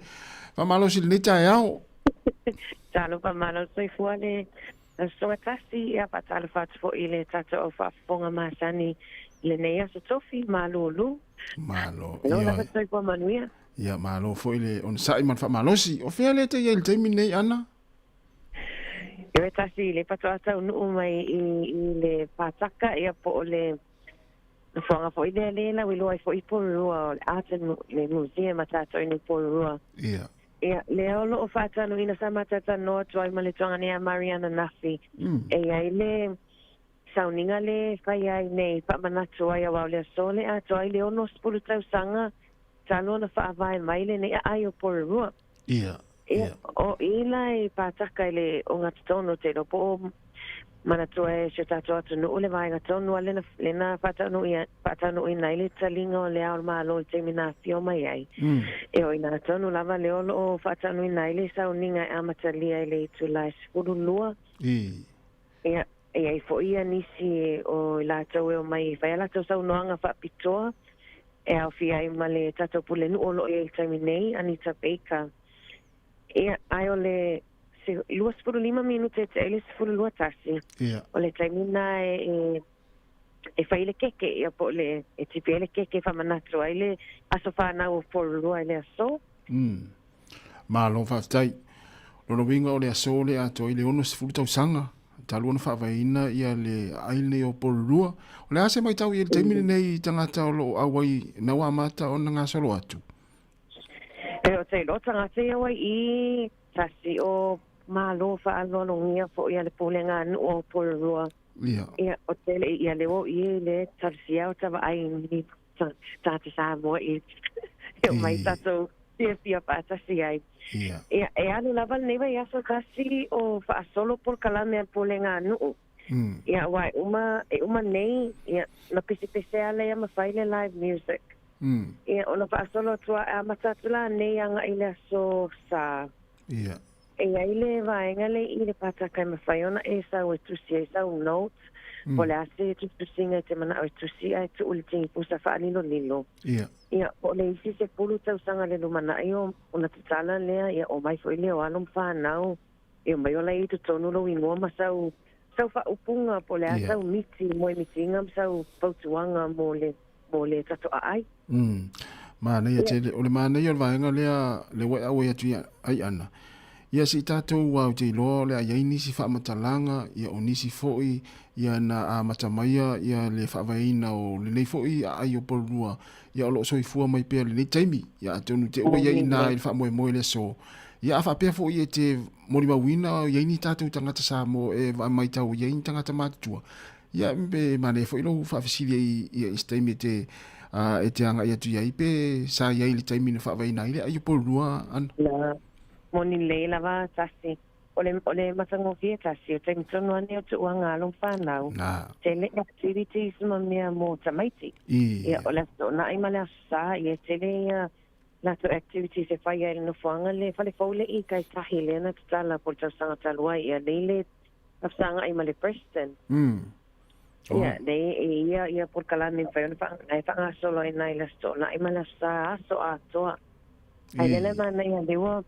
faamalosi i lenei taeao. Talofa malo soifua le Aso tasi, ia faatalofa atu foi i le tatou au faafofoga masani i lenei aso tofi, malulu. Malo. Malo lava soifua manuia. Ia, malo foi le onosai ma le faamalosi. O fea lea e te i ai i le taimi lenei, Ana? Ioe tasi, le faatoa taunuu mai i, i le pātaka, ia po o le nofoaga foi lea le lauiloa ai foi i Porirua, o le Art and le Museum a tātou i nei Porirua. Ia. Ia, lea o lo o faatanuina sa matou talanoa atu ai ma le tuaga nei a Mariana Nafi. E i ai le sauniga le e fai ai nei faamanatu ai aua o le aso le atoa ai le 60 tausaga talu ona faavae mai lenei aai o Porirua. Ia, Ia, o i la i pātaka i le ogatotonu te iloa po o manatua e si o tatou atunuu le vaega tonu a lena, lena faataunuuina ai le taliga o le Ao o le Malo i le taimi na afio mai ai. E oi nā tonu lava lea o lo o faataunuuina ai le sauniga e amatalia i le itula e 12. Ia, e i ai foi ia nisi o i latou e omai e fai a latou saunoaga faapitoa e aofia ai ma le tatou Pulenuu o lo o i ai i le taimi nei, Anita Baker. Ia, ae o le se 25 minute e tea ai le 12 tasi, Ia. o le taimi lena e, e, e fai le keke, ia po o le, e tipi ai le keke e faamanatu ai le aso whanau o Porirua i le aso. Malo faafetai. Lona uiga o le aso lea atoa i le 60 tausaga talu ona faavaeina ia le aai lenei o Porirua. O le a se matau i ai i le taimi lenei i tagata o lo o auai na ua amata ona gasolo atu? E o te iloa tagata ia wai i tasi o Malo whaaloalogia foʻi a le Pulega a Nuu o Porirua. Ia. Ia, o te le ia le o i e le talusia o tavaai ni tagata Samoa i e omai tatou fiafia faatasi ai. Ia. Ia, e alu lava lenei vaiaso tasi o faasolo polokalame a le Pulega a Nuu. Ia, aua e uma, e uma nei, ia, na pesepese ala ia ma fai le live music. Ia, ona faasolo atu a, e amata atu la nei agai i le aso Sa. Ia. E i ai le vaega le i le pātaka e mawhai ona e sau e tusi ai sau note, po o le a se tusitusiga e te manao e tusi ae tuu i le tigipusa faalilolilo. Ia. Ia, po o le isi 10 tausaga le lumanai o ona tatala lea, ia omai foi lea o alo ma fanau, e omai ola i totonu lou igoa ma sau sau faaupuga po o le a sau miti moe mitiga ma sau fautuaga mo le mo le tatou aai. Manaia tele. O le manaia o le vaega lea le ua e auai atu ai Ana. Ia se i tatou aua ou te iloa o le a i ai nisi faamatalaga, ia o nisi foi ia na amata maia ia le faavaeina o lenei foi aai o Porirua, ia o lo o soifua mai pea i lenei taimi. Ia atonu te ua i ai ina i le faamoemoe i le aso. Ia a faapea foi e te molimauina o i ai ni tatou tagata Samoa e matau i ai ni tagata matutua, Ia, pe manaia foi lou faafesili ai ia i se taimi e te, e te agai atu i ai, pe sa i ai i le taimi na faavaeina ai le ai o Porirua, Ana? Na, moni lelei lava tasi. O le, o le matagofie tasi, o taimi tonu ane o tuuaga alo ma whanau. Na. Tele activities ma mea mo tamaiti. I. Ia, o le Aso Toonai ma le Aso Sa, ia e tele ia latou activities e fai ai i le nofoaga le fale fou le i kai tahi lea na tatala po o le tausaga talu ai, ia lei le Na fesagai ma le Preston. Oh. Ia, nei, e ia, ia polokalame mafai ona wha, e whangasolo ai nai le aso toonai ma le aso sa aso atoa. Ai lele manaia le ua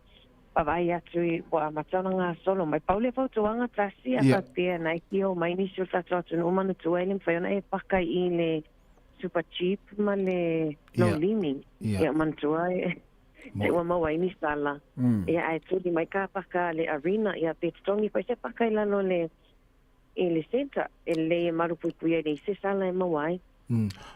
vaavaai atu i ua amata ona gasolo mai. Pau le fautuaga tasi a faapea nai ki o mai nisi o le tatou atunuu manatua e le mafai ona e paka i le super cheap ma le no limi. Ia manatua e Te ua maua ai ni sala. Ia ae tuli mai ka paka le arena, ia pe totogi foi se paka i lalo le i le centre, e lelei e malupuipui ai le se sala e maua ai.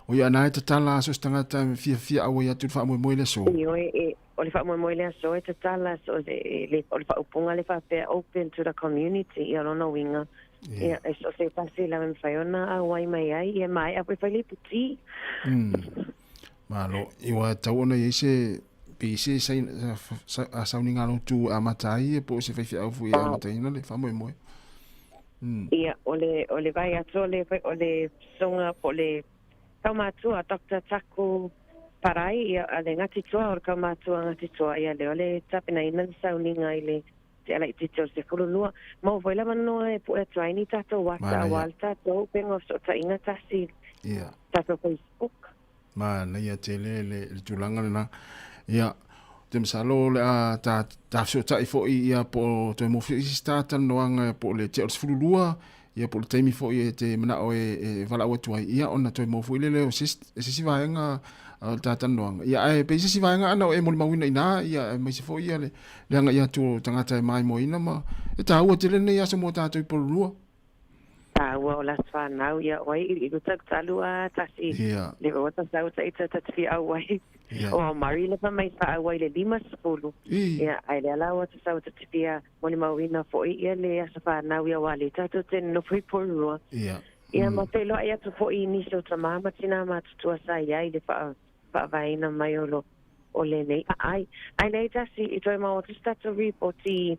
O ia na e tatala so se tagata e fiafia auai atu i le faamoemoe le aso. Ioe, e, o le faamoemoe le aso e tatala so e, le, o le faaupuga le faapea open to the community, ia lona uiga. Ia, e so se tasi lava e mafai ona auai mai ai, ia maea foi fai le iputi. Malo, i ua tau ona i ai se Pe se sauniga lotu e amata ai po o se faifeau foi e amataina le faamoemoe. Ia, o le, o le vai atu o le, o le soga po o le kaumatua, Doctor Taku Parai, ia, a le Ngati Toa, o le kaumatua Ngati Toa, ia lea o le tapenaina le sauniga i le te ala itiiti o le 12. Maua foi le avanoa e pue atu ai ni tatou ata aua le tatou upega o fesootaiga tasi, tatou Facebook. Manaia tele le tulaga lena. Ia, ou te masalo o le a ta, ta fesootai foi ia po o toe maua foi se ta talanoaga po o le tea o le 12, ia po o le taimi foi e te manao e, e valaau atu ai, ia ona toe maua foi lea o se, se isi vaega o le ta talanoaga. Ia, ae pei se isi vaega ana o e molimauina i ina, ia, aemaise foi ia le, le agai atu o tagata e maimoaina ma e taua tele lenei aso mo tatou i Porirua. Taua o las whanau ia oi i ruta talu a tasi le o ta sau ta ita ta te au ai o au mari le pa mai fa au ai le 50 ia ai le ala o ta sau ta te fia moni mauina foi ia le asa whanau ia wa le tatou te nofo i Porirua ia ma feiloai atu foi i nisi o tama ma tina ma tutua sa iai le wha whaavaeina mai o lo o lenei aai ai nei tasi i toe maua atu se tatou ripoti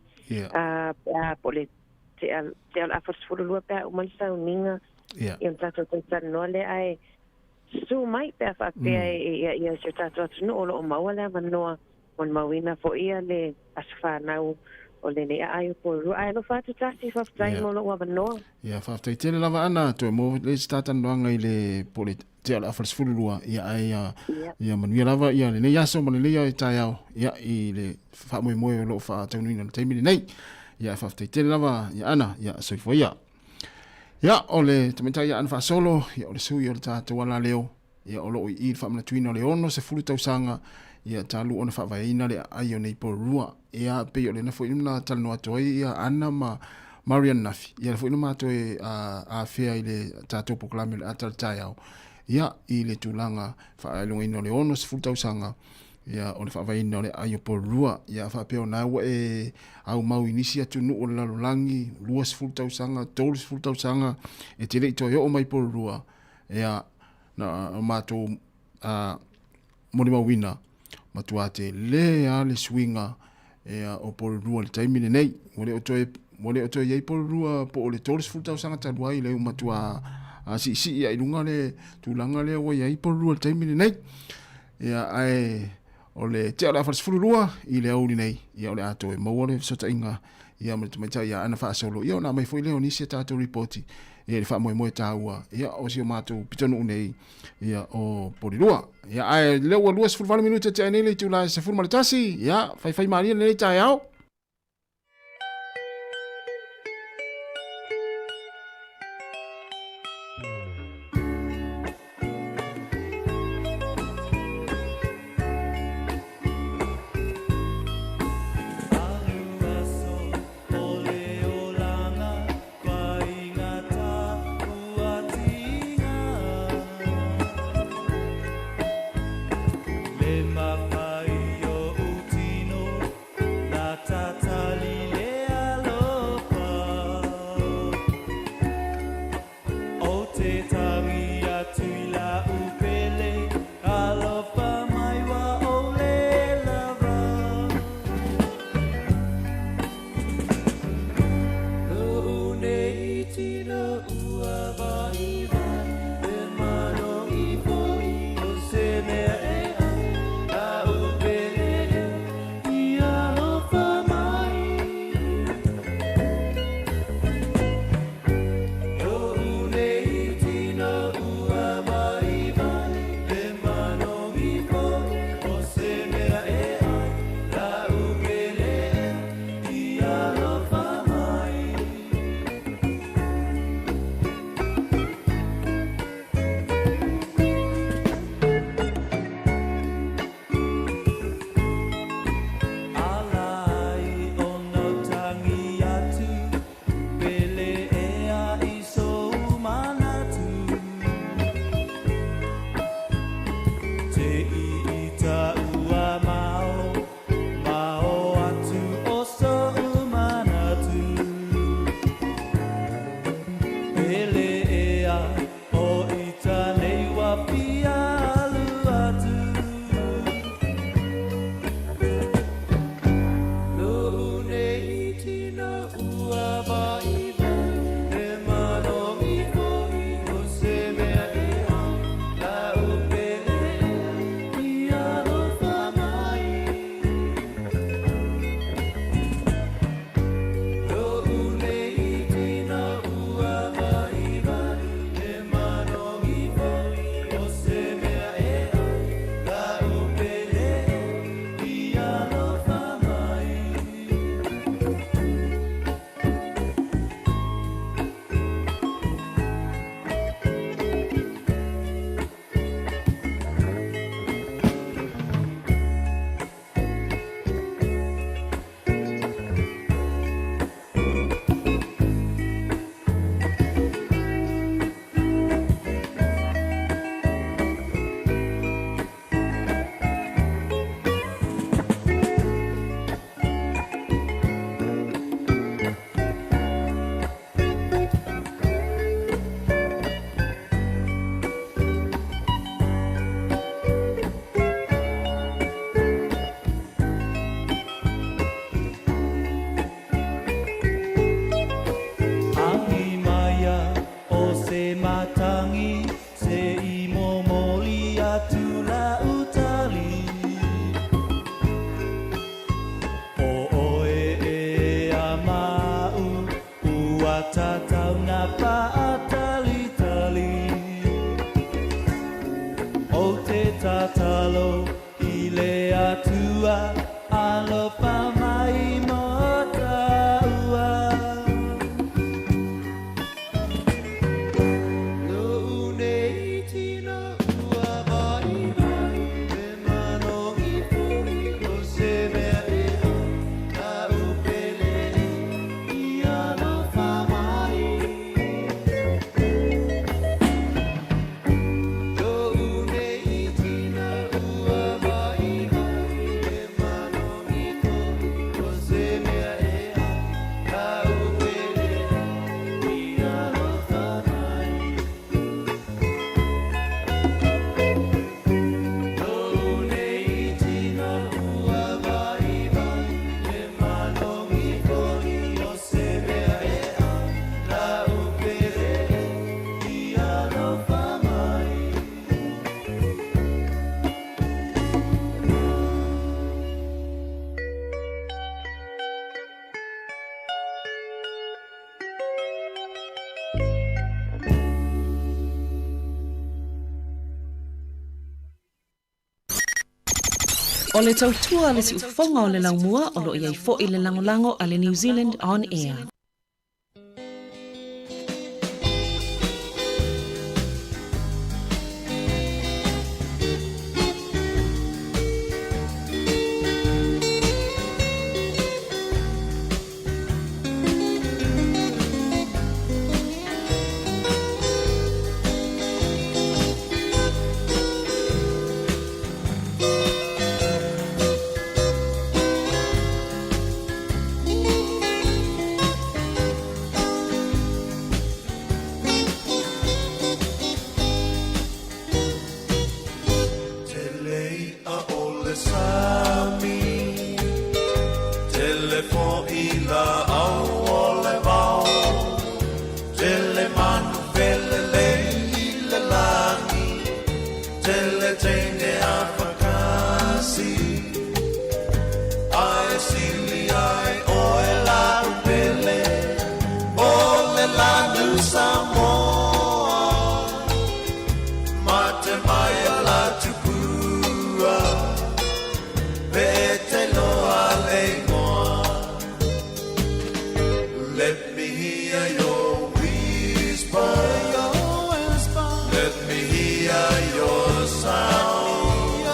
a po le te al te al afa 12 pea uma le sauniga ia ona tatou toe talanoa lea ae susu mai pe a faapea e ia ia si o tatou atunuu o lo o maua le avanoa molimauina foi ia le aso fanau o lenei aai o Porirua. Ae alofa atu tasi, faafetai mo lou avanoa. Ia, faafetai tele lava Ana, toe maua le isi ta talanoaga i le po o le tea o le afa le 12, ia ae ia, ia manuia lava ia lenei aso ma lenei taeao, ia i le faamoemoe o lo o faataunuina i le taimi lenei. Ia faafetai tele lava ia Ana, ia soifua ia. Ia, o le tamaitai ia Ana Faasolo, ia o le sui o le tatou alaleo, ia o lo o i i le faamanatuina o le 60 tausaga, ia talu ona faavaeina le aai o nei Porirua. Ia, pei o lena foi na talanoa atu ai ia Ana ma Marian Nafi, ia lea foi na matou e afea i le tatou polokalame o le ata o le taeao, ia, i le tulaga faailogaina o le 60 tausaga, ia, o le faavaeina o le aai o Porirua. Ia, faapea o na ua e aumau i nisi atunuu o le lalolagi, 20 tausaga, 30 tausaga, e te le i toe oo mai i Porirua, ia, na o matou molimauina, matua tele lava le suiga ia, o Porirua i le taimi lenei. Ua le o toe, ua le o toe i ai Porirua po o le 30 tausaga talu ai, lea ua matua siisii lava i luga le tulaga lea ua i ai Porirua i le taimi lenei. Ia, ae o le tea o le afa 12 i le aoauli nei, ia o le a toe maua le fesootaiga ia ma le tamaitai ia Ana Faasolo, ia ona aumai foi lea o nisi a tatou ripoti ia i le faamoemoe taua ia o si o matou pitonuu nei ia o Porirua. Ia ae lea ua 28 minute tea nei le itula e 11, ia faifai malie lenei taeao. matagi se i momoli atu lau tali. O oe e a ma'u ua tatau na faatalitali. Ou te tatalo i le Atua alofa mai mo taua. Lo'u nei tino ua vaivai e manogi foi o se mea e ai lau pele i alofa mai. Lo'u nei tino ua vaivai e manogi foi o se mea e ai lau pele i alofa mai. Lo'u nei tino ua vaivai e manogi foi o se mea e ai lau pele i alofa mai. O le tautua a le siufofoga o le laumua o lo o i ai foi le lagolago a le New Zealand On Air. Tele i'a o le sami, tele fo'i la'au o le vao, tele manu felelei i le lagi, tele teine afakasi, ae sili ae oe la'u pele, o le lanu Samoa. Mate mai a la tupua, pe te loa le igoa. Let me hear your whisper. Let me hear your sound.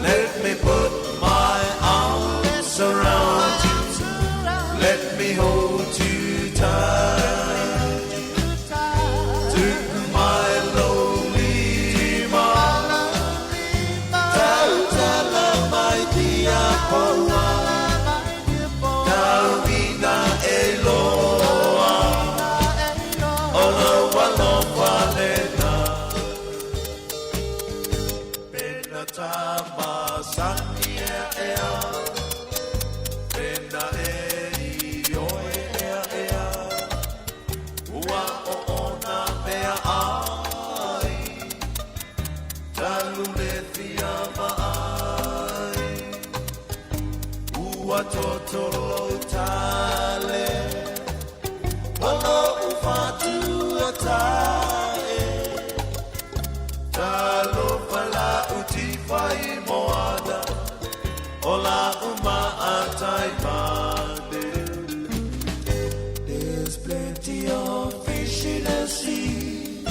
Let me put my arms around you. Let me hold you tight. Tuku mai lou lima. Tautala mai tia paua. Tauina e loa. O lou alofa lena. Pena tamasani ea ea. Pena e i oe ea ea. Ua o ona mea ai. Talu le fia maai. Ua totolo tale. O lo'u fatu tae. Talofa la'u tifa i moana. O la'u maatai mane. There's plenty of fish in the sea.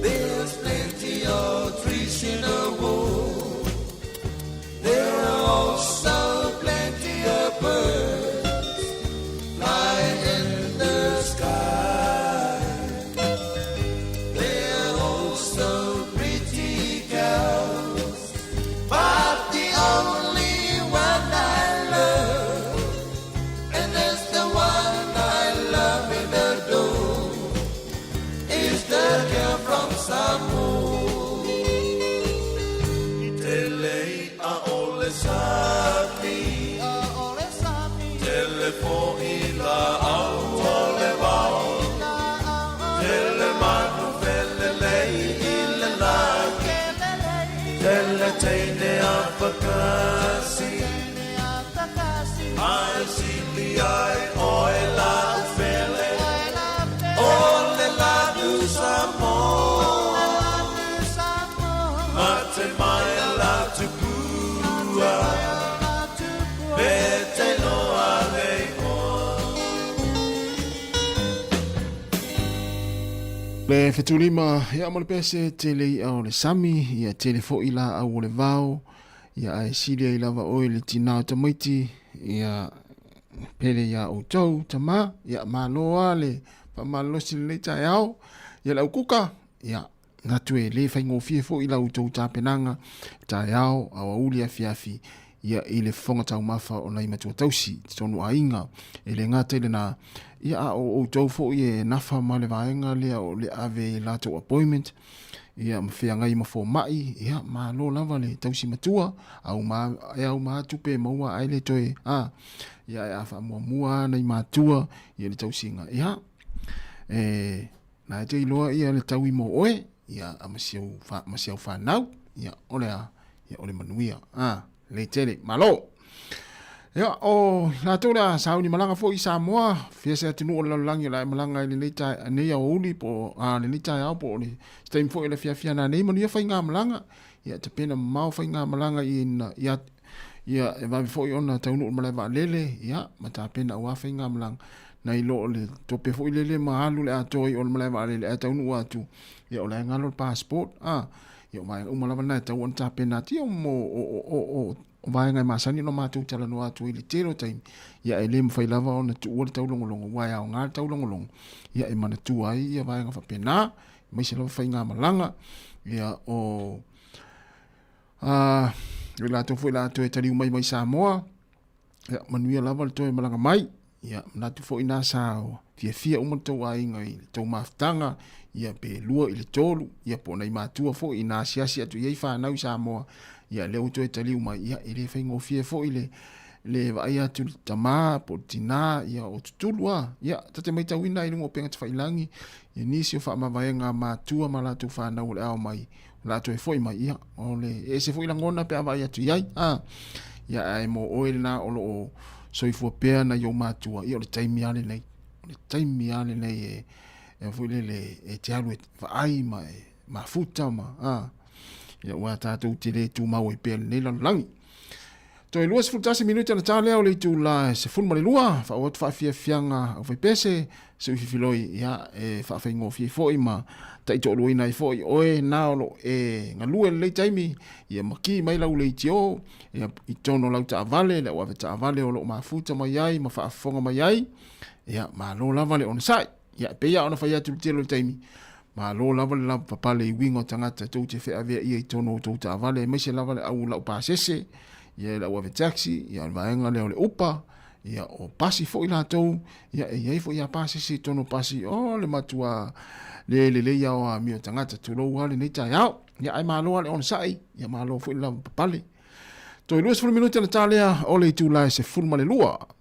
There's plenty of trees in the wood. There are also plenty of birds flying in the sky. There are also pretty girls, but the only one I love, and that's the one I love and adore. Le fetulima ia ma le pese tele i'a o le sami, ia tele fo'i laau o le vao, ia ae sili ai lava oe le tinā o tamaiti, ia pele iā outou tamā, ia malo a le faamalolosi i lenei taeao, ia le aukuka, ia manatu e le faigofie fo'i la outou tapenaga taeao, aoauli, afiafi, ia i le fofoga taumafa o nai matua tausi i totonu o aiga. E le gata i lena, ia a o outou foi e nafa ma le vaega lea o le ave i latou appointment, ia ma feagai ma fomai, ia malo lava le tausi matua, auma, e auma atu pe maua ae le toe, a, ia ae a faamuamua lava nai matua i le tausiga, ia, e, na e te iloa ia le taui mo oe, ia, a ma si au, ma si au fanau, ia, o le a, ia o le manuia. A, lelei tele. Malo! Ia, o latou le a sauni malaga foi i Samoa, fia se atunuu o le lalolagi o le a e malaga i lenei tae, nei aoauli po o, a, lenei taeao po o le se taimi foi o le afiafi ana nei, manuia faigamalaga. Ia, tapena mamao faigamalaga i, ia, ia, e vave foi ona taunuu i le malae vaalele, ia, ma tapena aua faigamalaga, nai lo o le tope foi lele ma alu le atoa i o le malae vaalele ae taunuu atu, ia, o la e galo le passport, a. Ia o vaega uma lava na e tatau ona tapena atu, ia mo, o, o, o, o, o vaega e masani ona matou talanoa atu ai i le tele o taimi, ia e le mafai lava ona tuua le taulogologo, aua e aoga le taulogologo, ia e manatua ai ia vaega faapena, aemaise lava faigamalaga, ia o, a, i latou foi la toe taliu mai mai Samoa, Ia, manuia lava le toe malaga mai. Ia, manatu foi nā sa fiafia uma le tou aiga i le tou mafutaga, ia pe lua i le tolu, ia po o nai matua foi ina asiasi atu i ai fanau i Samoa, ia lea ua toe taliu mai, ia e le faigofie foi le le vaai atu i le tamā po o le tinā, ia o tutulu lava. Ia, ta te matauina ai i luga o upega tafailagi, ia nisi o faamavaega a matua ma latou fanau o le ao mai, o le a toe foi mai, ia, o le e ese foi lagona pe a vaai atu i ai, a, ia, ae mo oe lena o lo o soifua pea nai ou matua, ia, o le taimi lava lenei, o le taimi lava lenei e, e foi lele, e te alu e vaai ma e mafuta ma, a, ia, aua tatou te le tumau ai pea i lenei lalolagi. Toe 21 minute ona ta lea o le itula e 12, faaauau atu faafiafiaga aufaipese, se ui fifiloi, ia, e faafaigofie foi ma taitoaluaina ai foi oe na o lo o e galue i lenei taimi, ia maki mai lau leitio, ia, i totonu o lau taavale, le au avetaavale o lo o mafuta mai ai ma faafofoga mai ai, ia, malo lava le onosai. Ia, e pei lava ona fai atu i le tele o le taimi, malo lava le lavapapale i uiga o tagata tou te feaveaia i totonu o outou taavale, aemaise lava le au laupasese, ia le au ave taxi, ia le vaega lea o le upa, ia o pasi foi latou, ia e i ai foi lava pasese i totonu o pasi, o le matua le lelei lava o amio tagata, tulou lava lenei taeao. Ia ae malo lava le onosai, ia malo foi le lavapapale. Toe 20 minute ona ta lea o le itula e 12.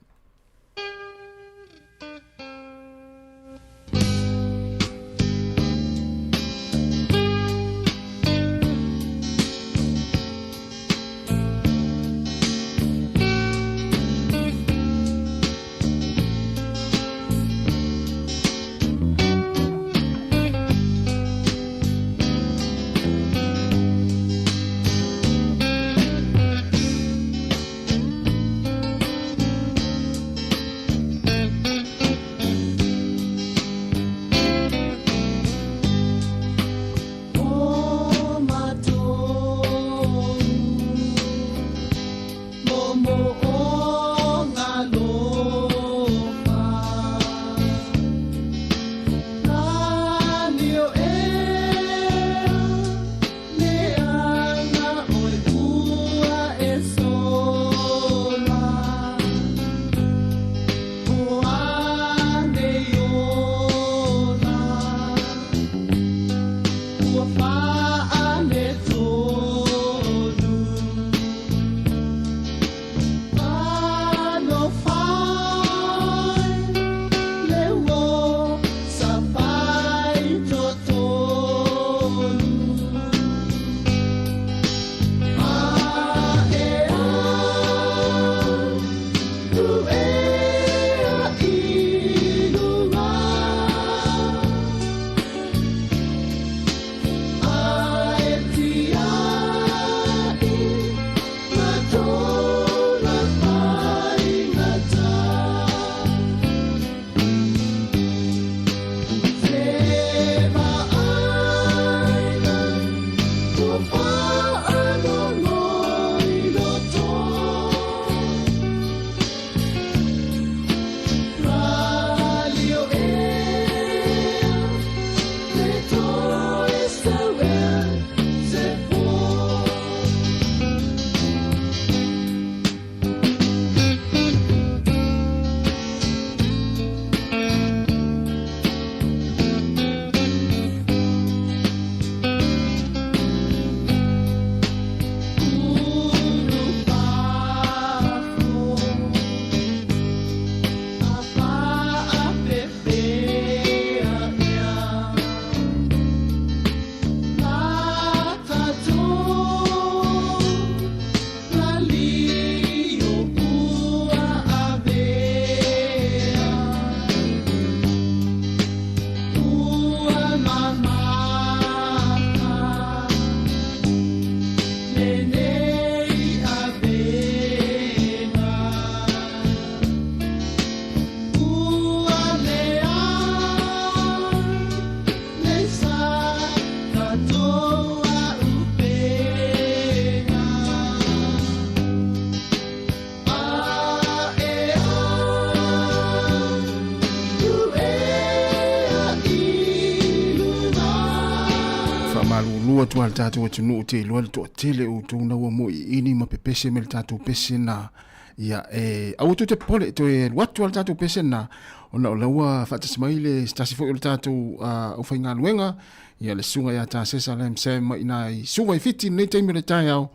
malulu atu a le tatou atunuu te iloa le toatele o outou na ua moiiini ma pepese mai le tatou pese na. Ia, e aua tou te popole, toe alu atu a le tatou pese na, ona o la ua faatasi mai le se tasi foi o le tatou aufaigaluega, ia le susuga ia Tasesa Lam Sam mai ina i Suva i Fiti lenei taimi o le taeao.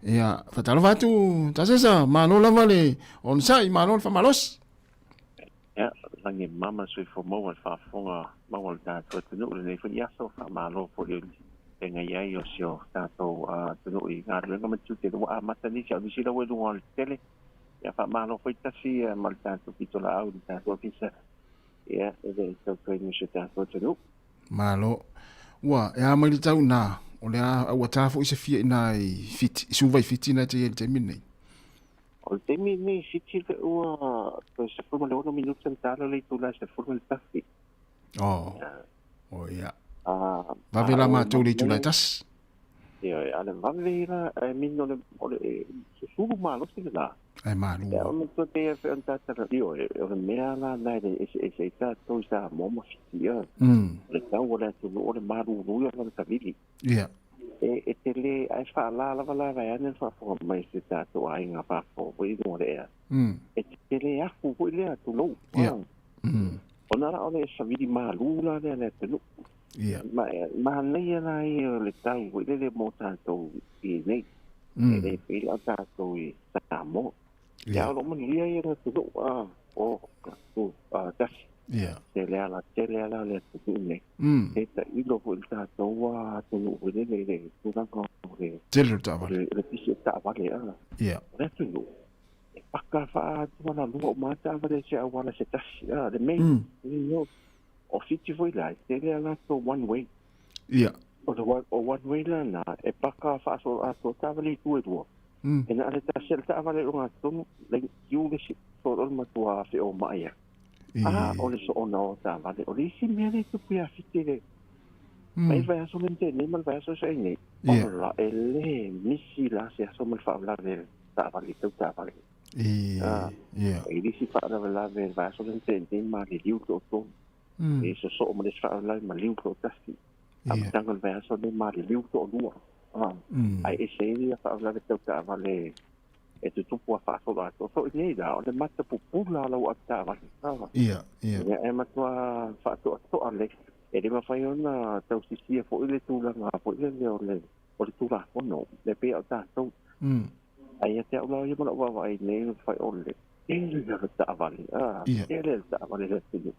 Ia, faatalofa atu Tasesa, malo lava le onosai, malo le faamalosi. Ia, lagi mama le soifua maua le faafofoga maua le tatou atunuu lenei foi aso, faamalo foi i le feagai ai o si o tatou atunuu i galuega ma tiute ua amata nisi, a o nisi la ua i luga o le tele. Ia, faamalo foi tasi ma le tatou pitolaau i le tatou ofisa, ia, e le tautuaina o si o tatou atunuu. Malo. Ua, e a mai le tau ina, o le a, ua ta foi se fia ina i Fiti, i Suva i Fiti na te i ai i le taimi lenei. O le taimi lenei i Fiti le ua toe 16 minute na tala le itula e 11. Oh. Oh ia. Ah, vave la matou le itula e tasi. Ia, a le vave la, I mean, o le, o le susulu malosi le la. Ai malu. Ia, o le toe te fe on tata io, o le mea la na le ese ese i tātou i Samoa ma Fiti, ia. O le tau o le atunuu o le malulu ia lana tavili. Ia. E, e te le, ai whaala lava la vai ane whaafonga mai se tātou aiga whaafo foi i lunga le ea. E te le afu foi lea tulou. Ia. Ona la o le savili malu la lea le atunuu. Ia. Ma, manaia la ia o le tau foi lele mo tātou i nei. E le pei la o tātou i Samoa. Ia o lo manuia ia le atunuu a o o a tasi. Ia. Tele ala tele ala le atunuu nei. E tailo foi le tātou a atunuu foi lele i le tulaga o le Tele o le taavale. Le pisi o taavale a. Ia. O le atunuu e paka faatua lua uma taavale i se auala se tasi a le main. O Fiti foi la, e tele a latou one way. Ia. O le one, o one way la na, e paka faasolo atoa taavale i tua e lua. E na o le tasi le taavale i luga tonu, le kiu le si, solo le matua feomaai ai. A, o le soona o taavale. O le isi mea lea e tupu ia Fiti le, mai le vaiaso le na tea nei ma le vaiaso se ai nei. Ola, e le misi la se aso ma le faalavelave le taavale i tau taavale. Ia. E le isi faalavelave le vaiaso le na tea nei ma le liu toatolu. E sosoo ma le isi faalavelave ma liu toatasi. Amataga o le vaiaso lenei ma le liu toalua. Ae ese ai ia faalavelave tau taavale e tutupu a faasolo atoa. So i nei la, o le mata pupula o lau avetaavale. Ia, ia. Ia e matua faatoatoa le, e le mafai ona tausisia foi le tulaga foi lele o le, o le Tulafono, e pei o tatou. Ae ia te au la ia ma lau vaavaai nei, o le fai o le tele o le taavale, a, tele le taavale le atunuu.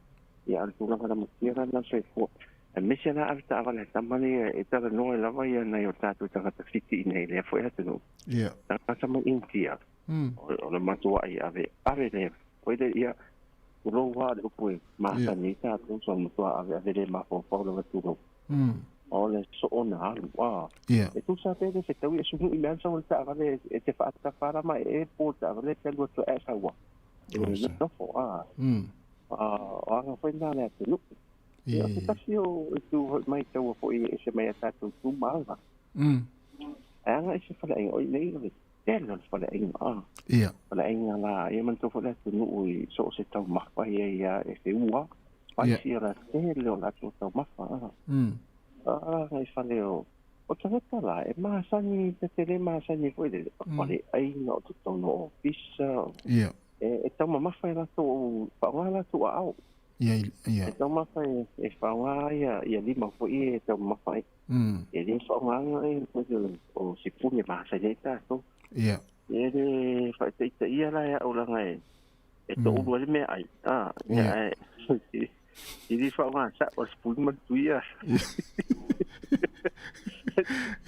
Ia, a o le tulaga lamatia la lena soifua. Aemaise la ave taavale a tama nei e talanoa ai lava ia nai o tatou tagata Fiti i nei lea foi atunuu. Tagata mai India, o le matuai ave, ave le, foi le ia, tulou lava le upu e masani ai tatou, so matua ave ave le mafaufau lava tulou. O le soona alu, a. E tusa pe le fetaui e sunu i mea sau le taavale e te faatafa la ma e po le taavale e te alu atu e sau a. E nofo, a. O aga foi na le atunuu. Ia, o se tasi o itu hoi mai taua foi e ese mai a tatou tu ma aga. Ae aga i se faleaiga, o i nei o le tele o le faleaiga, a. Faleaiga la, ia manatua foi le atunuu i so o se taumafa ia ia e feua. Spicy o le tele o latou taumafa, a. A, i fale o, o tagata la, e masani, te tele masani foi le faleaiga o totonu o ofisa. E taumamafa e latou, faaaoga latou aao. Ia, ia. E taumafa e, e faaaoga ia, ia lima foi e taumamafa ai. E le faaaogaina e o sipuni e masani ai tatou. Ia. E le faataitaia la e au laga e, e toulu ai le meaai. A, ia, ae, e le faaaoga sao o le sipuni ma le tui ia.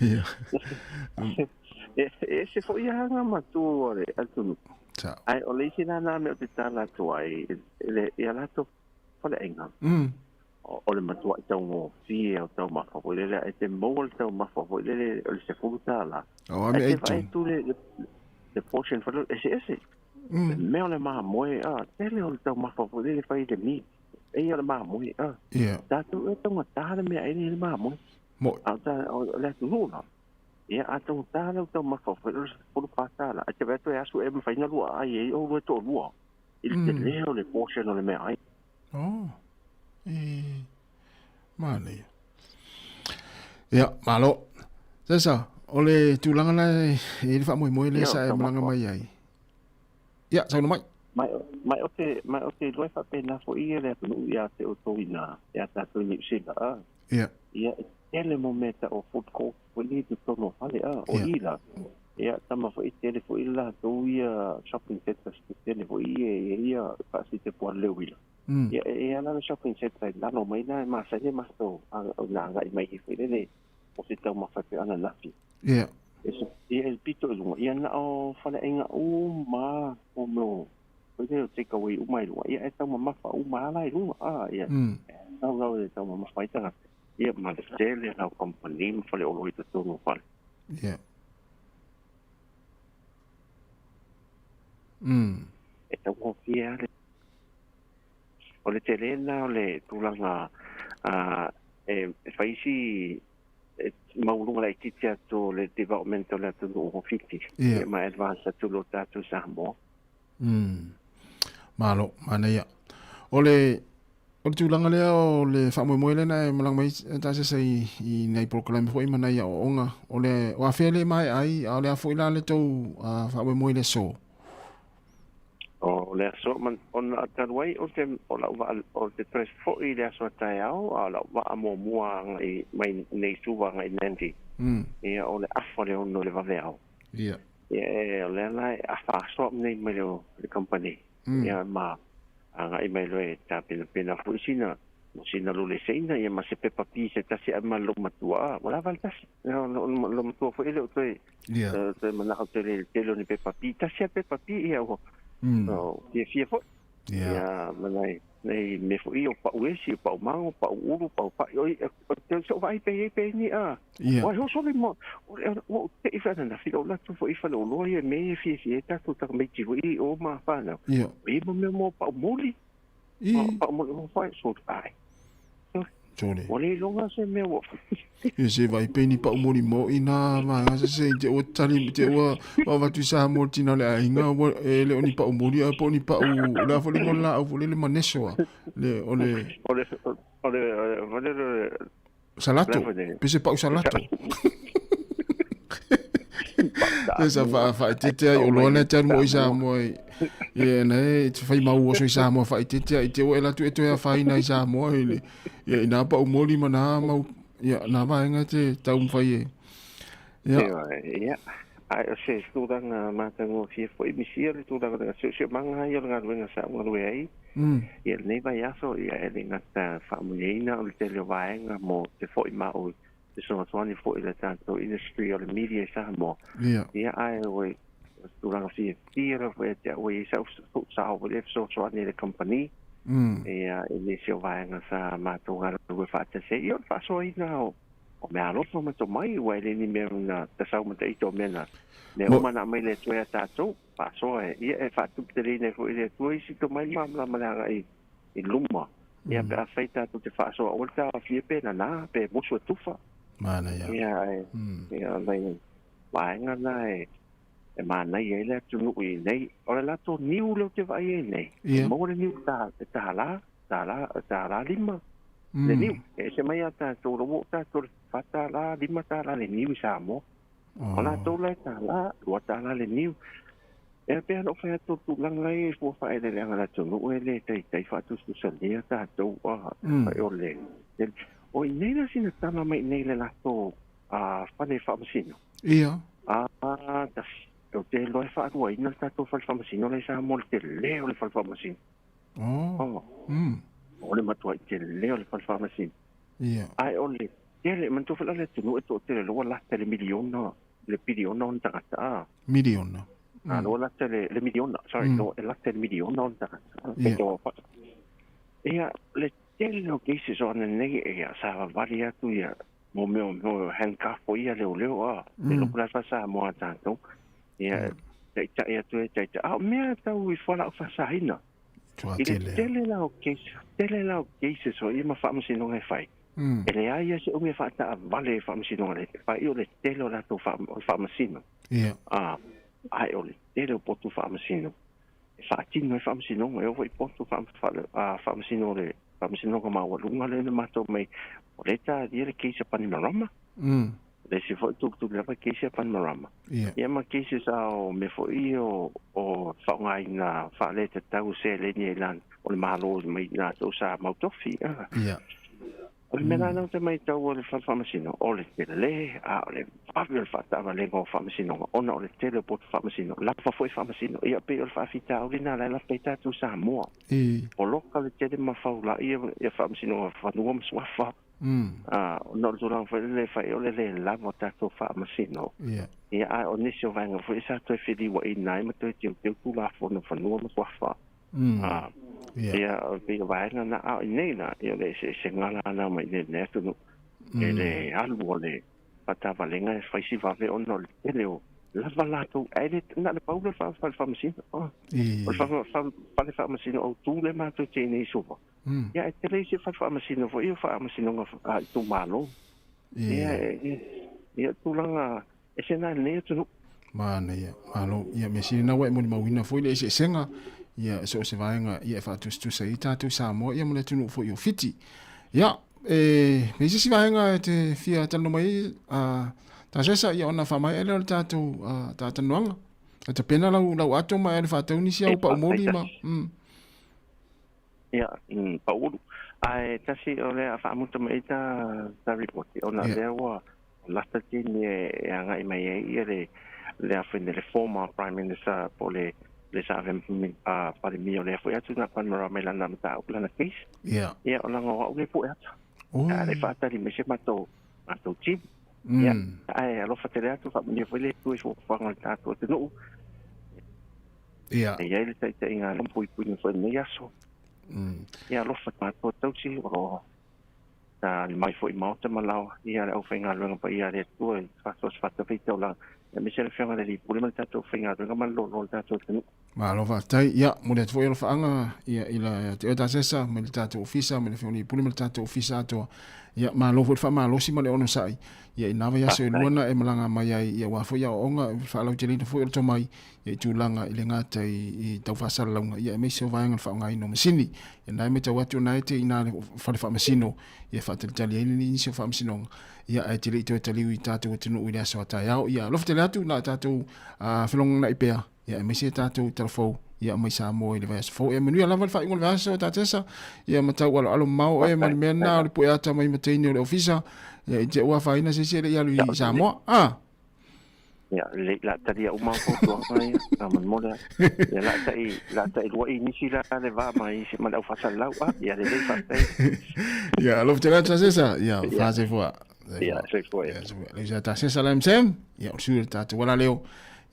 Ia. E ese foi aga ma tu o le atunuu. Sao. Ae o le isi lana mea ou te tala atu ai, i a latou faleaiga, o le matuai taugofie o taumafa foi lele, e te maua le taumafa foi lele o le $10. O a Ae mea te e vaai tu. atu le portion foi lele, eseese. Le mea o le mamoe, a, tele o le taumafa foi lele fai i le meat. E ia o le mamoe, a. Ia. Tatou e taugata le meaai nei i le mamoe. Mo'i. A o le atunuu la, Ia, a taugata lau taumafa foi o le $14, ae te vaai atu e asu e mafai ona lua aai ai oulua e toalua i le tele o le portion o le meaai. Oh, e manaia. Ia, malo. Sesa, o le tulaga la e i le faamoemoe lea sa e malaga mai ai. Ia, saunoa mai. Mai, mai o te, mai o te iloa e faapena foi ia le atunuu ia te outou i ina, ia tatou i Niu Sila, a. Ia. Ia, e tele mo mea tau o food court foi nei i totonu o fale, a. O i la, ia, tama foi, e tele foi le latou ia shopping centres tetele foi ia e i ai ia faasitepu a le uila. Ia, e ala le shopping centre i lalo mai la e masani e matou na agai mai ai foi lele o se taumafa e pei o ananafi. Ia. E se, ia e pito i luga, ia na o faleaiga uma o mea o, foi lele o take away uma i luga, ia e taumamafa uma lava la i luga, a, ia, sau lau e taumamafa ai tagata, ia ma le tele lau kamupani ma faleoloa i totonu o fale. Ia. E taugofie lava le O le tele lena o le tulaga e fai si maualuga laitiiti atu o le development o le atunuu o Fiti yeah. ma advance atu lo tatou Samoa. Malo, manaia. O le o le tulaga lea o le faamoemoe lea na e malaga mai tasesa i, i nai polokalame foi ma nai aoaoga o le o afea le maea ai a o le a foi la le tou uh, faamoemoe le aso? O le aso man, ona talu ai o te, o lau vaa, o te toe foi i le aso a taeao, a o lau vaa muamua agai mai nei Suva agai Nandi. Ia, o le afa le 6 i le vaveao. Ia. Ia, e, o lea la e afa aso au nei mai le, le company. Ia, ma agai mai loa e tapenapena foi sina, sina lole seina, ia ma se pepa pi se tasi ae ma lou matua, a, ua lava le tasi. Ia, o lou matua foi e le o toe, toe manao tele i le tele o ni pepa pi. Tasi a pepa pi, ia ua fiafia foi. Ia, ma nai, nai mea foi o pau esi, o pau mago, pau ulu, pau pai, oi, o te so vaai pe i pe ni a. O ai hoso le mo, o le o te i whana na whiro la tu fo i whana o loa ia me e fiafia e tātou taka meiti foi i o mā whānau. O i mo mea mo pau moli. Pau moli mo whai, so ai. Sole. Ua le iloga se mea ua Ia se vai pe ni pau moli mo i nā vaega se se i te ua tali te ua avatu i Samoa le tina o le aiga ua e le o ni pau moli ae po o ni pau o le a foi le ingoa o le laau foi lele maneso a le o le O le o le o le le Salato pe se pau salato Se sa faaeteete ai o loa lea te alu mo i Samoa i ia na e te fai mau oso i Samoa faaeteete ai te ua e latu e toe afaina i Samoa i le ia i nā pau moli ma nā mau ia nā vaega te taumafai e ia ia ai o se tulaga matagofie foi misia le tulaga o le siosiomaga ia o le galuega sa ou galue ai ia lenei vaiaso ia e le gata faamanuiaina o le tele o vaega mo te foi ma ou fesoasoani foi i le tatou industry o le media i Samoa. Ia. Ia ae ua o se tulaga fiafia lava foi ia te au e i ai sau sao foi lea e fesoasoani i le company. Ia i nisi o vaega sa matou galulue faatasi ai. Ia o le faasoaina o o meaalofa ma tomai aua e le ni mea na tasau ma taita o mea na mea uma na aumai le Atua ia tatou faasoa e ia e faatuputeleina ai foi e le Atua isi tomai ma malamalama le agai i luma. Ia pe afai tatou te faasoa aua le taofia pe nana pe mosu e tufa. Manaia. Ia e ia nai vaega na e e manaia ai le atunuu i nei. O le latou niu lea ou te vaai ai nei. Ia. E maua le niu ta e tālā, tālā, tālā lima. Le niu. E ese mai a tatou, ua oo tatou i le $4, $5 le niu i Samoa. O latou la e tālā, $2 le niu. E pei ona ou fai atu o tulaga ia i fua faaeleeleaga a le atunuu e le taitai faatusatusalia tatou a fai o le O i nei la sina tala mai i nei le latou fale faamasino. Ia. A tasi, ou te iloa e faaluaina le tatou fale faamasino la i Samoa le tele o le fale faamasino. Oh. O le matuai tele o le fale faamasino. Ia. Ae o le tele, manatua foi la le atunuu e toatele loa lata i le miliona le piliona ona tagata a. Miliona. A loa lata le le miliona, sorry, mm. e lata le miliona ona tagata. Yeah. Ia, le tele o cases o ana nei, ia, sa vavali atu ia, mo mea mo handcuff o ia leoleo a, mm. le loko la sa mo a tātou. Ia, taitai atu e taitai. A o mea tau i whalau whasahina. Tua I le tele. tele la o case, tele la o cases o ia ma faamasinoga e fai. E leai lava se umi e faataavale i faamasinoga le fai o le tele o latou o le faamasino. Ia. A, ae o le tele o potu faamasino e faatino ai faamasinoga, e oo foi i potu faamasino o le Faamasinoga Maualuga lea na matou mai, o lea e talia le case a Panimarama. Le isi foi tulituli lava case a Panimarama. Ia ma cases a o mea foi ia o o faaaogaina faaletatau o seleni ai la o le Malo mai latou sa mautofi. O le mea la lea ou te matau o le Fale Faamasino, o le tele, a o le vave o le faataavalega o faamasinoga, ona o le tele o poto faamasino, lava foi faamasino. Ia, pei o le faafitauli lena o la e lata ai tatou Samoa. Poloka le tele ma faulai ia faamasinoga fanua ma suafa. A, ona o le tulaga foi lele e fai o le le lava o tatou faamasino. Ia, a o nisi o vaega foi sa toe feliuaina ai ma toe teuteu Tulafono Fanua ma Suafa. Ia, o pei o vaega na, a o i nei la, ia o le eseesega la na mai i lenei atunuu. E le alu o le faatavalega e fai si vave ona o le tele o lava latou, ae le na o le pau lea o le fale faamasino. O le fale faamasino autu lea matou te i nei i Suva. Ia, e tele isi fale faamasino foi ia o faamasinoga a itumalo. Ia, ia, tulaga ese na i lenei atunuu. Manaia, malo. Ia, mea sili na ua e molimauina foi le eseesega, ia, so o se vaega, ia, e faatusatusa ai tatou Samoa, ia, ma le atunuu foi o Fiti. Ia, e, me isi vaega e te fia talanoa mai ai, a, Tasesa, ia, ona faamaea lea o le tatou, a, talanoaga. E tapena lau, lau ato ma e alu faatau nisi au pau moli ma, Ia, pau ulu. Ae tasi o le a faamuta mai ai ta, ta ripoti, ona lea ua lata taimi e agai mai ai ia le, le afene, le former Prime Minister po o le, le sa ave Palemia o lea foi atu na Panemara mai lana mataupu, lana case. Ia, o lana o au le pue atu. A le faatali mai se matou, matou team. Ia, ae alofa tele atu, faamanuia foi le Atua i fuafuaga o le tatou atunuu. E i ai le taitaiga a le puipuiga foi i lenei aso. Ia alofa matou tausi o lo o tali mai foi i maota ma laoa ia le aufaigaluega paia a le Atua i faasoa faitaulaga, aemaise le Afioga i le Alii Pule ma le tatou aufaigaluega ma le loaloa o le tatou atunuu. Malo faafetai. Ia, momoli atu foi alofaaga ia i la te oe Tasesa mai le tatou ofisa mai le Afioga i le Alii Pule ma le tatou ofisa atoa. Ia, malo foi le faamalosi ma le onosai. Ia, i na vaiaso e lua na e malaga mai ai, ia aua foi aoaoga, faalauteleina foi o le tomai ia i tulaga i le gata i tau faasalalauga, ia aemaise o vaega o le faaaogaina o masini. Ia na e matau atu o na e te i ina le fale faamasino ia e faatalitali ai nisi o faamasinoga, ia ae te le i toe taliu i tatou atunuu i le aso a taeao. Ia alofa tele atu na tatou felogana'i pea, ia aemaise tatou talafou ia mai Samoa i le vaiaso fou. Ia manuia lava le faaiuga o le vaiaso Tatesa, ia ma tau aloalo mamao oe ma le mea lena o le pue ata mai ma teine o le ofisa, ia i te ua afaina se isi e le i alu i Samoa. Ah! Ia, le la talia uma au fautuaga ia, faamolemole lava. Ia la ta'i, la ta'i lua'i nisi la le va ma isi ma le aufaasalau, ah, ia lelei faafetai. Ia, alofa tele atu Tasesa, ia, faasoifua. Ia, soifua ia. Ia, le usa Tasesa la MCM, ia, o le sui o le tatou ala leo,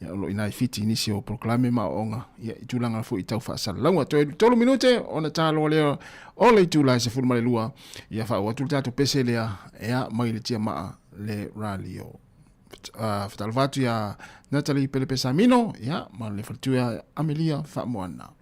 ia, o lo o ina i Fiti nisi o polokalame ma aoaoga, ia, i tulaga foi tau faasalalauga. Toe 3 minute ona taloa lea o le itula e 12, ia faauu atu le tatou pese lea, ia, mai le tiamaa le radio. Faatalofa atu iā Natalie Pelepesamino, ia, ma le faletua Amelia Faamoana.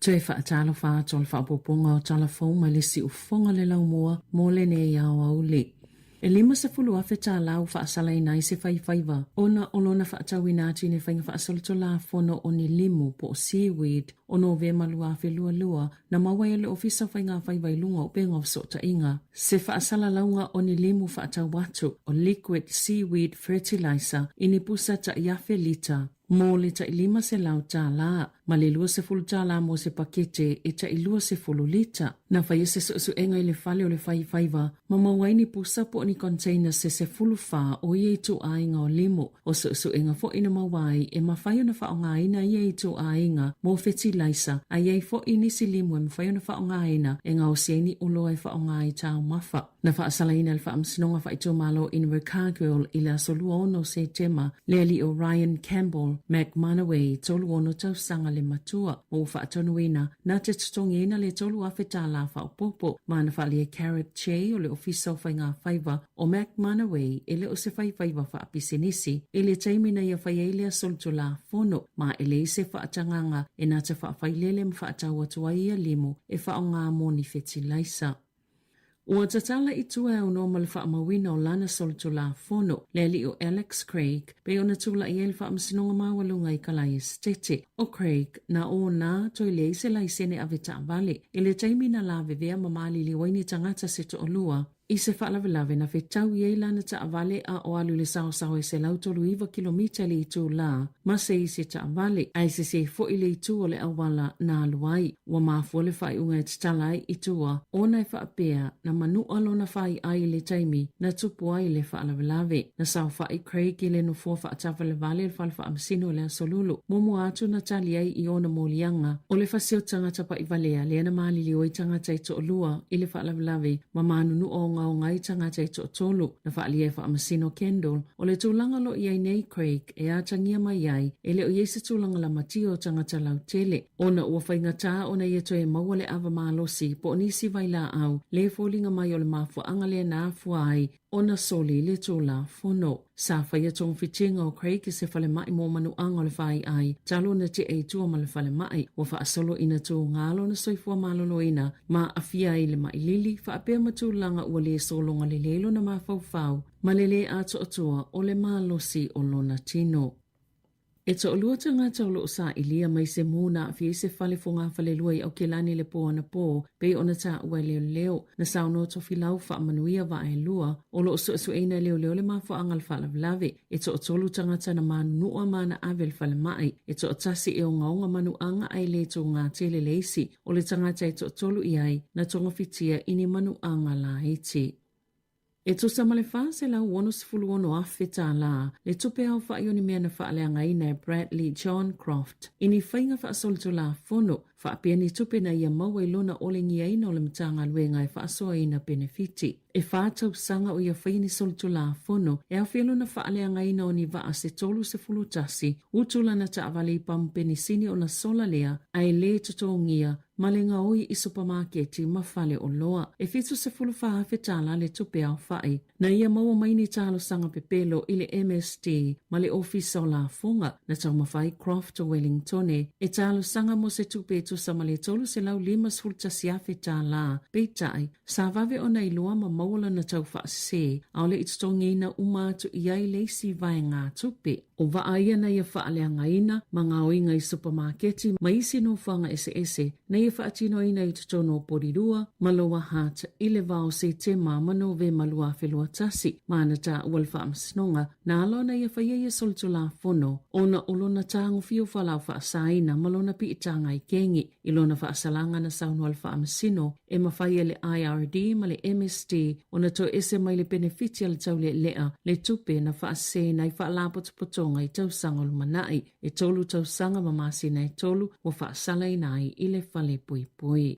Toe faatalofa atu o le faaopoopoga o tala fou mai le siufofoga le laumua mo lenei aoauli. E 50,000 tālā ua faasalaina ai se faifaiva ona o lona faatauina atu i ni faiga faasolitulafono o ni limu po o seaweed o Novema 2022 na maua ai e le Ofisa o Faiga Faiva i luga o upega o fesootaiga se faasalalauga o ni limu faatau atu o liquid seaweed fertiliser i ni pusa tai afe lita mo le tai $500 ma le $20 mo se pakete e tai 20 lita. Na faia se suesuega i le fale o le faifaiva ma maua ai ni pusa po o ni container se 14 o ia ituaiga o limu. O suesuega foi na maua ai e mafai ona faaaogaina ia ituaiga mo fetilaisa a i ai foi nisi limu e mafai ona faaaogaina e gaosi ai ni oloa e faaaoga i taumafa. Na faasalaina e le Faamasinoga Faaitumalo Invercargill i le aso 26 o Setema le alii o Ryan Campbell McManaway, 36 tausaga le matua, ma ua faatonuina na te totogiina le $3,000 tālā faaopoopo ma ana faaalia Carrick Che o le Ofisa o Faiga Faiva o McManaway e le o se faifaiva faapisinisi i le taimi na ia fai ai lea solitulafono ma e leai se faatagaga e na te faafailele ma faatau atu ai ia limu e faaaoga mo ni fetilaisa. Ua tatala i tua e aunoa ma le faamauina o lana solitulafono, le alii o Alex Craig, pei ona tulai ai le Faamasinoga Maualuga i Kalaia Setete. ʻO Craig, na ona toe leai se laisene ave taavale i le taimi na lavevea ma maliliu ai ni tagata se toalua i se faalavelave na fetaui ai lana taavale a o alu i le saosaoa e 139 kilomita i le itulā ma se isi taavale, ae sese foi le itu o le auala na alu ai. Ua mafua le faaiuga e tatala ai i tua ona e faapea na manuʻa lona faiʻai i le taimi na tupu ai le faalavelave. Na saofaʻi Craig i le nofoa faatawalewale o le fale faamasino i le Aso Lulu. Muamua atu na tali ai i ona moliaga o le fasi o tagata paʻivalea lea na maliliu ai tagata e toalua i le faalavelave ma manunuʻa ogaoga ai tagata e toatolu. Na faaalia e Faamasino Kendall o le tulaga o lo o i ai nei Craig e atagia mai ai e le o i ai se tulaga lamatia o tagata lautele ona ua faigata ona ia toe maua le ava malosi po o nisi vailaau le foliga mai o le mafuaaga lea na afua ai ona soli le Tulafono. Sa faia togafitiga o Craig i se falemai mo manuaga o le faiai talu ona tea i tua ma le falemai. Ua faasolo ina tuga lona soifua maloloina ma aafia ai le mai lili faapea ma tulaga ua le sologa lelei lona mafaufau ma le lē atoatoa o le malosi o lona tino. E toalua tagata o lo o sailia mai se mū na aafia ai se fale fogafalelua i Aukilani i le pō anapō, pei ona taua e leoleo. Na saunoa Tofilau Faamanuia Vaaelua, o lo o suesueina e leoleo le mafuaaga o le faalavelave. E toatolu tagata na manunua ma na ave i le falemai. E toatasi e ogaoga manuaga ae le tuga tele le isi. O le tagata e toatolu i ai, na togafitia i ni manuaga laiti. E tusa ma le $466,000 tālā le tupe aofai o ni mea na faaleagaina e Bradley John Croft i ni faiga faasolitulafono faapea ni tupe na ia maua i lona olegiaina o le Matagaluega e faasoaina penefiti. E fa tausaga o ia faia ni solitulafono e aofia lona faaleagaina o ni vaa se 31 utu lana taavale i pamu penisini ona sola lea ae le totogia ma le gaoi i supamaketi ma fale oloa. E 74,000 tālā le tupe aofai na ia maua mai ni talosaga pepelo i le MSD ma le Ofisa o Lafoga. Na taumafai Croft o Wellingtone e talosaga mo se tupe e tusa ma le 351,000 tālā, peitai, sa vave ona iloa ma maua lona tau faasese, ʻaʻole i totogiina uma atu i ai le isi vaegatupe. ʻO vaa ia na ia faaleagaina ma gaoiga i supamaketi ma isi nofoaga eseese na ia faatinoina i totonu o Porirua ma Lower Hutt i le va o Setema ma Novema 2021 ma ana taua le faamasinoga na ala ona ia faia ia solitulafono ona o lona tagofia o fualaau faasaina ma lona piitaga i kegi. I lona faasalaga na saunoa le faamasino e mafai e le IRD ma le MSD ona toe ese mai le penefiti a le taulealea le tupe na faaseseina ai faalapotopotoga i tausaga o lumanai e tolu tausaga ma masina e tolu ua faasalaina ai i le fale poipoi.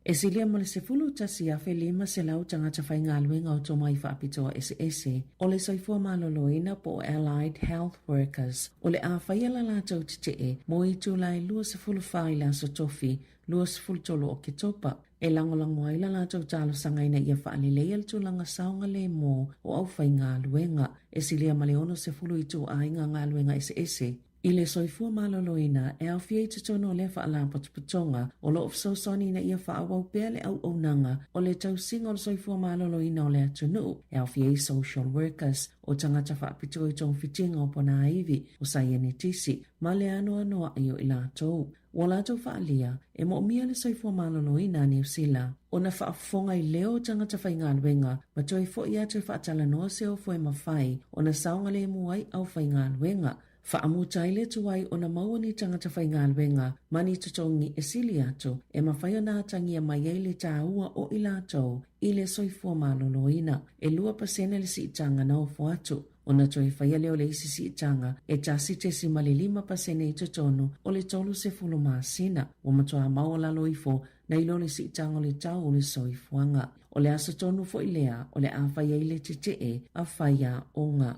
E silia ma le 11,500 tagata faigaluega o tomai faapitoa eseese o le soifua maloloina po o Allied Health Workers o le a faia la latou tetee mo itula e 24 i le Aso Tofi 23 o Oketopa e lagolago ai la latou talosaga ina ia faaleleia le tulaga saogalemu o aufaigaluega. E silia ma le 60 ituaiga galuega eseese. I le soifua maloloina, e aofia i totonu o lea faalapotopotoga o lo o fesoasoani ina ia faaauau pea le auaunaga o le tausiga o le soifua maloloina o le atunuu, e aofia ai social workers, o tagata faapitoa i togafitiga o ponaivi, o saienitisi, ma le anoanoai o i latou. Ua latou faaalia, e moomia le soifua maloloina a Niu Sila ona faafofoga i leo o tagata faigaluega ma toe foi atu e faatalanoa se ofo e mafai ona saogalemu ai aufaigaluega. Faamuta ai le tuai ona maua ni tagata faigaluega ma ni totogi e sili atu e mafai ona atagia mai ai le taua o i latou i le soifua maloloina. E 2% le siitaga na ofo atu. Ona toe faia lea o le isi siitaga e 1.5% i totonu o le 30 masina. Ua matua maualalo ifo nai lo le siitaga o le tau o le soifuaga. O le aso tonu foi lea o le a fai ai le tetee a faiaoga.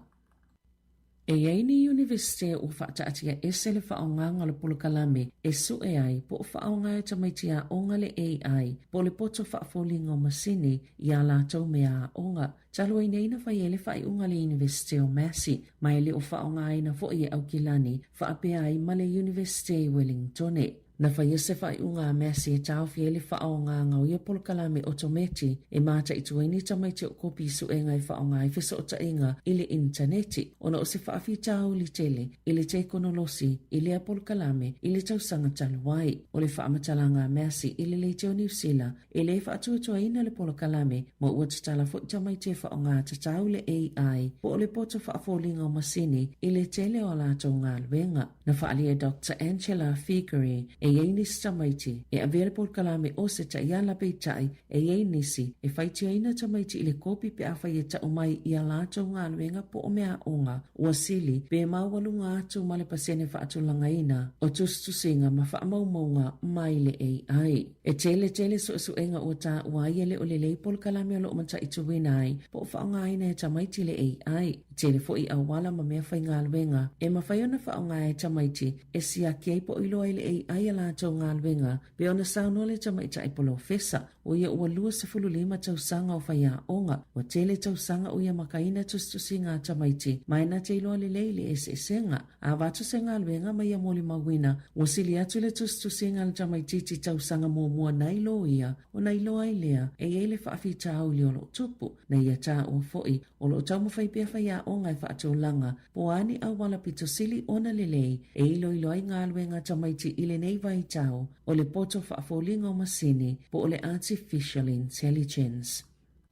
E i ai ni Iunivesite ua faataatia ese le faaaogaga o le polokalame e sue ai po o faaaoga e tamaiti aoga le AI po o le poto faafoliga o masini i ā latou mea aoga. Talu ai nei na fai ai le faaiuga a le Iunivesite o Massey, ma e le o faaaogaina foi e Aukilani faapea ai ma le Iunivesite i Wellingtone. Na faia se faaiuga a Massey e taofi ai le faaaogaga o ia polokalame otometi e mataitu ai ni tamaiti o kopi suega e faaaoga ai fesootaiga i le initaneti ona o se faafitauli tele i le tekonolosi i lea polokalame i le tausaga talu ai. O le faamatalaga a Massey i le leitio Niu Sila E le faatuatuaina le polokalame, ma ua tatala foi tamaiti e faaaoga tatau le AI po o le poto faafoliga o masini i le tele o a latou galuega. Na faaalia e Doctor Angela Feighery e i ai nisi tamaiti e avea le polokalame o se taiala peitai e i ai nisi e faitioina tamaiti i le kopi pe afai e tau mai i a latou galuega po o meaaoga ua sili pe maualuga atu ma le pasene faatulagaina o tusitusiga ma faamaumauga mai le AI. E tele tele suesuega ua taua ai e le o lelei polokalame o lo o mataituina ai po o faaaogaina e tamaiti le AI. E tele foi auala ma mea faigaluega e mafai ona faaaoga e tamaiti e siaki ai po o iloa ai le AI a latou galuega pei ona saunoa le tamaitai polofesa o ia ua 25 tausaga o faiaoga. Ua tele tausaga o ia makaina tusitusiga a tamaiti ma e na te iloa lelei le eseesega. A avatu se galuega ma ia molimauina, ua sili atu le tusitusiga a le tamaitiiti tausaga muamua nai lo ia, ona iloa ai lea e i ai le faafitauli o lo o tupu. Na ia taua foi, o lo o taumafai pea faiaoga e faatulaga po o a ni auala pito sili ona lelei e iloilo ai galuega a tamaiti i lenei vaitau o le poto faafoliga o masini po o le artificial intelligence.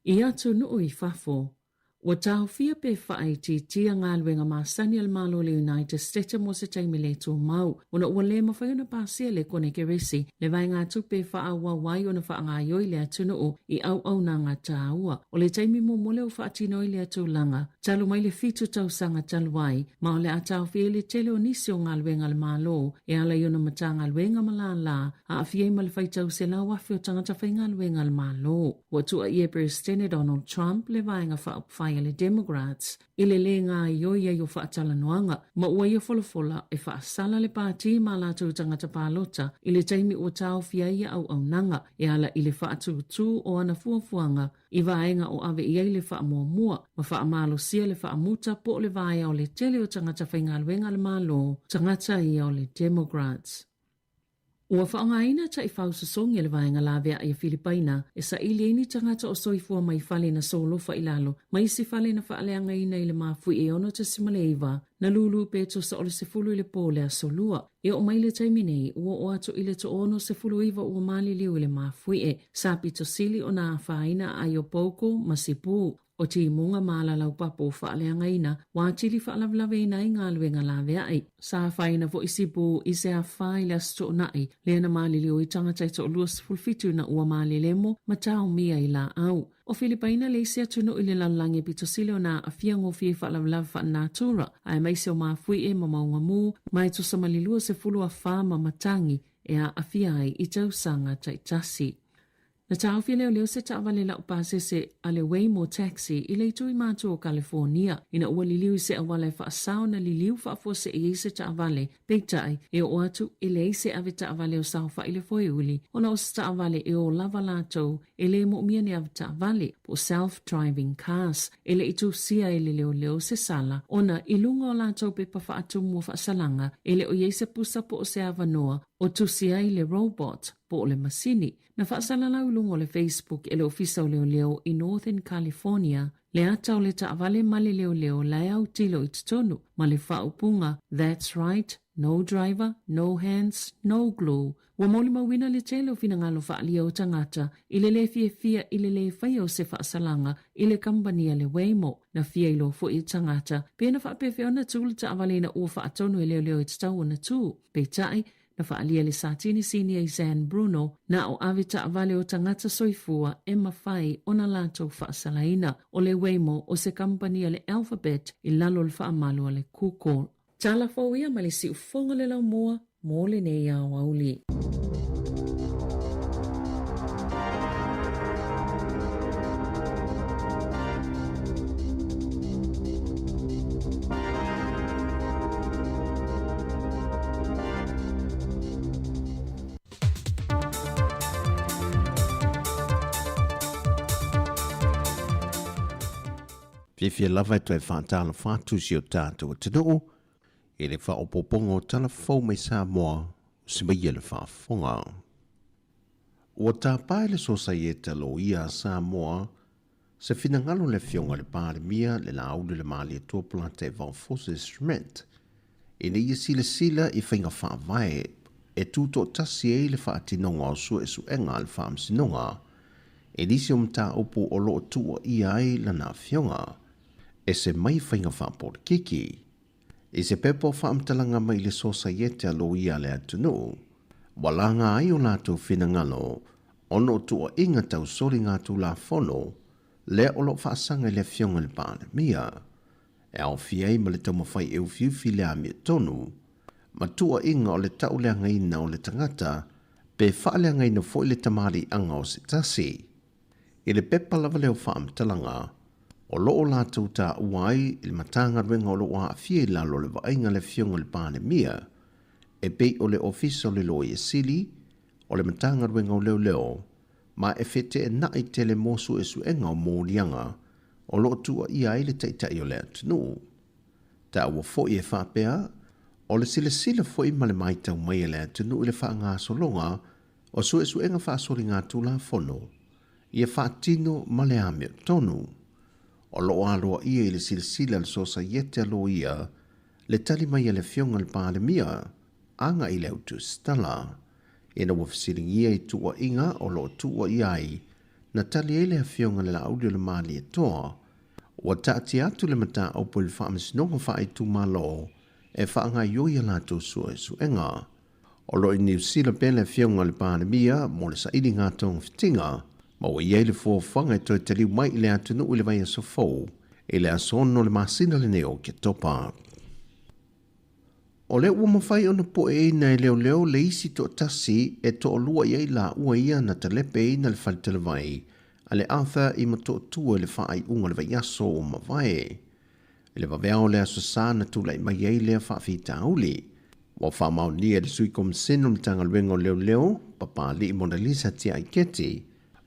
I atunuu i fafo, Ua taofia pe faaitiitia galuega masani a le Malo o le United States mo se taimi le tumau, ona ua le mafai ona pasia le Konekeresi le vaegatupe e faaauau ai ona faagaioi le atunuu i auaunaga taua. O le taimi muamua lea ua faatino ai lea tulaga, talu mai le fitu tausaga talu ai, ma o le a taofia ai le tele o nisi o galuega a le Malo e ala i ona Matagaluega ma lālā aafia ai ma le faitau 100,000 o tagata faigaluega a le Malo. Ua tuuaia e Peresetene Donald Trump le Vaega Faaupufai a le Democrats i le lē gāioi ai o faatalanoaga ma ua ia folafola e faasala le pātī ma a latou tagata palota i le taimi ua taofia ai ia auaunaga e ala i le faatūtū o ana fuafuaga i vaega o ave i ai le faamuamua ma faamalosia le faamuta po o le vaea o le tele o tagata faigaluega a le Malo, tagata ia o le Democrats. Ua faaaogaina taifau sosogi a le vaega laveai a Filipaina e saili ai ni tagata o soifua mai fale na solofa i lalo ma isi fale na faaleagaina i le mafuie e 6.9 na lūlū pe tusa o le 10 i le pō o le Aso Lua. E oo mai le taimi nei, ua oo atu i le 69 ua maliliu i le mafuie. Sa pito sili ona afaina a Ayopoco ma Cebu. O timuga ma alalaupapa ua faaleagaina, ua atili faalavelave ai galuega laveai. Sa afaina foi Sibu i se afa i le Aso Toonai, lea na maliliu ai tagata e toalua 17 ina ua malelemo ma taomia i laau. O Filipaina le isi atunuu i le lalolagi e pito sili ona aafia gofie i faalavelave faalenatura, aemaise o mafuie ma mauga mū, ma e tusa ma le 20 afa ma matagi e aafia ai i tausaga taitasi. Na taofi e leoleo se taavale laupasese a le Waymo Taxi i le itu i matu o Kalifonia ina ua liliu i se auala e faasao na liliu faafuasei ai se taavale. Peitai, e oo atu e leai se avetaavale o saofai le foeuli ona o se taavale e ō lava latou e le moomia ni avetaavale, po o self-driving cars. E le i tusia e le leoleo se sala ona i luga o latou pepa faatumu o faasalaga e le o i ai se pusa po o se avanoa o tusi ai le robot po o le masini. Na faasalalau i luga o le Facebook e le Ofisa o Leoleo i Northern California le ata o le taavale ma le leoleo la e autilo i totonu ma le faaupuga That's right, no driver, no hands, no glue. Ua molimauina le tele o finagalo faaalia o tagata i le lē fiafia i le lē faia o se faasalaga i le kamupani a le Waymo. Na fia iloa foi e tagata pe na faapefea ona tū le taavale ina ua faatonu e leoleo e tatau ona tū. Peitai, Na faaalia le Satini Sinia i San Bruno, na o ave taavale o tagata soifua e mafai ona latou faasalaina. O le Waymo o se kamupani a le Alphabet i lalo o le faamalu a le Google. Tala fou ia mai le siufofoga le laumua mo lenei aoauli. Fiafia lava e toe faatalofa atu si o tatou atunuu i le faaopoopoga o tala fou mai Samoa o se maia le faafofoga. Ua tapa e le Sosaieta Loia a Samoa se finagalo o le Afioga i le Palemia, le Laauli o le Malietoa Polataivao Fosi Schmidt, ina ia silasila i faiga faavae e tutoatasi ai le faatinoga o suesuega a le Faamasinoga i nisi o mataupu o lo o tuuaia ai lana afioga, ese mai faiga faapolikiki. I se pepa o faamatalaga mai i le Sosaiete a Loia a le atunuu, ua laga ai o latou finagalo ona o tuuaiga tau soligatulafono lea o lo o faasaga i le Afioga i le Palemia, e aofia ai ma le taumafai e ufiufi le amiotonu ma tuuaiga o le tauleagaina o le tagata pe faaleagaina foi le tamaliiaga o se tasi. I le pepa lava lea o faamatalaga, o lo o latou taua ai le Matagaluega o lo o aafia i lalo o le vaaiga a le Afioga i le Palemia, e pei o le Ofisa o le Loia Sili, o le Matagaluega o Leoleo, ma e feteenai tele mo suesuega o moliaga o lo o tuuaia ai le Taitai o le atunuu. Taua foi e faapea, o le silasila foi ma le matau mai a le atunuu i le faagasologa o suesuega faasoligatulafono ia faatino ma le amiotonu. O lo o aloaia i le silasila a le Sosaiete a Loia le tali mai a le Afioga i le Palemia agai i le autusitala, ina ua fesiligia i tuuaiga o lo o tuuaia ai na tali ai le Afioga i le Laauli o le Malietoa, ua taatia atu le mataupu i le Faamasinoga Faaitumalo e faagaoioi a latou suesuega. O lo o i Niu Sila pea le Afioga i le Palemia mo le sailiga togafitiga, ma ua i ai le fuafuaga e toe taliu mai i le atunuu i le vaiaso fou, i le aso 6 o le masina lenei o Oketopa. O lea ua mafai ona pueina e leoleo le isi toatasi e toalua i ai laua ia na talepeina le faletalavai a le Arthur i Motootua i le faaiuga o le vaiaso ua mavae. I le vaveao o le Aso Sa na tulai mai ai lea faafitauli. Ua faamaonia e le Sui Komisene o le Matagaluega o Leoleo, Papali'i Monalisa Tiaiketi,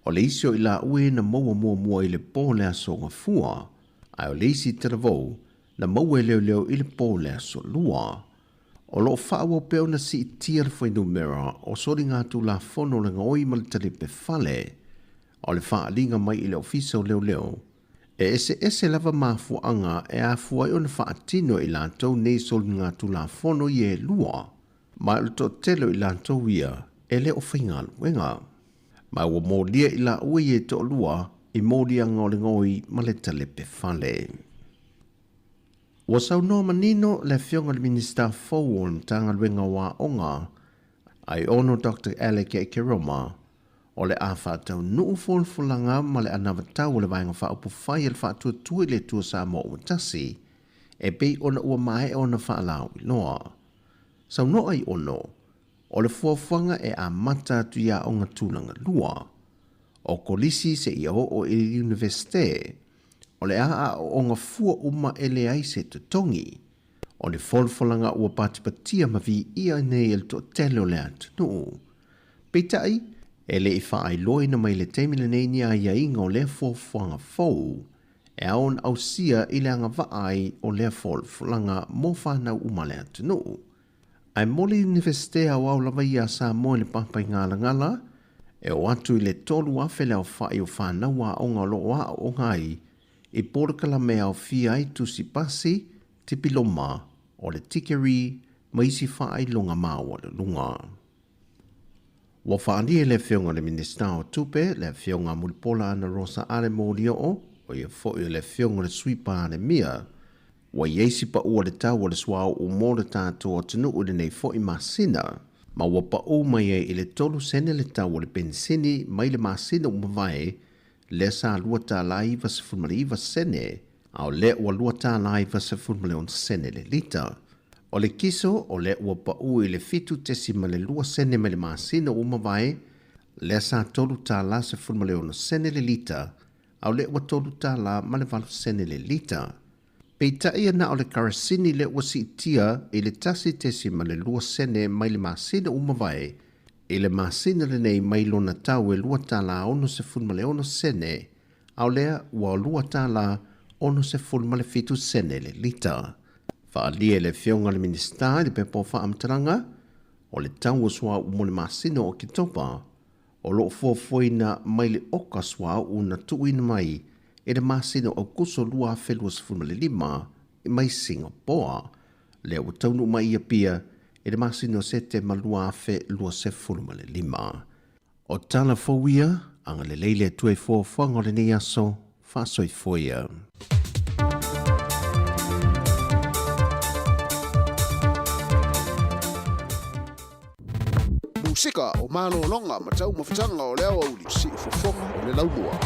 o le isi o i laua ia na maua muamua i le po o le Aso Gafua, ae o le isi talavou na maua e leoleo i le po o le Aso Lua. O lo o faaauau pea ona siitia le fuainumera o soligatulafono o le gaoi ma le talipe fale o le faaaliga mai i le Ofisa o Leoleo. E eseese lava mafuaaga e afua ai ona faatino e i latou nei soligatulafono ia e lua, ma o le toatele o i latou ia e le o faigaluega. Ma ua molia i laua ia e toalua i moliaga o le gaoi ma le talepe fale. Ua saunoa manino le Afioga i le Minisita fou o le Matagaluega o Aoga, Aiono Doctor Alec Ekeroma, o le a faataunuu folafolaga ma le anavatau o le Vaega Faaupufai a le Faatuatua i le Atua Samoa ua Tasi, e pei ona ua maea ona faalauiloa. Saunoa Aiono, o le fuafuaga e amata atu i aoga tulaga lua. o kolisi seia oo i le Iunivesite, o le a aoaoga fua uma e leai se totogi. O le folafolaga ua patipatia ma viia nei e le toatele o le atunuu. Peitai, e le i faailoaina mai i le taimi lenei ni aiaiga o lea fuafuaga fou e ao ona ausia i le agavaa ai o lea folafolaga mo fanau uma a le atunuu. Ae mo le Iunivesite Aoao lava ia a Samoa i le Papaigalagala, e oo atu i le 3,000 le aofai o fanau aoga o lo o aooga ai i polokalame e aofia ai tusi pasi, tipiloma, o le tikeri ma isi faailoga maualuluga. Ua faaalia e le Afioga i le Minisita o Tupe, le Afioga Mulipola Anarosa Ale Molioo, o ia foi o le Afioga i le Sui Palemia, ua i ai si paʻu o le tau o le suauu mo le tatou atunuu i lenei foi masina, ma ua paʻu mai ai i le 3 sene le tau o le penisini mai le masina ua mavae, lea sa $2.99, a o lea ua $2.96 le lita. O le kiso, o lea ua paʻu i le 7.2 sene mai le masina ua mavae, lea sa $3.16 le lita, a o lea ua $3.08 le lita. Peitai e na o le karasini lea ua siitia i le 1.2 sene mai le masina ua mavae i le masina lenei mai lona tau e $2.66, a o lea ua $2.67 le lita. Faaalia e le Afioga i le Minisita i le pepa o faamatalaga, o le tau o suauu mo le masina o Oketopa o lo o fuafuaina mai le oka suauu na tuuina mai i le masina o Aokuso 2025 mai Singapoa, lea ua taunuu mai i Apia i le masina o Setema 2025. O tala fou ia, agalelei le Atua i fuafuaga o lenei aso, faasoifua ia. Musika o malologa ma taumafataga o le aoauli, siufofoga o le laumua.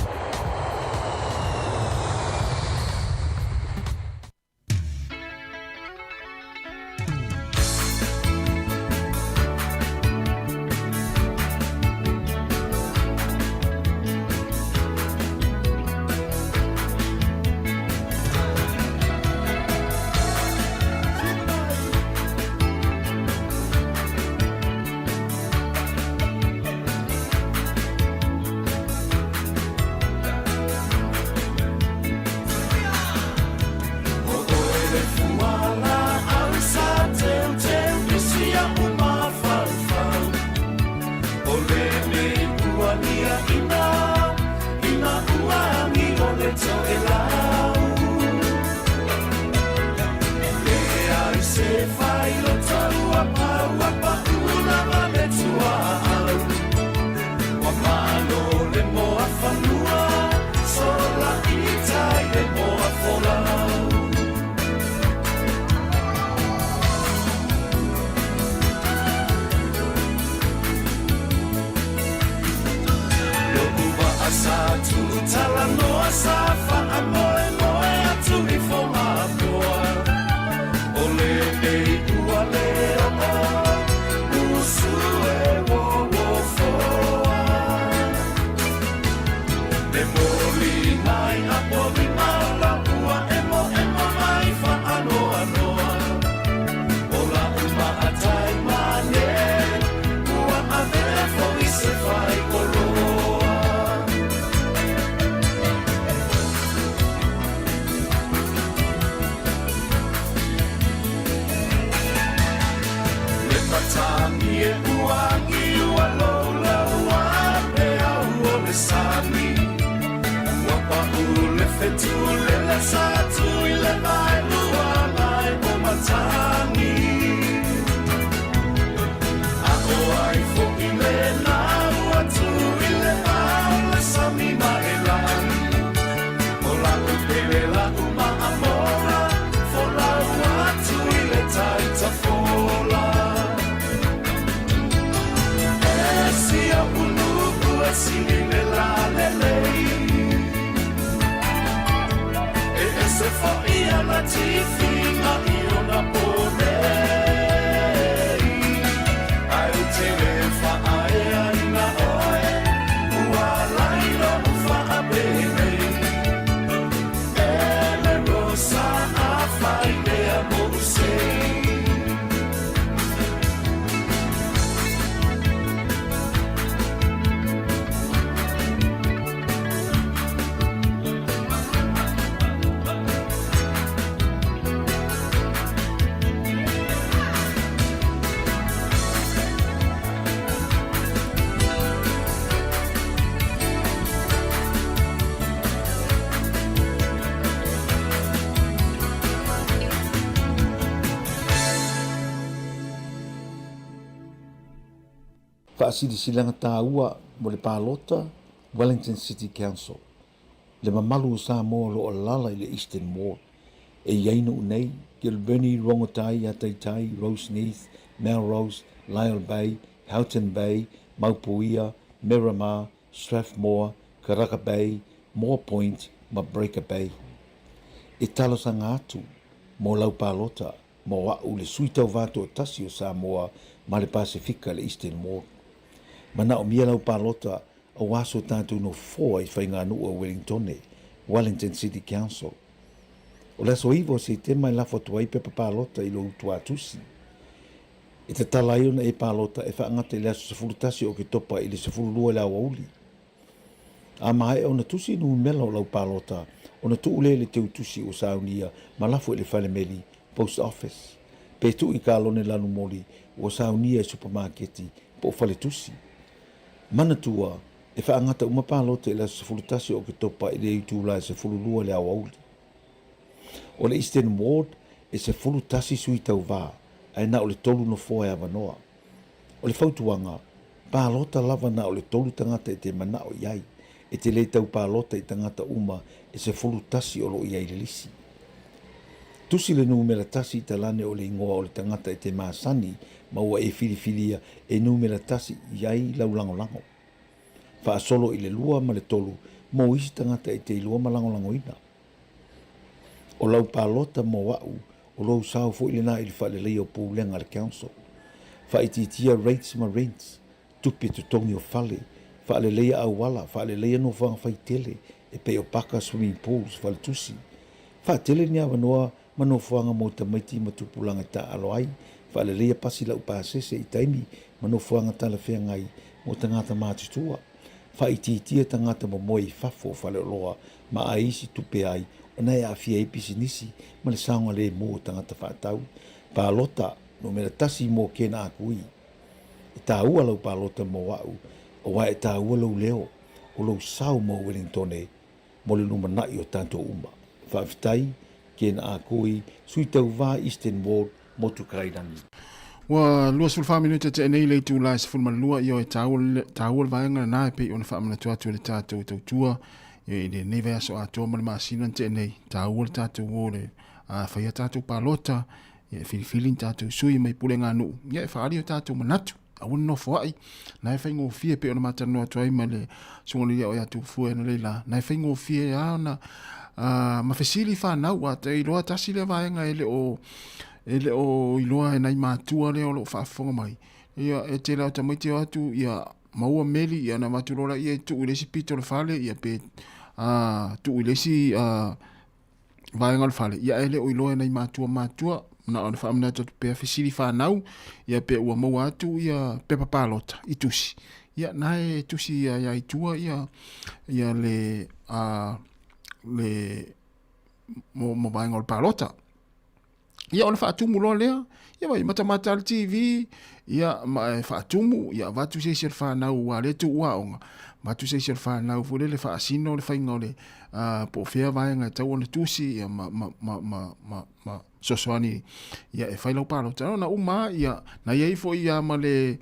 Faasilasilaga taua mo le palota Wellington City Council, le mamalu o Samoa o lo o alaala i le Eastern Ward. E i ai nuu nei, Kilbirnie, Rongotai, Ataitai, Roseneath, Melrose, Lyall Bay, Houghton Bay, Maupuia, Miramar, Strathmore, Karaka Bay, Moa Point ma Breaker Bay. E talosaga atu mo lau palota mo a'u le sui tauva toatasi o Samoa ma le Pasefika le Eastern Ward. Manaomia lau palota aua so tatou nofoa i faiganuu a Wellingtone, Wellington City Council. O le aso 9 o Setema e lafo atu ai pepa palota i lou tuatusi. E tatala ai ona e palota e faagata i le aso 11 o Oketopa i le 12 i le aoauli. A maea ona tusi numera o lau palota, ona tuu lea i le teutusi ua saunia ma lafo i le falemeli, post office, pe tuu i kalone lanumoli ua saunia i supamaketi po o faletusi. Manatua, e faagata uma palota i le aso 11 o Oketopa i le itula e 12 i le aoauli. O le Eastern Ward e 11 sui tauva, ae na o le tolu nofoa e avanoa. O le fautuaga, palota lava na o le tolu tagata e te manao i ai, e te le tau palota i tagata uma e 11 o lo o i ai i le lisi. Tusi le numera tasi i talane o le igoa o le tagata e te masani ma ua e filifilia e numera tasi i ai lau lagolago. Faasolo i le lua ma le tolu mo isi tagata e te iloa ma lagolagoina. O lau palota mo a'u, o lou sao foi lena i le faaleleia o pulega a le council. Faaitiitia rates ma rents, tupe totogi o fale, faaleleia auala, faaleleia nofoaga faitele e pei o paka, swimming pools, faletusi. Faatele ni avanoa ma nofoaga mo tamaiti ma tupulaga e taaalo ai, faaleleia pasi laupasese i taimi ma nofoaga talafeagai mo tagata matutua. Faaitiitia tagata momoe i fafo o faleoloa ma ai isi tupe ai ona e aafia ai pisinisi ma le saogalemu o tagata faatau. Palota numera tasi mo Ken Akui. E tāua lau palota mo a'u, auā e tāua lou leo, o lou sao mo Wellingtone mo le lumana'i o tatou uma. Faafetai, Ken Akui, Sui Tauva Eastern Ward, Motu Kairangi. Ua 24 minute tea nei le itula e 12, ioe taua, taua le vaega lena e pei ona faamanatu atu e le tatou tautua i lenei vaiaso atoa ma le masina na tea nei. Taua le tatou o le a faia tatou palota, ia e filifili ni tatou sui mai puleganuu, ia e faaali o tatou manatu. Aua ne nofoai, na e faigofie pei ona matalanoa atu ai ma le susuga i le ia Tufue analeila, na e faigofie lava ona ma fesili fanau, a te iloa tasi lea vaega e le o e le o iloa e nai matua lea o lo o faafofoga mai. Ia e tele lava o tamaiti e o atu ia maua meli ia ona avatu loa laia e tuu i le isi pito o le fale ia pe tuu i le isi vaega o le fale, ia ae le o iloa e nai matua matua, na ona faamanatu atu pea fesili fanau, ia pe ua maua atu ia pepa palota i tusi. Ia na e tusi ia ia i tua ia ia le a le mo mo vaega o le palota. Ia ona faatumu loa lea, ia vai matamata le TV, ia ma e faatumu, ia avatu se isi o le fanau ua le tuu aoga, avatu se isi o le fanau foi lele faasino le faiga o le po o fea vaega e tatau ona tusi ia ma ma ma ma ma, ma fesoasoani ia e fai lau palota. Ona uma ia na i ai foi ia ma le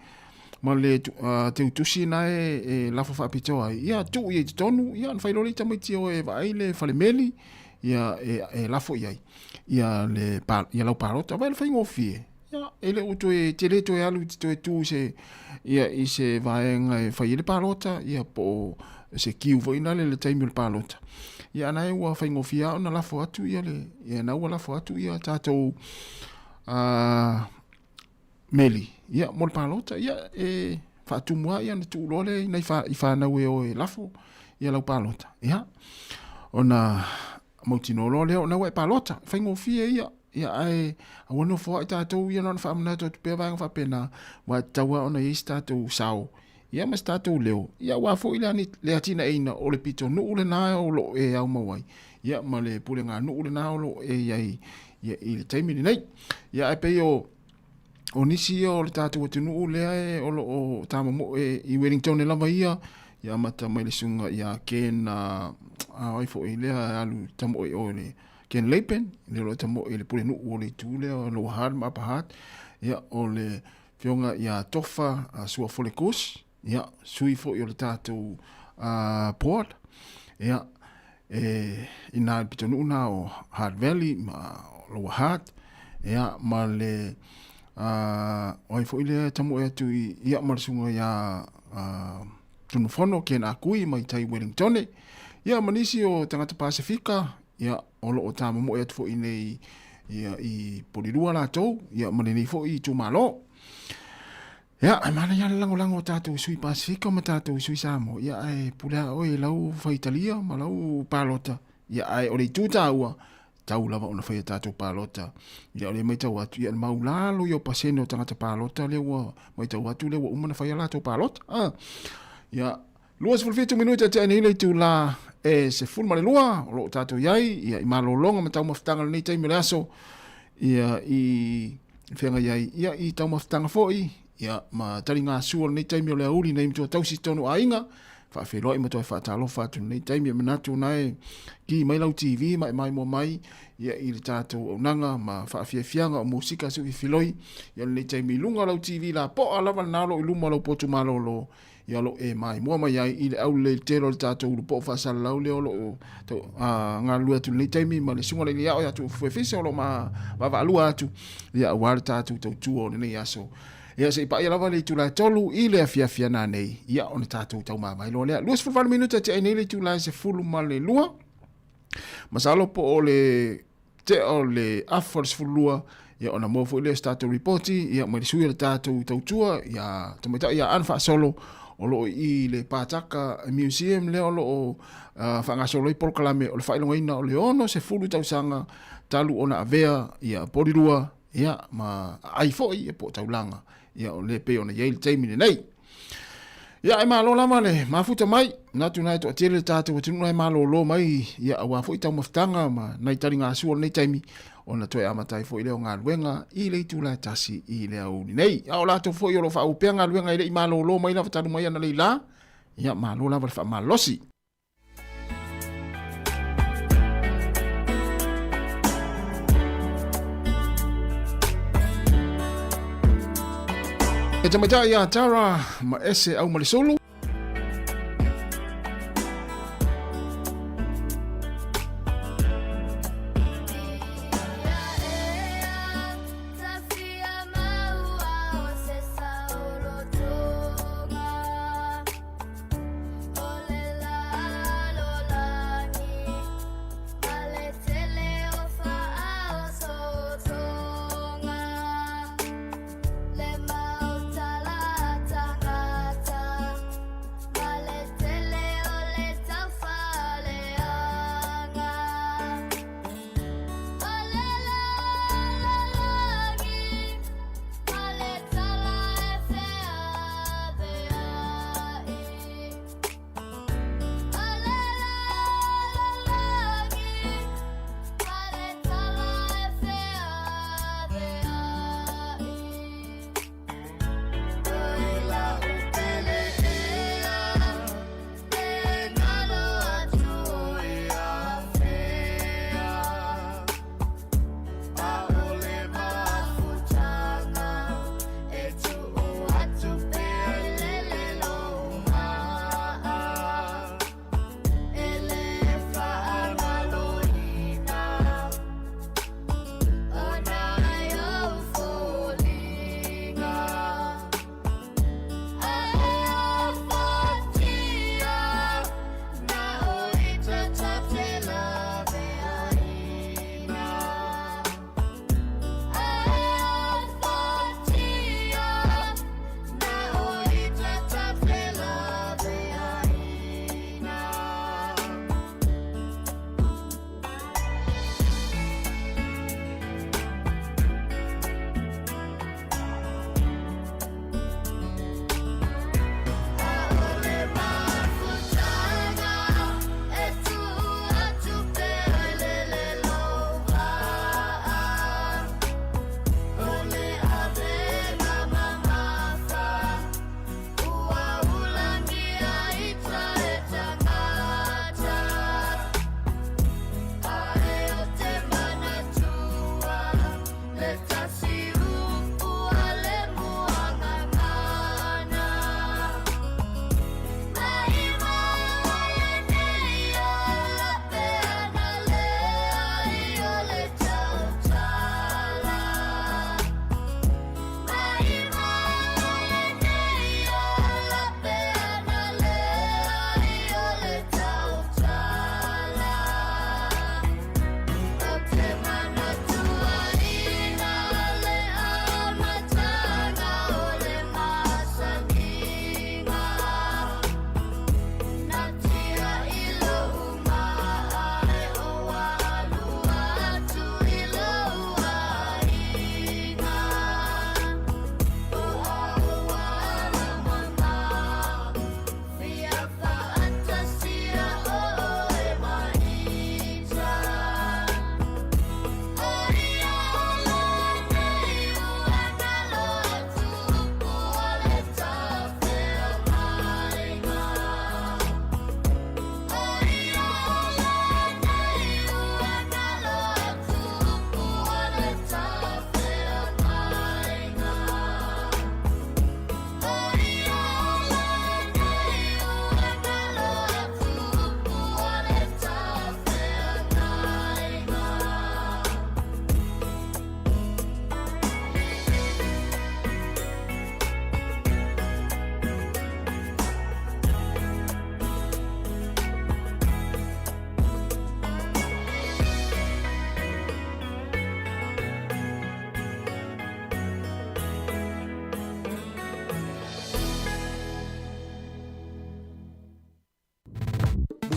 ma le teutusi na e, e lafo faapitoa ai, ia tuu i ai totonu, ia ona fai loa lea i tamaiti o e vaai le falemeli, ia e, e lafo i ai ia le ia lau palota. Vai le faigofie, ia e le o toe te le toe alu te toe tu se ia i se vaega e fai ai le palota, ia po o se kiu foi lale le taimi o le palota. Ia ana e ua faigofie lava ona lafo atu ia le ia na ua lafo atu ia tatou meli ia mo le palota ia e faatumu lava ia ona tuu loa lea i nai i fanau e o e lafo ia lau palota. Ia ona mautinoa loa lea ona ua e palota, faigofie ia. Ia ae aua nofo ai tatou ia na ona faamanatu atu pea vaega faapena, aua e tatau lava ona i ai se tatou sao ia ma se tatou leo, ia aua foi le, le atinaeina o le pitonuu lena o lo o e aumau ai, ia ma le puleganuu lena o lo o e i ai ia, i le taimi lenei. Ia ae pei o o nisi ia o le tatou atunuu lea e o lo o tamomoe i Wellington lava ia, ia amata mai le susuga ia Ken a ai foi lea e alu tamoe i o i le Ken Lapen, lea o lo o tamoe i le pulenuu o le itu lea o Lower Hutt ma Upper Hutt, ia o le Afioga ia Tofa Suafolekus, ia, sui foi o le tatou board, ia, e ina i le pitonuu na o Hart Valley ma Lower Hart, ia, ma le, o ai foi lea e tamoe atu i, ia, ma le susuga ia Tunumafono Ken Akui mai tai Wellingtone, ia, ma nisi o tagata Pasefika, ia, o lo o tāmomoe atu foi nei ia, i Polilua latou, ia, ma lenei foi itumalo. Ia, e manaia le lagolago o tatou sui Pasefika ma tatou sui Samoa, ia, ae pule a oe i lau faitalia ma lau palota, ia, ae o le itu taua, tau lava ona faia tatou palota. Ia, o lea matau atu, ia, le maulalo ia o pasene o tagata palota lea ua matau atu lea ua uma ona faia latou palota. Ah, ia, 27 minute tea nei le itula e 12 o lo o tatou i ai ia, i malologa ma taumafataga lenei taimi o le aso ia, i feagai ai ia, i taumafataga foi ia, ma taligasua lenei taimi o le auli nei matua tausi tonu aiga faafeiloai ma toe faatalofa atu lenei taimi e manatu na e ki mai lau TV ma e maimoa mai ia, i le tatou aunaga ma faafiafiaga o musika suifiloi ia lenei taimi i luga o lau TV lapoa lava lena o lo o i luma o lau potu malolo ia o lo o e maimoa mai ai i le aulelei tele o le tatou ulu po'o faasalalau lea o lo o galulue atu i lenei taimi ma le susuga i le Iliao ia Tuufuefese o lo o ma vaavaalua atu ia aua le tatou tautua o lenei aso. Ia se i paia lava le itula e 3 i le afiafi ana nei, ia ona tatou taumavae loa lea. 28 minute tea nei le itula e 12. Masalo po o le tea o le afa o le 12, ia ona maua foi lea o se tatou ripoti, ia mai le sui o le tatou tautua, ia tamaitai ia Ana Faasolo, o lo o i le Pātaka Museum lea o lo o faagasolo ai polokalame o le faailogaina o le 60 tausaga talu ona avea ia Polilua ia ma aai foi ia po o taulaga ia o lea pei ona i ai le taimi lenei. Ia, e malo lava le mafuta mai, manatu na e toatele le tatou atunuu na e malolo mai, ia aua foi taumafataga ma nai taligasua o lenei taimi, ona toe amata ai foi lea o galuega i le itula e 1 i le aoauli nei. A o latou foi o lo o faaauau pea galuega e le i malolo mai lava talu mai analeila, ia malo lava le faamalosi. E tamaitai ia Tara ma ese au ma le sulu.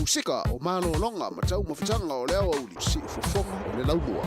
Pusega o malologa ma taumafataga o le aoauli, siufofoga o le laumua.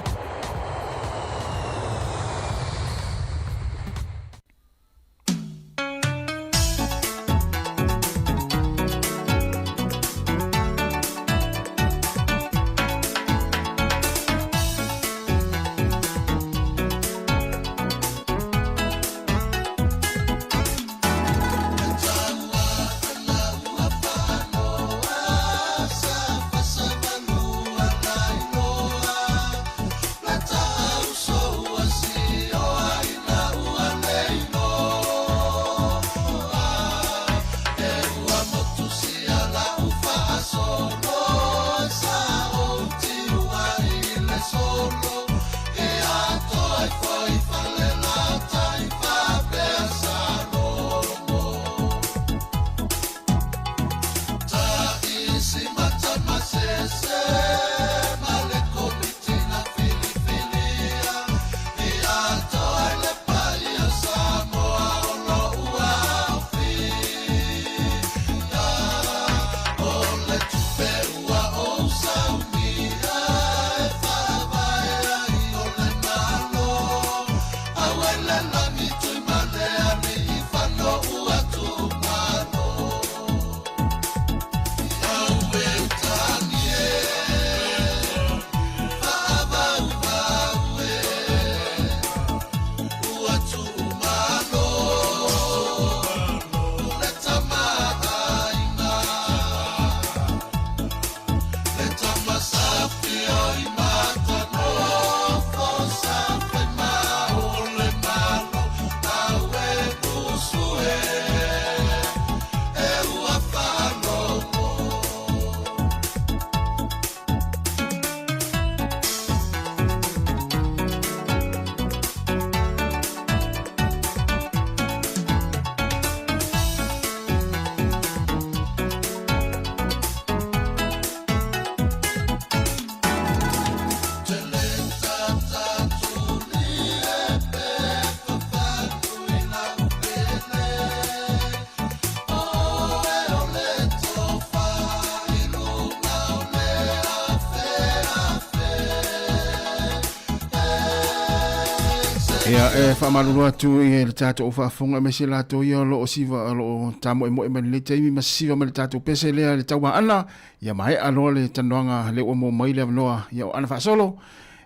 Ia, e faamalulu atu i le tatou faafofoga aemaise latou ia o lo o siva o lo o tamoemoe mai lenei taimi ma sisiva mai le tatou pese lea le tauaana. Ia maea loa le talanoaga lea ua maua mai le avanoa ia o Ana Faasolo.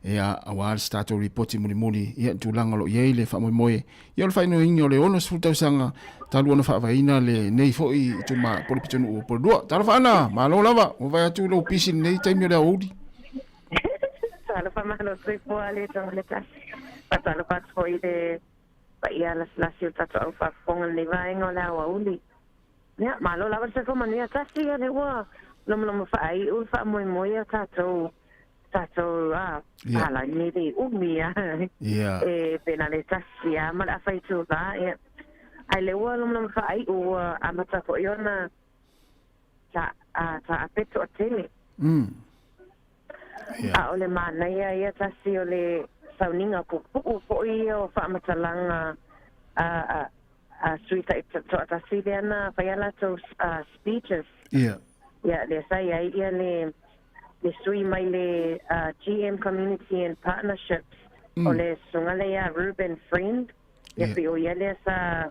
Ia, aua se tatou lipoti mulimuli ia tulaga o lo o i ai le faamoemoe ia o le faainuina o le 60 tausaga talu ona faavaeina lenei foi ituma po o le pitonuu o Porirua. Talofa Ana, malo lava, ua vaai atu lou pisi i lenei taimi o le aoauli. Talofa malo soifua le tonga le tasi. Faatalofa atu foi i le paia lasilasi o le tatou au faafofoga i lenei vaega o le aoauli. Ia, malo lava le soifua manuia tasi, ia lea ua lomolomo faaiu le faamoemoe o tatou tatou a palagi e le umi a e pena le tasi a ma le afa itulā ia. Ae lea ua lomolomo faaiu ua amata foi ona ta a taape toatele. A o le manaia ia tasi o le sauniga puupuu foi ia o faamatalaga a a a sui toatasi lea na fai a latou speeches. Ia lea sa i ai ia le le sui mai le GM Community and Partnerships o le susuga lea ia Reuben Friend. Ia pei o ia lea sa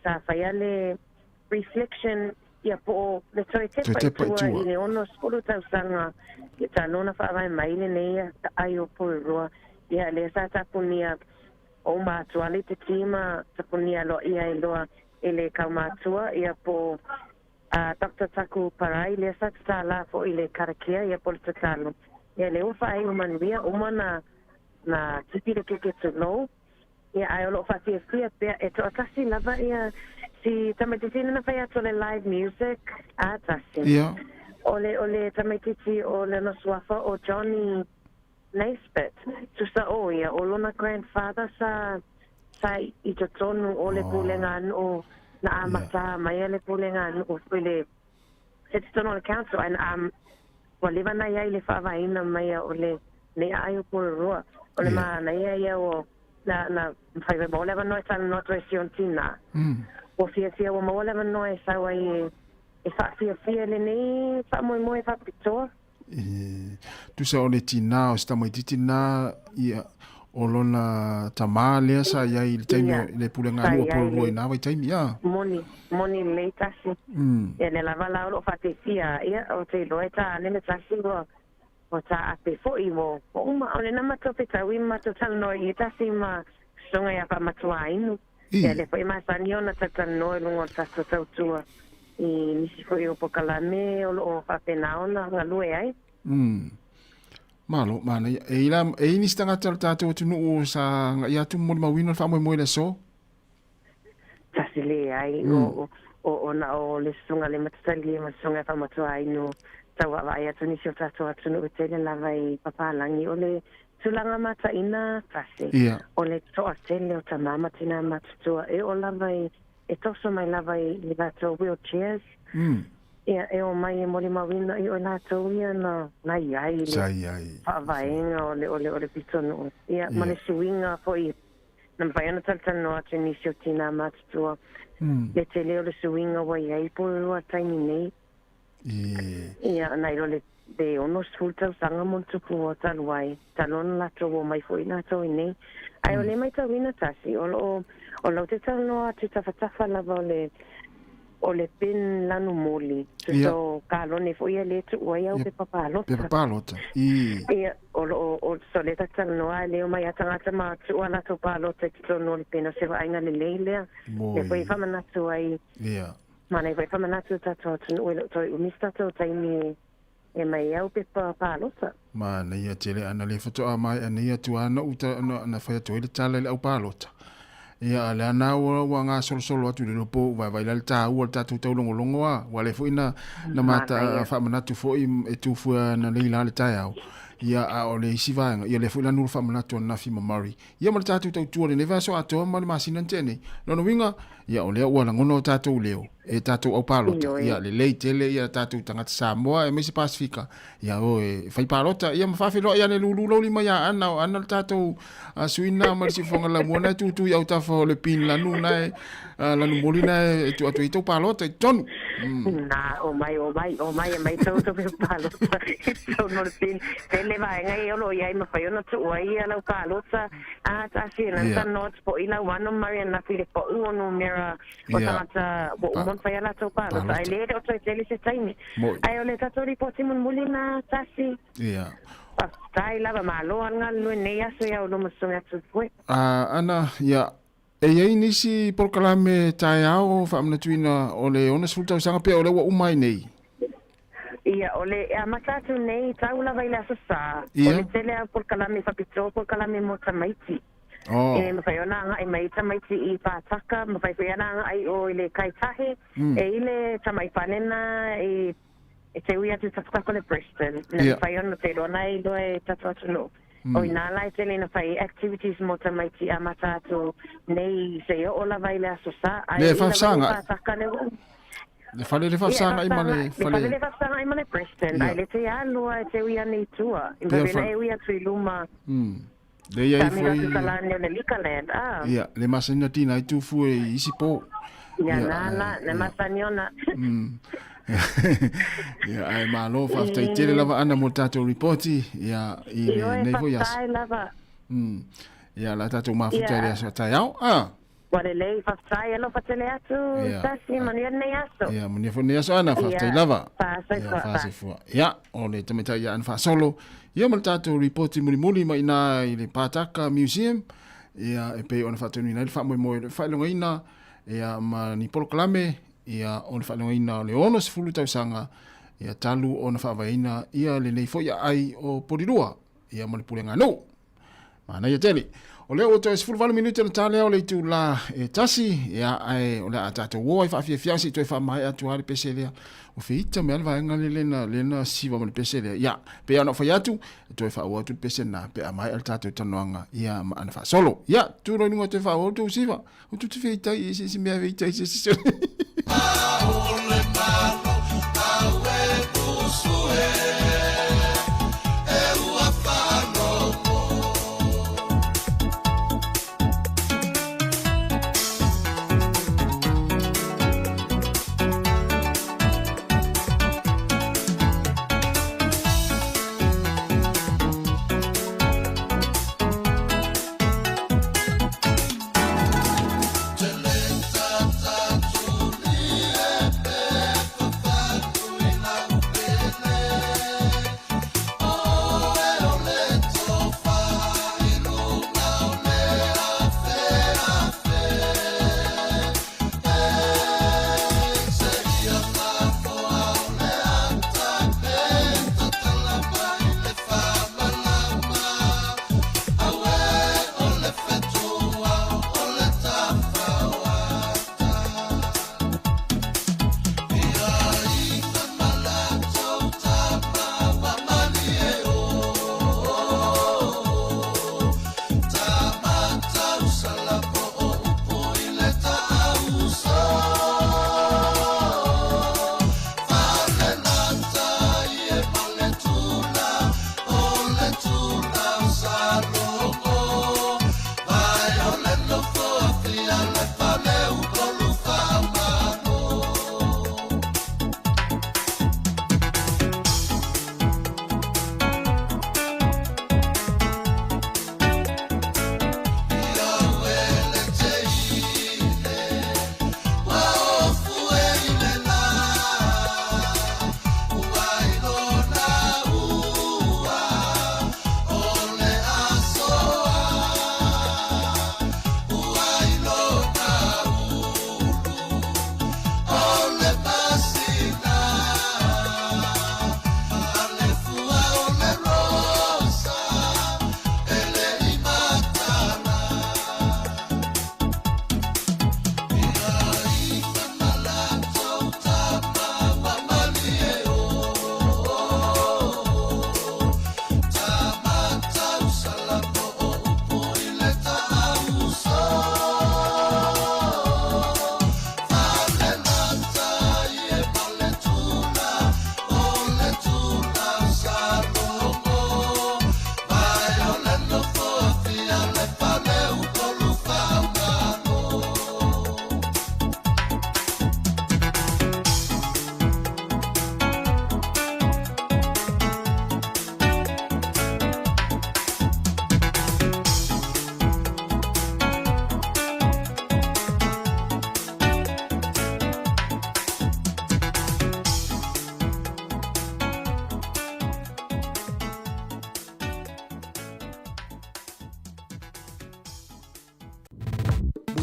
sa faia le reflection ia po o le toe tepa i tua i le 60 tausaga ia talu ona faavae mai lenei aai o Porirua. Ia lea sa tapunia o matua le te tima tapunia loa ia i loa e le kaumatua ia po o Doctor Taku Parai lea sa tatala foi le karakia ia po o le tatalo. Ia lea ua faaiu manuia uma na na tipi le keke tulou. Ia ae o lo o faafiafia pea e toatasi lava ia si tamaitiiti na fai atu o le live music a tasi. Ia. O le o le tamaitiiti o lona suafa o Johnny Naisbitt, tusa o ia, o lona grandfather sa sa i totonu o le pulega a nuu na amata mai a le pulega a nuu i le se totonu o le council and ua leva na iai le faavaeina mai o le nei aai o Porirua. O le manaia ia o na na fai mai maua le avanoa e talanoa atu ai si ona tina. Ua fiafia ua maua le avanoa e sau ai e. E faafiafia i lenei faamoemoe faapitoa. E tusa o le tinā o si tamaitiiti lena, ia, o lona tamā lea sa i ai i le taimi o le pulega Sa nuu o i ai Porirua le i na vaitaimi, a? Moni, moni lelei tasi. Ia lea lava la o lo o faafiafia, ia, ou te iloa e ta ane le tasi ua, ua taape foi ua, ua uma. O lena matou fetaui ma matou talanoa i tasi ma Susuga ia Faamatuainu. Ia lea foi e masani ona talatalanoa i luga o le tatou tautua i nisi foi o polokalame o lo o faapena ona galue ai. Malo, manaia. E i la, e i nisi tagata o le tatou atunuu sa agai atu ma molimauina le faamoemoe i le aso? Tasi leai, o, o, na o le susuga le Matatalie ma le susuga ia Faamatuainu tau vaavaai atu nisi o tatou atunuu e tele lava i papalagi. O le Tulaga mataina tasi, o le toatele o tama ma tina matutua e oo lava i, e toso mai lava i latou wheelchairs, ia, e omai e molimauina i o latou ia na, na i ai le faavaega o le, o le, o le pitonuu. Ia, ma le suiga foi, na mafai ona talatalanoa atu i nisi o tina matutua, le tele o le suiga ua i ai Porirua taimi nei. Ia, nai lo le 60 tausaga ma ona tupu ua talu ai, talu ona latou omai foi latou i nei. Ae o le maitauina tasi, o lo o, o lau te talanoa atu i tafatafa lava o le, o le bin lanu moli, tusa o kalone foi ia lea e tuu ai au pepa palota. Pepa palota, i. Ia, o lo o, o, so lea ta te talanoa ai, lea omai a tagata ma tuu a latou palota i totonu o le bin, o se vaaiga lelei lea. Lea foi e faamanatu ai. Manaia foi whamanatu o tatou atunuu e le o toe umi se tatou taimi e mai au pepa palota. Manaia tele ana le faatoa maea nei atu a na uta na, na fai atu ai le tala i le au palota. Ia a lea na ua, ua gasolosolo atu le lopo vaivai la le taua le tatou taulogologo a ua le foi na na mata faamanatu foi e tufua na nei la le taeao. Ia a o le isi vaega ia le foi la nulu faamanatu ananafi ma Murray. Ia ma le tatou tautua i lenei vaiaso atoa ma le masina na tea nei. Lona uiga, ia o lea ua lagona o tatou leo e tatou au palota. Ia lelei tele ia tatou tagata Samoa aemaise Pasifika. Ia o e fai palota ia ma faafeiloai ane lulu lou lima ia Ana o Ana le tatou sui na ma le siufofoga lamua na e tutu i autafa o le pin lanu na e lanu moli na e tuu atu ai tou palota i totonu. Na, omai, omai, omai e mai tou tou palota i totonu o le pin. Tele vaega ia o lo o i ai mafai ona tuu ai ia lau palota. A tasi e lana talanoa atu poʻi lau ano Marian Afi le pau o numera o tagata ua uma ona fai a latou palota. Ae le o toe tele se taimi. Ae o le tatou lipoti mulimuli na tasi. Faafetai lava, malo lava le galulue i lenei aso i au luma susuga atu foe. Ana, ia, E i ai nisi polokalame taeao faamanatuina o le 60 tausaga pea o lea ua uma ai nei? Ia, o le e amata atu nei, tau lava i le Aso Sa, o le tele lava o polokalame faapitoa, polokalame mo tamaiti. E mafai ona agai mai tamaiti i Pātaka, mafai foi ona agai i o i le Kaitahi, e i le tamai fale na i E te ui atu i tafatafa le Preston, na mafai ona te iloa na e iloa e tatou atunuu. O ina la e tele ina fai activities mo tamaiti amata atu nei seia oo lava i le Aso Sa, ae Le i lava i le faafesagai. Pātaka le ua. Le fale le Ia, faafesagai ma le le fale. fale le faafesagai ma le Preston, ae le te alua e te ui ane i tua. I Pea mafai ona fale. e ui atu i luma. Le i ai Taamilo foi. atu talane o le Liquorland, a. Ia, le masani na tina ai tufu e i isi po. Ia, Ia, na, na, na masani ona. Ia, ae malo, faafetai tele lava Ana mo le tatou ripoti, ia, i Ioe, lenei foi aso. faafetai lava. Ia, la tatou mafuta i le Ia. aso a taeao. Ah. Ua lelei, faafetai, alofa tele atu, tasi, manuia lenei aso. Ia, manuia foi lenei aso Ana, faafetai Ia, lava. faasoifua. Ia, faasoifua. Ia, o le tamaitai ia Ana Faasolo, ia ma le tatou ripoti mulimuli mai ina i le Pātaka Museum, ia, e pei ona faatonuina ai le faamoemoe o le faailogaina, ia, ma ni polokalame, ia, o le faailogaina o le 60 tausaga, ia, talu ona faavaeina, ia, lenei foi aai o Porirua, ia, ma le Pulega Nuu. Manaia tele. O lea ua toe 18 minute ona ta lea o le itula e tasi, ia, ae o le a tatou o ai faafiafia se i toe faamaea atu lava le pese lea. O feita mai lava le vaega lea lena, lena siva ma le pese lea. Ia, pei ona ou fai atu, e toe faaauau atu le pese lena pe a maea le tatou talanoaga, ia, ma ana faasolo. Ia, tu loa i luga toe faaauau le tou siva. O tu te feita i se mea feita i se se.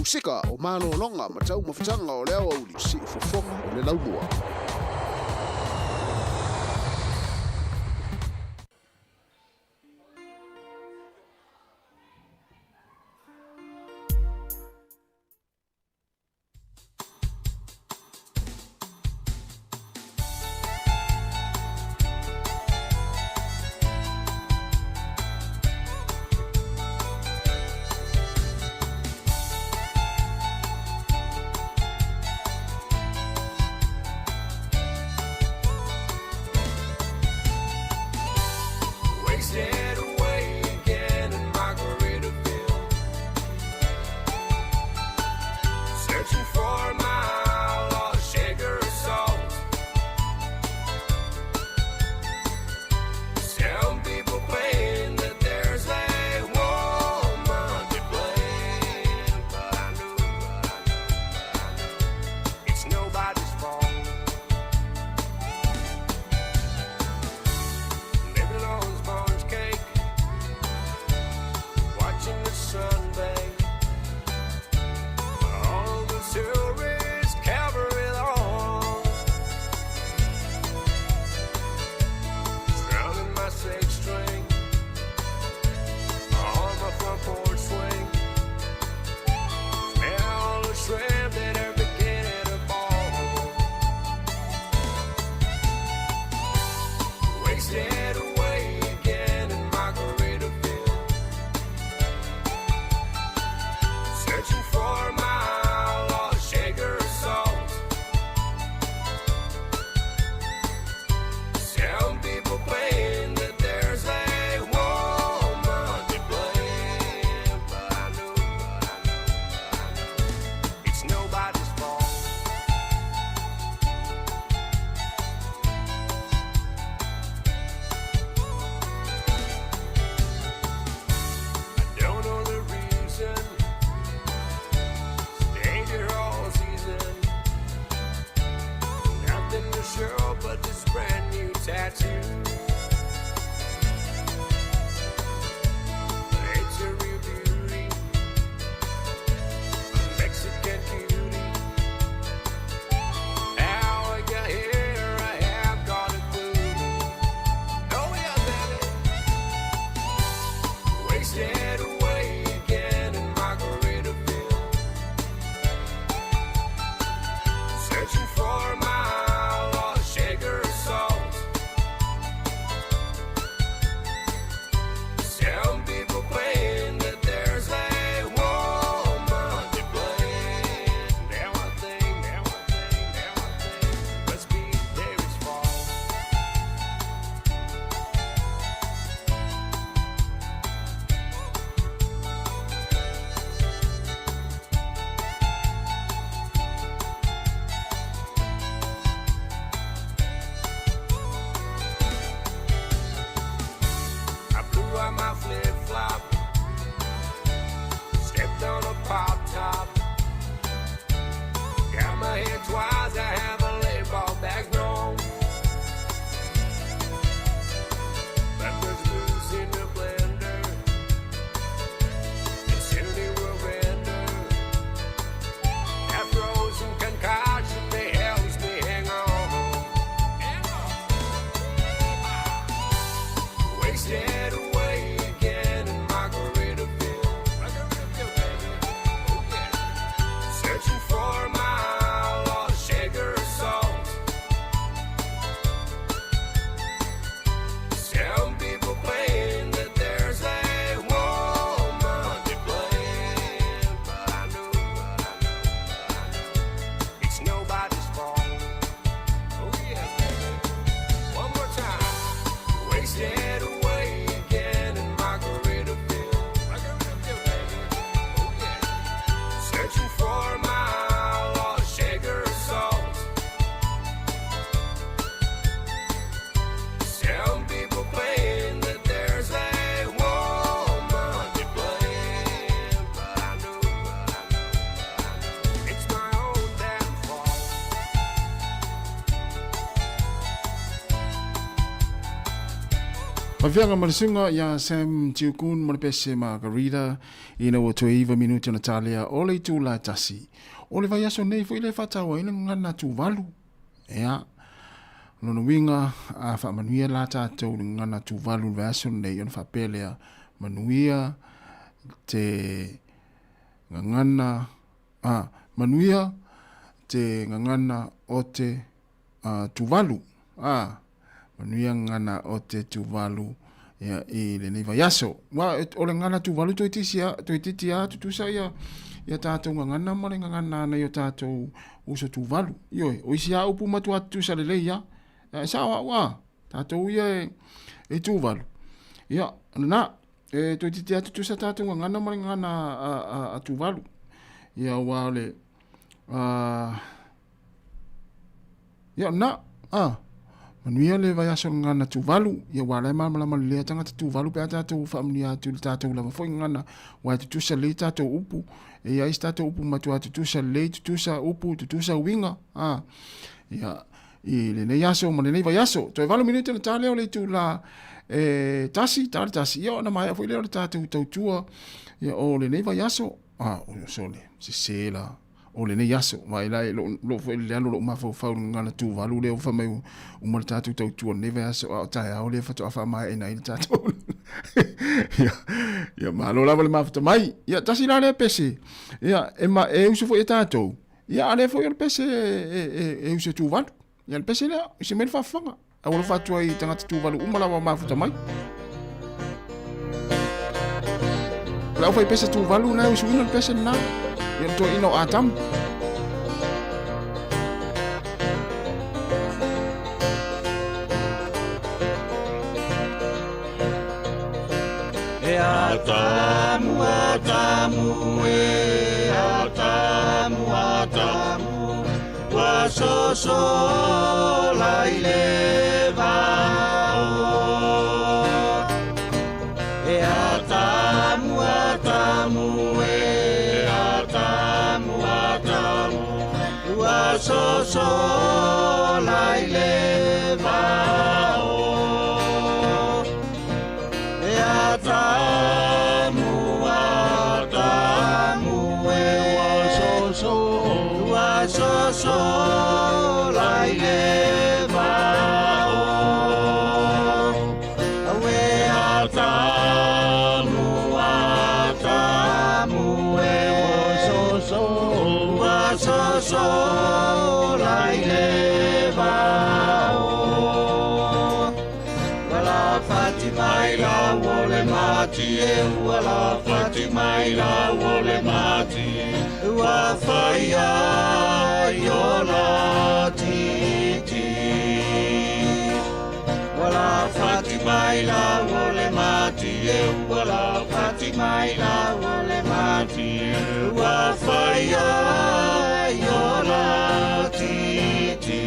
Pasika o malologa ma taumafataga o le aoauli siufofoga o le laumua. Faafeaga ma le suiga ia Sam Tiukun ma le pese Margarita ina ua toe 9 minute ona talea o le itula e tasi. O le vaiaso nei foi lea e faataua ai le gagana Tuvalu. Ea, o lona uiga a faamanuia la tatou i le gagana Tuvalu i le vaiaso lenei ona faapea lea, manuia te gagana, a, manuia te gagana o te a, Tuvalu, a, manuia gagana o te Tuvalu ia, i lenei vaiaso. Ua, o le gagana Tuvalu toeitiiti lava tutusa ia, ia tatou gagana ma le gagana a nai o tatou uso Tuvalu. Ioe, o isi lava upu matua tutusa lelei lava. E sao au a, tatou ia e, e Tuvalu. Ia, o lena, e toeitiiti lava tutusa tatou gagana ma le gagana a, a, a Tuvalu. Ia, aua o le, a, Ia, na, a, manuia le vaiaso le gagana Tuvalu, ia ua la e malamalama lelei a tagata Tuvalu pe a tatou faamanuia atu i le tatou lava foi gagana, ua e tutusa lelei tatou upu, e i ai se tatou upu matua tutusa lelei, tutusa upu, tutusa uiga, a, ia, i lenei aso ma lenei vaiaso. Toe 8 minute ona ta lea o le itula e tasi, ta le tasi, ia ona maea foi lea o le tatou tautua, ia, o lenei vaiaso, a, o sole, sese la. o lenei aso. Vaai la, lou, lou foi le alu o lou mafaufau i le gagana Tuvalu lea ua fai mai uma le tatou tautua lenei vaiaso, a o taeao lea faatoa faamaeaina ai le tatou. Ia, ia malo lava le mafuta mai. Ia, tasi la lea pese. Ia, e, ma, e usu foi e tatou. Ia, a lea foi o le pese e, e, e, e usu e Tuvalu. Ia, le pese lea, i se mai le faafofoga. Ae ua alofa atu ai i tagata Tuvalu uma lava o mafuta mai. O le aufaipese Tuvalu na e usuina le pese lena. Ia le toeaina o Atamu. E Atamu, Atamu, e Atamu, Atamu, ua sosola i le vao. E Atamu, Atamu, e Atamu, Atamu, ua sosola i le vao. E Atamu, Atamu, e ua soso, ua soso la i le vao. Aue Atamu, Atamu, e ua soso, ua soso la i le vao. Ua lafati mai la ua le mati e ua lafati mai la ua le mati ua whaia i o titi. Ua lafati mai la ua le mati e ua lafati mai la ua le mati ua whaia i o titi.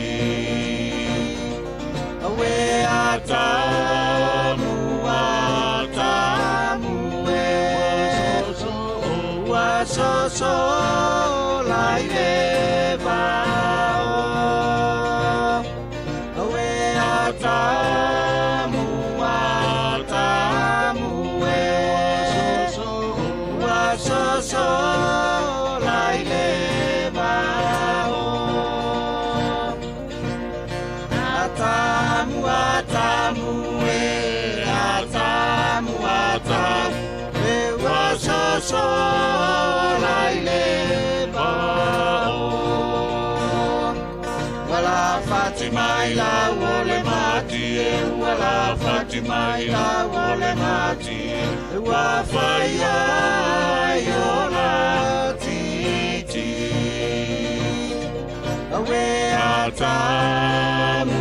Aue Atamu, Atamu, e ua soso la i le vao. Aue Atamu, Atamu, e ua soso la i le vao. Atamu, Atamu, e Atamu, Atamu, e ua soso la i le vao. Ua lafati mai la ua le mati e ua lafati mai la ua le mati e ua whaia i o la titi. Aue Atamu,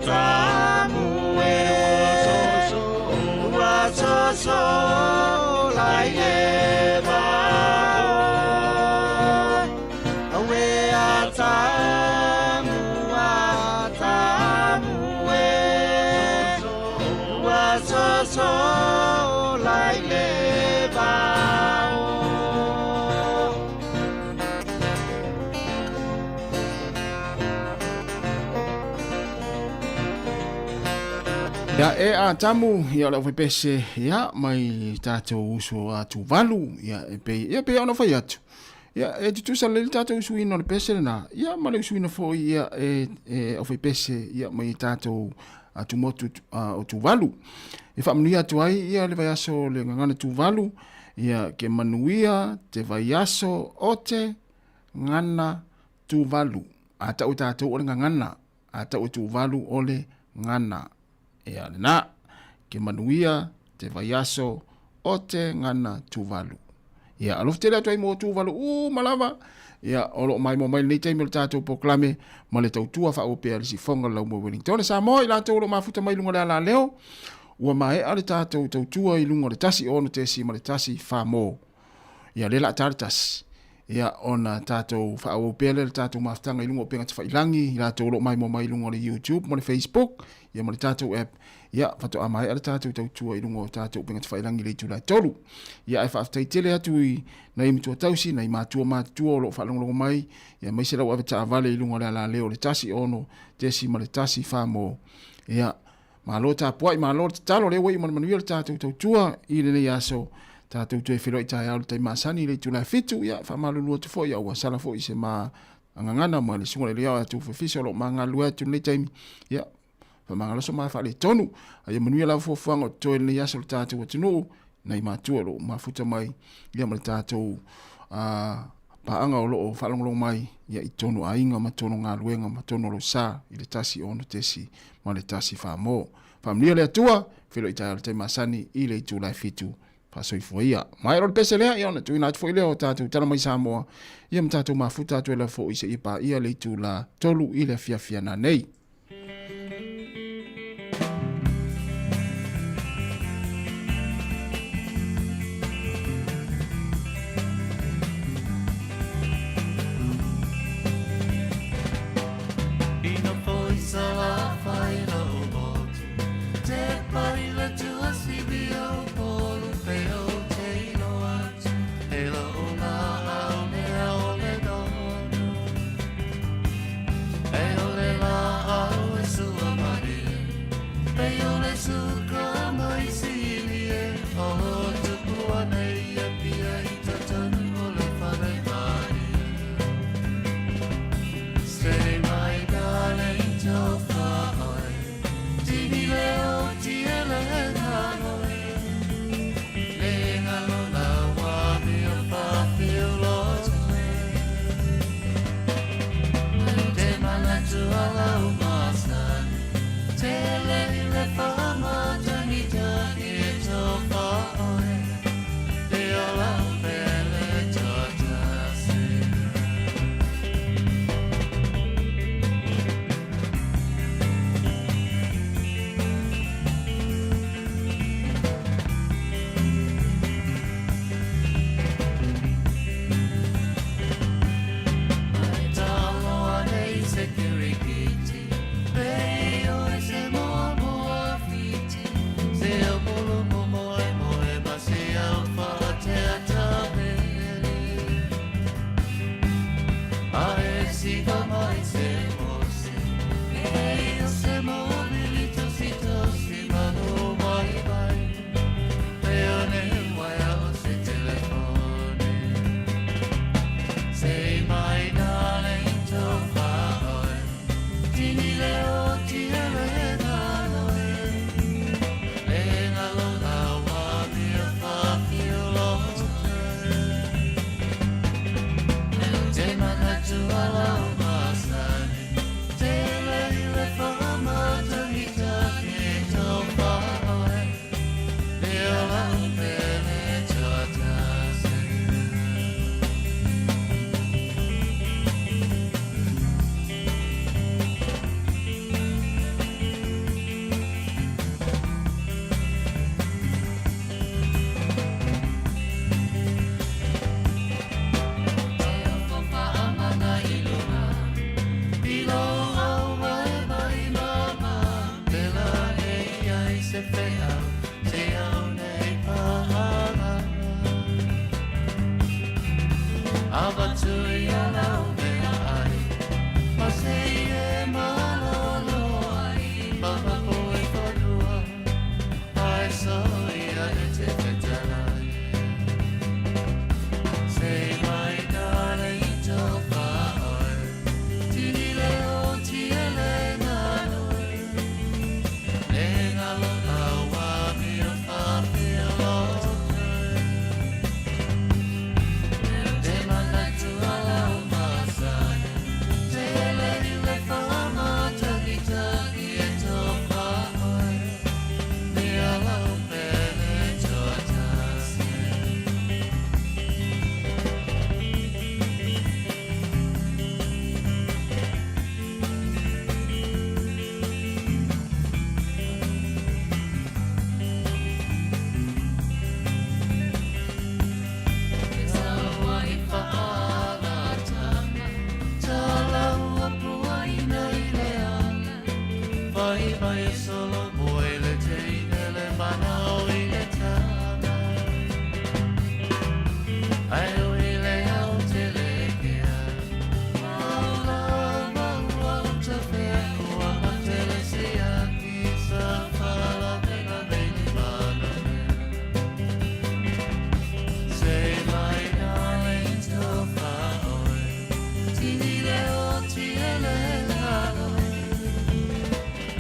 Atamu, e ua soso la i le vao. Aue Atamu, Atamu, e ua soso la i le vao. Ia e a tamu ia o le aufaipese ia mai tatou uso a Tuvalu ia e pei ia pei ona fai atu ia e tutusa lelei le tatou usuina o le pese lena ia ma le usuina foi ia e e aufaipese ia mai tatou atumotu o Tuvalu. E faamanuia atu ai ia le vaiaso o le gagana Tuvalu ia ke manuia te vaiaso o te gana Tuvalu. A tau e tatou o le gagana a tau e Tuvalu o le gana. Ia lena, ke manuia te vaiaso o te gana Tuvalu. Ia, alofa tele atu ai mo Tuvalu uma lava. Ia, o lo o maimoa mai lenei taimi o le tatou polokalame ma le tautua faaauau pea a le sifoga o le Laumua Wellington. Samoa i latou o lo o mafuta mai i luga o le alaleo, ua maea le tatou tautua i luga o le 1 6.1 fa mo. Ia, lea o le a ta le tasi. Ia, ona tatou faaauau pea lea le tatou mafutaga i luga o upega tafailagi, i latou o lo o maimoa mai i luga o le YouTube ma le Facebook, ia ma le tatou app, ia, faatoa maea le tatou tautua i luga o tatou upega tafailagi i le itula e 3. Ia, ae faafetai tele atu i nai matua tausi, nai matua matutua o lo o faalogologo mai, ia, aemaise lau avetaavale i luga o le alaleo o le 1 6.1 fa mo, ia, Malo tapuai, malo le tatalo, lea ua iu ma le manuia le tatou tautua i lenei aso. Tatou toe feiloai taeao i le taimi masani i le itula e 7, ia faamalulu atu foi, ia ua sala foi se ma gagana ma le susuga i le Leao ia Tufu Fiso o lo o ma galulue atu i lenei taimi. Ia, faamagaloso ma faaletonu. A ia manuia lava fuafuaga o totoe i lenei aso le tatou atunuu, nai matua o lo o mafuta mai, ia ma le tatou paaga o lo o faalogologo mai ia i tonu aiga ma tonu galuega ma tonu o lou sa i le 1 6 ma le 1 fa mo. Faamanuia le Atua, feiloai taeao i le taimi masani i le itula e 7. Faasoifua ia. Maea loa le pese lea, ia ona tuuina atu foi lea o tatou tala mai Samoa, ia ma tatou mafuta atu ai lava foi seia paia le itula 3 i le afiafi a nanei. mai e Solomo e le teine le manao i le tama. Ae ui le au tele kea. Maulama ua utafea ua matele siaki sa whalavena meni manamea. Say my darling tofa oe, tini leo tiele lalo.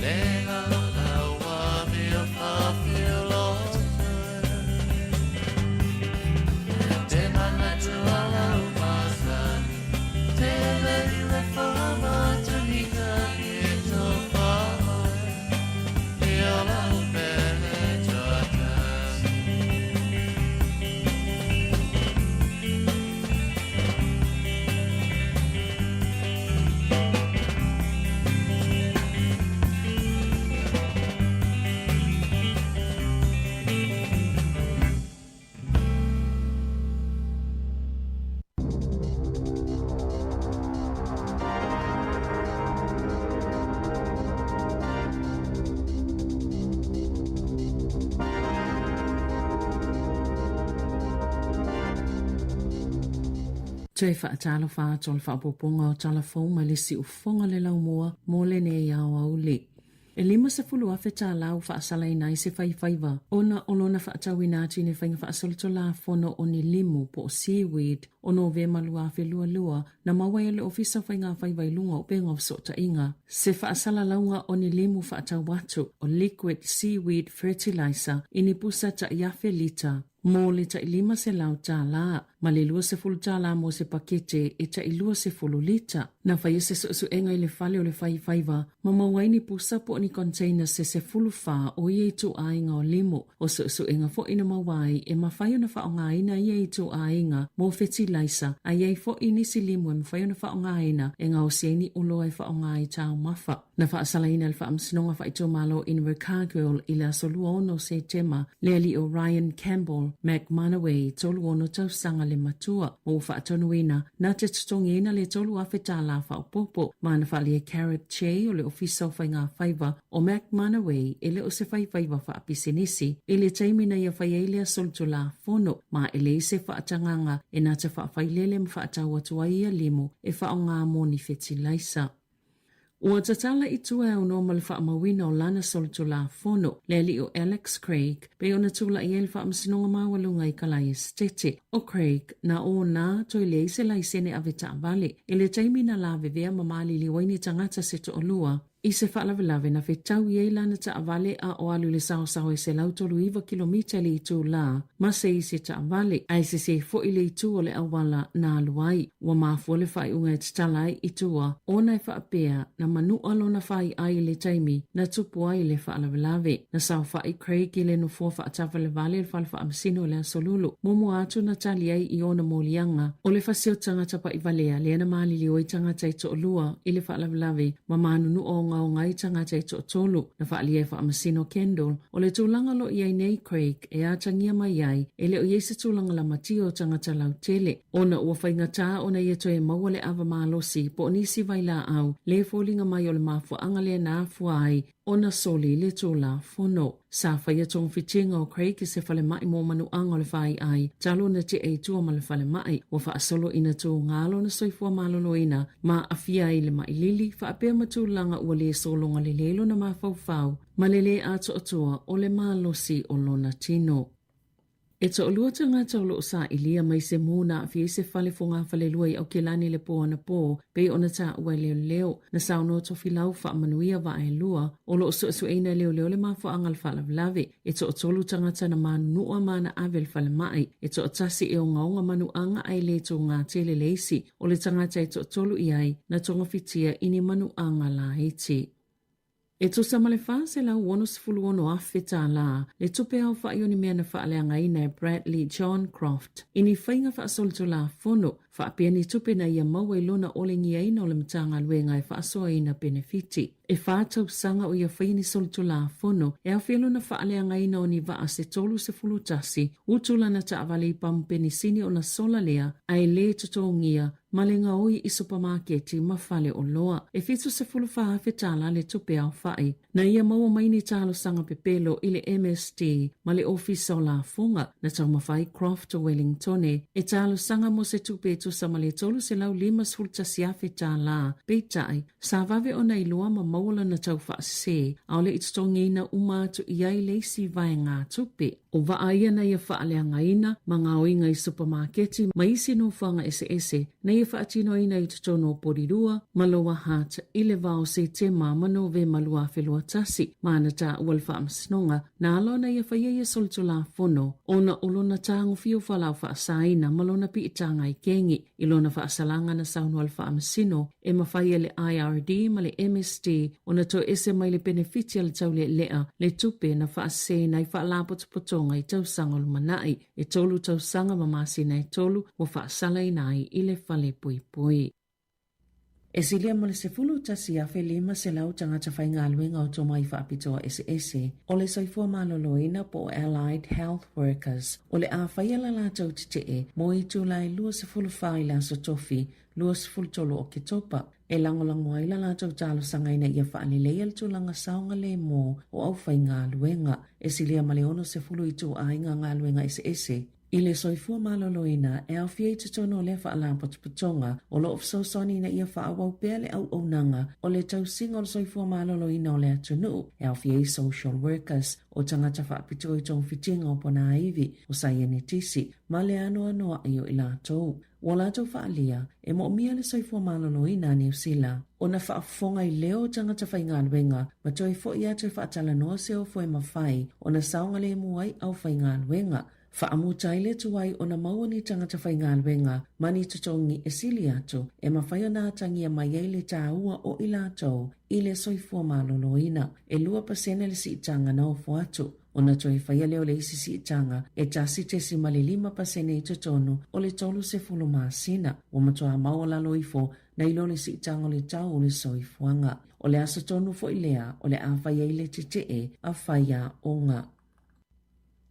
Le lalo lau mea whawhio loto. Te mana tuala umasani, te lei le whamatuhika e tofa oe. E ola upele tuatasi. Toe faatalofa atu o le faaopoopoga o tala fou mai le siufofoga le laumua mo lenei aoauli. E 50,000 tālā ua faasalaina ai se faifaiva ona o lona faatauina atu i ni faiga faasolitulafono o ni limu po o seaweed o Novema 2022 na maua ai e le Ofisa o Faiga Faiva i luga o upega o fesootaiga se faasalalauga o ni limu faatau atu o liquid seaweed fertiliser i ni pusa tai afe lita mo le tai 500 tālā ma le 20 tālā mo se pakete e tai 20 lita. Na faia se suesuega i le fale o le faifaiva ma maua ai ni pusa po o ni container se 14 o ia ituaiga o limu. O suesuega foi na maua ai e mafai ona faaaogaina ia ituaiga mo fetilaisa, a i ai foi nisi limu e mafai ona faaaogaina e gaosi ai ni oloa e faaaoga i taumafa. Na faasalaina e le Faamasinoga Faaitumalo Invercargill i le aso 26 o Setema le alii o Ryan Campbell McManaway, 36 tausaga le matua, ma ua faatonuina na te totogiina le $3,000 tālā faaopoopo ma ana faaalia Carrot Che o le Ofisa o Faiga Faiva o McManaway e le o se faifaiva faapisinisi i le taimi na ia fai ai lea solitulafono ma e leai se faatagaga e na te faafailele ma faatau atu ai ia limu e faaaoga mo ni fetilaisa. Ua tatala i tua e aunoa ma le faamauina o lana solitulafono, le alii o Alex Craig, pei ona tulai ai le Faamasinoga Maualuga i Kalae Esetete. ʻO Craig, na ona toe leai se laisene ave taavale i le taimi na lavevea ma maliliu ai ni tagata se toalua i se faalavelave na fetau i ai lana taavale a o alu i le saosaoa e 139 kilomita i le itulā ma se isi taavale, ae sesē foi le itu o le auala na alu ai. Ua mafua le faaiuga e tatala ai i tua ona e faapea na manuʻa lona faiʻai i le taimi na tupu ai le faalavelave. Na saofaʻi Craig i le nofoa faatawalewale i le fale faamasino i le Aso Lulu. Muamua atu na tali ai i ona moliaga o le fasi o tagata paʻivalea lea na maliliu ai tagata e toalua i le faalavelave ma manunua ogaoga ai tagata e toatolu. Na faaalia e Faamasino Kendall o le tulaga o lo o i ai nei Craig e atagia mai ai e le o i ai se tulaga lamatia o tagata lautele ona ua faigata ona ia toe maua le ava malosi po o nisi vailaau le foliga mai o le mafuaaga lea na afua ai ona soli le Tulafono. Sa faia togafitiga o Craig i se falemai mo manuaga o le faiai talu ona tea i tua ma le falemai. Ua faasolo ina tuga lona soifua maloloina ma aafia ai le mai lili faapea ma tulaga ua le sologa lelei lona mafaufau ma le lē atoatoa o le malosi o lona tino. E toalua tagata o lo o sailia mai se mū na aafia ai se fale fogafalelua i Aukilani i le pō anapō, pei ona taua e leoleo. Na saunoa Tofilau Faamanuia Vaaelua, o lo o suesueina e leoleo le mafuaaga o le faalavelave. E toatolu tagata na manunua ma na ave i le falemai. E toatasi e ogaoga manuaga ae le togā tele le isi. O le tagata e toatolu i ai, na togafitia i ni manuaga laiti. E tusa ma le $466,000 tālā le tupe aofai o ni mea na faaleagaina e Bradley John Croft i ni faiga faasolitulafono faapea ni tupe na ia maua i lona olegiaina o le Matagaluega e faasoaina penefiti. E whā tausaga o ia faia ni solitulafono e aofia lona faaleagaina o ni vaa se 31 utu lana taavale i pamu penisini ona sola lea ae lē totogia ma le gaoi i supamaketi ma fale oloa. E 74 afe tala le tupe aofai. Na ia maua mai ni talosaga pepelo i le MSD ma le Ofisa o Lafoga na taumafai Croft o Wellingtone e talosaga mo se tupe e tusa ma le $351,000 tala, peitai, sa vave ona iloa ma maua lana tau faasese, ʻaʻole i totogiina uma atu i ai le isi vaegatupe. ʻO vaa ia na ia faaleagaina ma gaoiga i supamaketi ma isi nofoaga eseese na ia faatinoina i totonu o Porirua ma Lower Hutt i le va o Setema ma Novema 2021, ma ana taua le Faamasinoga na ala ona ia faia ia solitulafono ona o lona tagofia o fualaau faasaina ma lona piitaga i kegi. I lona faasalaga na saunoa le Faamasino e mafai e le IRD ma le MSD ona toe ese mai le penefiti a le taulealea le tupe na faaseseina ai faalapotopotoga i tausaga o lumanai e tolu tausaga ma masina e tolu ua faasalaina ai i le fale poipoi. E silia ma le 11,500 tagata faigaluega o tomai faapitoa eseese o le soifua maloloina po o Allied Health Workers o le a faia la latou tetee mo itula e 24 i le Aso Tofi 23 o Oketopa, e lagolago ai la latou talosaga ina ia faaleleia le tulaga saogalemu o aufaigaluega. E silia ma le 60 ituaiga galuega eseese i le soifua maloloina e aofia i totonu o lea faalapotopotoga o lo o fesoasoani ina ia faaauau pea le auaunaga o le tausiga o le soifua maloloina o le atunuu e aofia ai social workers, o tagata faapitoa i togafitiga o ponaivi, o saienitisi, ma le anoanoai o i latou. Ua latou faaalia, e moomia le soifua maloloina a Niu Sila ona faafofoga i leo o tagata faigaluega ma toe foi atu e faatalanoa se ofo e mafai ona saogalemu ai aufaigaluega. Faamuta ai le tuai ona maua ni tagata faigaluega ma ni totogi e sili atu e mafai ona atagia mai ai le taua o i latou i le soifua maloloina. E 2% le siitaga na ofo atu. Ona toe faia lea o le isi siitaga e 1.5% i totonu o le 30 masina. Ua matua maualalo ifo nai lo le siitaga o le tau o le soifuaga. O le aso tonu foi lea o le a fai ai le tetee a faiaoga.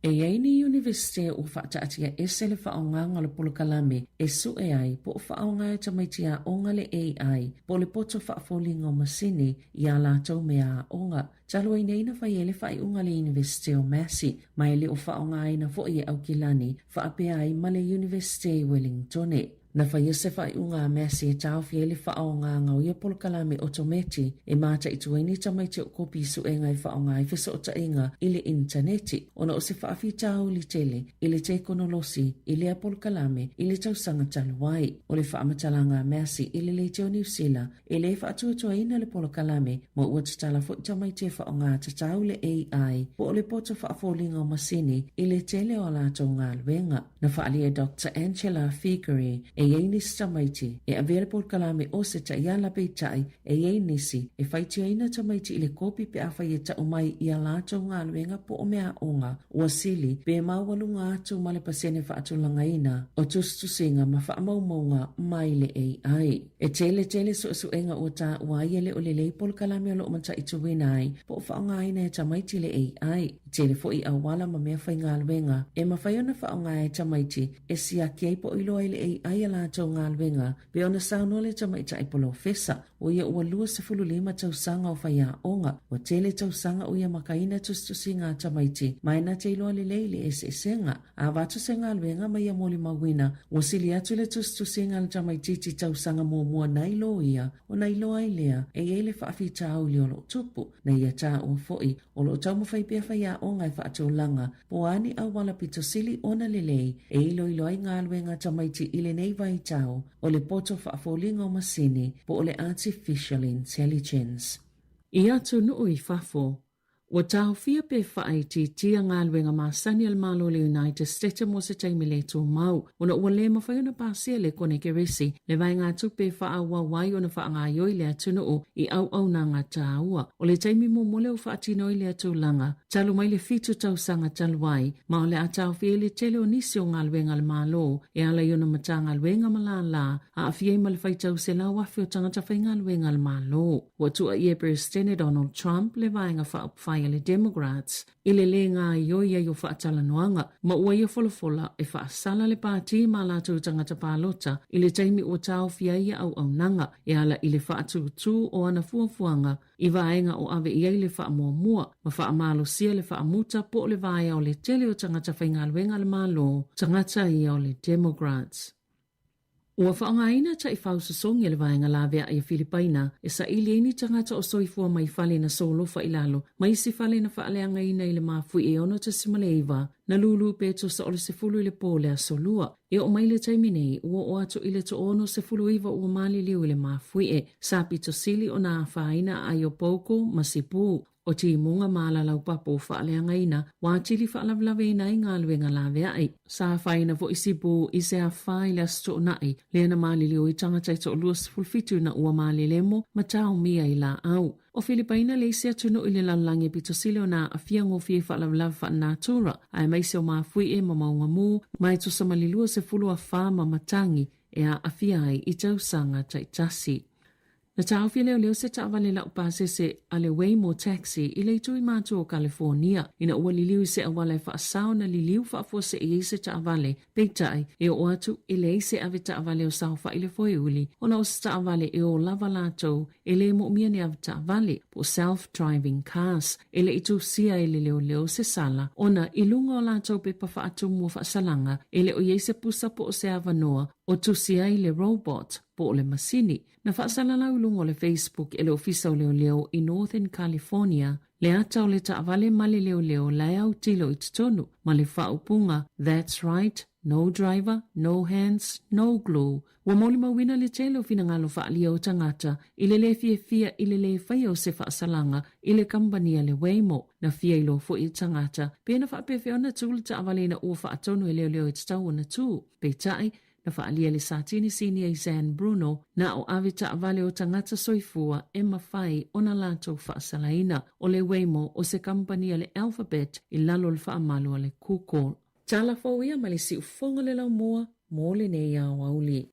E i ai ni Iunivesite ua faataatia ese le faaaogaga o le polokalame e sue ai po o faaaoga e tamaiti aoga le AI po o le poto faafoliga o masini i ā latou mea aoga. Talu ai nei na fai ai le faaiuga a le Iunivesite o Massey, ma e le o faaaogaina foi e Aukilani faapea ai ma le Iunivesite i Wellingtone. Na faia se faaiuga a Massey e taofi ai le faaaogaga o ia polokalame otometi e mataitu ai ni tamaiti o kopi suega e faaaoga ai fesootaiga i le initaneti ona o se faafitauli tele i le tekonolosi i lea polokalame i le tausaga talu ai. O le faamatalaga a Massey i le Leitio Niu Sila E le faatuatuaina le polokalame ma ua tatala foi tamaiti e faaaoga tatau le AI po o le poto faafoliga o masini i le tele o a latou galuega. Na faaalia e Doctor Angela Feighery e i ai nisi tamaiti e avea le polokalame o se taiala peitai e i ai nisi e faitioina tamaiti i le kopi pe afai e tau mai i a latou galuega po o meaaoga ua sili pe maualuga atu ma le pasene faatulagaina o tusitusiga ma faamaumauga mai le AI. E tele tele suesuega ua taua ai e le o lelei polokalame o lo o mataituina ai po o faaaogaina e tamaiti le AI. E tele foi auala ma mea faigaluega e mafai ona faaaoga e tamaiti e siaki ai po o iloa ai le AI a latou galuega pei ona saunoa le tamaitai polofesa o ia ua 25 tausaga o faiaoga. Ua tele tausaga o ia makaina tusitusiga a tamaiti ma e na te iloa lelei le eseesega. A avatu se galuega ma ia molimauina, ua sili atu le tusitusiga a le tamaitiiti tausaga muamua nai lo ia, ona iloa ai lea e i ai le faafitauli o lo o tupu. Na ia taua foi, o lo o taumafai pea faiaoga e faatulaga po o a ni auala pito sili ona lelei e iloilo ai galuega a tamaiti i lenei vaitau o le poto faafoliga o masini po o le artificial intelligence. I atunuu i fafo, Ua taofia pe faaitiitia galuega masani a le Malo o le United States mo se taimi le tumau, ona ua le mafai ona pasia e le Konekeresi le vaegatupe e faaauau ai ona faagaioi le atunuu i auaunaga taua. O le taimi muamua lea ua faatino ai lea tulaga, talu mai le fitu tausaga talu ai, ma o le a taofia ai le tele o nisi o galuega a le Malo e ala i ona Matagaluega ma lālā, aafia ai ma le faitau 100,000 o tagata faigaluega a le Malo. Ua tuuaia e Peresetene Donald Trump le Vaega Faaupufai a le Democrats i le lē gāioi ai o faatalanoaga ma ua ia folafola e faasala le pātī ma a latou tagata palota i le taimi ua taofia ai ia auaunaga e ala i le faatūtū o ana fuafuaga i vaega o ave i ai le faamuamua ma faamalosia le faamuta po o le vaea o le tele o tagata faigaluega a le Malo, tagata ia o le Democrats. Ua faaaogaina taifau sosogi a le Vaega Laveai a Filipaina e saili ai ni tagata o soifua mai fale na solofa i lalo ma isi fale na faaleagaina i le mafuie e 6.9 na lūlū pe tusa o le 10 i le pō o le Aso Lua. E oo mai le taimi nei, ua oo atu i le 69 ua maliliu i le mafuie. Sa pito sili ona afaina a Aiopouko ma Cebu. O timuga ma alalaupapa ua faaleagaina, ua atili faalavelave ai galuega laveai. Sa afaina foi Sibu i se afa i le Aso Toonai, lea na maliliu ai tagata e toa-27 ina ua malelemo ma taomia i laau. O Filipaina le isi atunuu i le lalolagi e pito sili ona aafia gofie i faalavelave faalenatura, aemaise o mafuie ma mauga mu, ma e tusa ma le 20 afa ma matagi e aafia ai i tausaga taitasi. Na taofi leoleo se taavale laupasese a le Waymo Taxi i le itu i matu o Kalifonia ina ua liliu i se auala e faasao na liliu faafuasei ai se taavale. Peitai, e oo atu e leai se ave taavale o saofai le foeuli ona o se taavale e ō lava latou e le moomia ni ave taavale, po o self-driving cars. E le i tusia e le leoleo se sala ona i luga o latou pepa faatumu o faasalaga e le o i ai se pusa po o se avanoa o tusi ai le robot po o le masini. Na faasalalau i luga o le Facebook e le Ofisa o Leoleo i Northern California le ata o le taavale ma le leoleo la e autilo i totonu ma le faaupuga That's right, no driver, no hands, no glue. Ua molimauina le tele o finagalo faaalia o tagata i le lē fiafia i le lē faia o se faasalaga i le kamupani a le Waymo. Na fia iloa foi e tagata pe na faapefea ona tū le taavale ina ua faatonu e leoleo e tatau ona tū. Peitai, Na faaalia le Satini Sinia i San Bruno, na o ave taavale o tagata soifua e mafai ona latou faasalaina. O le Waymo o se kamupani a le Alphabet i lalo o le faamalu a le Google. Tala fou ia mai le siufofoga le laumua mo lenei aoauli.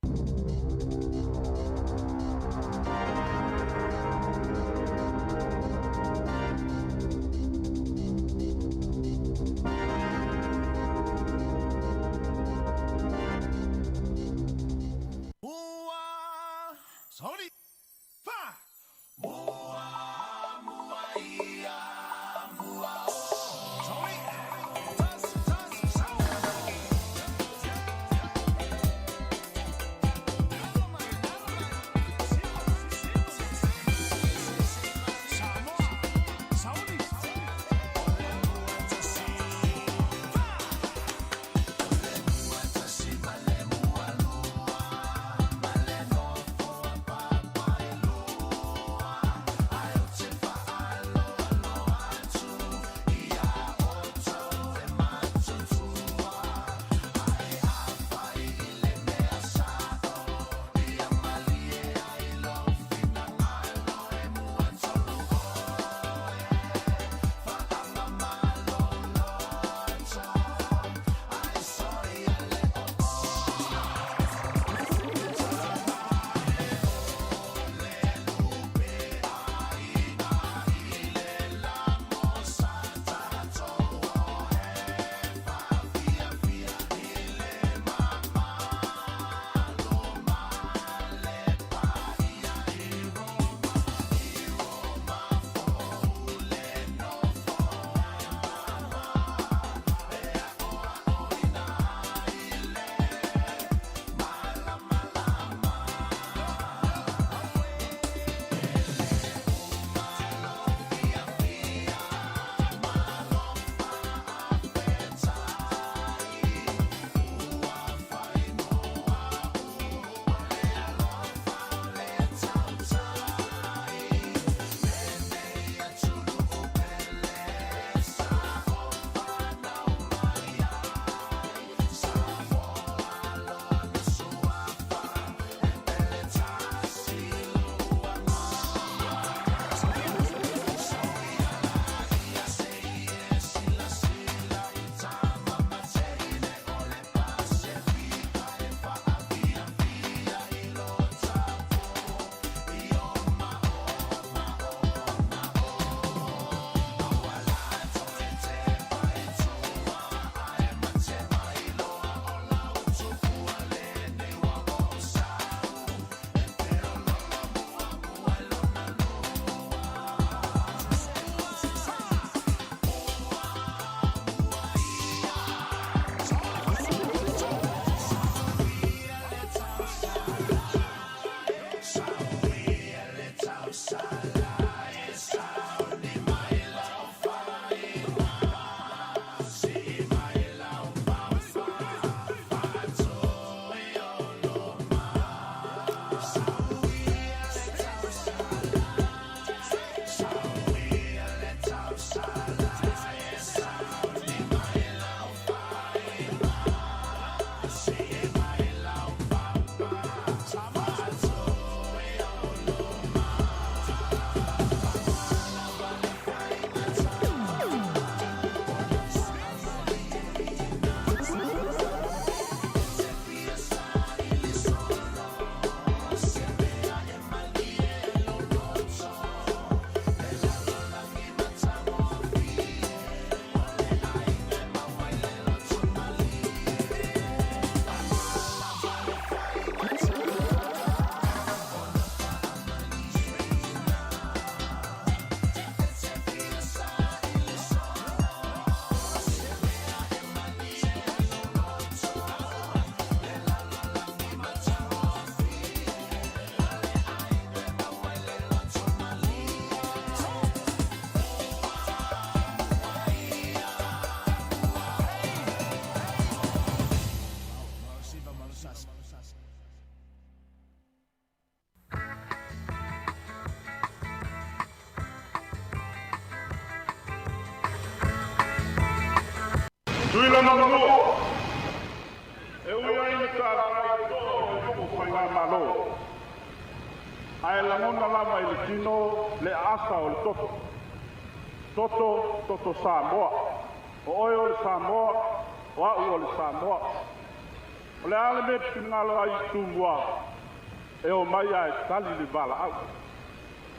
Tuila ma Manua, e ui ai ina talala i toa o le nuu faigamalo, ae lagona lava i le tino le aasa o le toto. Toto, toto Samoa. O oe o le Samoa, o au o le Samoa. O le a le mea e te finagalo ai i Tumua, e omai ae tali le valaau.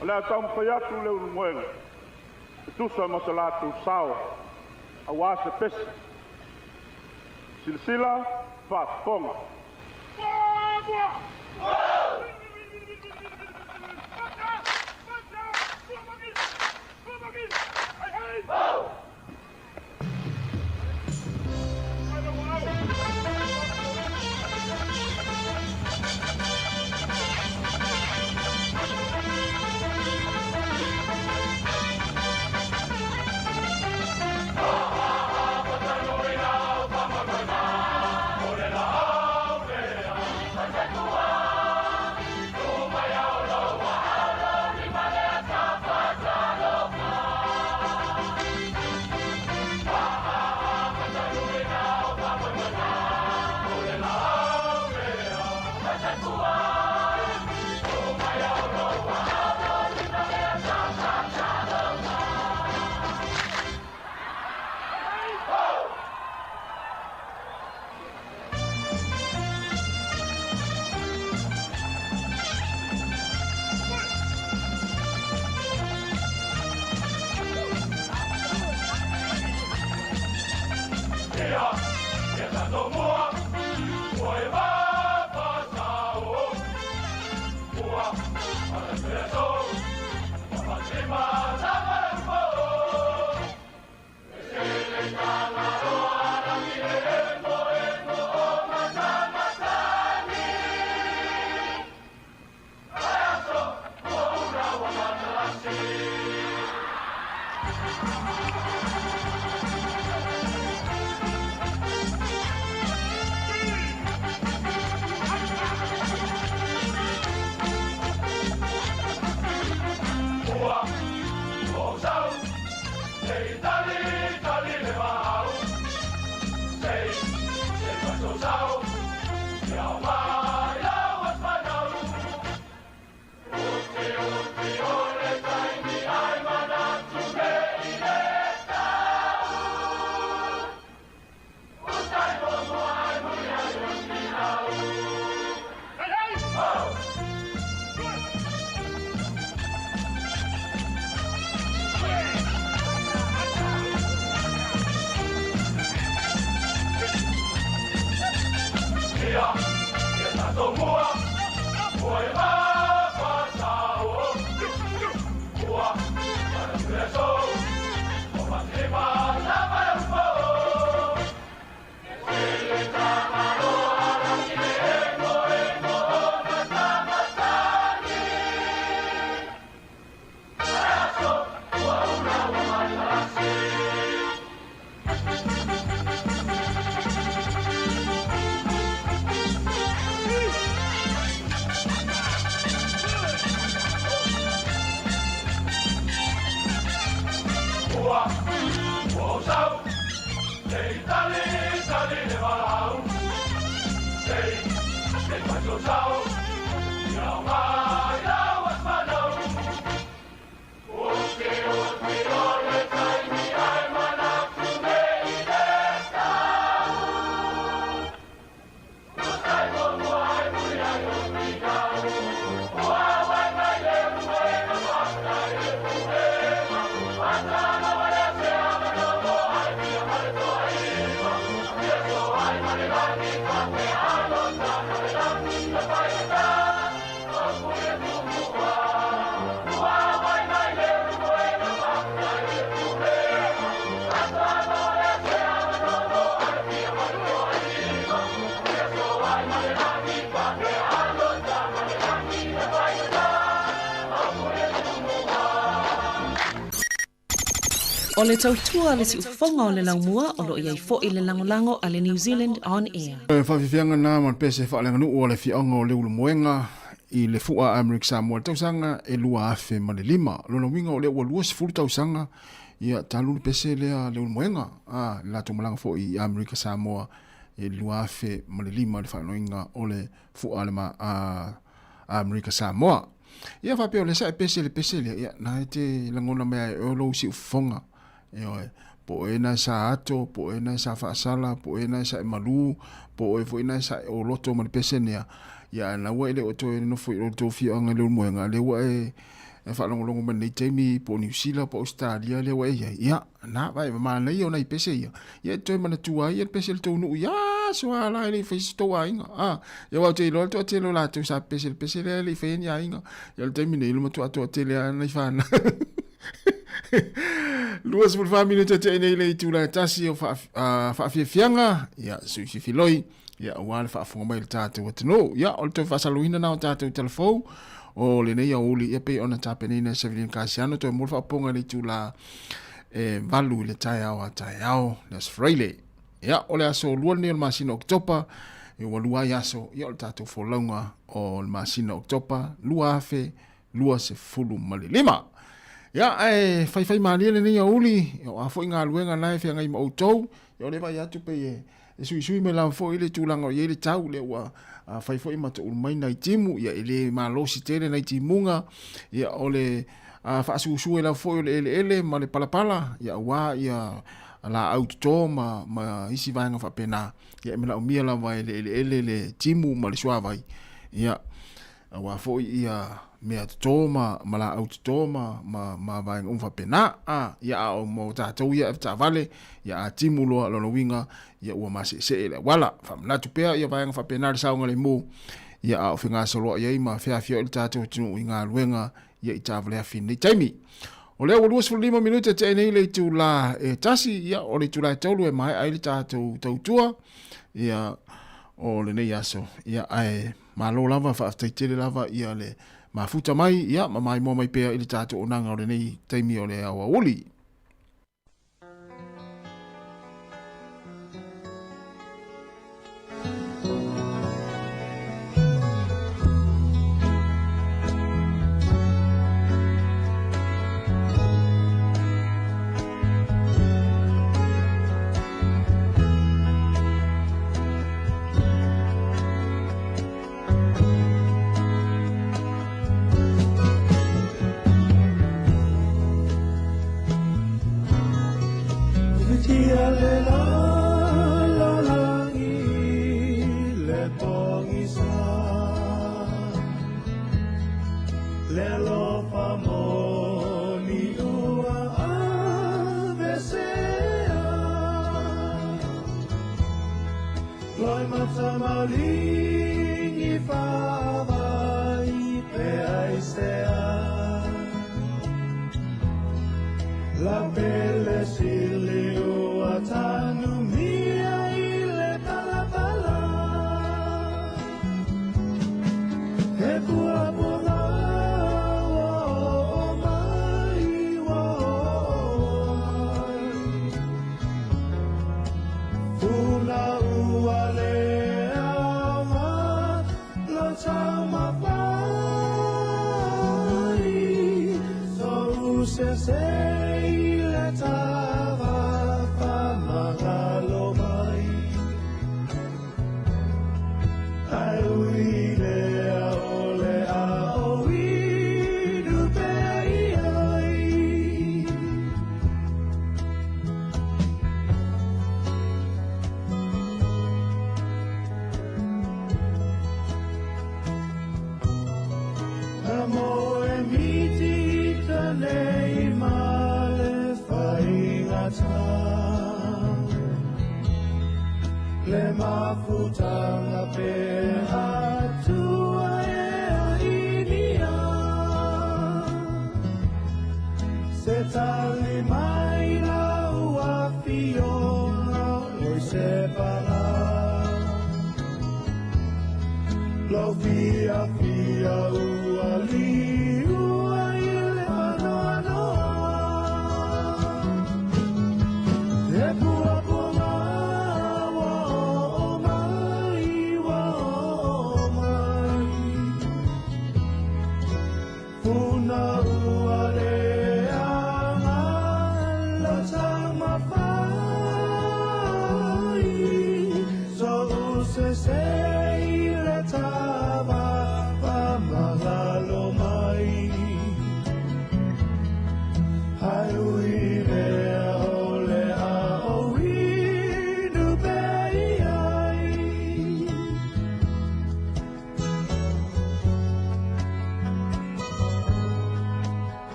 O le a taumafai atu le ulumoega e tusa ma so latou sao aua se pese. Silasila, faafofoga. O le tautua a le siufofoga o le laumua o lo o i ai foi le lagolago a le New Zealand On Air. O le faafiafiaga lena ma le pese faaleaganuu a le Afioaga o Leulumoega i le Fua a Amerika Samoa i le tausaga e 2005. O lona uiga o lea ua 20 tausaga ia talu le pese lea a Leulumoega, a, le latou malaga foi i Amerika Samoa i le 2005 i le faailoaina o le Fua a le a Amerika Samoa. Ia faapea o lea sa e pese i le pese lea, ia na e te lagona mai ai oe lou siufofoga. Ioe, po o e na sa ato, po o e na sa faasala, po o e na sa e malu, po o e foi na sa e oloto ma le pese nea. Ia na ua e le o toe nofo i o tou fioanga i le ulumoega, lea ua e e faalogologo mai lenei taimi po o Niu Sila po o Ausetalia lea ua e i ai. Ia, na, vae, manaia o nai pese ia. Ia e toe manatua ai le pese le tou nuu ia aso a la e le i fai se tou aiga. A, ia aua ou te iloa le toatele o latou sa pese le pese lea e le i faia ni aiga. Ia o le taimi nei, le matua toatele lava nai fanau. 24 minute te nei le itula e tasi o faafiafiaga, ia sui fifiloi, ia aua le faafofoga mai le tatou atunuu. Ia o le toe faasaloina na o tatou telefou o lenei aoauli, ia pei ona tapenaina e Sevelin Kasiano, toe mo le faapopoga i le itula e 8 i le taeao a taeao, le aso Faraile. Ia o le aso lua lenei o le masina o Oketopa, ia ua lua ai aso, ia o le tatou folauga o le masina o Oketopa, 2025. Ia, ae faifai malie lenei aoauli, ia o a foi galuega na e feagai ma outou, ia o lea e vaai atu pei e e suisui mai lava foi le tulaga o i ai le tau, lea ua fai foi ma toulu mai nai timu, ia e le malosi tele nai timuga, ia o le faasusu ai lava foi o le eleele ma le palapala, ia aua ia laau toto ma, ma isi vaega faapena, ia e manaomia lava e le eleele le timu ma le suavai, ia Aua foi ia mea toto ma, ma laau toto ma, ma, ma vaega uma faapena. A, ia a o mo tatou ia avetaavale, ia a timu loa lona uiga, ia ua maseesee le auala. Faamanatu pea ia vaega faapena le saogalemu, ia a o fegasoloai ai ma feafiaoi le tatou atunuu i galuega ia i taavaleafi i lenei taimi. O lea ua 25 minute tea nei le itula e tasi, ia o le itula e tolu e maea ai le tatou tautua, ia o lenei aso, ia ae Malo lava, faafetai tele lava ia le mafuta mai, ia ma maimoa mai pea i le tatou onaga o lenei taimi o le aoauli.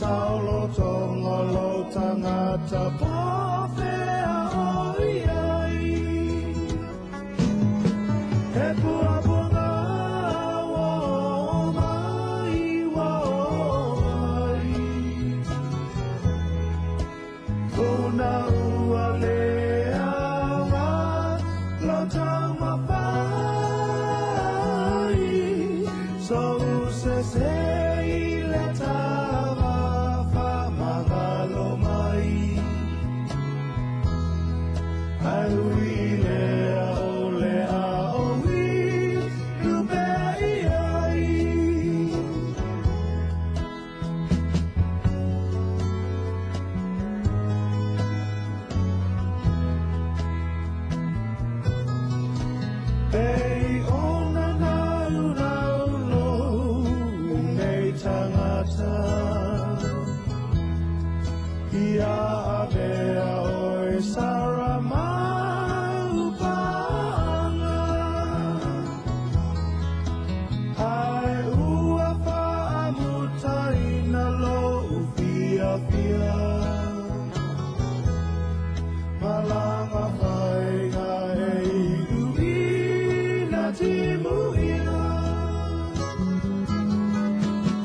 Taolotoga o lou tagata po o fea o i ai. He puapuaga ua oo mai, ua oo mai. Puna ua le aoga lou taumafai, Sou sese i le taga faamagalo mai. Ae ui i lea o le a ou inu pea i ai. Pei ona naunau lou nei tagata Ia avea oe Sara mau paaga Ae ua faamutaina lou fiafia Malaga faiga e iu ina timuia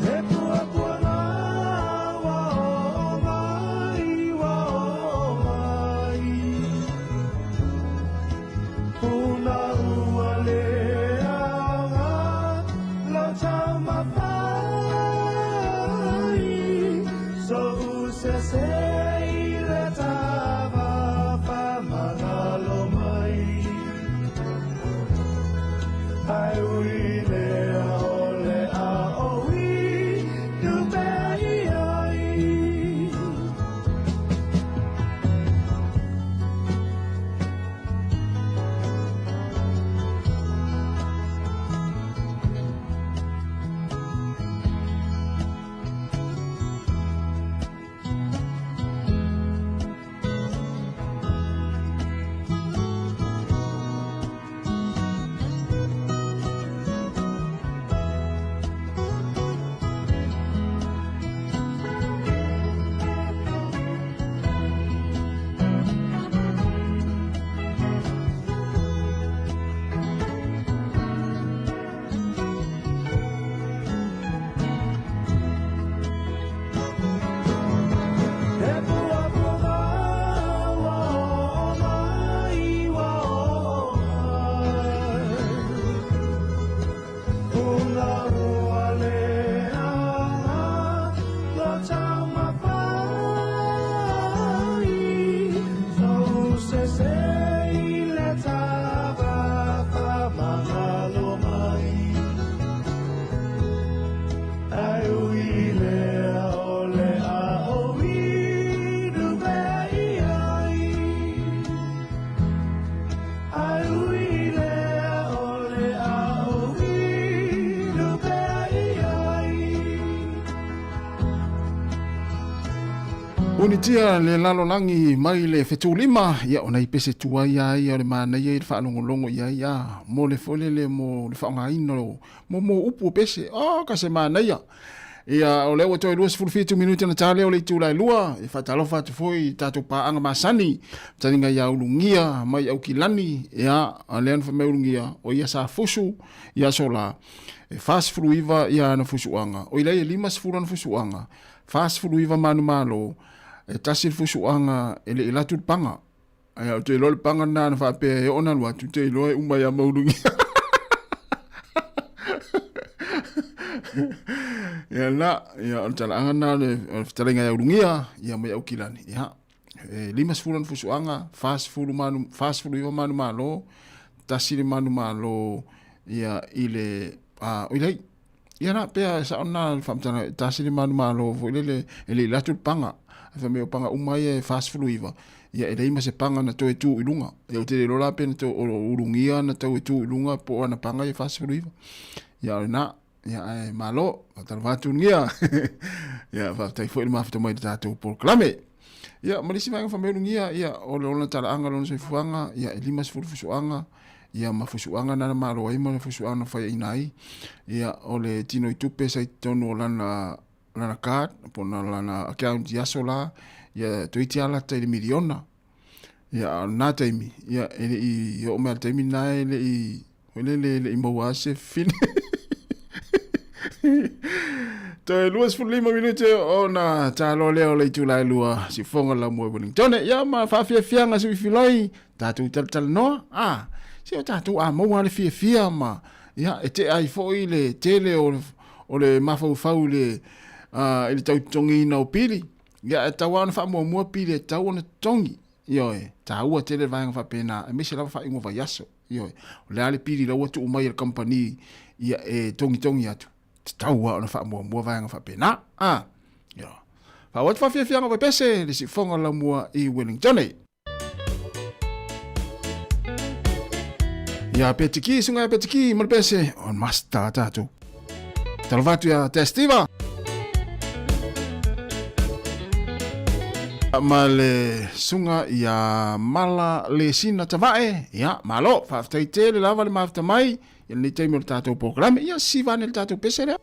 He puapuaga ua oo mai, ua oo mai. Puna ua le aoga lou taumafai, Sou sese i le tava faamagalo mai. Ae ui i lea o le a ou inu pea i ai. He puapuaga ua oo mai, ua oo mai. Puna ua le aoga lou taumafai, Sou sese i le tava faamagalo mai. Ae ui i lea o le a ou inu pea i ai. Ae ui i lea o le a ou inu pea i ai. Unitia le lalolagi mai le fetulima, ia o nai pese tuai lava ia o le manaia i le faalogologo i ai a mo le foi lele mo le faaaogaina o mo mo upu o pese. Oh ka se manaia. Ia o lea ua toe 27 minute ona ta lea o le itula e lua, e faatalofa atu foi i tatou paaga masani, taliga ia Ulugia mai Aukilani, ia a lea na fai mai Ulugia, o ia sa fusu i aso la, e 49 ia ana fusuaga, o i lai e 50 ana fusuaga, 49 manumalo, e tasi le fusuaga e le i latu le paga. Ae ou te iloa le paga lena na faapea e oo na alu atu, te iloa e uma ia Maulugia. Ia na, ia o le talaaga lena o le fetalaiga ia Ulugia, ia mai Aukilani. Ia, e 50 ana fusuaga, 40 manu, 49 manumalo, tasi le manumalo ia i le, a, oi lai, Ia la, pea e sao na le faamatalaga, e tasi le manumalo foi lele, e le i latu le paga. Ae fai mai o paga uma ia e 49, ia e leai ma se paga na toe tu i luga. Ia ou te le iloa la pe na toe o ulugia na tau e tu i luga po o ana paga ia 49. Ia o lena, ia ae malo, faatalofa atu ulugia. Ia faafetai foi le mafuta mai i le tatou polokalame. Ia ma le isi vaega fai mai ulugia, ia o lona talaaga, lona soifuaga, ia e 50 fusuaga, ia ma fusuaga na na malo ai ma le fusuaga na faiaina ai, ia o le tino i tupe sa i totonu o lana lana card po o lana account i aso la, ia toeitiiti lava lata i le miliona. Ia a o lena taimi, ia e le i oo mai i le taimi lena e le i foi lele e le i maua lava se fine. Toe 25 minute ona talo lea o le itula e lua siufoga laumua i Wellington. Ia ma faafiafiaga sui filai, tatou talatalanoa, a, se o tatou a maua le fiafia ma, ia, e tea ai foi le tele o, o le mafaufau i le, uh, i le tau totogiina o pili. Ia, e tatau lava ona faamuamua pili e tatau ona totogi. Ioe, taua tele le vaega faapena, aemaise lava faaiuga vaiaso. Ioe, o le a le pili la ua tuu mai e le kamupani ia e togitogi atu, tatau lava ona faamuamua vaega faapena. A, ioe. Faaauau atu faafiafiaga vaipese le siufoga laumua i Wellington. Ia Petiki, suga ia Petiki, ma le pese, o le master a tatou. Talofa atu ia Testiva. Ma le suga ia Mala Lesina Tavae. Ia, malo, faafetai tele lava le mafuta mai i lenei taimi o le tatou polokalame. Ia, siva ane le tatou pese lea.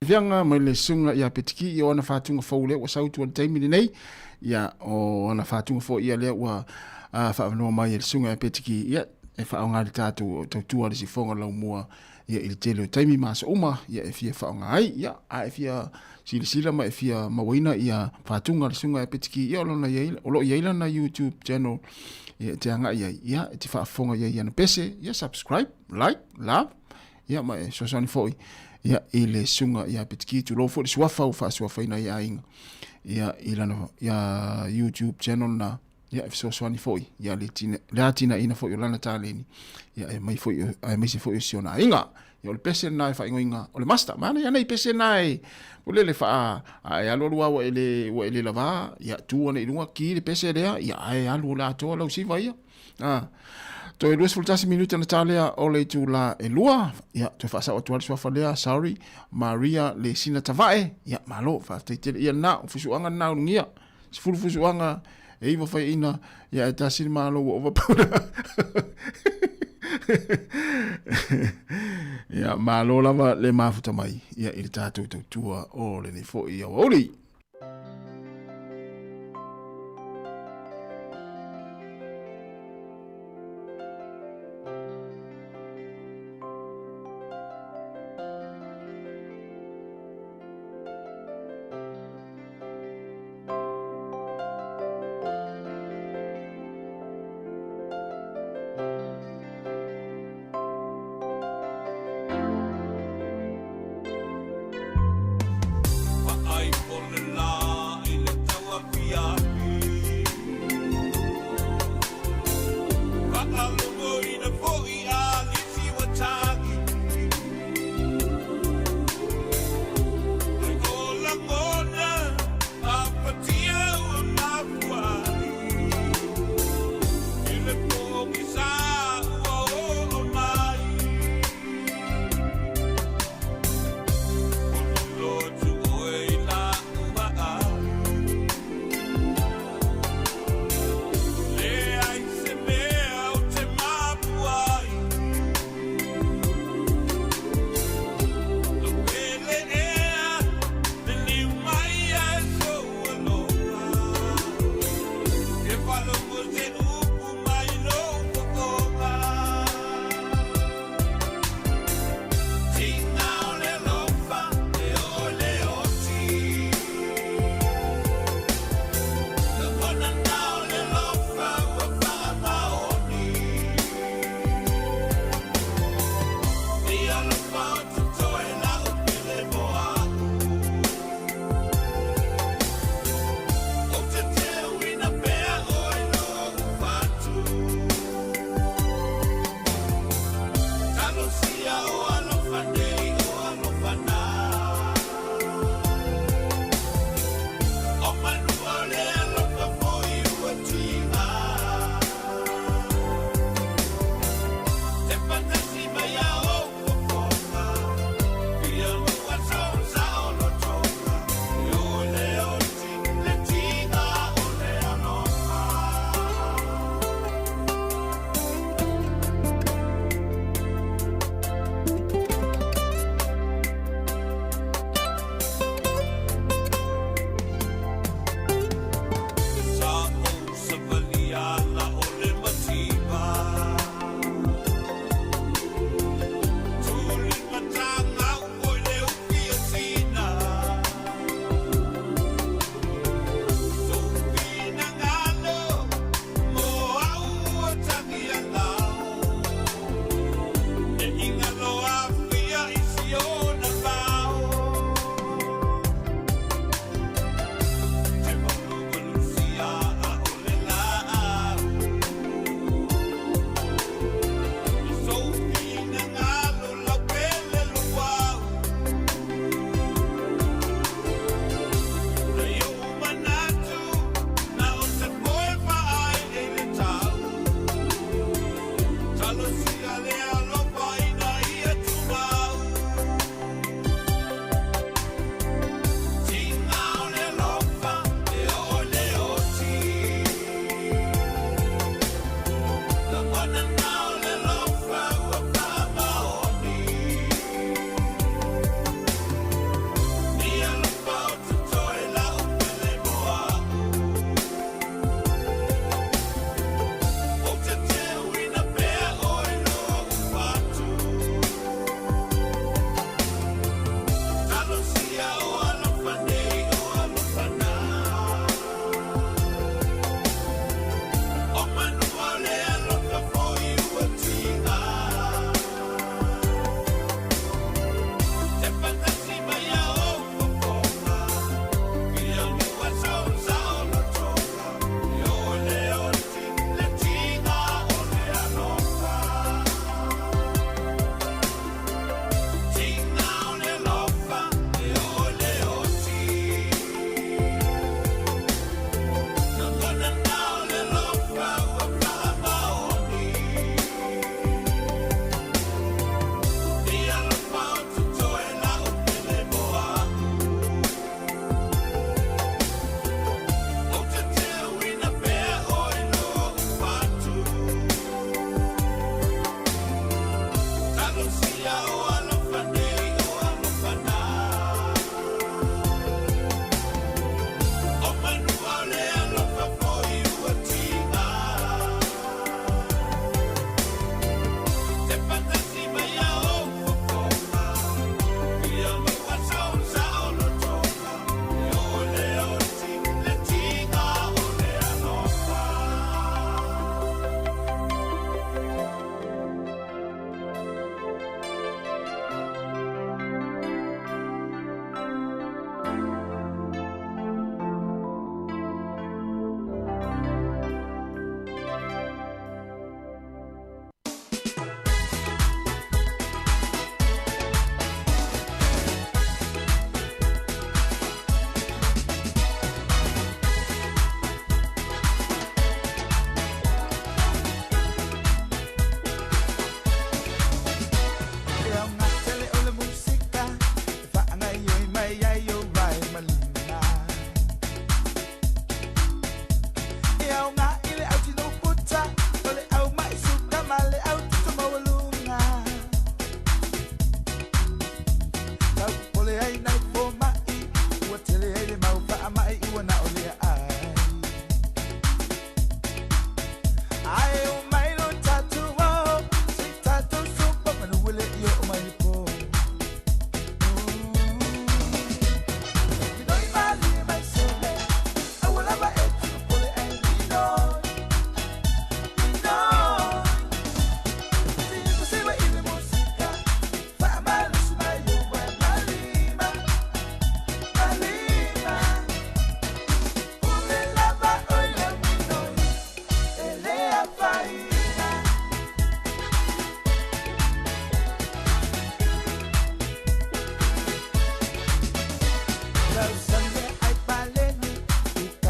Fiaga mai le susuga ia Petiki i o ana faatuga fou lea ua sau tua le taimi lenei. Ia, o ana faatuga foi ia lea ua uh, faavanoa mai e le susuga ia Petiki, ia, e faaaoga le tatou tautua le sifoga laumua ia i le tele o taimi ma aso uma ia e fia faaaoga ai. Ia, a e fia silasila ma e fia mauaina ia faatuga le susuga ia Petiki, ia o lona iai, o lo o iai lana YouTube channel ia e te agai ai, ia e te faafofoga iai i ana pese, ia subscribe, like, love, ia ma e fesoasoani foi ia i le susuga ia Petiki, tulou foi le suafa ua faasuafaina ai aiga ia i lana ia YouTube channel na ia e fesoasoani foi ia le tina, le atinaeina foi o lana taleni ia e mai foi aemaise foi o si ona aiga. Ia o le pese lena e faaigoaina o le master. Mana ia nei pese na e o le le faa a e alu alu ua e le ua e le lava ia tu ana i luga ki le pese lea ia ae alu o le atoa lau siva ia. Ah. Toe 21 minute na talea o le itula e lua. Ia, toe faasao atu ai le suafa lea, sorry. Maria le sina tavae. Ia, malo, faafetai tele. Ia na, o fusuaga na ulugia. Sefulu fusuaga E 9 faiaina, ia ae tasi le Malo ua ova pau Ia, malo lava le mafuta mai ia i le tatou tautua o lenei foi aoauli. Vaai po le la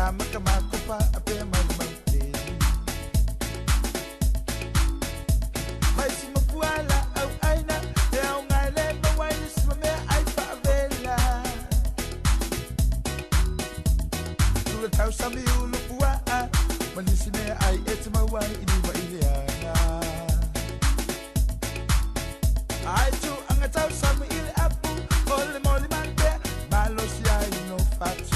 Ka maka makopa a pe mai mau te. Mai si mafuala au aina e au ngai le mawai le sima mea ai whaavela. Tula tau sami ulu puaa, ma nisi mea ai e te mawai i niwa i le ana. Ai tu anga tau sami i le apu, o le moli man pea, malo si ai no fatu.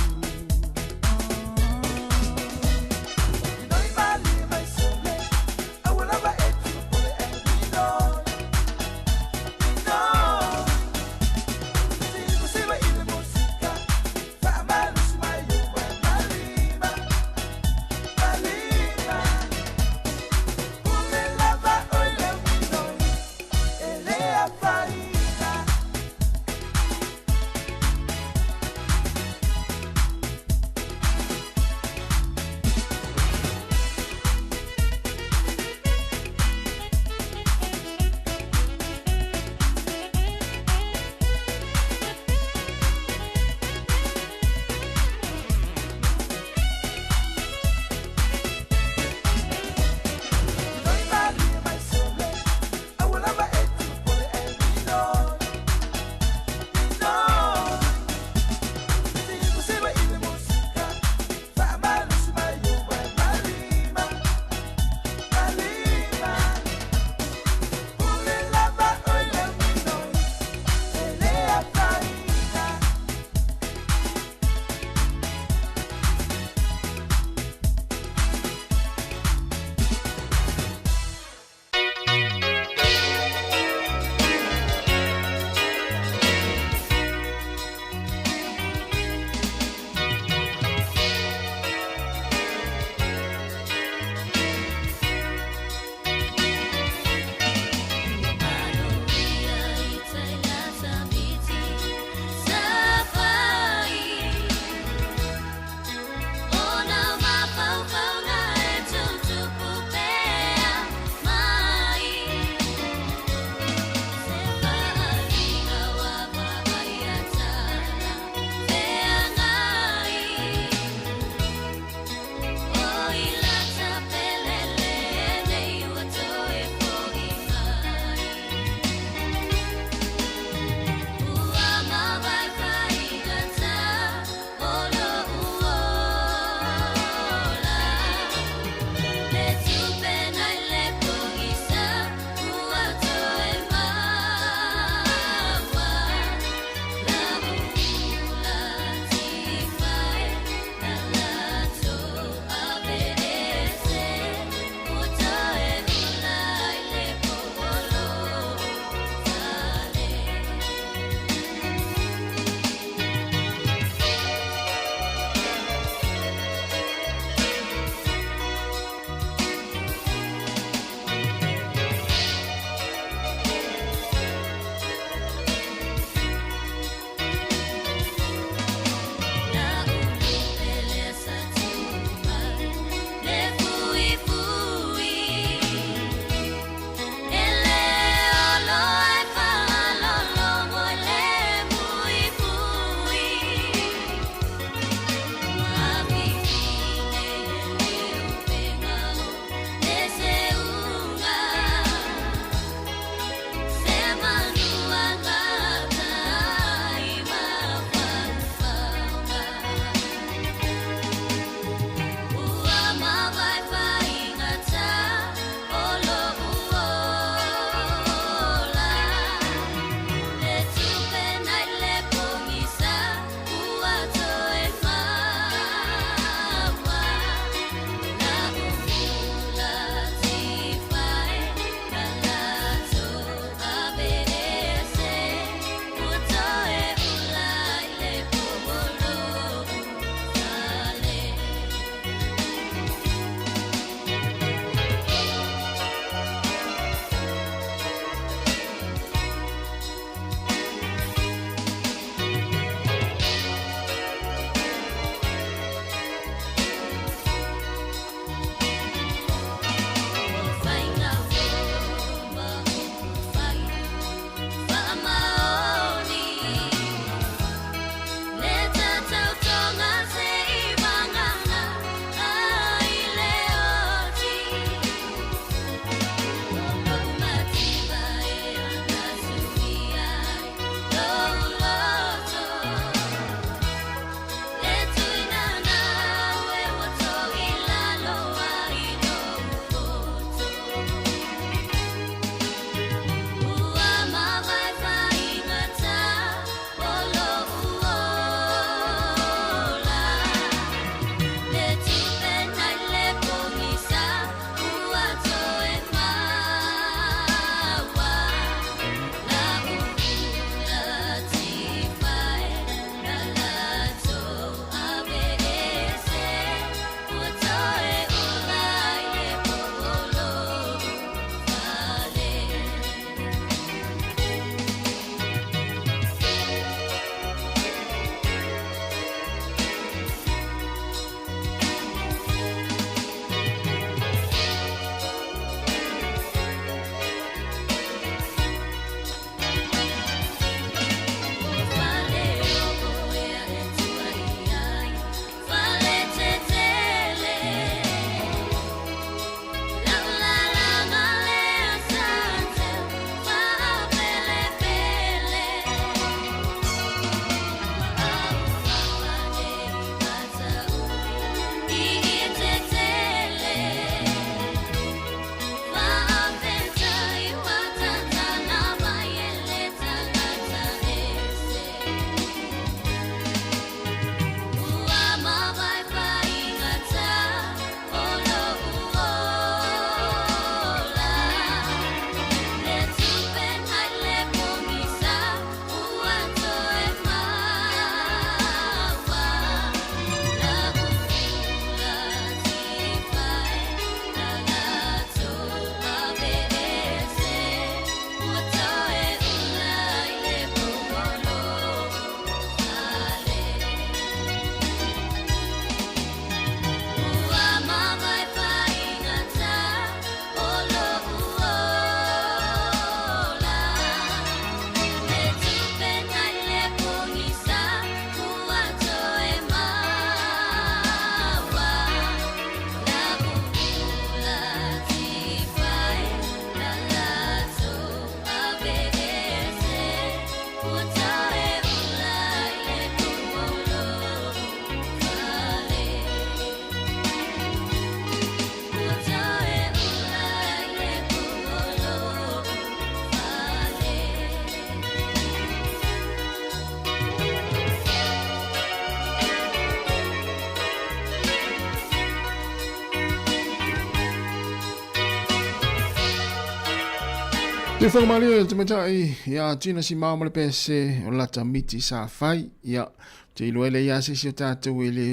Te whakamalia te matai ia Tina Simao ma le pese o lata miti sa fai ia te iloa le ia se si o tātou e le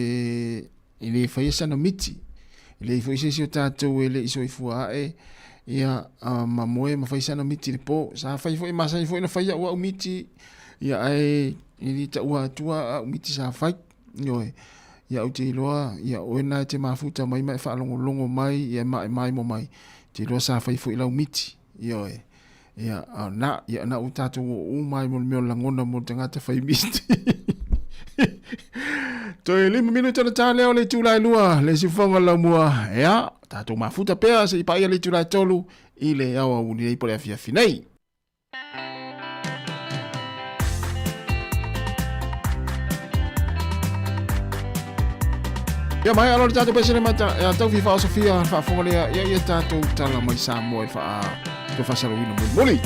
e le faia sana miti e le foi se si o tātou e le i soifua ae ia ma moe ma fai sana miti le po sa fai foi masani foi na fai au au miti ia ae e le taua atua au miti sa fai ioe ia ou te iloa ia oe na e te mafuta mai ma e faalogologo mai ia e maemaemo mai te iloa sa fai foi lau miti ioe ia na ia na ua tatou oo uma ai mo le mea o le lagona mo le tagata fai miti toe 5 minuta na tā lea o le itula e 2 le siufoga laumua ia tatou mafuta pea se i paia le itula e 3 i le aoauli nei po le afiafi nei. Ia mai alo le tatou pesele mata ia tau fi whaosofia whaafonga lea ia ia tatou tala mai Samoa i whaa to whasalawina mulimuli.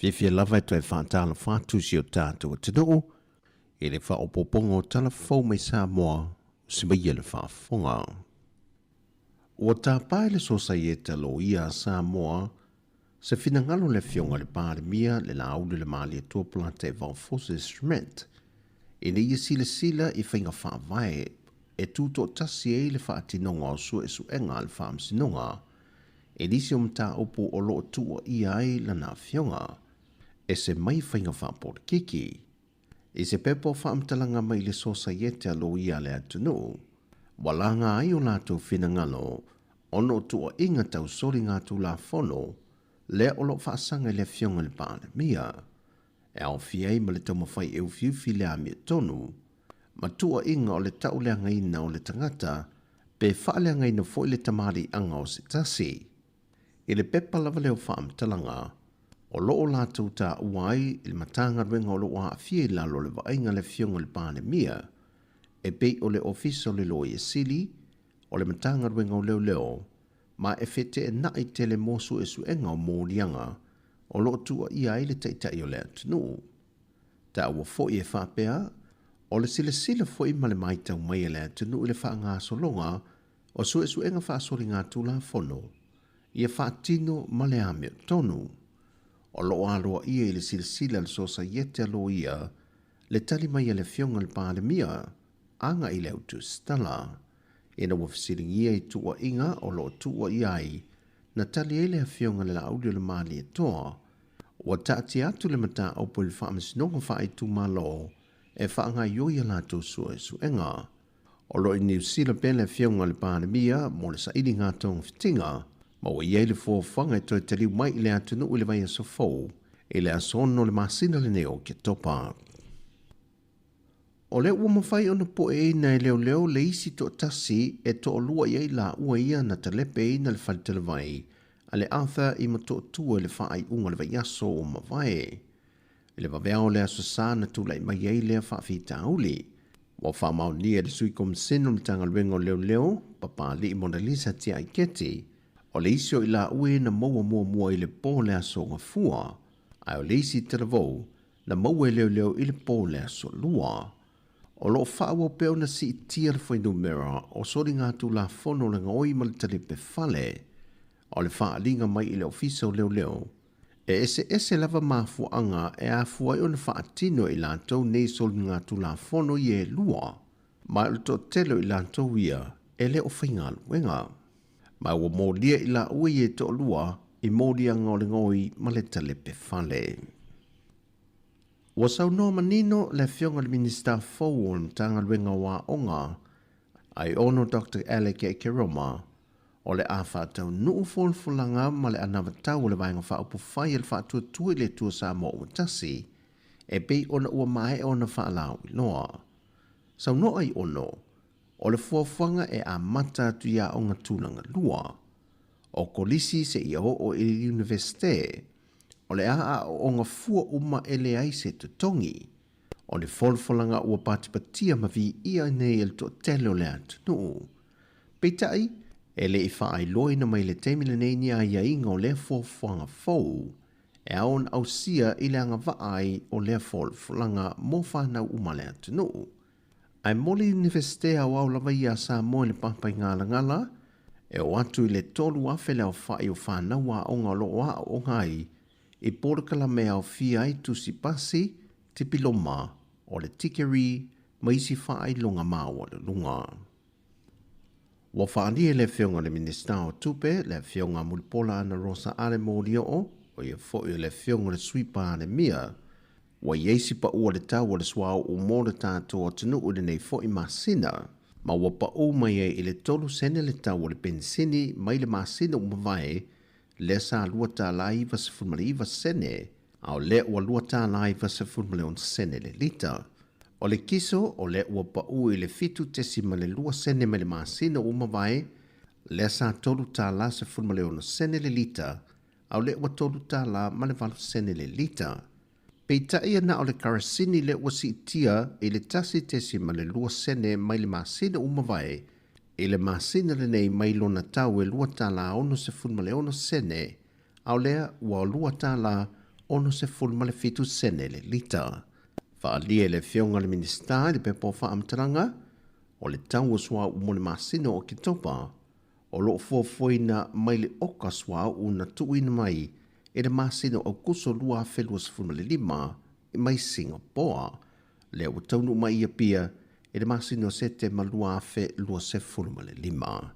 Fiafia lava e toe faatalofa atu i si o tatou atunuu i le faaopoopoga o tala fou mai Samoa o se maia le faafofoga. Ua tapa e le Sosaieta Loia a Samoa se finagalo o le Afioga i le Palemia le Laauli o le Malietoa Polataivao Fosi Schmidt ina ia silasila i faiga faavae e tutoatasi ai le faatinoga o suesuega a le Faamasinoga i nisi o mataupu o lo o tuuaia ai lana afioga, ese mai faiga faapolokiki. I se pepa o faamatalaga mai le Sosaiete a Loia a le atunuu, ua laga ai o latou finagalo ona o tuuaiga tau soligatulafono lea o lo o faasaga i le Afioga i le Palemia, e aofia ai ma le taumafai e ufiufi le amiotonu ma tuuaiga o le tauleagaina o le tagata pe faaleagaina foi le tamaliiaga o se tasi. I le pepa lava lea o faamatalaga, o lo o latou taua ai i le Matagaluega o lo o aafia i lalo o le vaaiga a le Afioga i le Palemia, e pei o le Ofisa o le Loia Sili, o le Matagaluega o Leoleo, ma e feteenai tele mo suesuega o moliaga o lo o tuuaia ai le Taitai o le atunuu. Taua foi e faapea, o le silasila foi ma le matau mai a le atunuu i le faagasologa o suesuega faasoligatulafono ia faatino ma le amiotonu. O lo o aloaia i le silasila a le Sosaiete a Loia le tali mai a le Afioga i le Palemia agai i le autusitala, ina ua fesiligia i tuuaiga o lo o tuuaia ai na tali ai le Afioga i le Laauli o le Malietoa, ua taatia atu le mataupu i le Faamasinoga Faaitumalo e faagaoioi a latou suesuega. O lo o i Niu Sila pea le Afioga i le Palemia mo le sailiga togafitiga, ma ua i ai le fuafuaga e toe taliu mai i le atunuu i le vaiaso fou, i le aso 6 o le masina lenei o Oketopa. O lea ua mafai ona poeina e leoleo le isi toatasi e toalua i ai laua ia na talepeina le faletalavai a le Arthur i Motootua i le faaiuga o le vaiaso ua mavae. I le vaveao o le Aso Sa na tulai mai ai lea faafitauli. Ua faamaonia e le Sui Komisene o le Matagaluega o Leoleo, Papali'i Monalisa Tiaiketi, o le isi o i laua ia na maua muamua i le po o le Aso Gafua, ae o le isi talavou na maua e leoleo i le po o le Aso Lua. O lo o faaauau pea ona siitia le fuainumera o soligatulafono o le gaoi ma le talipe fale o le faaaliga mai i le Ofisa o Leoleo. E eseese lava mafuaaga e afua ai ona faatino e i latou nei soligatulafono ia e lua, ma o le toatele o i latou ia e le o faigaluega. Ma ua molia i laua ia e toalua i moliaga o le gaoi ma le talepe fale. Ua saunoa manino le Afioga i le Minisita fou o le Matagaluega o Aoga, Aiono Doctor Alec Ekeroma, o le a faataunuu folafolaga ma le anavatau o le Vaega Faaupufai a le Faatuatua i le Atua Samoa ua Tasi, e pei ona ua maea ona faalauiloa. Saunoa Aiono, o le fuafuaga e amata atu i aoga tulaga lua, o kolisi seia oo i le Iunivesite, o le a aoaoga fua uma e leai se totogi. O le folafolaga ua patipatia ma viia nei e le toatele o le atunuu. Peitai, e le i faailoaina mai i le taimi lenei ni aiaiga o lea fuafuaga fou e ao ona ausia i le agavaa ai o lea folafolaga mo fanau uma a le atunuu. Ae mo le Iunivesite aoao lava ia a Samoa i le Papaigalagala, e oo atu i le 3,000 le aofai o fanau aoga o lo o aooga ai i polokalame e aofia ai tusi pasi, tipiloma, o le tikeri ma isi faailoga maualuluga. Ua faaalia e le Afioga i le Minisita o Tupe, le Afioga Mulipola Anarosa Ale Molioo, o ia foi o le Afioga i le Sui Palemia, Ua i ai si paʻu o le tau o le suauu mo le tatou atunuu i lenei foi masina, ma ua paʻu mai ai i le tolu sene le tau o le penisini mai le masina ua mavae, lea sa $2.99, a o lea ua $2.96 le lita. O le kiso, o lea ua paʻu i le 7.2 sene mai le masina ua mavae, lea sa $3.16 le lita, a o lea ua $3.08 le lita. Peitai e na o le karasini lea ua siitia i le 1.2 sene mai le masina ua mavae i le masina lenei mai lona tau e $2.66, a o lea ua 67 sene le lita. Faaalia e le Afioga i le Minisita i le pepa o faamatalaga o le tau o suauu mo le masina o Oketopa, o lo o fuafuaina mai le oka suauu na tuuina mai i le masina o Aukuso 2025 mai Singapoa, lea ua taunuu mai i Apia i le masina o Setema 2025.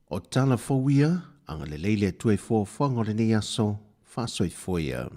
O tala fou ia, agalelei le Atua i fuafuaga o lenei aso, faasoifua ia.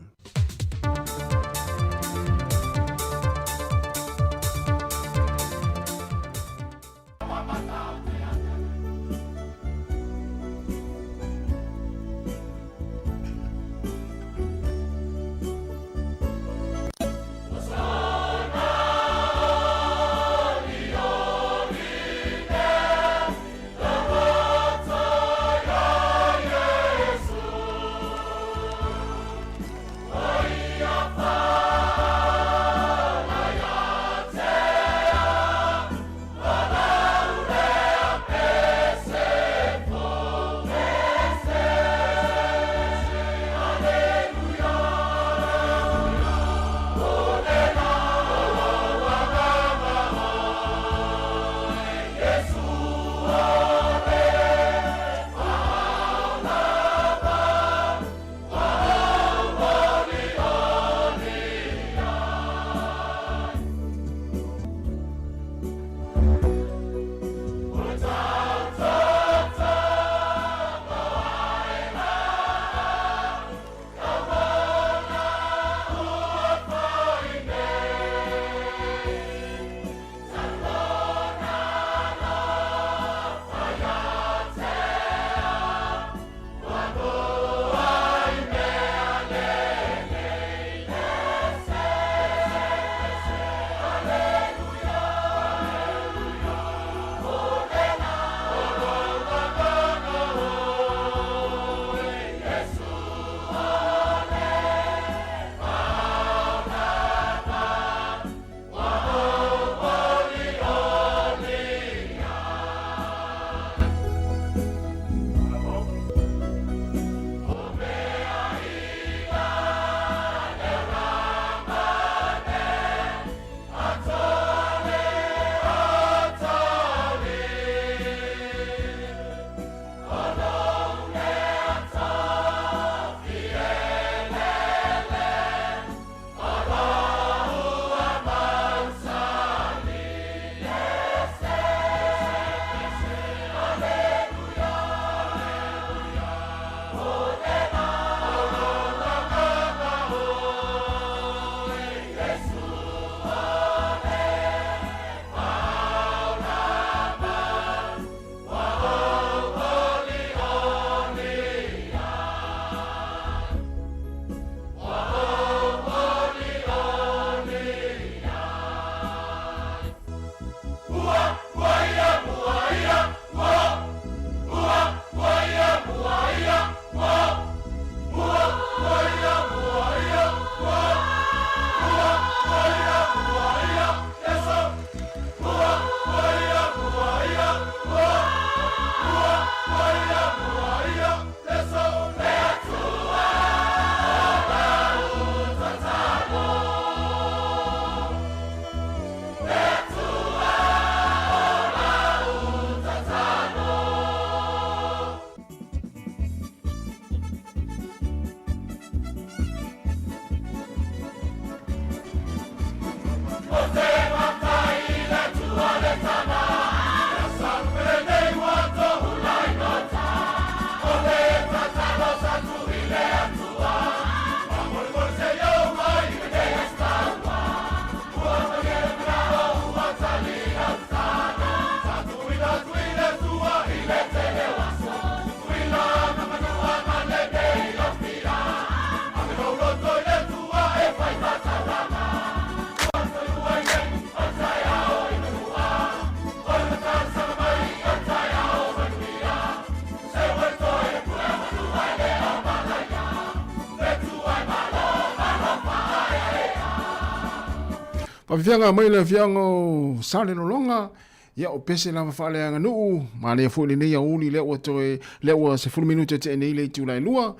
Faafeaga mai le afioaga o Salelologa, ia o pese lava faaleaganuu, manaia foi lenei aoauli lea ua toe, lea ua 10 minute tea nei le itula e lua.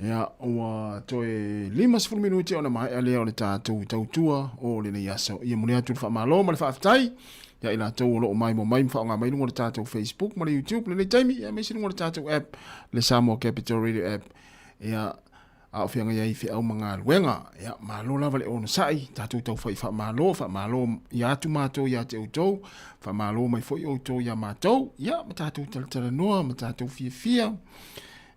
Ia, ua toe 50 minute ona maea lea o le tatou tautua o lenei aso. Ia momoli atu le faamalo ma le faafetai ia i latou o lo o maimoa mai ma faaaoga mai luga o le tatou Facebook ma le YouTube lenei taimi, ia aemaise luga o le tatou app, le Samoa Capital Radio app. Ia, a o feagai ai i feau ma galuega. Ia, malo lava le onosai, tatou taufai faamalo, faamalo ia atu matou ia te outou, faamalo mai foi outou ia matou, ia, ma tatou talatalanoa, ma tatou fiafia,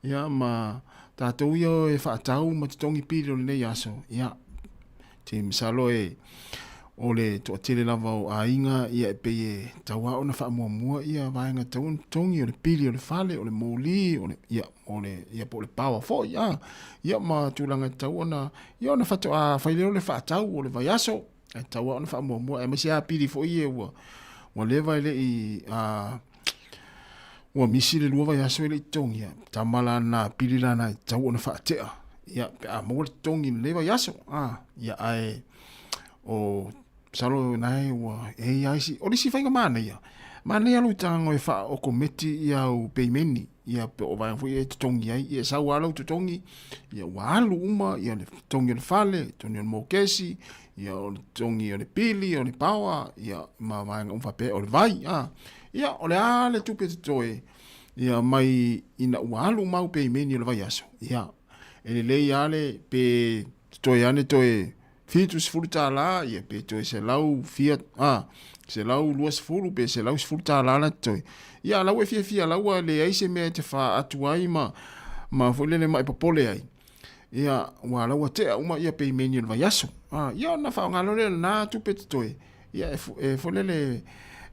ia, ma tatou ia e faatau ma totogi pili o lenei aso, ia, te masalo e, o le toatele lava o aiga, ia, e pei e tatau lava ona faamuamua ia vaega tatau ona totogi, o le pili o le fale, o le moli, o le, ia, o le, ia po o le power foi, a, ia ma tulaga e tatau ona, ia ona faatoa fai lea o le faatau o le vaiaso, e tatau lava ona faamuamua, aemaise lava pili foi ia ua, ua leva e le i, a, ua misi le 2 vaiaso e le i totogia, tama la na pili la na e tatau ona faatea, ia, pe a maua le totogi i lenei vaiaso, a, ia, ae, o, masalo na e ua, e i ai isi, o le isi faiga manaia, manaia lou tago e faaokometi ia au peimeni, ia po o vaega foi e totogi ai, ia e sau lava lau totogi, ia ua alu uma ia le totogi o le fale, totogi o le mokesi, ia o le totogi o le pili, o le paoa, ia ma vaega uma faapea, o le vai, a. Ia, o le a le tupe totoe, ia mai ina ua alu uma au peimeni o le vaiaso, ia, e lelei lava le, pe totoe ane toe $70, ia pe toe selau fia, a, $120 pe $110 la totoe. Ia, a la ua e fiafia la ua leai se mea e te faatu ai ma, ma foi lele ma e popole ai. Ia, ua la ua tea uma ia peimeni o le vaiaso. A, ia ona faaaoga loa lea o lena tupe totoe, ia e, e foi lele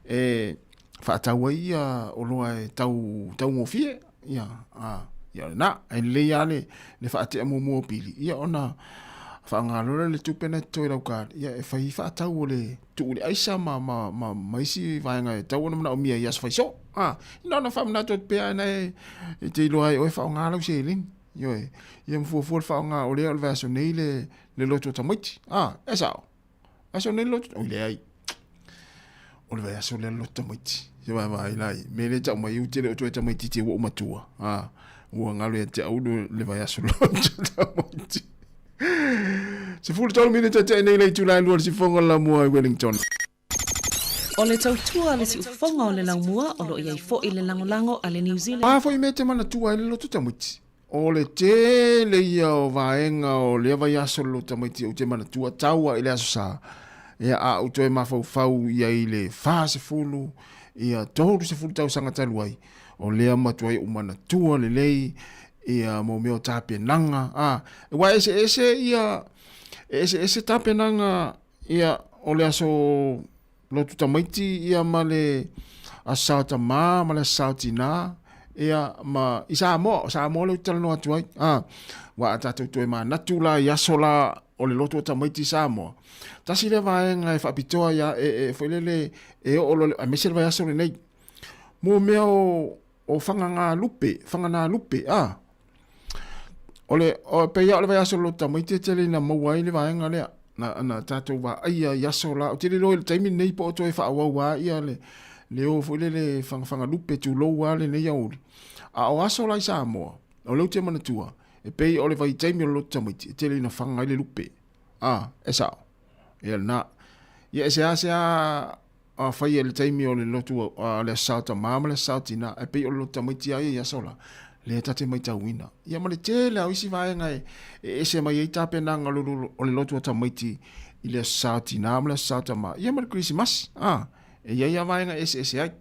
e faatau ai ia oloa e tau, taugofie. Ia, a, ia o lena, e lelei lava le, le faatea muamua o pili, ia ona faaaoga loa lea o le tupe na totoe i lau card, ia e fai faatau o le tuu i le aisa ma, ma, ma, ma isi vaega e tatau ona manaomia i aso fai soo. A, na ona faamanatu atu pea na e, e te iloa ai oe faaaoga lau seleni. Ioe, ia ma fuafua le faaaoga o lea o le vaiaso nei le, le loto o tamaiti. A, e sao. Aso nei loto, oi leai. O le vaiaso lea loto tamaiti. Se vaavaai la i. Me le tau mai u te le o toe tamaiti te ua matua. A, ua ngalo ia te au le vaiaso loto tamaiti. 13 minute te nei le itula e lua le sifonga la mua i Wellington. O le tautua a le siufofoga o le laumua o lo o i ai foi le lagolago a le New Zealand. A foi mea te manatua ai le loto tamaiti. O le tele ia o vaega o lea vaiaso le loto tamaiti ou te manatua tau a i le aso sa. Ia a ou toe mafaufau i ai i le 40, ia 30 tausaga talu ai, o lea matuai ou manatua lelei ia mo mea o tapenaga, a, aua e eseese ia, e eseese tapenaga ia o le aso lotu tamaiti ia ma le aso sa o tamā ma le aso sa o tinā ia ma i Samoa, o Samoa lea ou te talanoa atu ai, a, aua a tatou toe manatu la i aso la o le lotu o tamaiti i Samoa, tasi lea vaega e faapitoa ia, e, e, foi lele, e oo loa, aemaise le vaiaso lenei, mo mea o, o fagagalupe, faganalupe, a, O le, o, pei lava o le vaiaso o le lotu tamaiti e tele ina maua ai le vaega lea. Na, na tatou vaaia i aso la. Ou te le iloa i le taimi lenei po o toe faaauau lava ia le, le o foi lele fagafagalupe tulou lava lenei aoauli. A o aso la i Samoa, o lea ou te manatua, e pei o le vaitaimi o le lotu tamaiti e tele ina faga ai le lupe. A, e sao. Ia lena. Ia e seasea a fai i le taimi o le lotu a le aso Sa o tamā ma le aso Sa o tinā, ae pei o le lotu tamaiti lava ia i aso la, lea ta te maitauina. Ia ma le tele lava o isi vaega e ese mai ai tapenaga o le lotu a tamaiti i le aso Sa o tinā ma le aso Sa o tamā, ia ma le Kerisimasi, a, e i ai lava vaega e eseese ai.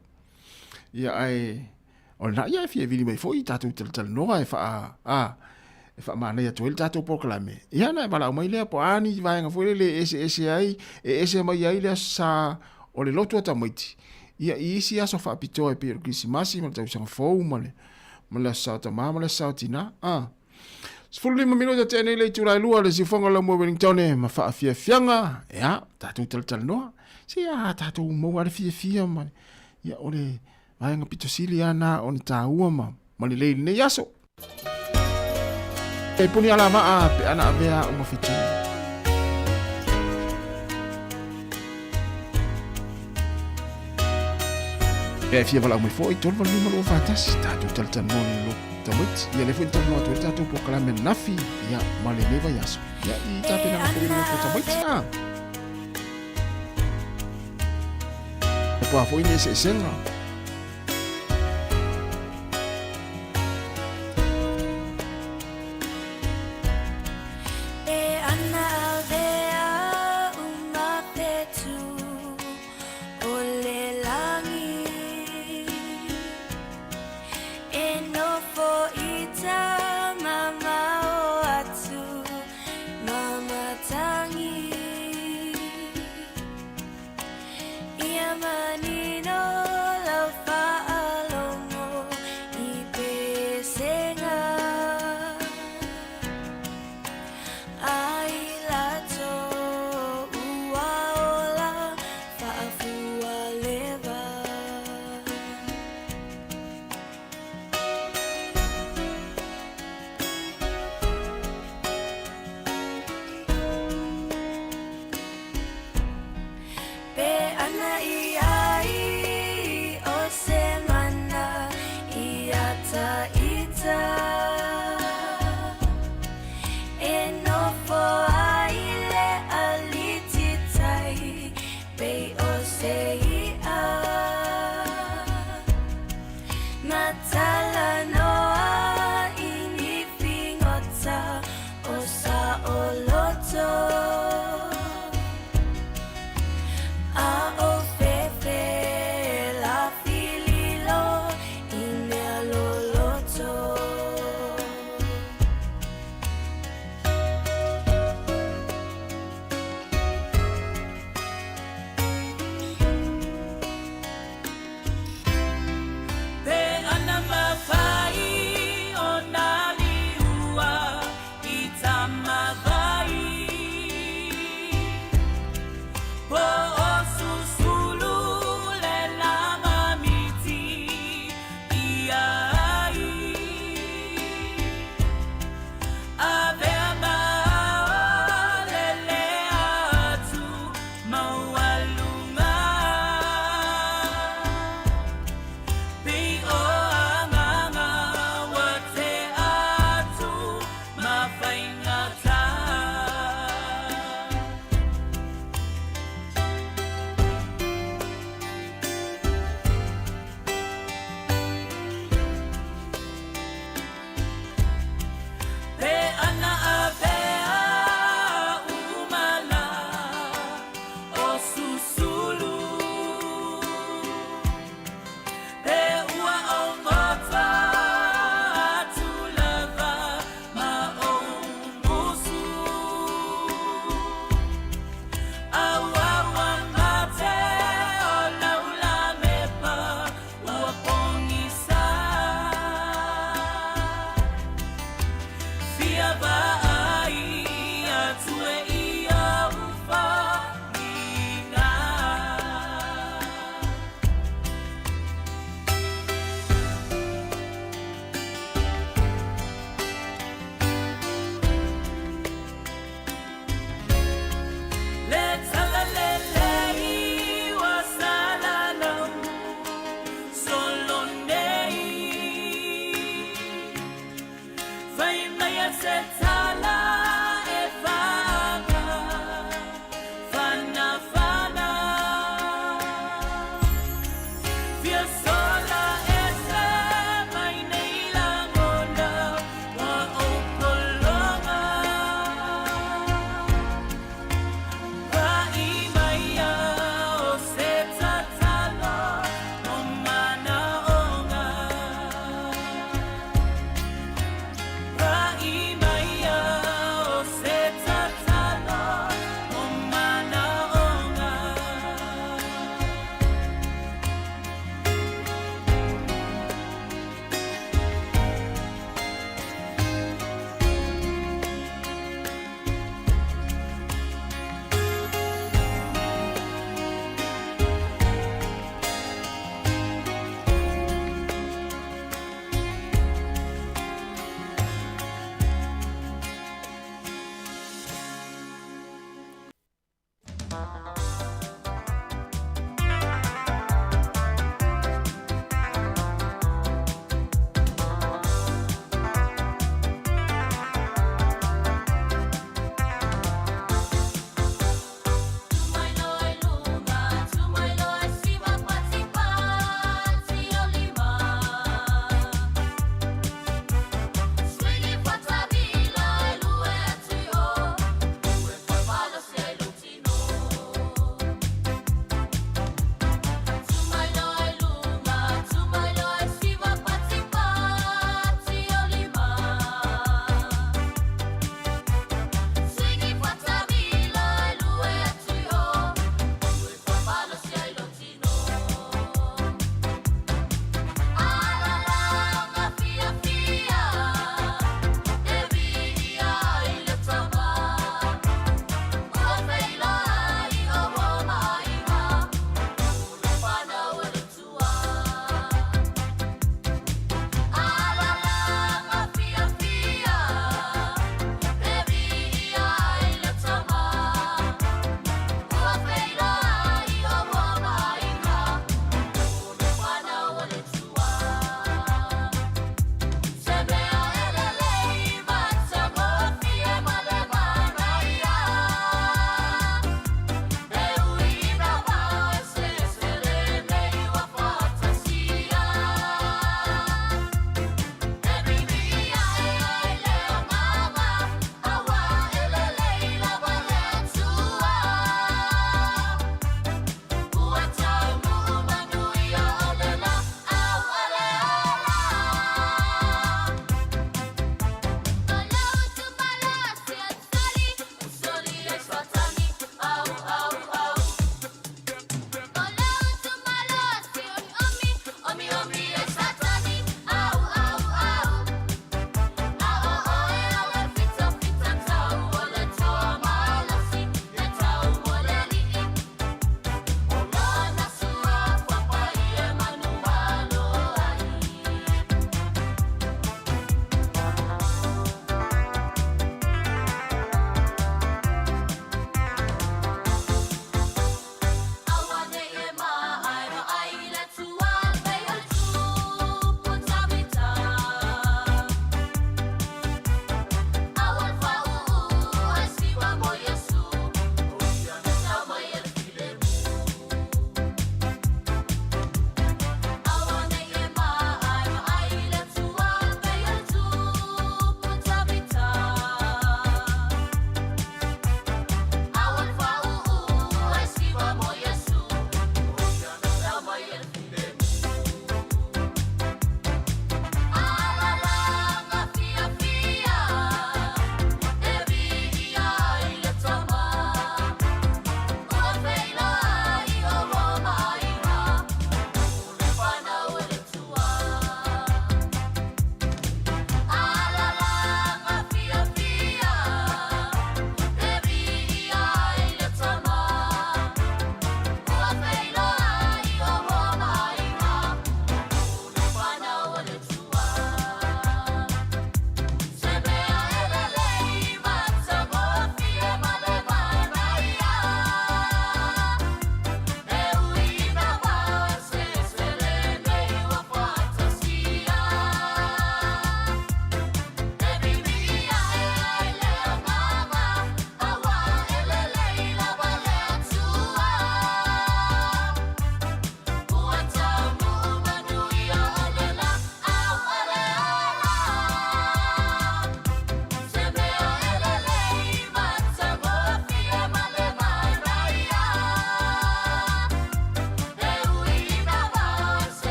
Ia ae O lena ia e fia vili mai foi i tatou talatalanoa e faa, a, e faamanaia atu ai le tatou polokalame. Ia ona e valaau mai lea po o a ni vaega foi lele e eseese ai, e ese mai ai le aso sa o le lotu a tamaiti, ia i isi aso faapitoa e pei o le Kerisimasi ma le tausaga fou ma le, ma le aso sa o tamā ma le aso sa o tinā. A. 15 minute tea nei le itula e 2 le siufoga o Laumua Wellington ma faafiafiaga, ia, tatou talatalanoa. Se a tatou maua le fiafia ma, ia, o le Vaega pito sili lava na o le tāua ma, ma lelei i lenei aso. E puni ala vaa pe ana avea o mawhitu. Pe a e fia valaau mai foi, 385 241, tatou talatalanoa le lolo tamaiti. Ia lea foi na talanoa atu ai le tatou polokalame ananafi, ia, ma lenei vaiaso. Ia, i tapenaga foi o le loto tamaiti. A. Po a foi ni eseesega.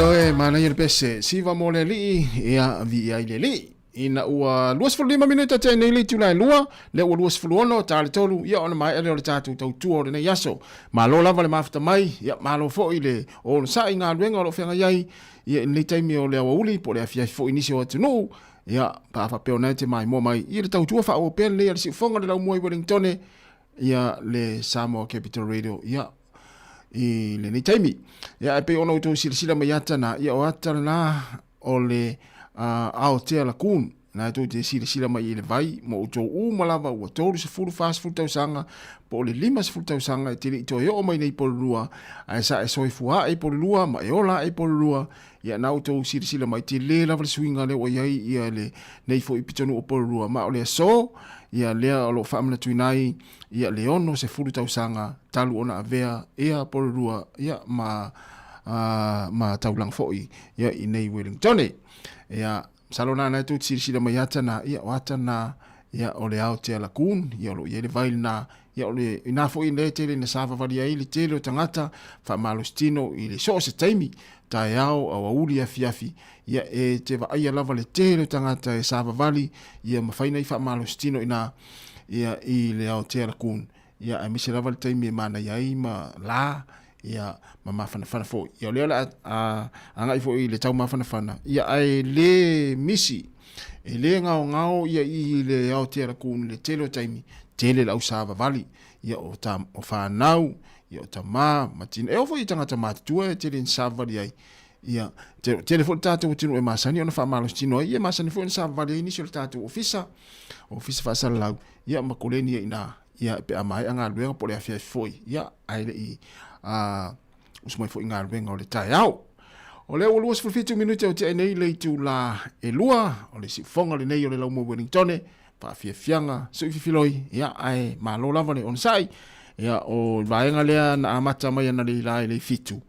Oe, manaia le pese, siva mo le alii, ia viia ai le Alii. Ina ua 25 minute tea nei le itula e lua, lea ua 26 ta le tolu, ia ona maea lea o le tatou tautua o lenei aso. Malo lava le mafuta mai, ia malo foi le onosai i galuega o lo o feagai ai, ia i lenei taimi o le aoauli po o le afiafi foi i nisi o atunuu, ia pe a faapea o lena e te maimoa mai i le tautua faaauau pea lenei a le siufoga o le laumua i Wellingtone, ia le Samoa Capital Radio, ia i lenei taimi. Ia ae pei ona outou silasila mai ata na, ia o ata lena o le Aotea Lagoon, na e tou te silasila mai i le vai mo outou uma lava ua 30, 40 tausaga po o le 50 tausaga e te le i toe oo mai nei i Porirua, ae sa e soifua ae i Porirua ma e ola ae i Porirua, ia na outou silasila mai, tele lava le suiga lea ua i ai ia lenei foi pitonuu o Porirua, ma o le aso ia lea o lo o faamanatuina ai ia le 60 tausaga talu ona avea ia Porirua ia ma ma taulaga foi ia i nei Wellingtone. Ia, masalo na na e tou te silasila mai ata na, ia o ata na, ia o le Aotea Lagoon, ia o lo o i ai le vai lena, ia o le ina foi lea e tele ina savavali ai le tele o tagata faamalositino i le so o se taimi, taeao, aoauli, afiafi, ia e te vaaia lava le tele o tagata e savavali, ia mafai ona i faamalositino ina, ia i le Aotea Lagoon. Ia aemaise lava le taimi e manaia ai ma la, ia ma mafanafana foi. Ia o lea o le a agai foi i le tau mafanafana, ia ae le misi, e le gaogao ia i le Aotea Lagoon i le tele o taimi, tele le ausavavali, ia o, ta, o fanau, ia o tama, ma tina, e oo foi i tagata matutua e tele ina savavali ai. Ia, tele foi le tatou atunuu e masani ona faamalositino ai, ia e masani foi ona savavali ai nisi o le tatou ofisa, ofisa faasalalau, ia ma koleni ai i ina, ia pe a maea galuega po o le afiafi foi, ia ae le i usu mai foi i galuega o le taeao. O lea ua 27 minute o tea nei le itula e lua, o le siufoga lenei o le Laumua Wellingtone, faafiafiaga sui fifiloi, ia ae malo lava le onosai. Ia o le vaega lea na amata mai analeila i le 7,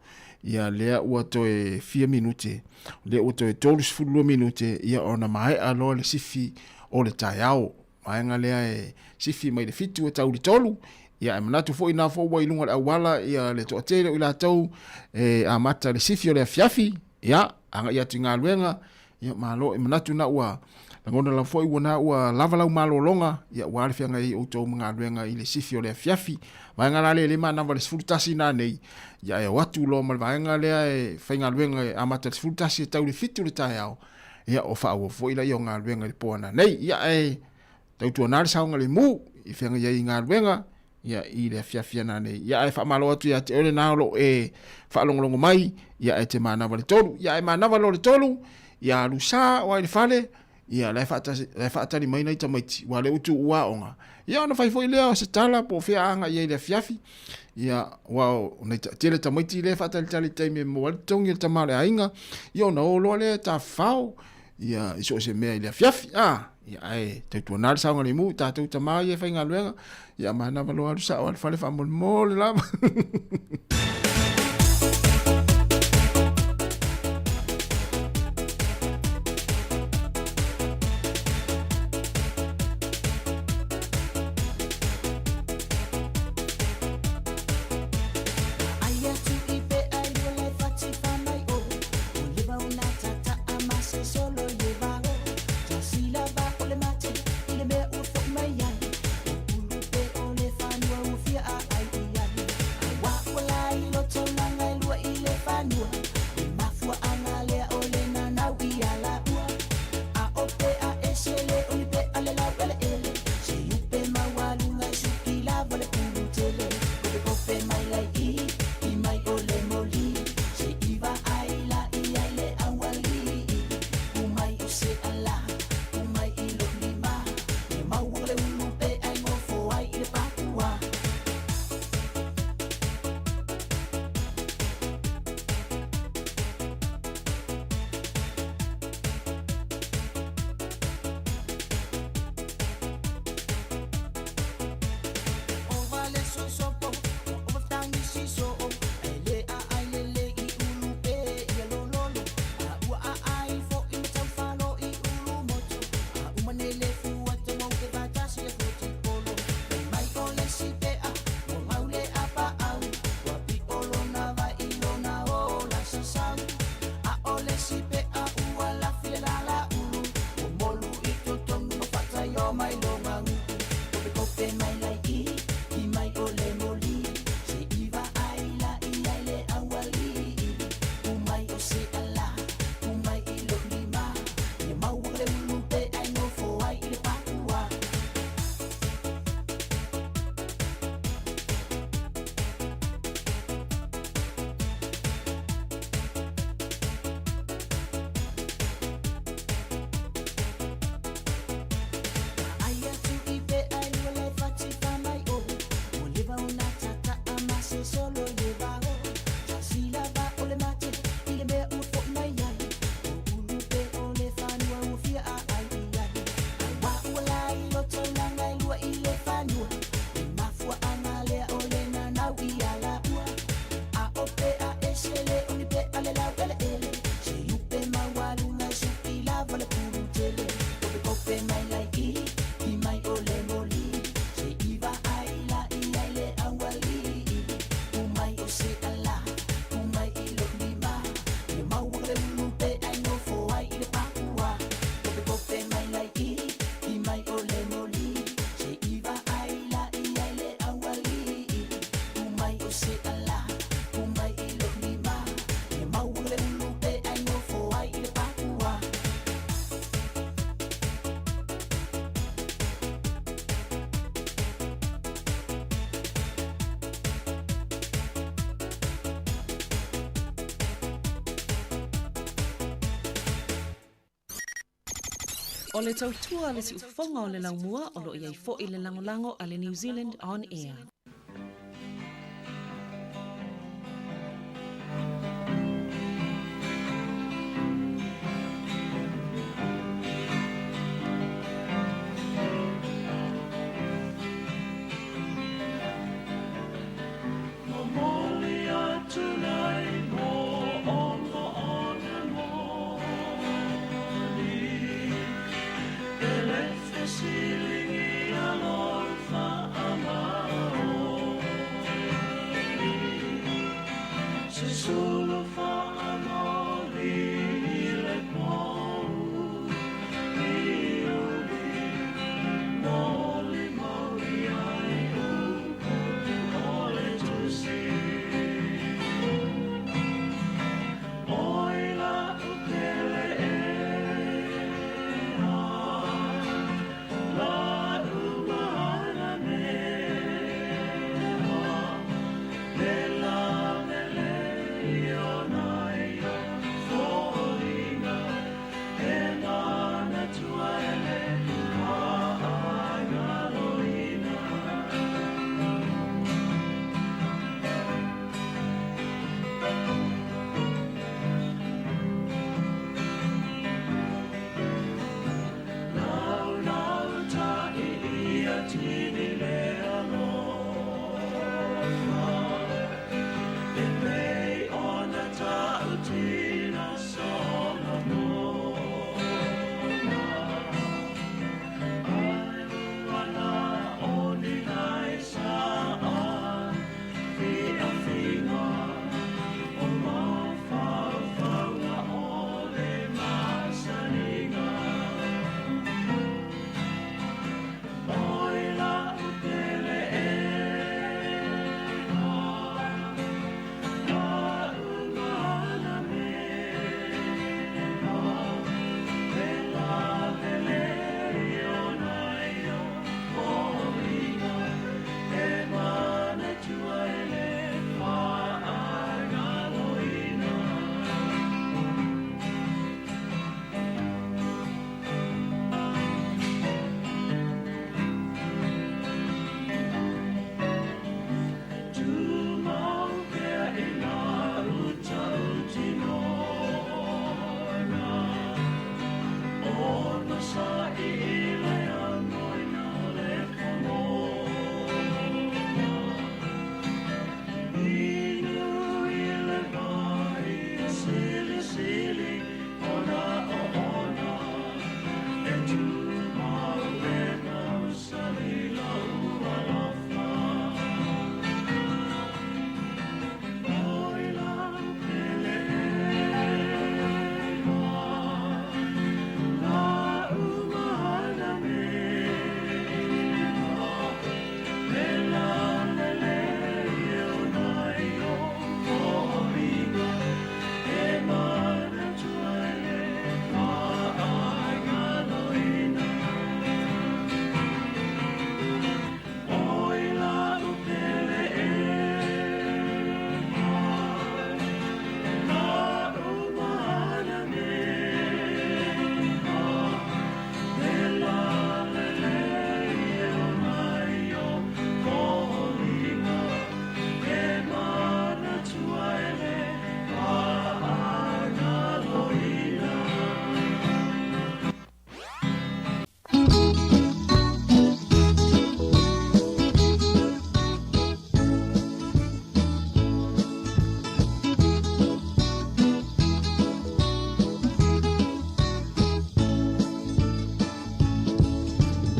ia lea ua toe fia minute, lea ua toe 32 minute, ia ona maea loa le sifi o le taeao. Vaega lea e sifi mai le 7 e tau i le 3, ia ae manatu foi na foi ua i luga o le auala ia le toatele o i latou e amata le sifi o le afiafi, ia agai atu i galuega, ia malo e manatu na ua lagona lava foi ua na ua lava lau malologa, ia ua le feagai ai outou ma galuega i le sifi o le afiafi. Vaega la lea e le manava le 11 na nei, ia e o atu loa ma le vaega lea e faigaluega e amata i le 11 e tau i le 7 le taeao, ia o faaauau foi laia o galuega i le po ananei. Ia ae tautuana le saogalemu i feagai ai i galuega ia i le afiafi ananei. Ia ae faamalo atu ia te oe lena o lo o e faalogologo mai, ia ae te manava le tolu. Ia ae manava loa le tolu, ia alu sa o ai le fale, ia la e faatasi, la e faatali mai nai tamaiti, ua le utu ua aoga. Ia ona fai foi lea o se tala po o fea a agai ai i le afiafi. Ia, aua o nai tele tamaiti lea e faatalitali i taimi e maua ai le totogi o le tama o le aiga, ia ona o loa lea e tafafao, ia i so o se mea i le afiafi. A, ia ae tautuana le saogalemu i tatou tama ia e faigaluega, ia manava loa alu sao lava i le fale faamolemole lava. mai loga Kope mai lai i mai o le moli Se iwa ai la i ai le awali Umai o se ala, umai i lo lima Ia maua le ulu pe ai no fo ai i le pakua. Ai atu i pe ai lua le fati fa mai o O leva o nā tata a ma se solo ye vao Sa sila va o le mate i le mea ua fo'i mai ai O ulu pe o le whanua ua fia a ai i ai Ai wā ua la i loto langa i lua i le whanua E mafua anga lea o le nanau i ala ua A o pe a ese le o ni pe a le lau ele ele Se upe maualuga i supi lava le pulu tele Kope kope mai lai i mai o le moli Se iwa ai la i ai le awali Umai o se ala, umai i lo lima Ia maua le ulu pe ai nofo ai i le pakua Kope kope mai lai i mai o le moli Se iwa ai la i ai le awali Umai o se ala, umai i lo lima Ia maua le ulu pe ai nofo ai i le pakua. O le tautua a le siufofoga o le laumua o lo o i ai foi le lagolago a le New Zealand On Air. Momoli atu nei mo ona o le moni E le fesiligia lou faamaoni.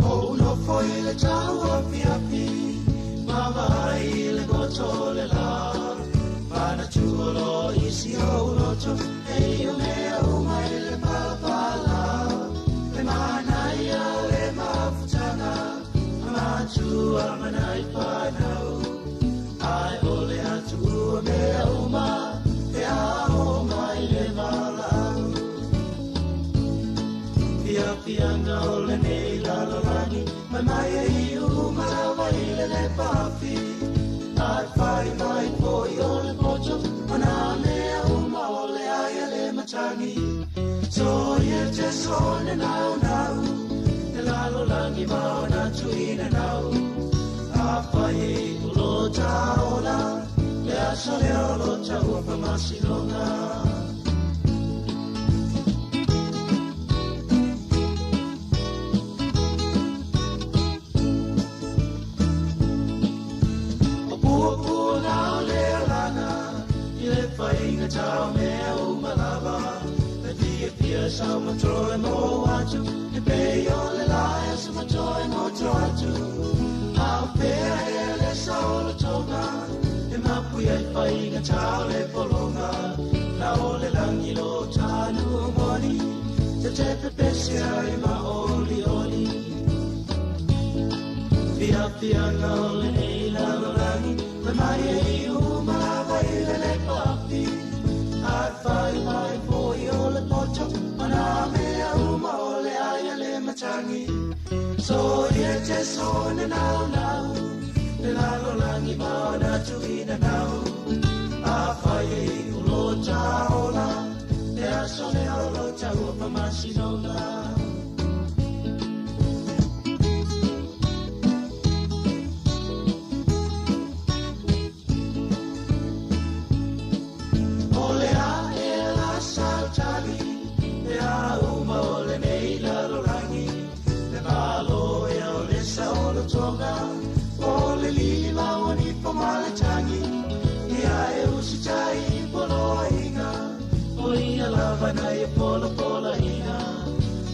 Ou nofo i le tau afiafi, Mavaai i le goto o le la. Manatua loa i si ou loto, E ia mea uma i le palapala. Le manaia o le mafutaga, A matua ma nai fanau. Ae o le a tuua mea uma, Pe a oo mai le valaau. Fiafiaga o lenei lalolagi, Mai mai e iu uma lava i le lepafi. Ae fai mai foi o le poto, O nā mea uma o le ai a le matagi. Soia te sone nau nau, Le lalolagi ma ona tuina nau. Afai e i lo taola, Le aso lea o lo taua whamasinoga. O puapuaga o le alaga, I le faiga tau mea uma lava. Le fiafia sau matoe mo atu, E pei o le lae sa matoe goto atu. A o fea ea le saolotoga, E mapu ai faiga tau le pologa. La o le lagi lo tanu moni, Te te pepesi ai ma oli oli. Fiafiaga o lenei lalolagi, Mai mai e i uma lava i le lepafi. Ae fai mai foi o le poto, O nā mea uma o le ai a le matagi. Soia te sone nau nau, Le lalolagi ma ona tuina nau. Afai e i o lo taola, Le aso lea o lo taua whamasinoga. O le a e la sautali, Le a uma o lenei lalolagi. Le malo ea o le saolotoga, O le lili ma o ni whamale tangi. Ia e usitai i poloaiga, O ia lava na e pola pola inga.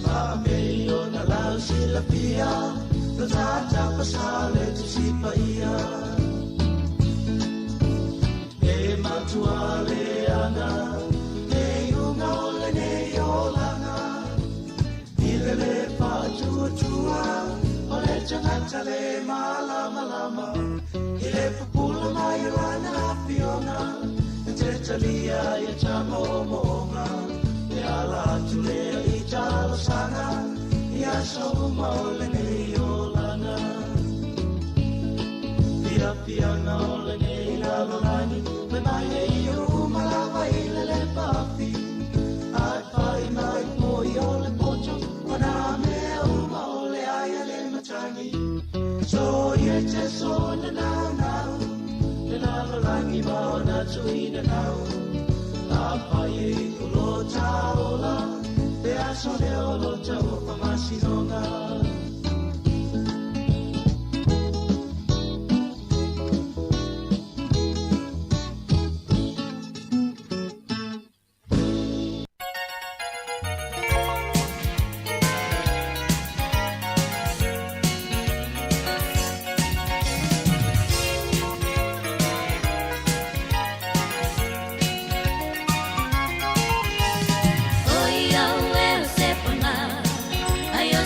Whaapei o na lau silapia, Lo tata pasa le tusipa ia. E matua le anga, E unga o lenei olanga. I le le whaatua tua, O le tangata le malama lama. I le pupula mai o lana afioga, E te talia ia tama o moonga. E ala atu lea i talosaga, I aso uma o lenei olanga. Fiafiaga o lenei lalolagi, Mai mai e i uma lava i le lepafi. Ae fai mai foi o le poto, O nā mea uma o le ai a le matagi. Soia te sone nau nau, Le lalolagi ma ona tuina nau. Afai e i o lo taola, Le aso lea o lo taua whamasinoga. Oi au e o se panga, ai o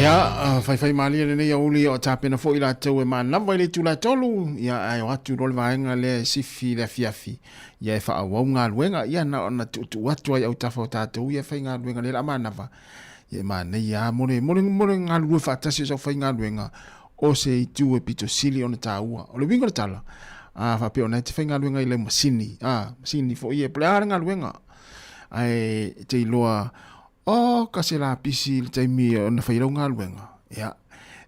Ia, faifaimalie lenei aoauli o tapena foi latou e manava i le itula e 3, ia ae o atu loa le vaega lea e sifi i le afiafi, ia e faaauau galuega, ia na ona tuutuu atu ai autafa o tatou ia e faigaluega lea la manava, ia e manaia lava mo le, mo le, mo le galulue faatasi o sau faigaluega, o se itu e pito sili ona taua. O le uiga o le tala, a faapea o na e te faigaluega i lau masini, a, masini foi ia, po o le a le galuega, ae e te iloa Oka se lapisi i le taimi ona fai lau galuega, ia,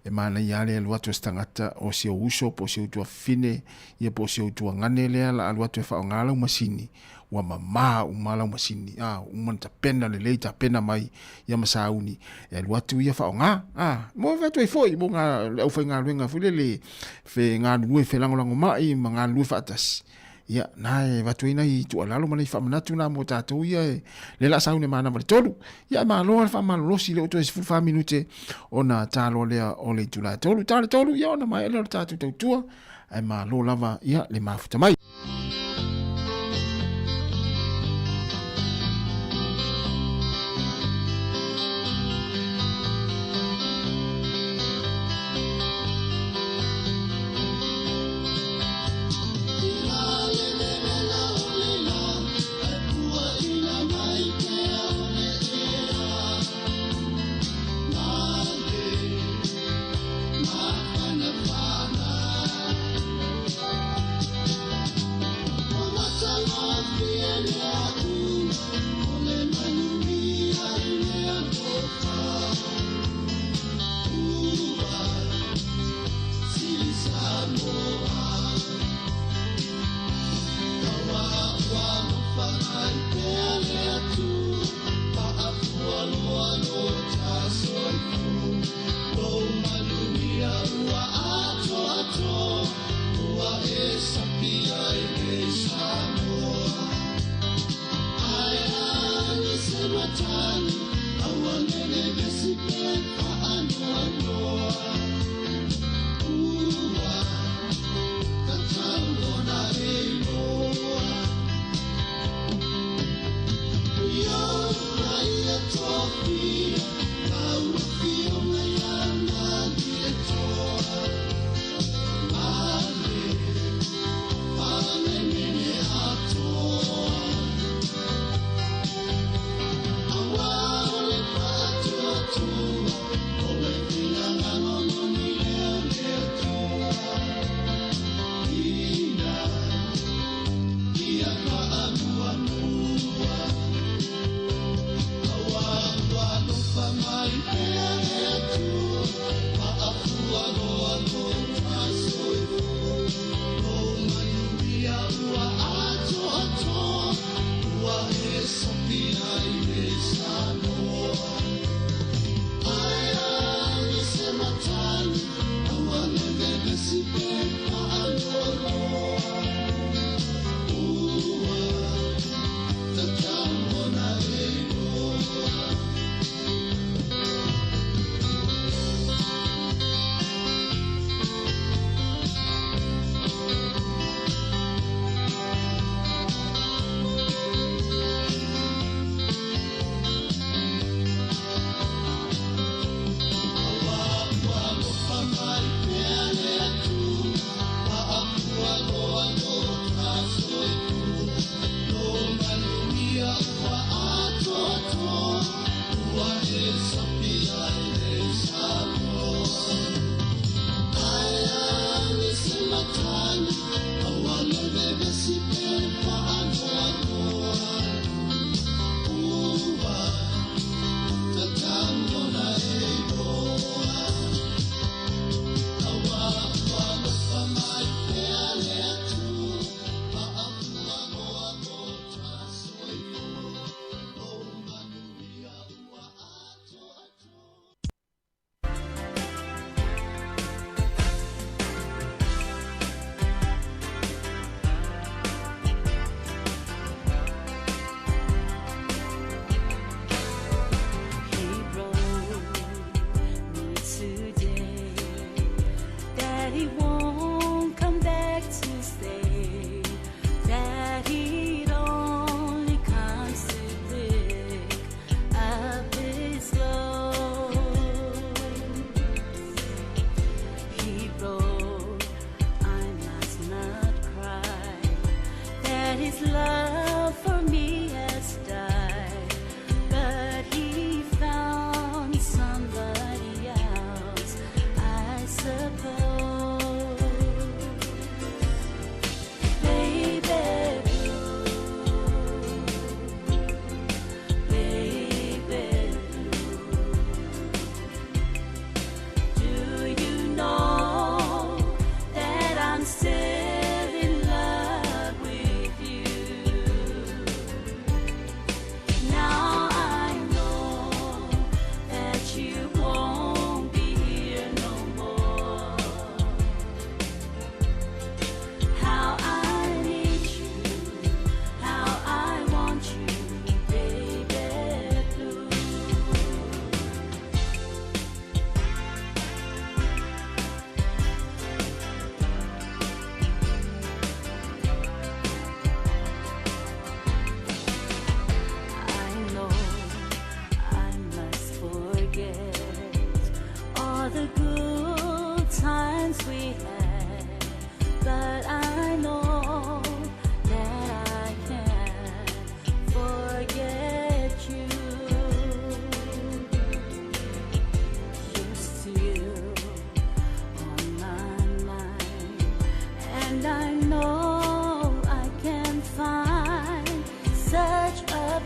e manaia lava le alu atu o se tagata o si ou uso po o si ou tuafafine, ia po o si ou tuagane lea la alu atu e faaaoga lau masini, ua mama uma lau masini, a, ua uma ona tapena lelei, tapena mai, ia ma sauni, e alu atu ia faaaoga, a, mo fai atu ai foi mo le aufaigaluega foi lele fe galulue felagolagomai ma galulue faatasi. Ia, na e avatu ai nai tuualalo ma nai faamanatu na mo tatou ia e le la sauni manava le 3. Ia, e malo le faamalolosi le o toe 14 minute ona taloa lea o le itula e 3. Ta le 3, ia ona maea lea o le tatou tautua, ae malo lava ia le mafuta mai.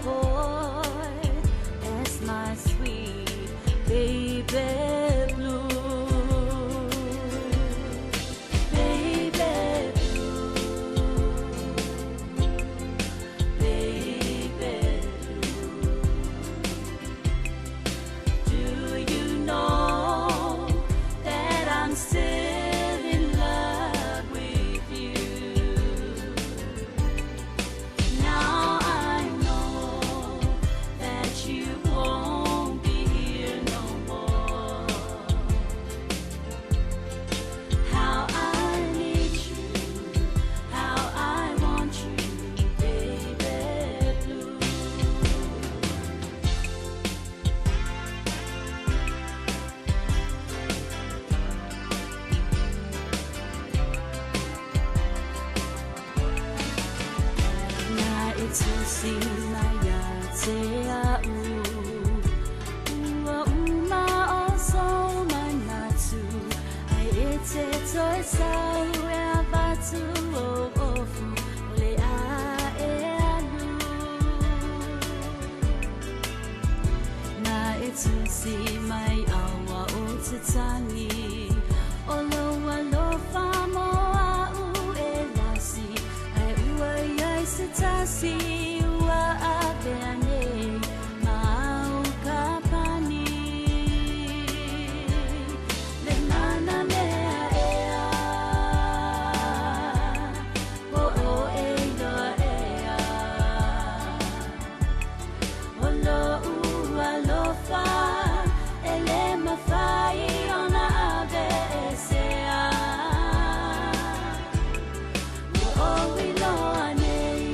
boy as my sweet baby blue. Baby blue, baby blue. Do you know that I'm still in love with you? Now I know that you won't be here no more. How I need you, how I want you, baby blue. Na e tusi mai ia te au Ua uma o sou manatu Ai e te toe sau e avatu o ofu O le a e alu Na e tusi mai aua o te tangi O lou alofa mo a'u e lasi Ai ua iai se tasi ua avea nei ma au ka pani Le mana mea ea Po o e iloa ea O lo'u alofa e le mafai ona aveesea Ua ou iloa nei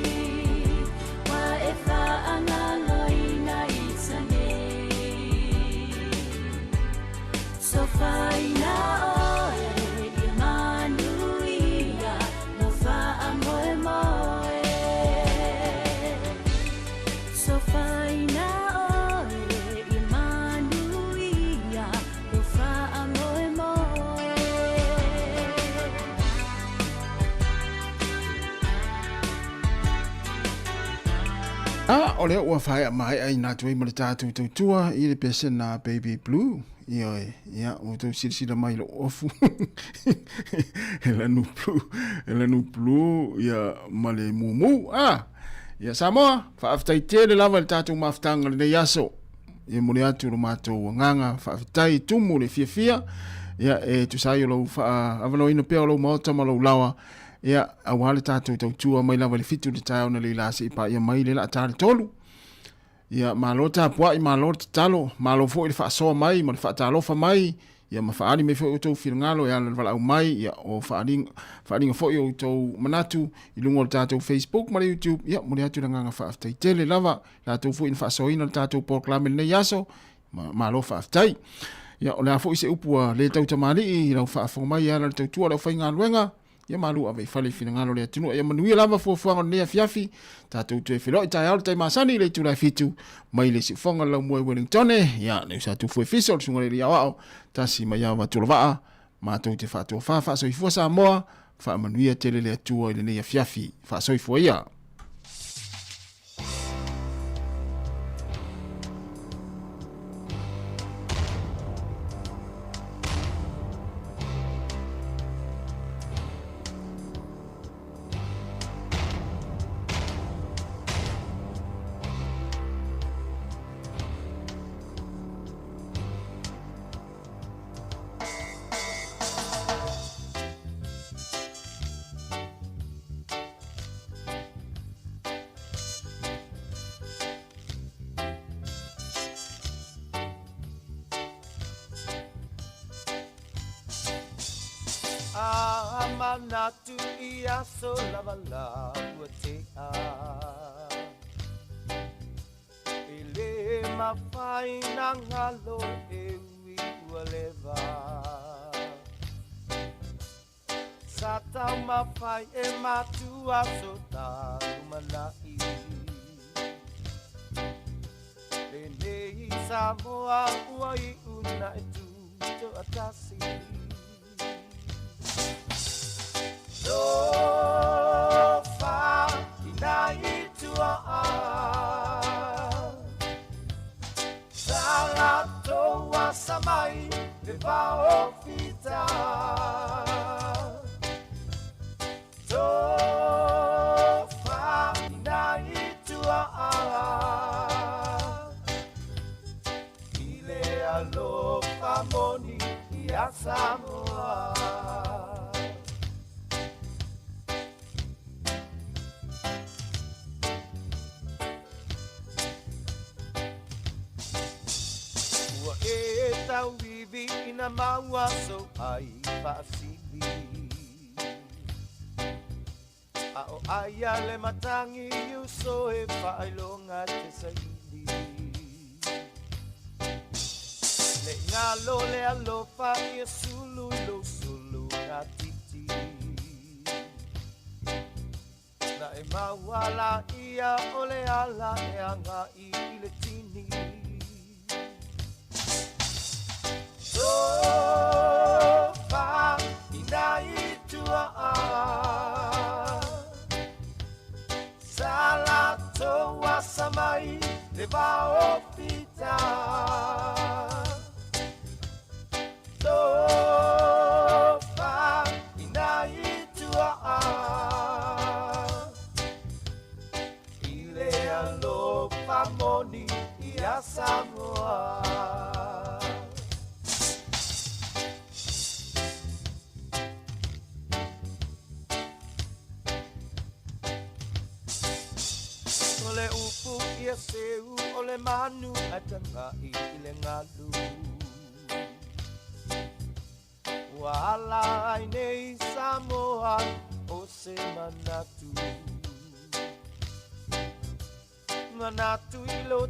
ua e faagaloina i tanei Sofaina oe ia manuia lou faamoemoe Sofaina oe ia manuia lou faamoemoe. A o lea ua faea maea atu ai ma le tatou tautua i le pesena Baby Blue. Ioe, ia, ua outou silasila mai i lou ofu. E lanu blue, e lanu blue, ia, ma le mumu. A, ia Samoa, faafetai tele lava i le tatou mafutaga o lenei aso. Ia momoli atu lo matou agaga faafetai i tumu le fiafia, ia, e tusa ai o lou faaavanoaina pea o lou maota ma lou laoa, ia, aua le tatou tautua mai lava i le 7 i le taeao analeila seia paia mai le laata le 3. Ia, malo tapuai, malo le tatalo, malo foi le faasoa mai ma le faatalofa mai, ia ma faaali mai foi outou finagalo e ala i le valaau mai, ia, o faaaliga, faaaliga foi o outou manatu i luga o le tatou Facebook ma le YouTube. Ia, momoli atu le agaga faafetai tele lava, latou foi na faasoaina le tatou polokalame i lenei aso, ma, malo faafetai. Ia, o le a foi se upu ua le tautamalii i lau faafofoga mai e ala i le tautua a le aufaigaluega, Ia malu ave i fale i finagalo o le atunuu. Ia manuia lava fuafuaga o lenei afiafi. Tatou toe feiloai taeao le tai masani i le itula e 7 mai le siufoga le laumua i Wellingtone. Ia, le usa tufu e fiso, le susuga i le alii aoao, tasi mai ao Atuolavaa. Matou te faatofa faasoifua Samoa, faamanuia tele le Atua i lenei afiafi. Faasoifua ia. A manatu i aso lava la ua tea E le mafai na galo e ui ua leva Sa taumafai e matua so ta lumanai Lenei Samoa ua iu na e tu toatasi Tofa ina i tua. vaofita. Tofa ina itua i le alofa moni ia Samoa. Ua e tauivi ina maua so ai faasili. A o aia le matangi uso e whailonga te saili. Le ngalo le alofa ia sulu i lo sulu ngā titi. Na e mauala ia o le ala e anga i le tini. Tofa ina itua Salato asamai le vaofita. Tofa ina itua i le alofa moni ia Samoa. O le upu ia seu o le manu a tangai i le ngalu. Ua ala ai nei Samoa o se manatu. Manatu i lo